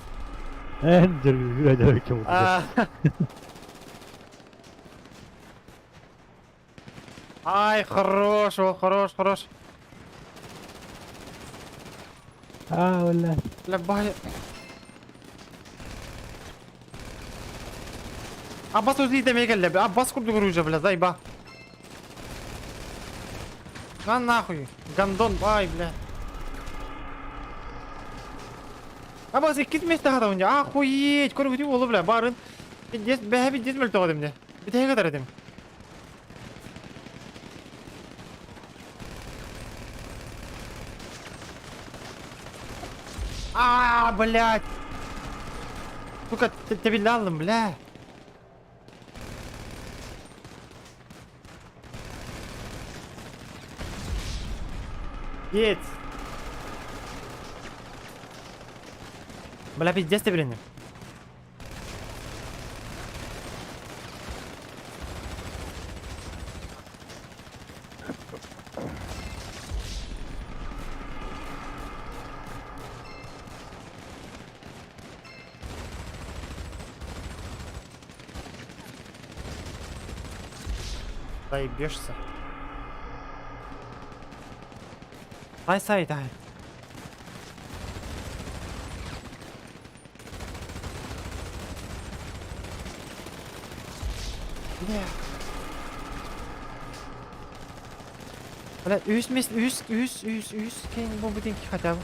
Э, кем. А. Ай, хорош, о, хорош, хорош. А, бля. Бля, бай. Аббас өзі демей келді. Аббас курдук оружие, бля, заеба. На нахуй. Гандон, ай, бля. Аббас икки месте хата унja. Охуеть, көрүгүтү болу, бля, барын. Дес, бәһә бит дес мөлтө годым де. Битәгә кадәр идем. А, блядь. Сука, тебелалым, бля. Гет. Бля, пиздец ты, блин. Заебешься. Дай сай, дай. Бля. Бля, үс мес, үс, үс, үс, үс, кең бу бүтін хотя бы.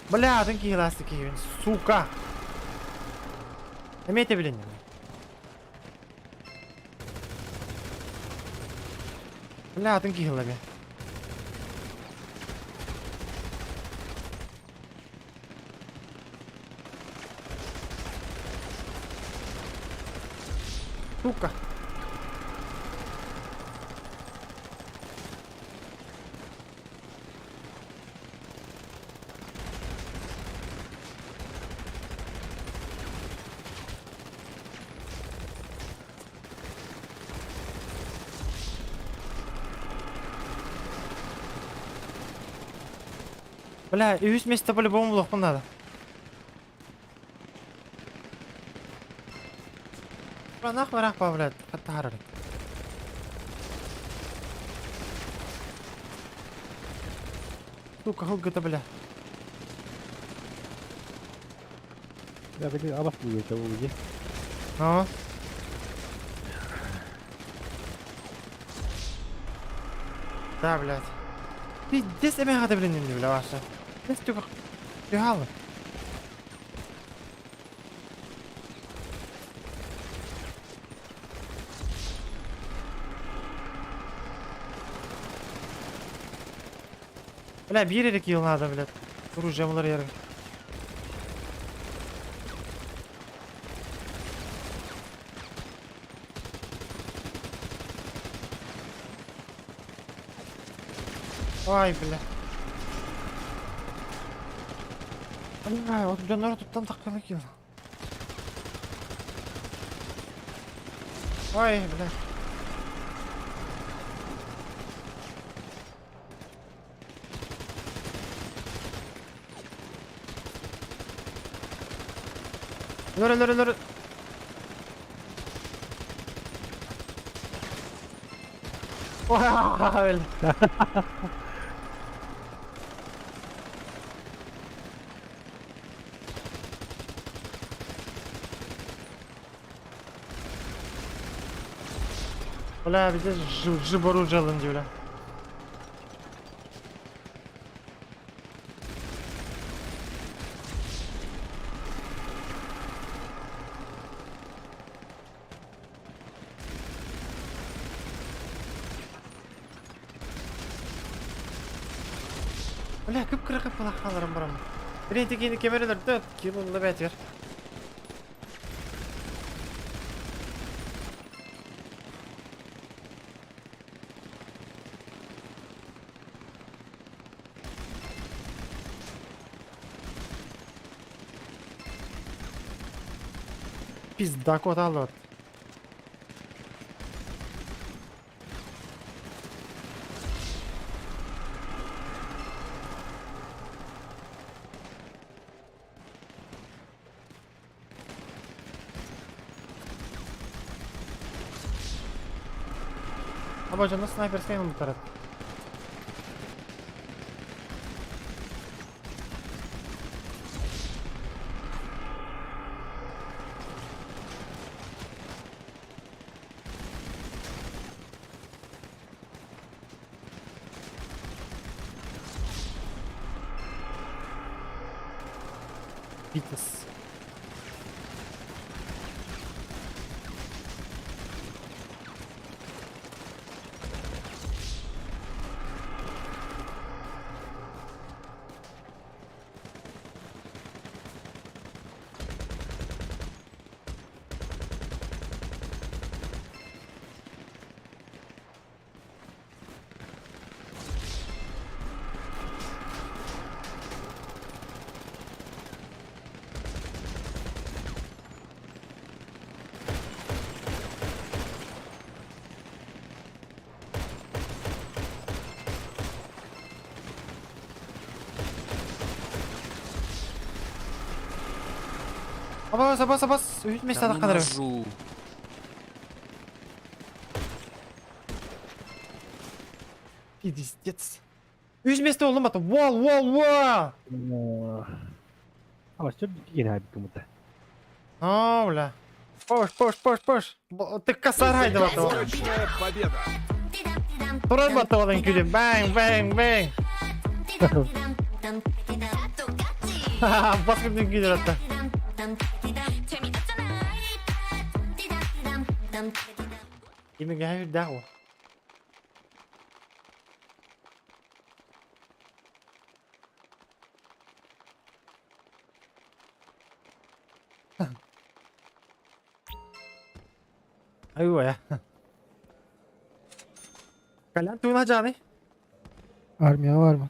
Бля, атын кииласты киевин, сука. Имейте блин. Бля, атын киилами. Сука. Бля, үс место по-любому лохпун надо. Бля, нахуй рах, блядь, хаттахарары. Сука, хуй бля. Я такой, а вас будет, а вы Ну? Да, блядь. Пиздец, я меня блин, не бля, ваша. Здесь типа бегала. Бля, bir yere kill надо, блядь. Оружие булар yere. Ай, бля. Бля, вот дьоннор туттан такканы кил. Ой, бля. Лөрө, лөрө, лөрө. Ой, бля. Бля, бізде жып оружие алын бля. Бля, көп кыры кып қаларым барам. Бірен текені кемерелер килолы бәтер. Пизда кот алот. Аба дьоно снайперскай ылбыттар. Витас. Абас, абас, абас, үһүт месте Да ну kadar. ножу. Пиздец. Үс месте oldu бата. Вау, вау, вау. А, что кигин кому-то. О, бля. Пош, пош, пош, пош. Ты косарь хайда бата. Точная победа! Турар бата одан күлем. Бэнг, бэнг, бэнг. Ха-ха, баскет күлер атта. Кимиге хүрдээх уу. Айуя. Колян, ты у Армия var mı?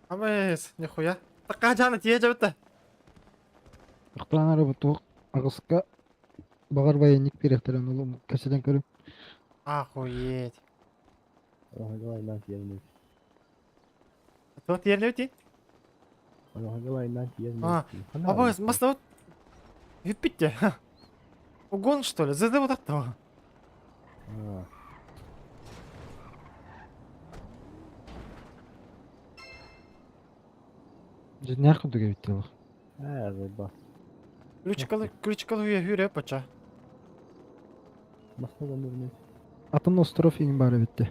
Абыс, нихуя. Такка жаны тие жабытта. Ыктан арабы туох агыска багар военник директорын улум кәседен көрүп. Охуеть. Туох тиерле өти? А, абыс, масна вот. Юппитте. Угон что ли? ЗД вот так-то. Жинях кудуга битти бу. Ключикалы, ключикалы үйе хүре пача. Атын остров иң бары битти.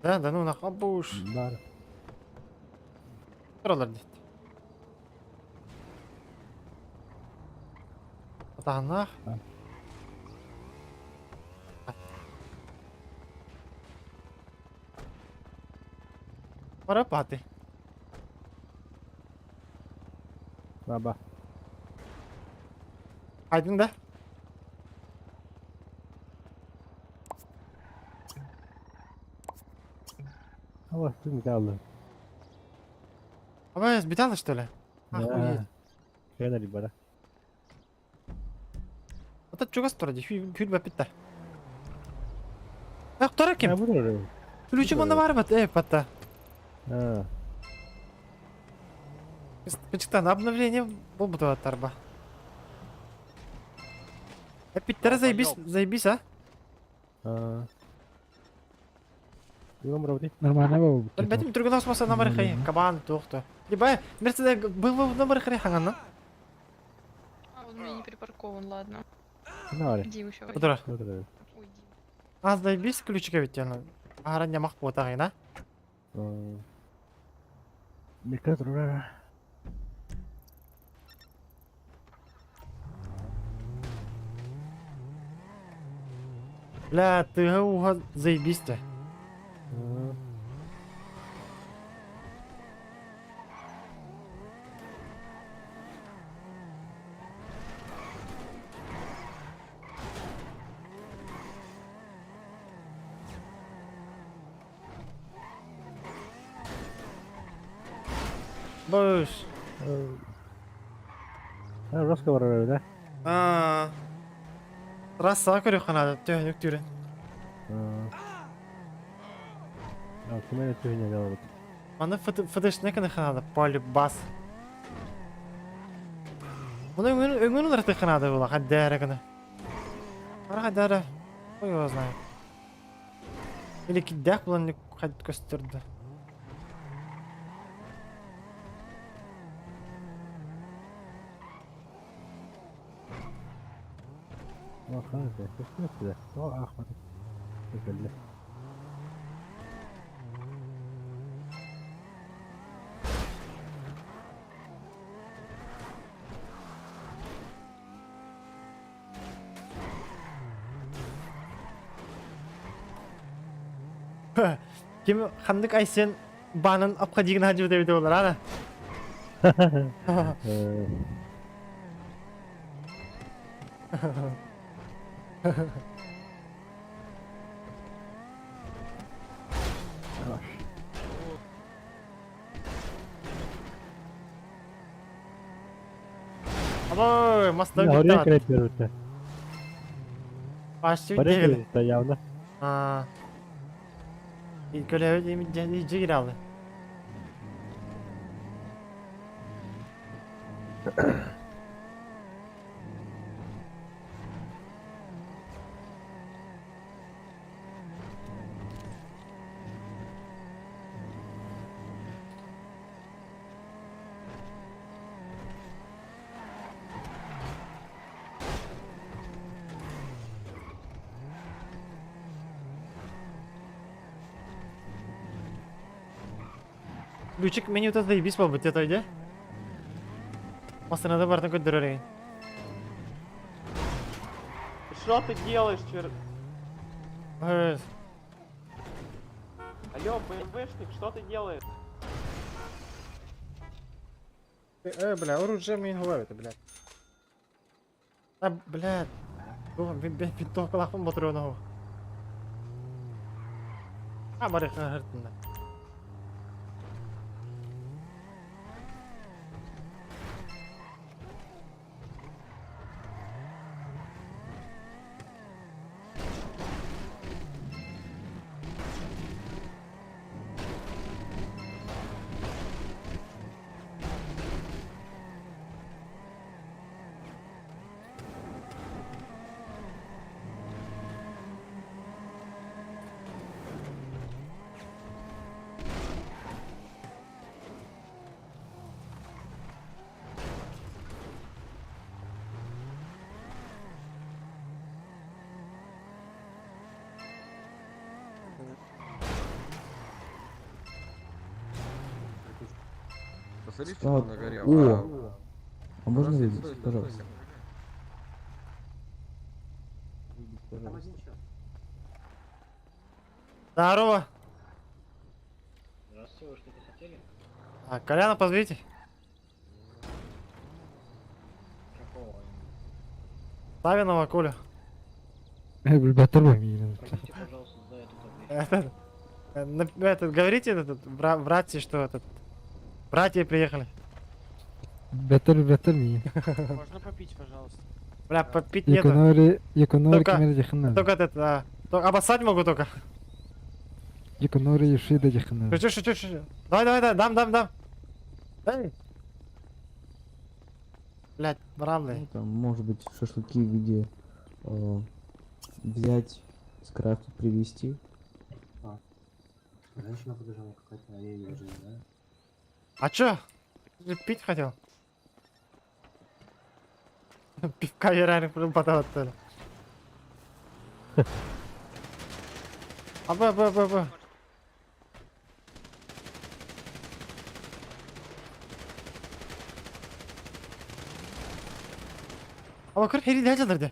Да, да, ну нахуй буш. Туралар дейт. Атанах. Пора паты. Баба. Айдың да? Ава, ты kaldı. Абыс, биталы что ли? Охуеть. Кәнәли бара. Ата чугас тура ди, хүл бапитта. Ах, тура ким? Ключи мында бар бат, эй, патта. А. Кычыктан обновление болбу тарба. Питтера заебись, заебись, а? А. Нормально бу. Бәтим түргөн осмаса номер хай, кабан тухту. Либо Мерседес был бы номер хай ханган. А, он у меня не припаркован, ладно. Иди еще. Кудра. А заебись ключика ведь она. Ара не мах потагына. Бля, ты уга заебись ты. Бош. да? А. Трасса көрөх ханада төһөнүк түрен. Маны ФДшне кene ханада полюбас. Мұны өңін өңін уларты ханада була хаддара кene. Ара хаддара. Ой, его знает. Или киддэх булан көстөрдө. Ким ханнык Айсен баанын обходигин хаджыбыт эбит буолар ана. Абой, мастан Ория бүттэ. кирет бербитте. Пашчы Ория бүттэ. кирет явно. Аа. Көлөбүт иже кире алды. Лючик меню-то заебись буолбут дии той Массыынада барытын көрдөрөр эҥин. Что ты делаешь, чер... Э, Алло, БМВшник, что ты делаешь? Э, бля, оружие мне говорит, блядь. А, блядь. Винтовкалаахпын ботуруону. А, барыхна хыртында. Посмотри, что там на горе. О! А можно выйти, пожалуйста? Здорово. Здравствуйте, вы что-то хотели? А, Коляна позовите. Какого? Савинова Коля. Билбэттэр миигин. Простите, пожалуйста, за эту табличку. Этот, этот, говорите этот, братья, что этот, братья приехали. Бэттэр билбэттэр миигин. Можно попить, пожалуйста? Бля, попить нету. Яконори Яконори Только- кемер дихна. Только этот, а, обоссать могу только. Яконори Юшида дихна. Шучу, шучу, шучу. Давай, давай, давай, дам, дам, дам. Эй. Блять, бравлы. Ну, там, может быть, шашлыки в виде взять, скрафтить, привезти. Женщина побежала какая-то, а я ее даже не знаю. А чё? Ты пить хотел? Пивка реально потом Абы, абы, абы, абы. Аба көр хери дәл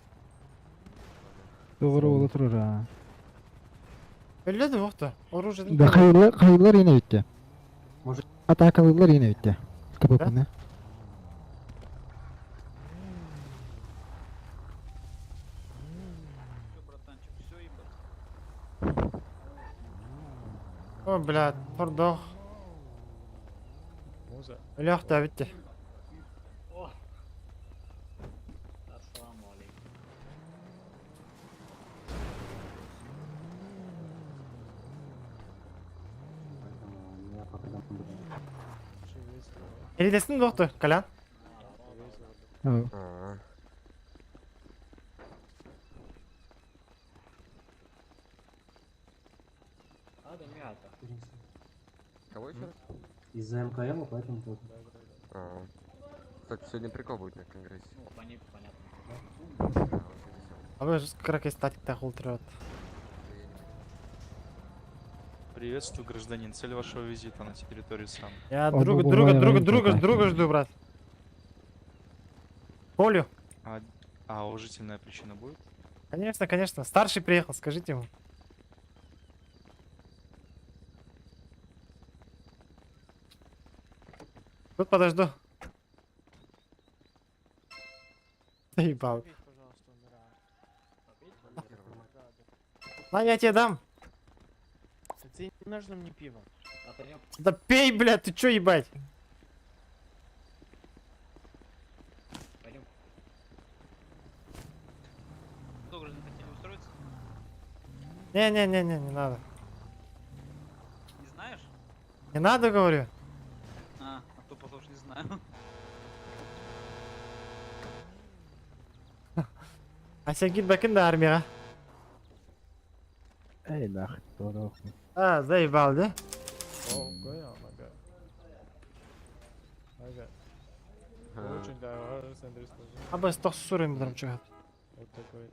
Doğru olur ha. Öyle de yoktu. Оружие. Да хайырлар хайырлар yine bitti. Атакалырлар yine bitti. Kapı О, блядь, тордох. Өлөөх bitti. Ассаламу алейкум. Элидесин доктор, Колян. Кого еще раз? Из-за МКМ, поэтому поздно. А, Кстати, сегодня прикол будет на конгрессе. Ну, понятно. Да, очень веселый. А вы же как статик так ултрет. Приветствую, гражданин. Цель вашего визита на территорию сам. Я друга, друга, друга, друга, друга жду, брат. Колю. А уважительная причина будет? Конечно, конечно. Старший приехал, скажите ему. Тут подожду. Заебал. На, я тебе дам. Ты не нужно мне пиво. Да пей, блядь, ты чё ебать? Пойдем. Кто, гражданин, хотели устроиться? Не-не-не-не, не надо. Не знаешь? Не надо, говорю. А то, похоже, не знаю. А сен кит бакин да армияға. Эй, нахуй, здорово. А, заебал, да? Очень, Абы 140 бударым чыгат. Вот такой.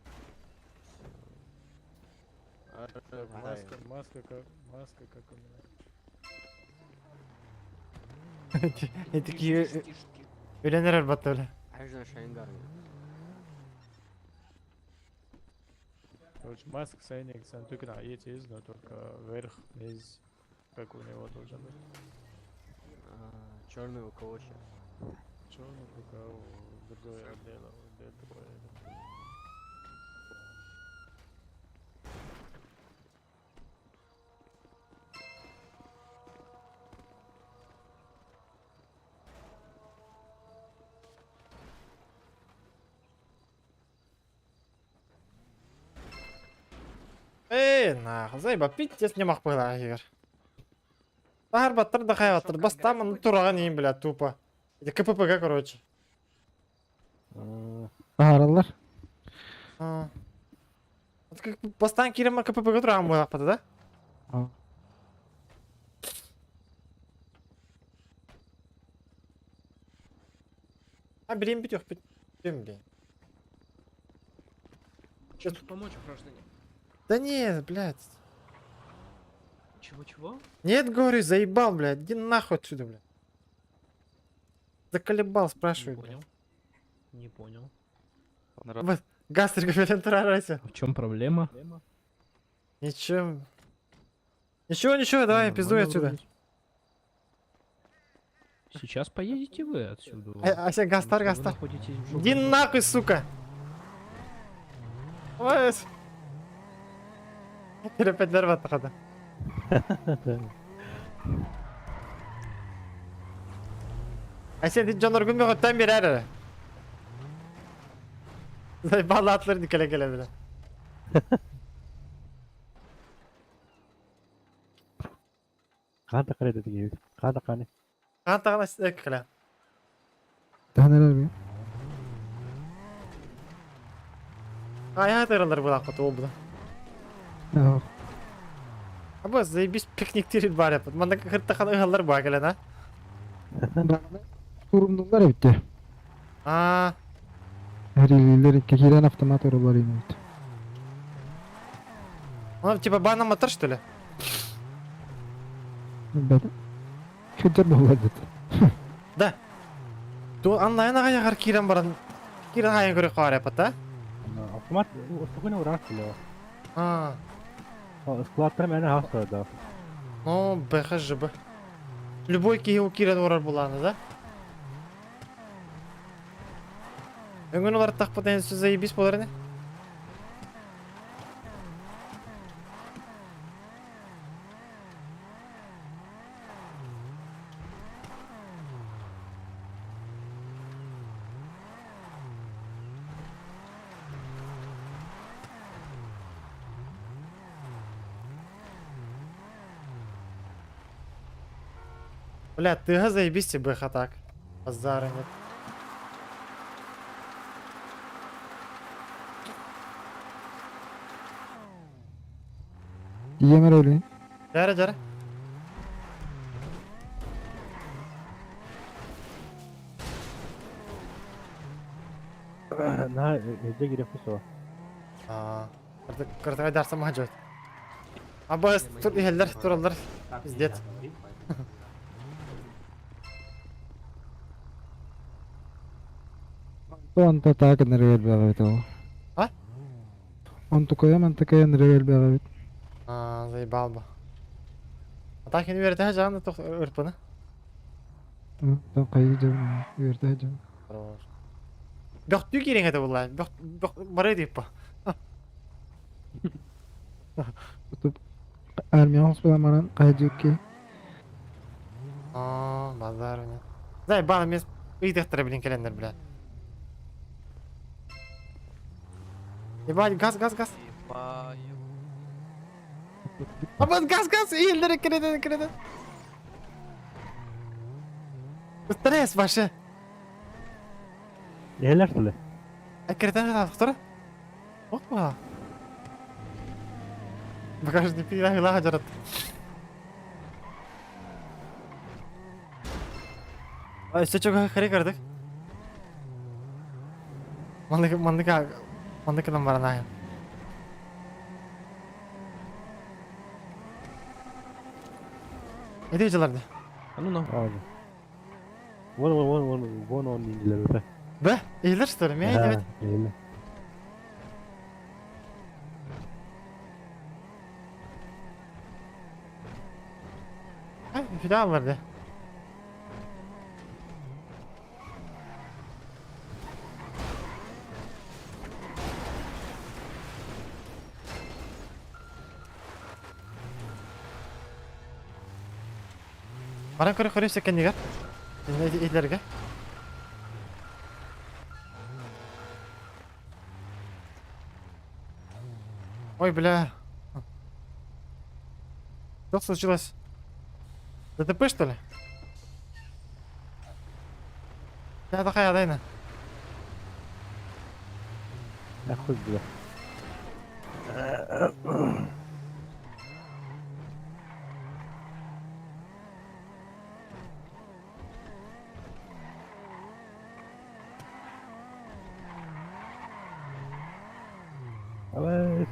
Маска, маска, как, маска, как у меня. И такие Үйленер батты бля. Короче, маска Сайник, Сантукина, есть, но только вверх, вниз, как у него должен быть. Черный у кого сейчас? Черный только у другой отдела, отдел такой. Эй, нахуй, заебал, пиздец не мог было, егер. Тахар баттыр да хай баттыр. Бастамын тураған ең, бля, тупо. Это КППГ, короче. Ааралар. А. Вот как бастан кирем КППГ тураған болақ да? А. А, берем битёх, битём, блин. Чем помочь, граждане? Да не, блядь. Чего-чего? Нет, говорю, заебал, блядь. Иди нахуй отсюда, блядь. Заколебал, спрашивает. Не понял. Не понял. Вот, Гастрик, блядь, В чем проблема? Ничего. Ничего, ничего, давай, пиздуй отсюда. Сейчас поедете вы отсюда. А, Ася, Гастар, Потому что вы Гастар. находитесь в Иди жопе. нахуй, сука. Ой, Теперь опять взорваться хода. А сен Джон Оргун мен бер әрі. Заебал атлар келе келе бля. Қанта қарайды деген Қанта қаны. Қанта ғана келе. Тәнелер би. Ай, атыралар бұл ақпат, ол бұда. Абы, заебись пикниктер бар япат. Манда кыртахан ыгалар бар келе, на? Турумдулар битте. А, Әрилер кекирен автомат орулар имейт. он типа банам атыр, что ли? Бәді. Көтер болады. Да. Ту онлайн ага ягар кирен баран. Кирен хайын көрө кар япат, а? Автомат устугуна урак биле. А, Складтар мені хастырды. ну, БХЖБ. Любой киһи кирен урар буланы, да? Өңін олар тақпа сөз заебись болар не? Бля, ты заебись тебе БХ так. Базара нет. Иемер өлі. Жара, жара. Наһаа өйдө кириэхпит суоҕа. Аа, кыртык айдаарсан маһа Абы тур иһэллэр, тураллар. Пиздец. Онто так нырыгар ол. А? Онтукайа мантыкайа нырыгар бэҕэбит. Аа, заебал бы. А так не верите, жан то ырпыны. Тон хайы дьон үөртэ дьон. Хорош. Бөхтүү киириҥ этэ булла. Бөх бөх бары дип. Армия хоспула маран хайдьукки. Аа, базар нет. Заебал мен ыйдыктара билин келендер бля. Ебать, газ, газ, газ. Абат газ, газ, иелдер киреден, киреден. Стресс башы. Иһэллэр тылы. Киреден тахтыр. Опа. Багажник пила жарат. Өссө чуга хары көрдүк. Маннык маннык маннык гынан баран аайын. Эти жыларды. А ну на. Вон вон вон вон вон он инилер өтө. Бе, ийлер что ли? Мен evet. Эйли. Filan vardı. Баран көрө көрө секеннигер. Илерге. Ой, бля. Что случилось? ДТП, что ли? Я такая, дай на. Нахуй, бля. Давай.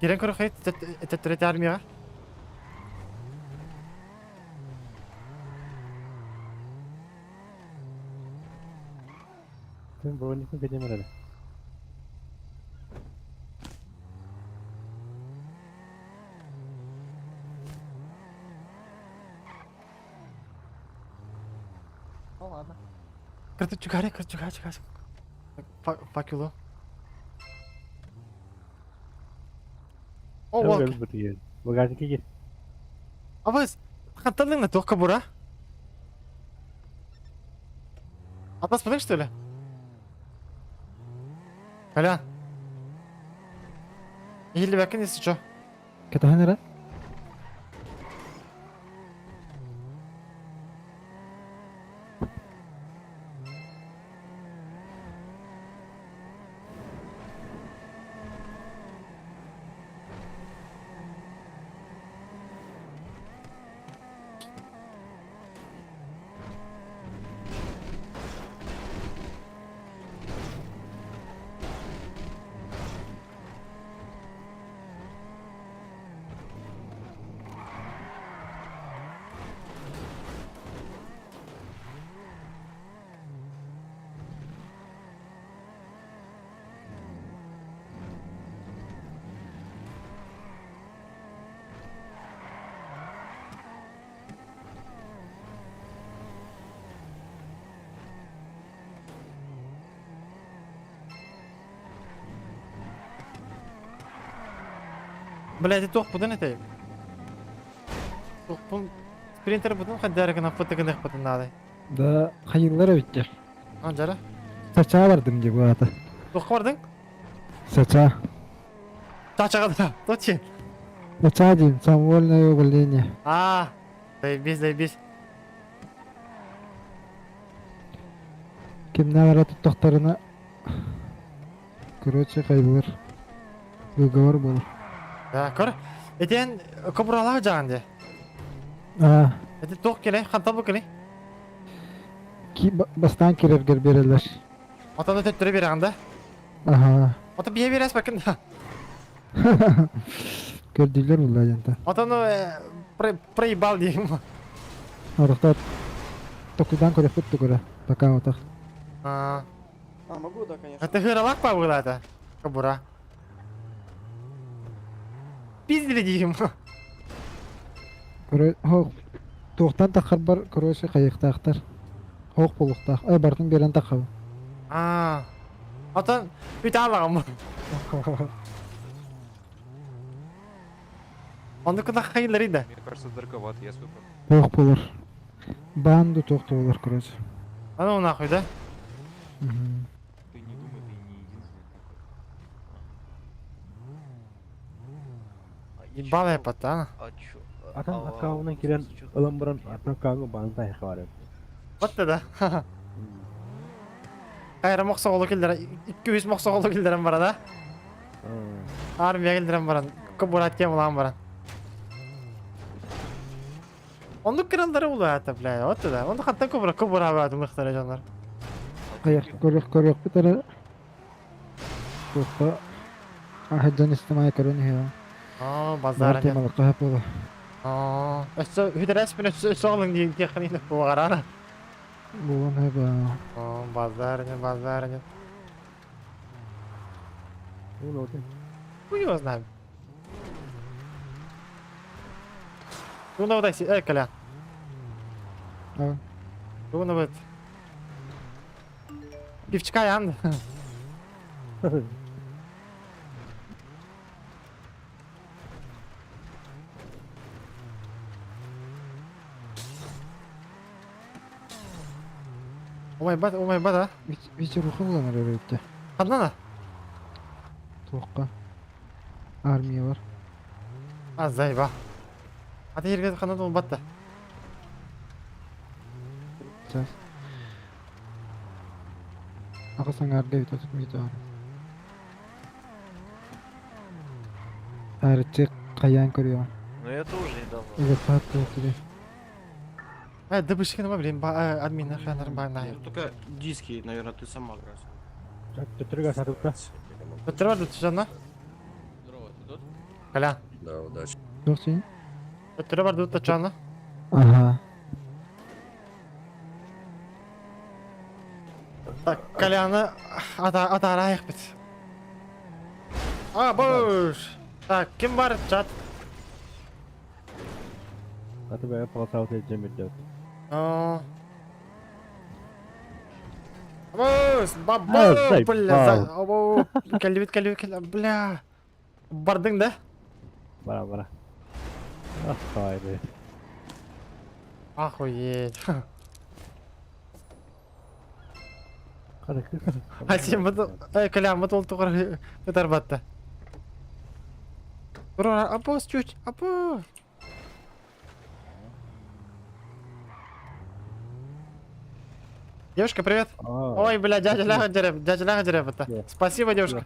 Кирен көрө хайт теттерет армияга. Сен броникин кедемер эле. Ну ладно. Кырты чугаре, кырты чугаре, чугаре. Факюло. О, волк. Багажникке кир. Абыз, ханталың на тоққа бура? Атаспадың, что ли? Колян. Или бәкін если чё. Кэтахан эрэ? Бля, это тоқ бұдан это. Тоқпын спринтер бұдан қаддары гына фотогын бұдан надо. Да, хайыллар эбиттер. А, жара. Сача бардым деп ата. Тоққа бардың? Сача. Чачаға да. Точно. Сача дейм, самовольное увольнение. А, заебись, заебись. Кимне бара туттахтарына короче хайыллар. Выговор болар. Да, көр. Этен кобуралаах жаҕан дии. Аа. Эти туох кэлэй? Хантан бу кэлэй? Ки бастаан кирэргэр биэрэллэр. Отону төттөрү биэрэҕин да? Аха. Ото бие биэрэс бакын да. Көрдүүлэр булла дьонтон. Отону проебал диим. Орохтот токудан көрөхпүт тугура. Пока отах. А. А, могу, да, конечно. Это хыралак па это. Кобура. Пиздили диим. Көрө туохтан таххарбар короче хайыктаахтар. Хоох буолуохтаах. Ай бартын биэрэн таххабын. Аа. Отон бүтэ алаҕым. Оннук кына хайылларый да. Мне кажется, дороговато, я свой Туох буолар. Баан да туох да буолар короче. А ну нахуй, да? Мгм. Ты не думай, ты не единственный такой. Ебалая патана. Атын аккаунтан кирен ылан баран атын аккаунтка баан тайхы Вот да. Хайра мохсоҕолу киллэрэ 200 мохсоҕолу киллэрэн баран а? Армия киллэрэн баран, кобурат темалаан баран. Оннук кыраллары улаата, бля, вот да. Онну хантан кобура кобура баатымыхтара дьоннор. Хайах көрөх көрүөхпүт эрэ туохха аһыдьан истэмай көрөн иһиэҕиҥ. Оо, базар Баар темаларга сөп буолуо. Оо, өссө үтэрээспин өссө өссө олуҥ диэн диэххин буоҕараана. Буолан сөп аа. Оо, базар не, базар не. Хуй его знает. Ну, давай, эй, Колян. А. Ну, давай. Пивчика ян. Умайбат, умайбат, а? Вечеруха булан эрэр эбит Ханна? Туохха? Армия бар. А, заеба. А ты ерге ханна умбат да. Сейчас. Аҕыс аҥаарга эбит отут мүнүүтэ Таарыччы хайаан көрүөҕүн. Ну я тоже недавно. Или пааттыы Э, да бышки на блин, ба, админ ханар ба на. Ну, только диски, наверное, ты сама красила. Төттөрү бар жанна. Здорово, ты тут? Колян. Да, удачи. Туох син? Төттөрү бар тут жанна. Ага. Так, Коляны ата атарайық бит. А, бош. Так, ким бар чат? О. Абос, бабо, бля, за, або, кэлбит, кэлбит, кэл, бля. Бардың да? Бара бара. Ах, Охуеть. А сен бұны, эй, Колян, бұны ол тұғыр көтер батты. Бро, абос, чуть, або. Девушка, привет. Ой, бля, дядя Ляга дерев, дядя Ляга дерев это. Спасибо, девушка.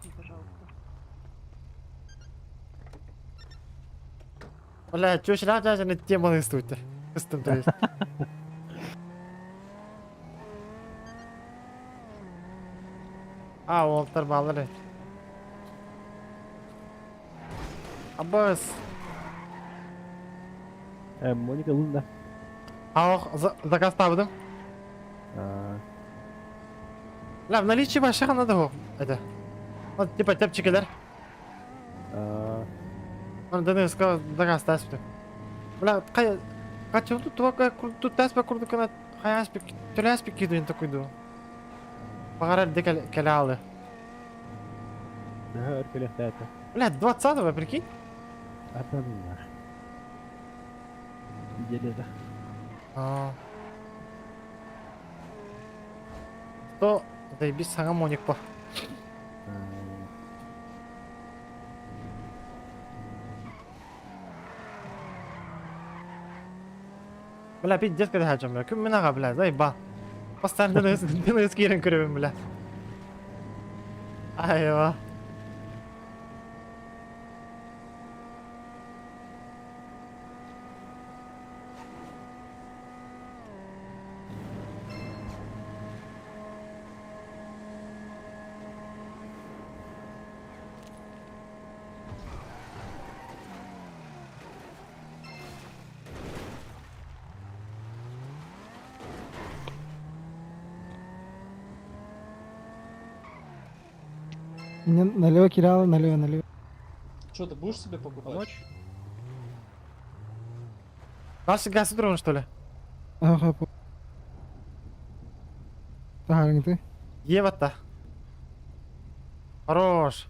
Бля, чуть ля дядя не тема истуйте. Истум, то есть. А, уолтар баллар. Аббас. Моника Лунда. А, заказ табыдым. Ля, в наличии вообще надо его. Это. Вот, типа, тепчикелер. Он ДНСК заказ таспы. Бля, кай... Кача, тут туа тут таспа курду кана хаяспик, төляспик киду ин такой ду. Багарар декал келалы. Бля, 20-го, прикинь? А. То, заебись, саҥа моник по. Бля, пиздец, когда хочу, бля. Кüm мен аға, бля, заеба. Постоянно дыныс кирен көрөбүн, бля. Айва. Налево киралы, налево, налево. Что, ты будешь себе покупать? Наши газ утром, что ли? Ага, Ага, не ты. Ева-то. Хорош.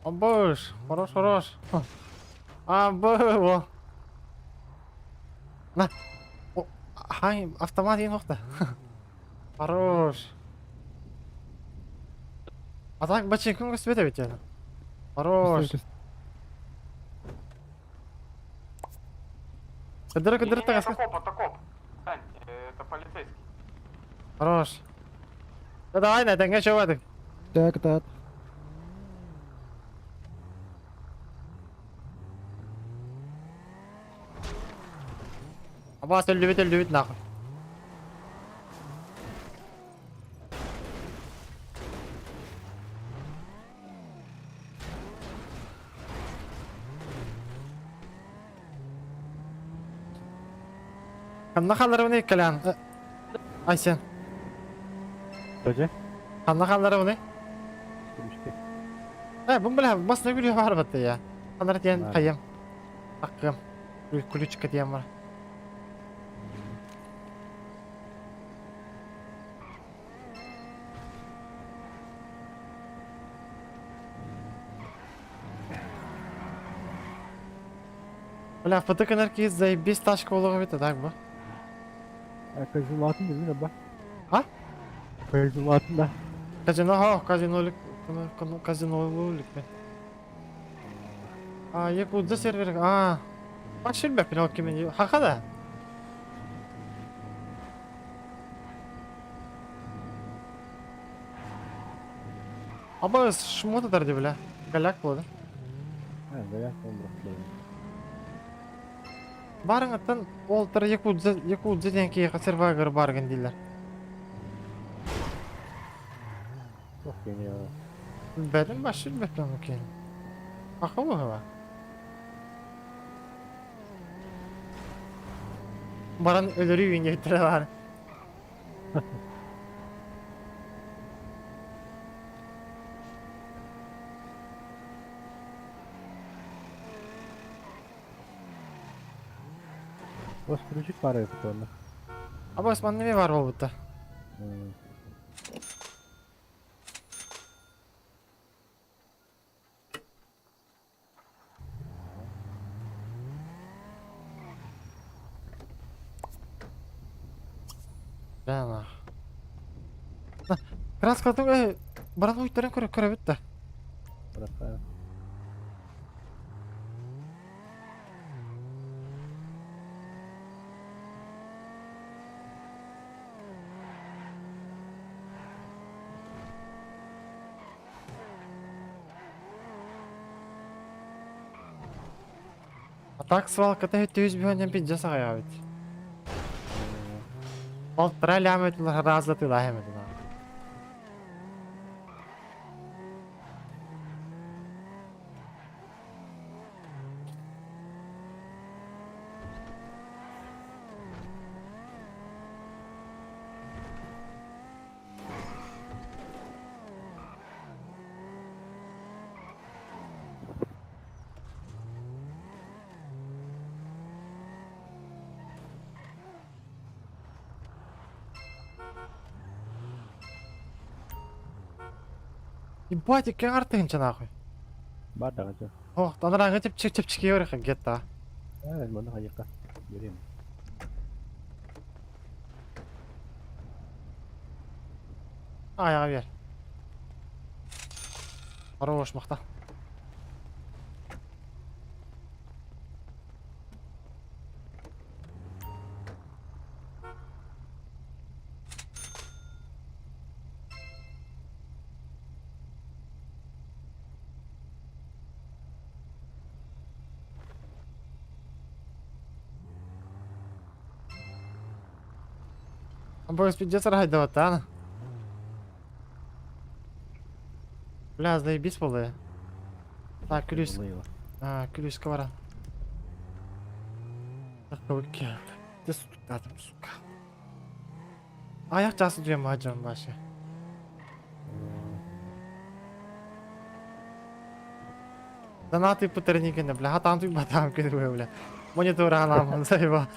Обыш. Хорош, хорош. А, было. На. О, ай, автомат енохта. Хорош. А так бачи кім көспеді ведь это? Хорош. Кыдыры кыдыры тагас. Это коп, это коп. Сань, это полицейский. Хорош. Да давай на теңге чөбадык. Так, так. Абас өллүбүт өллүбүт нахуй. Ханна халлары бұны калян. Айсен. Тоже? Ханна халлары бұны? Э, бұн білә, басына күлі бар батты я. Ханнар тиен қайым. Аққым. Ключка тиен бар. Бля, ФТК нарки заебись тачка болуға бит, так бу. Казино атын bilmiyorum ба. А? Казино атын да. Казино, хо, казино лик, казино лик мен. А, якудза сервер, а. Башыр бә пенал кемен, хаха да. Аба шмота дарды, бля. Голяк болды. Ha, голяк болды. Барың аттан ол тар якудза, якудза ден ки сервер барган дилер. Çok yeni ya. Бәдім башыр бә пенал кен. Аха бу хава. Баран өлөрү үйүн жеттире бар. Бос ключик бар еді онда. Аба Осман неме бар болбутта? Жана. Краскатын э баран уйттарын көрө көрө битти. Брака. А так свалката хөттү бихонен пи жасага ябит. Полтора ляма разлаты лахемет. Ебать, иккен артыгынча нахуй. Бар да кача. Ох, таныраңы чепчик чепчик yorих гетта. Ha, bunu hayıka. Göreyim. Аяға бер. Хорош, мақта. Бо пиздец райдоват, а? Бля, заебись болды. Так, ключ. А, ключ баран. Так, окей. Ты сука, сука. Аяқ жасы дүйем бажан башы. Донат ыыппыттарын кэннэ, бля, хатаан тыыппатаҕым күнү быһа, бля. Монитор аҕалааммын сайба.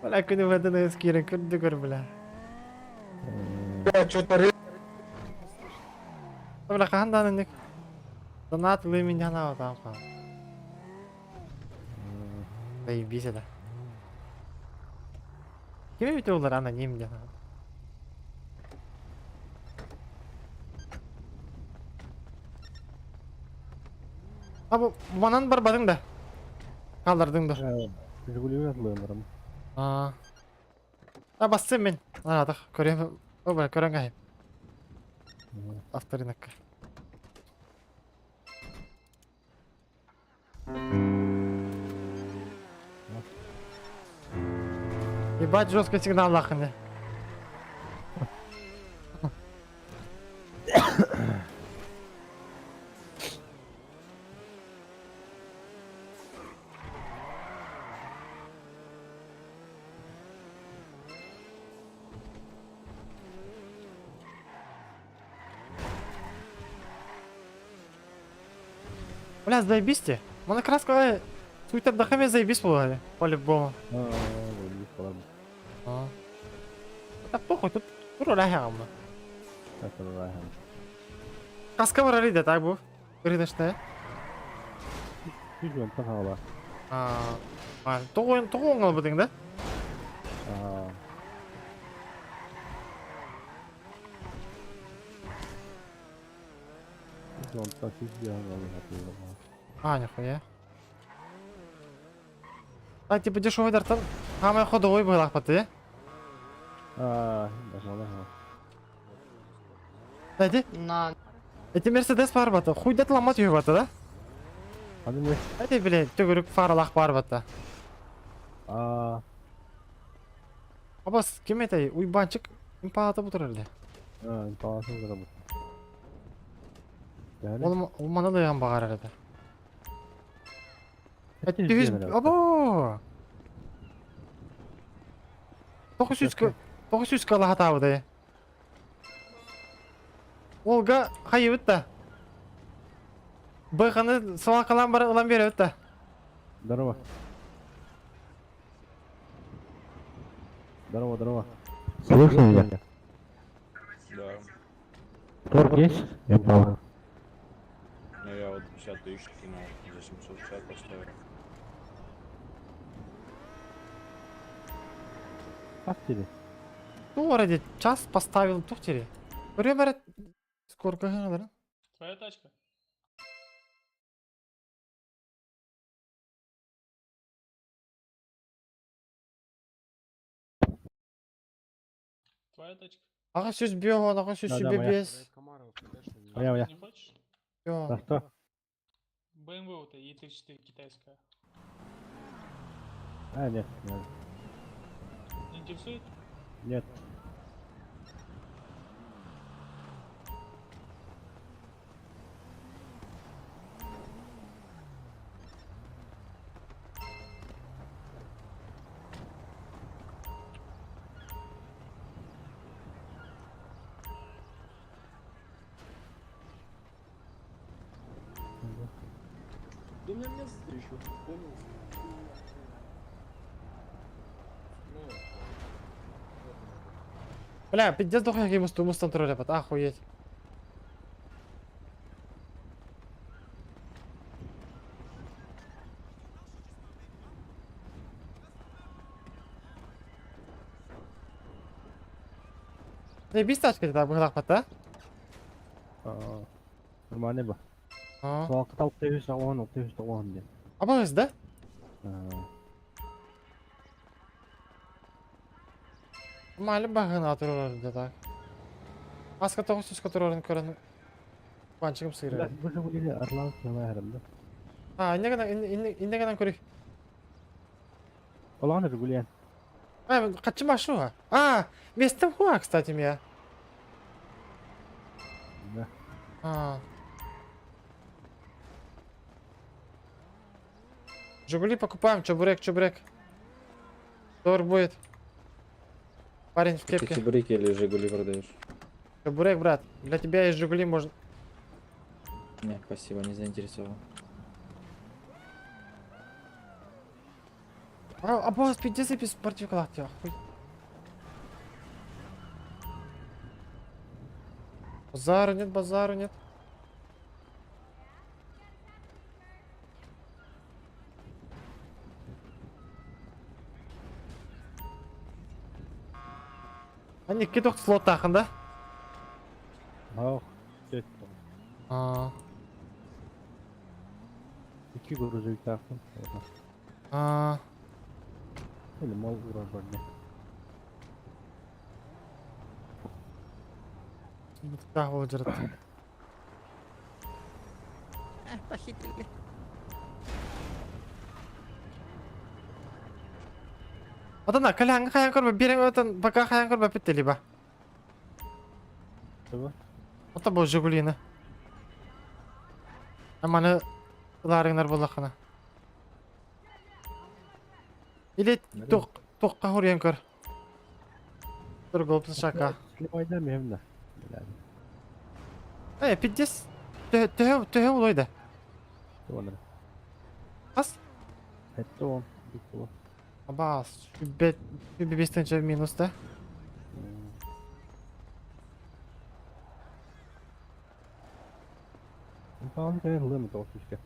Бля, күнү быһа дыныыс киирэн көрдө көр, бля. Бля, хаһан даҕаны инник донат ылыы мин санаабатаҕым хаһан. Заебись это. Ким эбитэ буоллар аноним диэн. А бу манан барбатыҥ да? Хааллардыҥ да? Жигулига атлыым барам. Аа. А бассым мин. Аратах көрөм. О, көрөн кайым. Авторынокка. Ебать жесткий сигнал лаханы. Бля, заебись те. Мана краска суйтардахами заебись буолали, по-любому. Заебись буолар. А. Так похуй, тут турураһаҕамма. Турураһаҕым. Каска барар да так бу. Ырыдашта. Жүз онтон хаала. А, тоҕо тоҕо оҥолбутуҥ да? Аа. Онтон 150 А, нихуя. А, типа дешевый дартан. Хамай ходовой был ахпаты. Аа, башалаха. Дайте. На. Эти Мерседес бар бата. Хуй дат ламат юбата, да? Хады не? Эти, блядь, төгүрүк фаралах бар бата. Аа. Абас, ким это? Уйбанчик импалата бутур эле. Аа, импаласы бутур. Ол ол мана да багар эле. Түһүс, або. 900 900 калахатабыды. Олга хайыбыт да. Быханы свалкалан бар ылан беребит да. Здорово. Здорово, здорово. Слышно меня? Да. Торг есть? Я понял. Ну я вот 50 тысяч кинул, за 750 поставил. Как тебе? Ну, вроде час поставил тухтери. Время сколько надо? Твоя тачка? Твоя тачка? Ага, сүз био, ага, сүз Да, да, моя. бес. Моя, моя. Не хочешь? За что? BMW вот E34 китайская. А, нет, нет. Не интересует? Нет. Да у меня место еще, понял? Бля, пиздец дохуя какие мусты мустан тролля, охуеть. Заебись тачка это быһылаах да? Аа. Нормально ба. Аа. Свалка 6 90 690 диэн. Абаҕыс да? Аа. Мали баҕына турар да так. Аска 900 турарын көрөн панчыгым сыырар. Бу Жигули Орлан километрым да. А, инне инне көрүй. Оланы Жигули. А, качы машуга. А, местом хуа, кстати, меня. Да. А. Жигули покупаем, чебурек, чебурек. Торг будет. Парень в Ты кепке. чебуреки или Жигули продаешь? Чебурек, брат. Для тебя из Жигули можно... Нет, спасибо, не заинтересован. А босс, пиздец, я спортивка лахтя, хуй. Базару нет, базару нет. Они кидок слот да? Ах, А, iki грузовик тахын. а, Или мол уран бар. Так вот жарат. Похитили. Отон каляңга хаян көрбө бирен отон пока хаян көрбө питте либо. Того? Ото бу Жигулина. Аманы ларыңнар боллахана. Или тук тукка хурьян көр. Торговцы шака. Сливайда мемна. Э, пиздец. Төһө төһө улойда. Оны. Ас? Это он. Абас, бет бестенче минус да. Импалны кайын лымы тоғыз.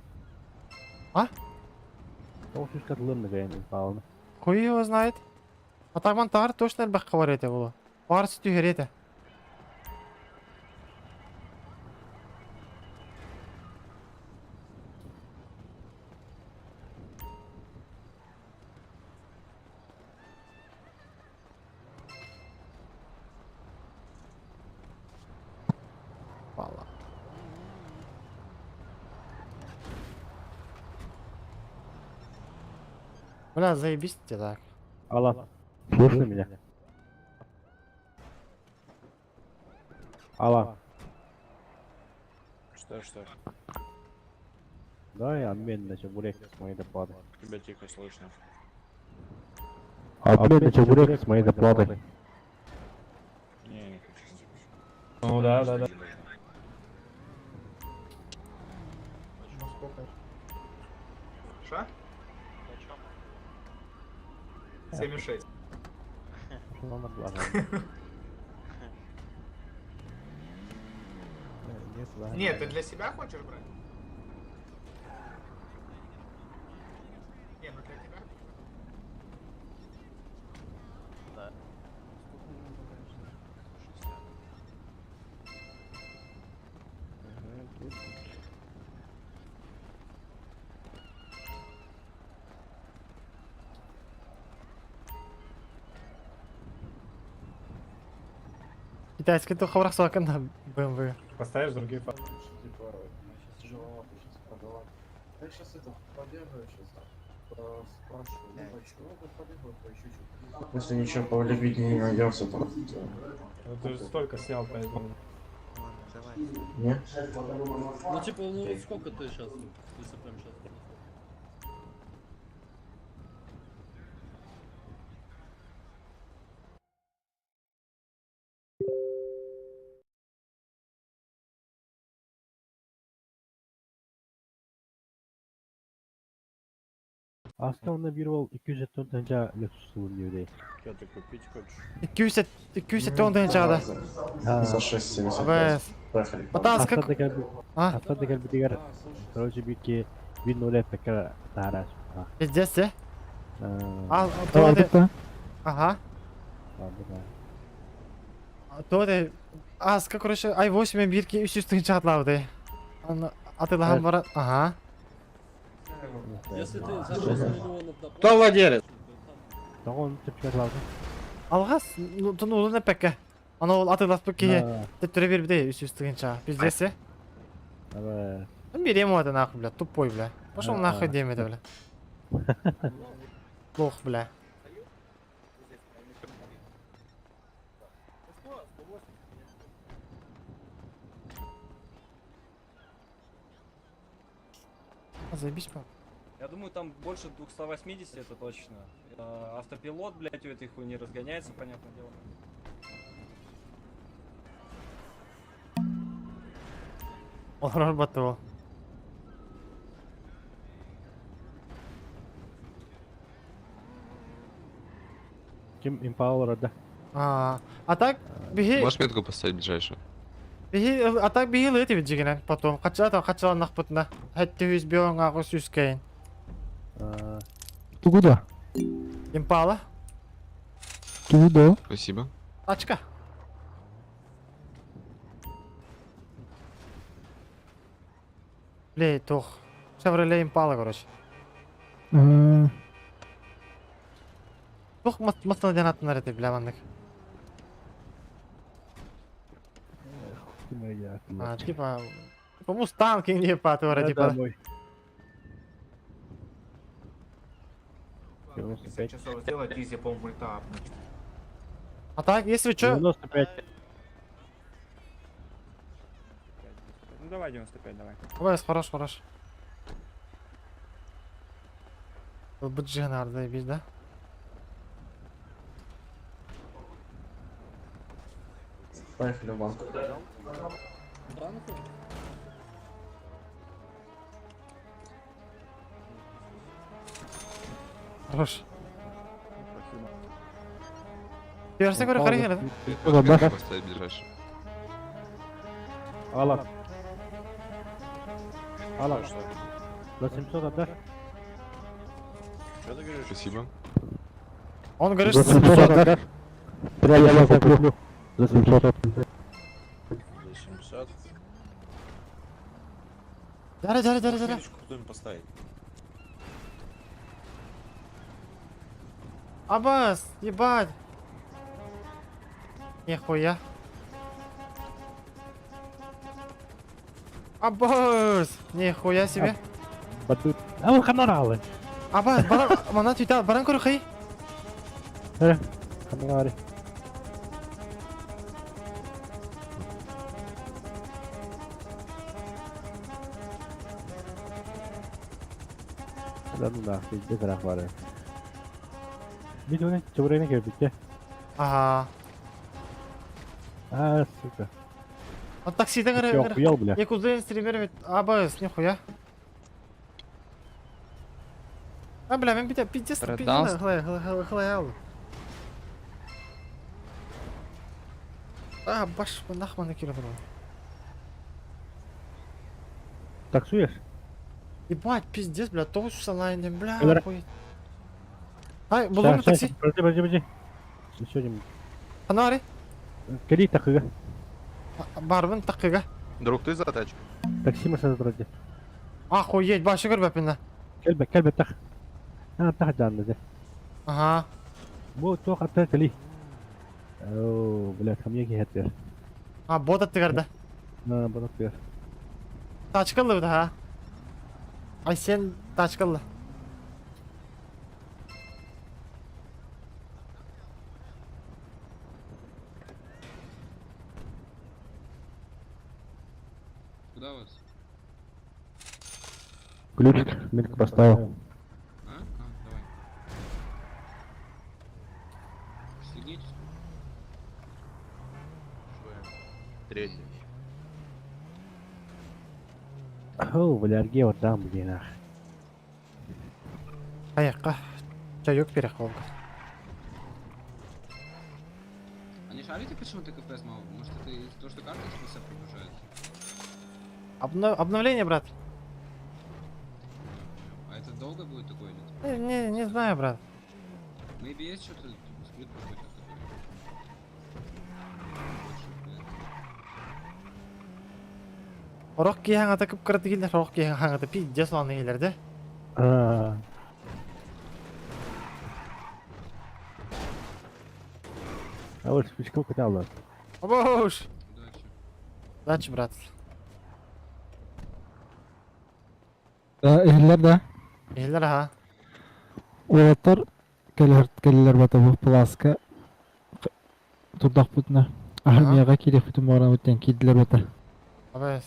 А? 900 лымы кайын импалны. Хуй его знает. А так тар точно бак хабар эте булу. Бар сүтү херете. Вала. Бля, заебись тебе так. Алла, слышно меня? Алла. Что, что? Дай обмен на чебурек с моей доплатой. Тебя тихо слышно. Обмен на чебурек с моей доплатой. Не, не хочу. Ну да. Ша? 7,6. Нет, ты для себя хочешь брать? Не, ну для тебя. Да. Сколько на багаж? Ага, тут. Китайский то хабар сакын на BMW. Поставишь другие фары. Я сейчас это побегаю сейчас. Спрашиваю, ну почему побегаю, поищу что-то. Если ничего полюбить не найдется, то... Ну, ты же столько снял, поэтому. Не? Ну типа, ну сколько ты сейчас, если прям сейчас? Аста бир ол 270 тонча Lexus диyor. Что ты купить хочешь? 200 210 тонча Да. За 6,75. Абес. Поехали. Батас как А? Аста дегер бир короче бир ки бир ноль пекер тарас. Пиздец, э? А, А, то Ага. То это Аска, короче, i8 бирки 300 тонча атлауды. Атылахан бара. Ага. Если ты за 6 миллионов Кто владелец? Тоғын тепкер лауды. Алгас, ну тон улы пекке. Ана ол атылас бу ки төттөрө бир 300 тонча. Пиздец, э? Абе. Ну берем это нахуй, бля, тупой, бля. Пошел нахуй, деме это, бля. Лох, бля. А, заебись, по. Я думаю, там больше 280, это точно. Автопилот, блядь, у этой хуйни разгоняется, понятное дело. Он работал. Ким импауэр да? А, а так биһи Можешь метку поставить ближайшую? биһи а так биһи ылыт эбит дьигинэн потом хачча хаччаланнахпытына хэттэ үс биоҥ сүүс кэйин. Тугу да? Импала. Тугу да? Спасибо. Тачка. Блей, туох. Шевроле Импала, короче. Туох массыына диэн аттынар этэй, бля, маннык. А, типа... Типа Мустанг не патвара, типа. Часов сделать, изи, по-моему, мульта апнуть. А так, если чё... 95. Ну давай 95, давай. Ой, хорош, хорош. Бджинар, заебись, да? Поехали в банк. Хорош. Версия говорю, хорошо, Можешь метку поставить ближайшую? Алла. Алла. За 700 отдашь? Что ты говоришь? Спасибо. Он говорит, За что 700 отдашь? Бля, я куплю. За 700. За 700. Дара, дара, дара, дара. Фишку кто-нибудь поставить. Абас, ебать. Нихуя. Абас, нихуя себе. Батут. А он ханаралы. Абас, баран, мана түйта, баран көрі Э, ханары. Да ну нахуй, пиздец рахвары. Видео чебурек кирбитте. Ага. А, сука. Он таксидан Ты чё, охуел, бля? Я кузен стример ведь Абас, нихуя. А, бля, мен бите, пиздец, Продался. пиздец, хлая, хлая, хлая, А, баш, нахман кило Таксуешь? Ебать, пиздец, бля, тоғыз салайын, бля, Кэлэр. охуеть. Ай, булдым Щас, такси. щас, Подожди, подожди, подожди. Еще один. Анари. Кери такыга. Барбын такыга. Друг, ты за тачку? Такси машина вроде. Охуеть, башы көрбәппін. Келбе, келбе тах. А, тах жанды де. Ага. Бу туох ата кели. О, бля, хамья кихеттер. А, бот аттыгарда. На, бот аттыгар. Тачкалы да, ха. Ай, сен тачкалы. Куда вас? Ключик, метку поставил. А? А, давай. Пристегнитесь. Третий. О, бля, арге вот там, блин, ах. Аяққа. Чайок перехолга. А не шарите, почему ты КПС мало? Может это из-за того, что карта типа вся прогружается? Обновление, брат. А это долго будет такое или? Не, не, не знаю, брат. Maybe есть что-то, типа, скрипт какой-то, который... Больше, блядь. Орох киһаҥата кып-кыраты киллер, орох киһаҥата пиздец ланы киллер, да? А. А вот спичку куда Обош! Удачи. Удачи, брат. Да, эхлер да. Эхлер, ага. Уолаттар кэлэр кэллэр бата бу пласка турдахпытына армияга кириэхпитин баҕарабыт диэн киирдилэр бата. Абас.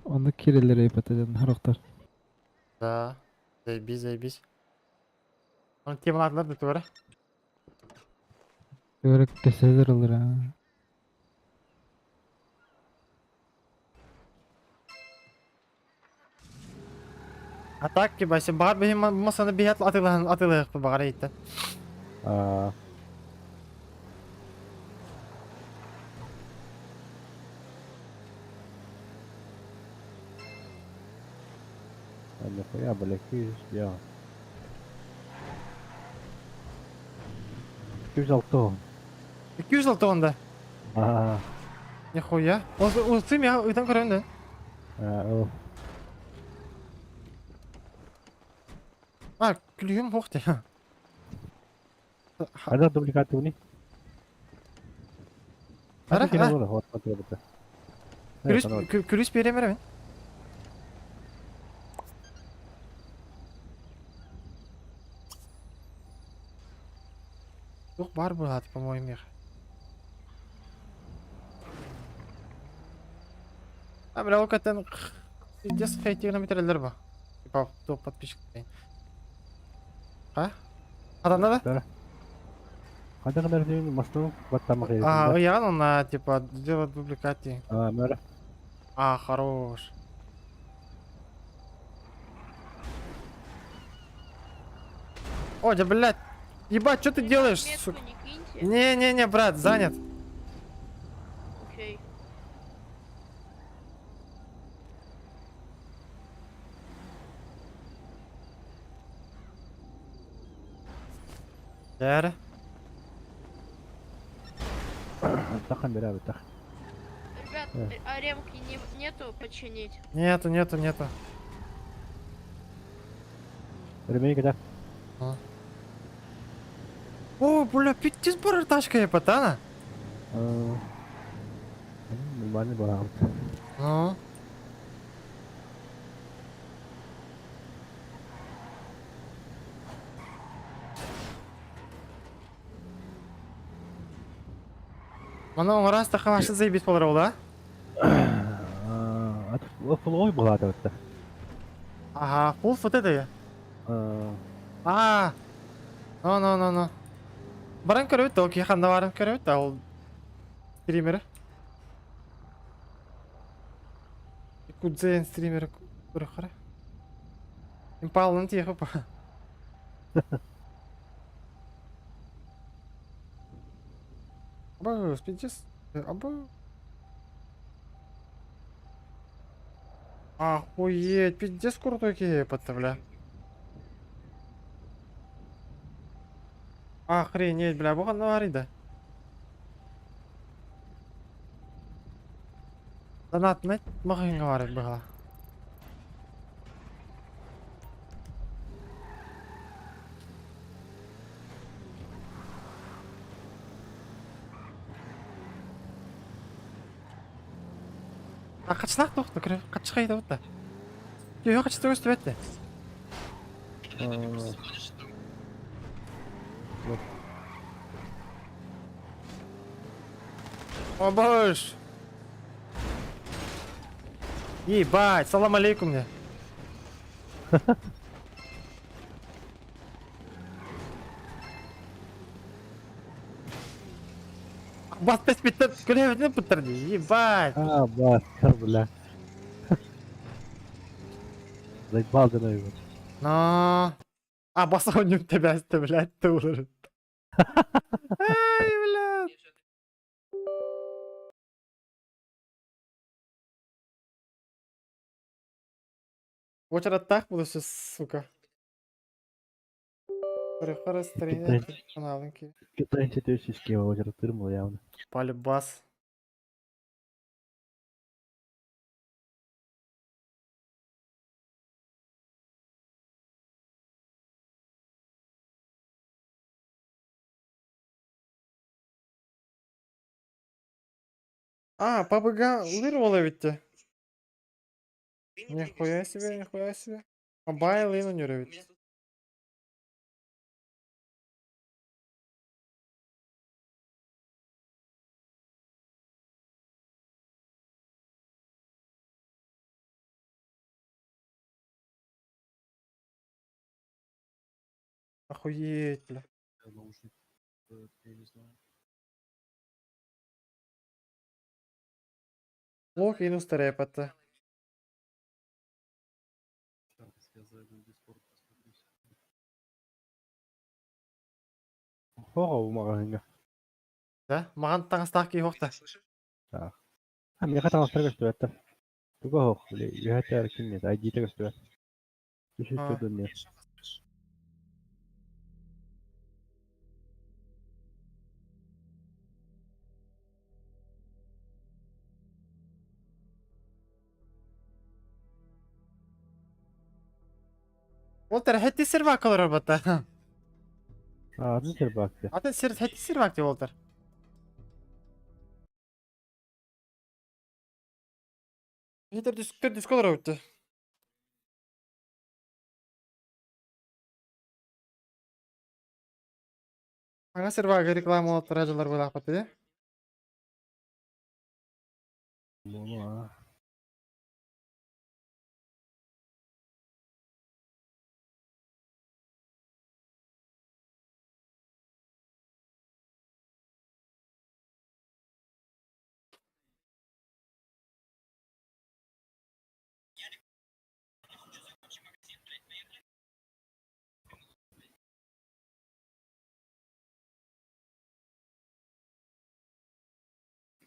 Онно киирэллэр эйпата диэн харахтар. Да. Заебись, заебись. Он темалаатылар да туора. Көрөк кэсэлэр ылыр аа. А так, ебать, бағар бихим масаны бихат атылыһын атылыһык бағар иттен. А. А нахуя, бля, кыыс сделал? 206. 206 онда. Аа. Нихуя. Ол сым я ыйтан көрөм да. Аа, ол. А, күлүгүм хуох те. Хада дубликаты уни. Ара, Хада ара. кино вот вот. Күлүс күлүс берем мен. Туох бар буолаат, по-моему, мех. А, бля, ол каттан пиздец хейтигна метрелер ба. Типа, топ подписчик. А? Адамда да? Хада гынар дүйүн машина баттамак А, ыйаган онна, типа, делать дубликаты. А, мара. А, хорош. О, да, блядь. Ебать, что ты делаешь, сука? Не-не-не, брат, занят. Окей. Дәрі. Тахан бере тах. Ребят, а ремки не, нету починить? Нету, нету, нету. Ремень когда? А. О, бля, пиздец, бар тачка епатана. Нормально было. Ну. Мана оңырас тақамашы заебись болар ол, да? Фулой была это. Ага, фул вот это я. А, ну, ну, ну, ну. Баран көрөбүт, ол киханда баран көрөбүт, ол стримері. Кудзен стримері көрө қара. Импалын тиехі па. Аба, спидес. Аба. Охуеть, пиздец крутой кепа-то, бля. Охренеть, бля, буга да. Донат нет, махин говорит, бля. А качнак тохту, кірі, качкайда бутта. Йо, качты өстү бетти. О, боже. Ебать, салам алейкум мне. Бас пес күле бітірді, ебать. А, бас, бля. Заебал ты его. Но. А, баса у него тебя блядь, ты уже. Ай, блядь. Очередь так буду сейчас, сука. Каналынки. 15 тысяч кило очередь тырмал явно. Полюбас. А, ПБГ вырвало ведь те. Нихуя себе, нихуя себе. Мобайл и на ведь. Охуеть, бля. Наушник, я не знаю. Лох и ну старепата. Сейчас я зайду в Discord, посмотрю. Хоҕо маҕаһыыҥҥа. Да, маҕан таҥастаах киһи суох да. А миэхэ таҥастара көстүбэттэр. Туга суох, били үөһэ ким нет, ID-та көстүбэт. Үсүс нет. Ол тэрэһэти сервак олорор бата. Атын сервак де. Атын сир хэти сервак деп олтар. Хитер дисктер диск олорор өттө. Аңа сервага реклама олоттар ажалар буолаахпат де. Буолуо.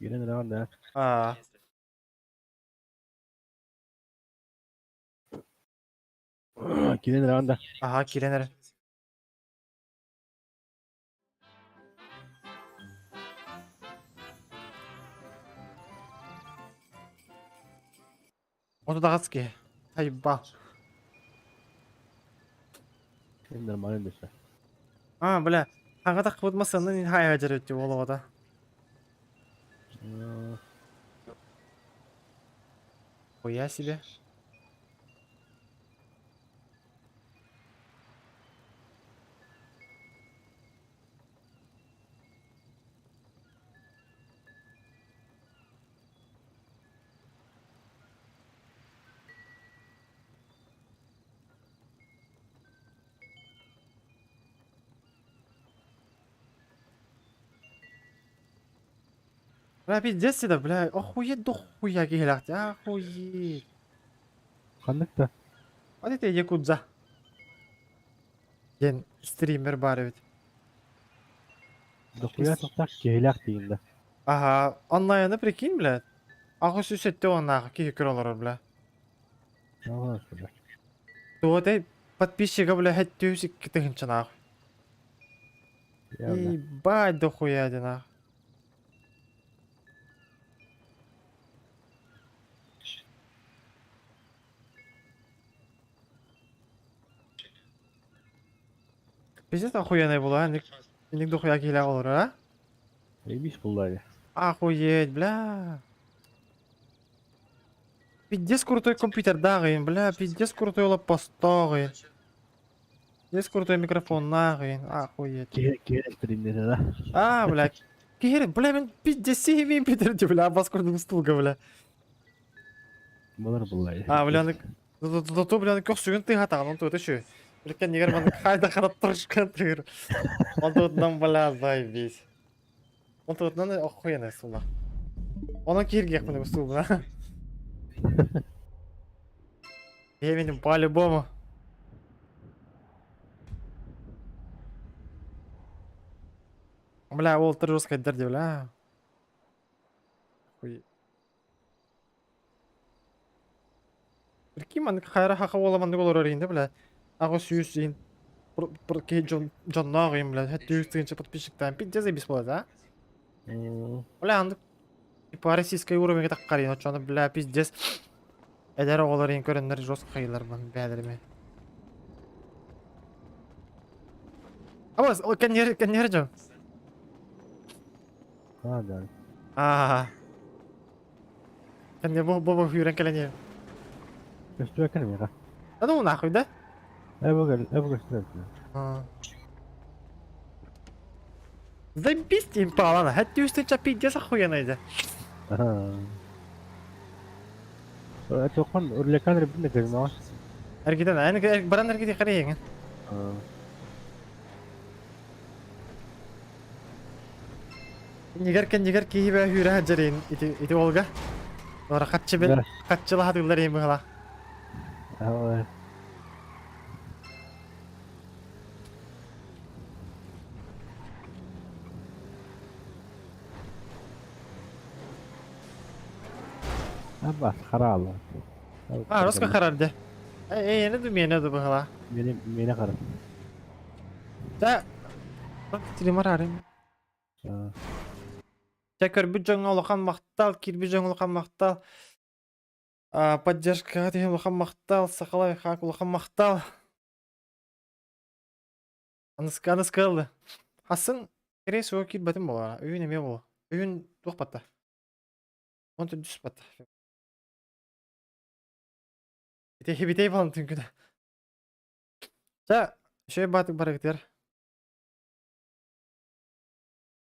Киирэн эрэҕин да? Аа. Киирэн эрэҕин да? Аха, киирэн эрэ. Отудаҕас киһи. Хайба. Нормально десе. А, бля, хаҥа тахпыт масыны хайа дьэрөттү олоҕота. Хуя себе. Бля, пиздец это, бля, охуеть до хуя киһилэхти, охуеть. Ханнык да? Вот это якудза. Диэн стример баар эбит. Дохуя тохтах киһилээх диин да. Аха, онлайны прикинь, блядь. 807 уоннаах киһи көрө олорор, бля. Ага, бля. Туотай подписчига, бля, 702 тыһынчанаах. Ебать дохуя динах. Пиздец охуенный була, ник ник дохуя киһилээх олорор, а? Заебись буллари. Охуеть, бля. Пиздец крутой компьютер дагын, бля, пиздец крутой лапостогын. Пиздец крутой микрофон нагын, охуеть. Киһи стримнете да? А, бля, киһи, бля, мен пиздец сиһимин питерди, бля, бас курдук стулга, бля. Болар буллари. А, бля, аны Зато, бля, көхсүгүн тыһатаҕын, он тугу үчү. Билкен нигер маны хайда харап тұрышкан тыгыр. Он тугутунан, бля, заебись. Он тугутунан охуенная сула. Онон кииргиэхпин бу стулбуна. Я менин по-любому. Бля, ол тұр жестко дерди, бля. Хуй. Прикинь, маннык хайра хаха уола маннык олорор иһин да, бля. 800 иһин киһи дьон дьонноох иһин, бля, 700 тыһыынча подписчиктаан пиздец заебись буолар, да? Бля, андык типа российский уровеньга таххар иһин, оччону, бля, пиздец. Эдэр оҕолор иһин көрөннөр жестко хайылар бан бээлэрими. Абас, ол кэннигэр кэннигэр дьон. А, да. Аа. Кэннэ бу бу бу кэлэн иһэр. Көстүбэккэ миэхэ. Да ну нахуй, да? Эбэ эбэ көстүбэт. А. Заебись импала, хәтта үстен пиздец охуенно иде. Ага. Тохон урлекан ребинне көрмөҕө. Эргитен, аны баран эргити карайың. Нигер кеннигер киһи бэ хүрэ хаджарин ити ити олга. Ора хатчы бен хатчыла хатылар им быһала. Аа. Абас харалы. А, Роска харарды. Эй, эне ду мене ду быһыла. Мени мени хара. Да. Телемар арым. Чэ көрбүт дьоҥҥо улахан махтал, киирбит дьоҥҥо улахан махтал. Поддержкаҕа тиһин улахан махтал, сахалай хаак улахан махтал. Аныска аныска ылла. Хасын скорее всего киирбэтим буолара. Өйүн эмиэ буолуо. Өйүн туох батта. Он төрдүс батта. Ити хибитей буолан түҥкүнэ. Чэ, үчүгэй баатык барыгытыгар.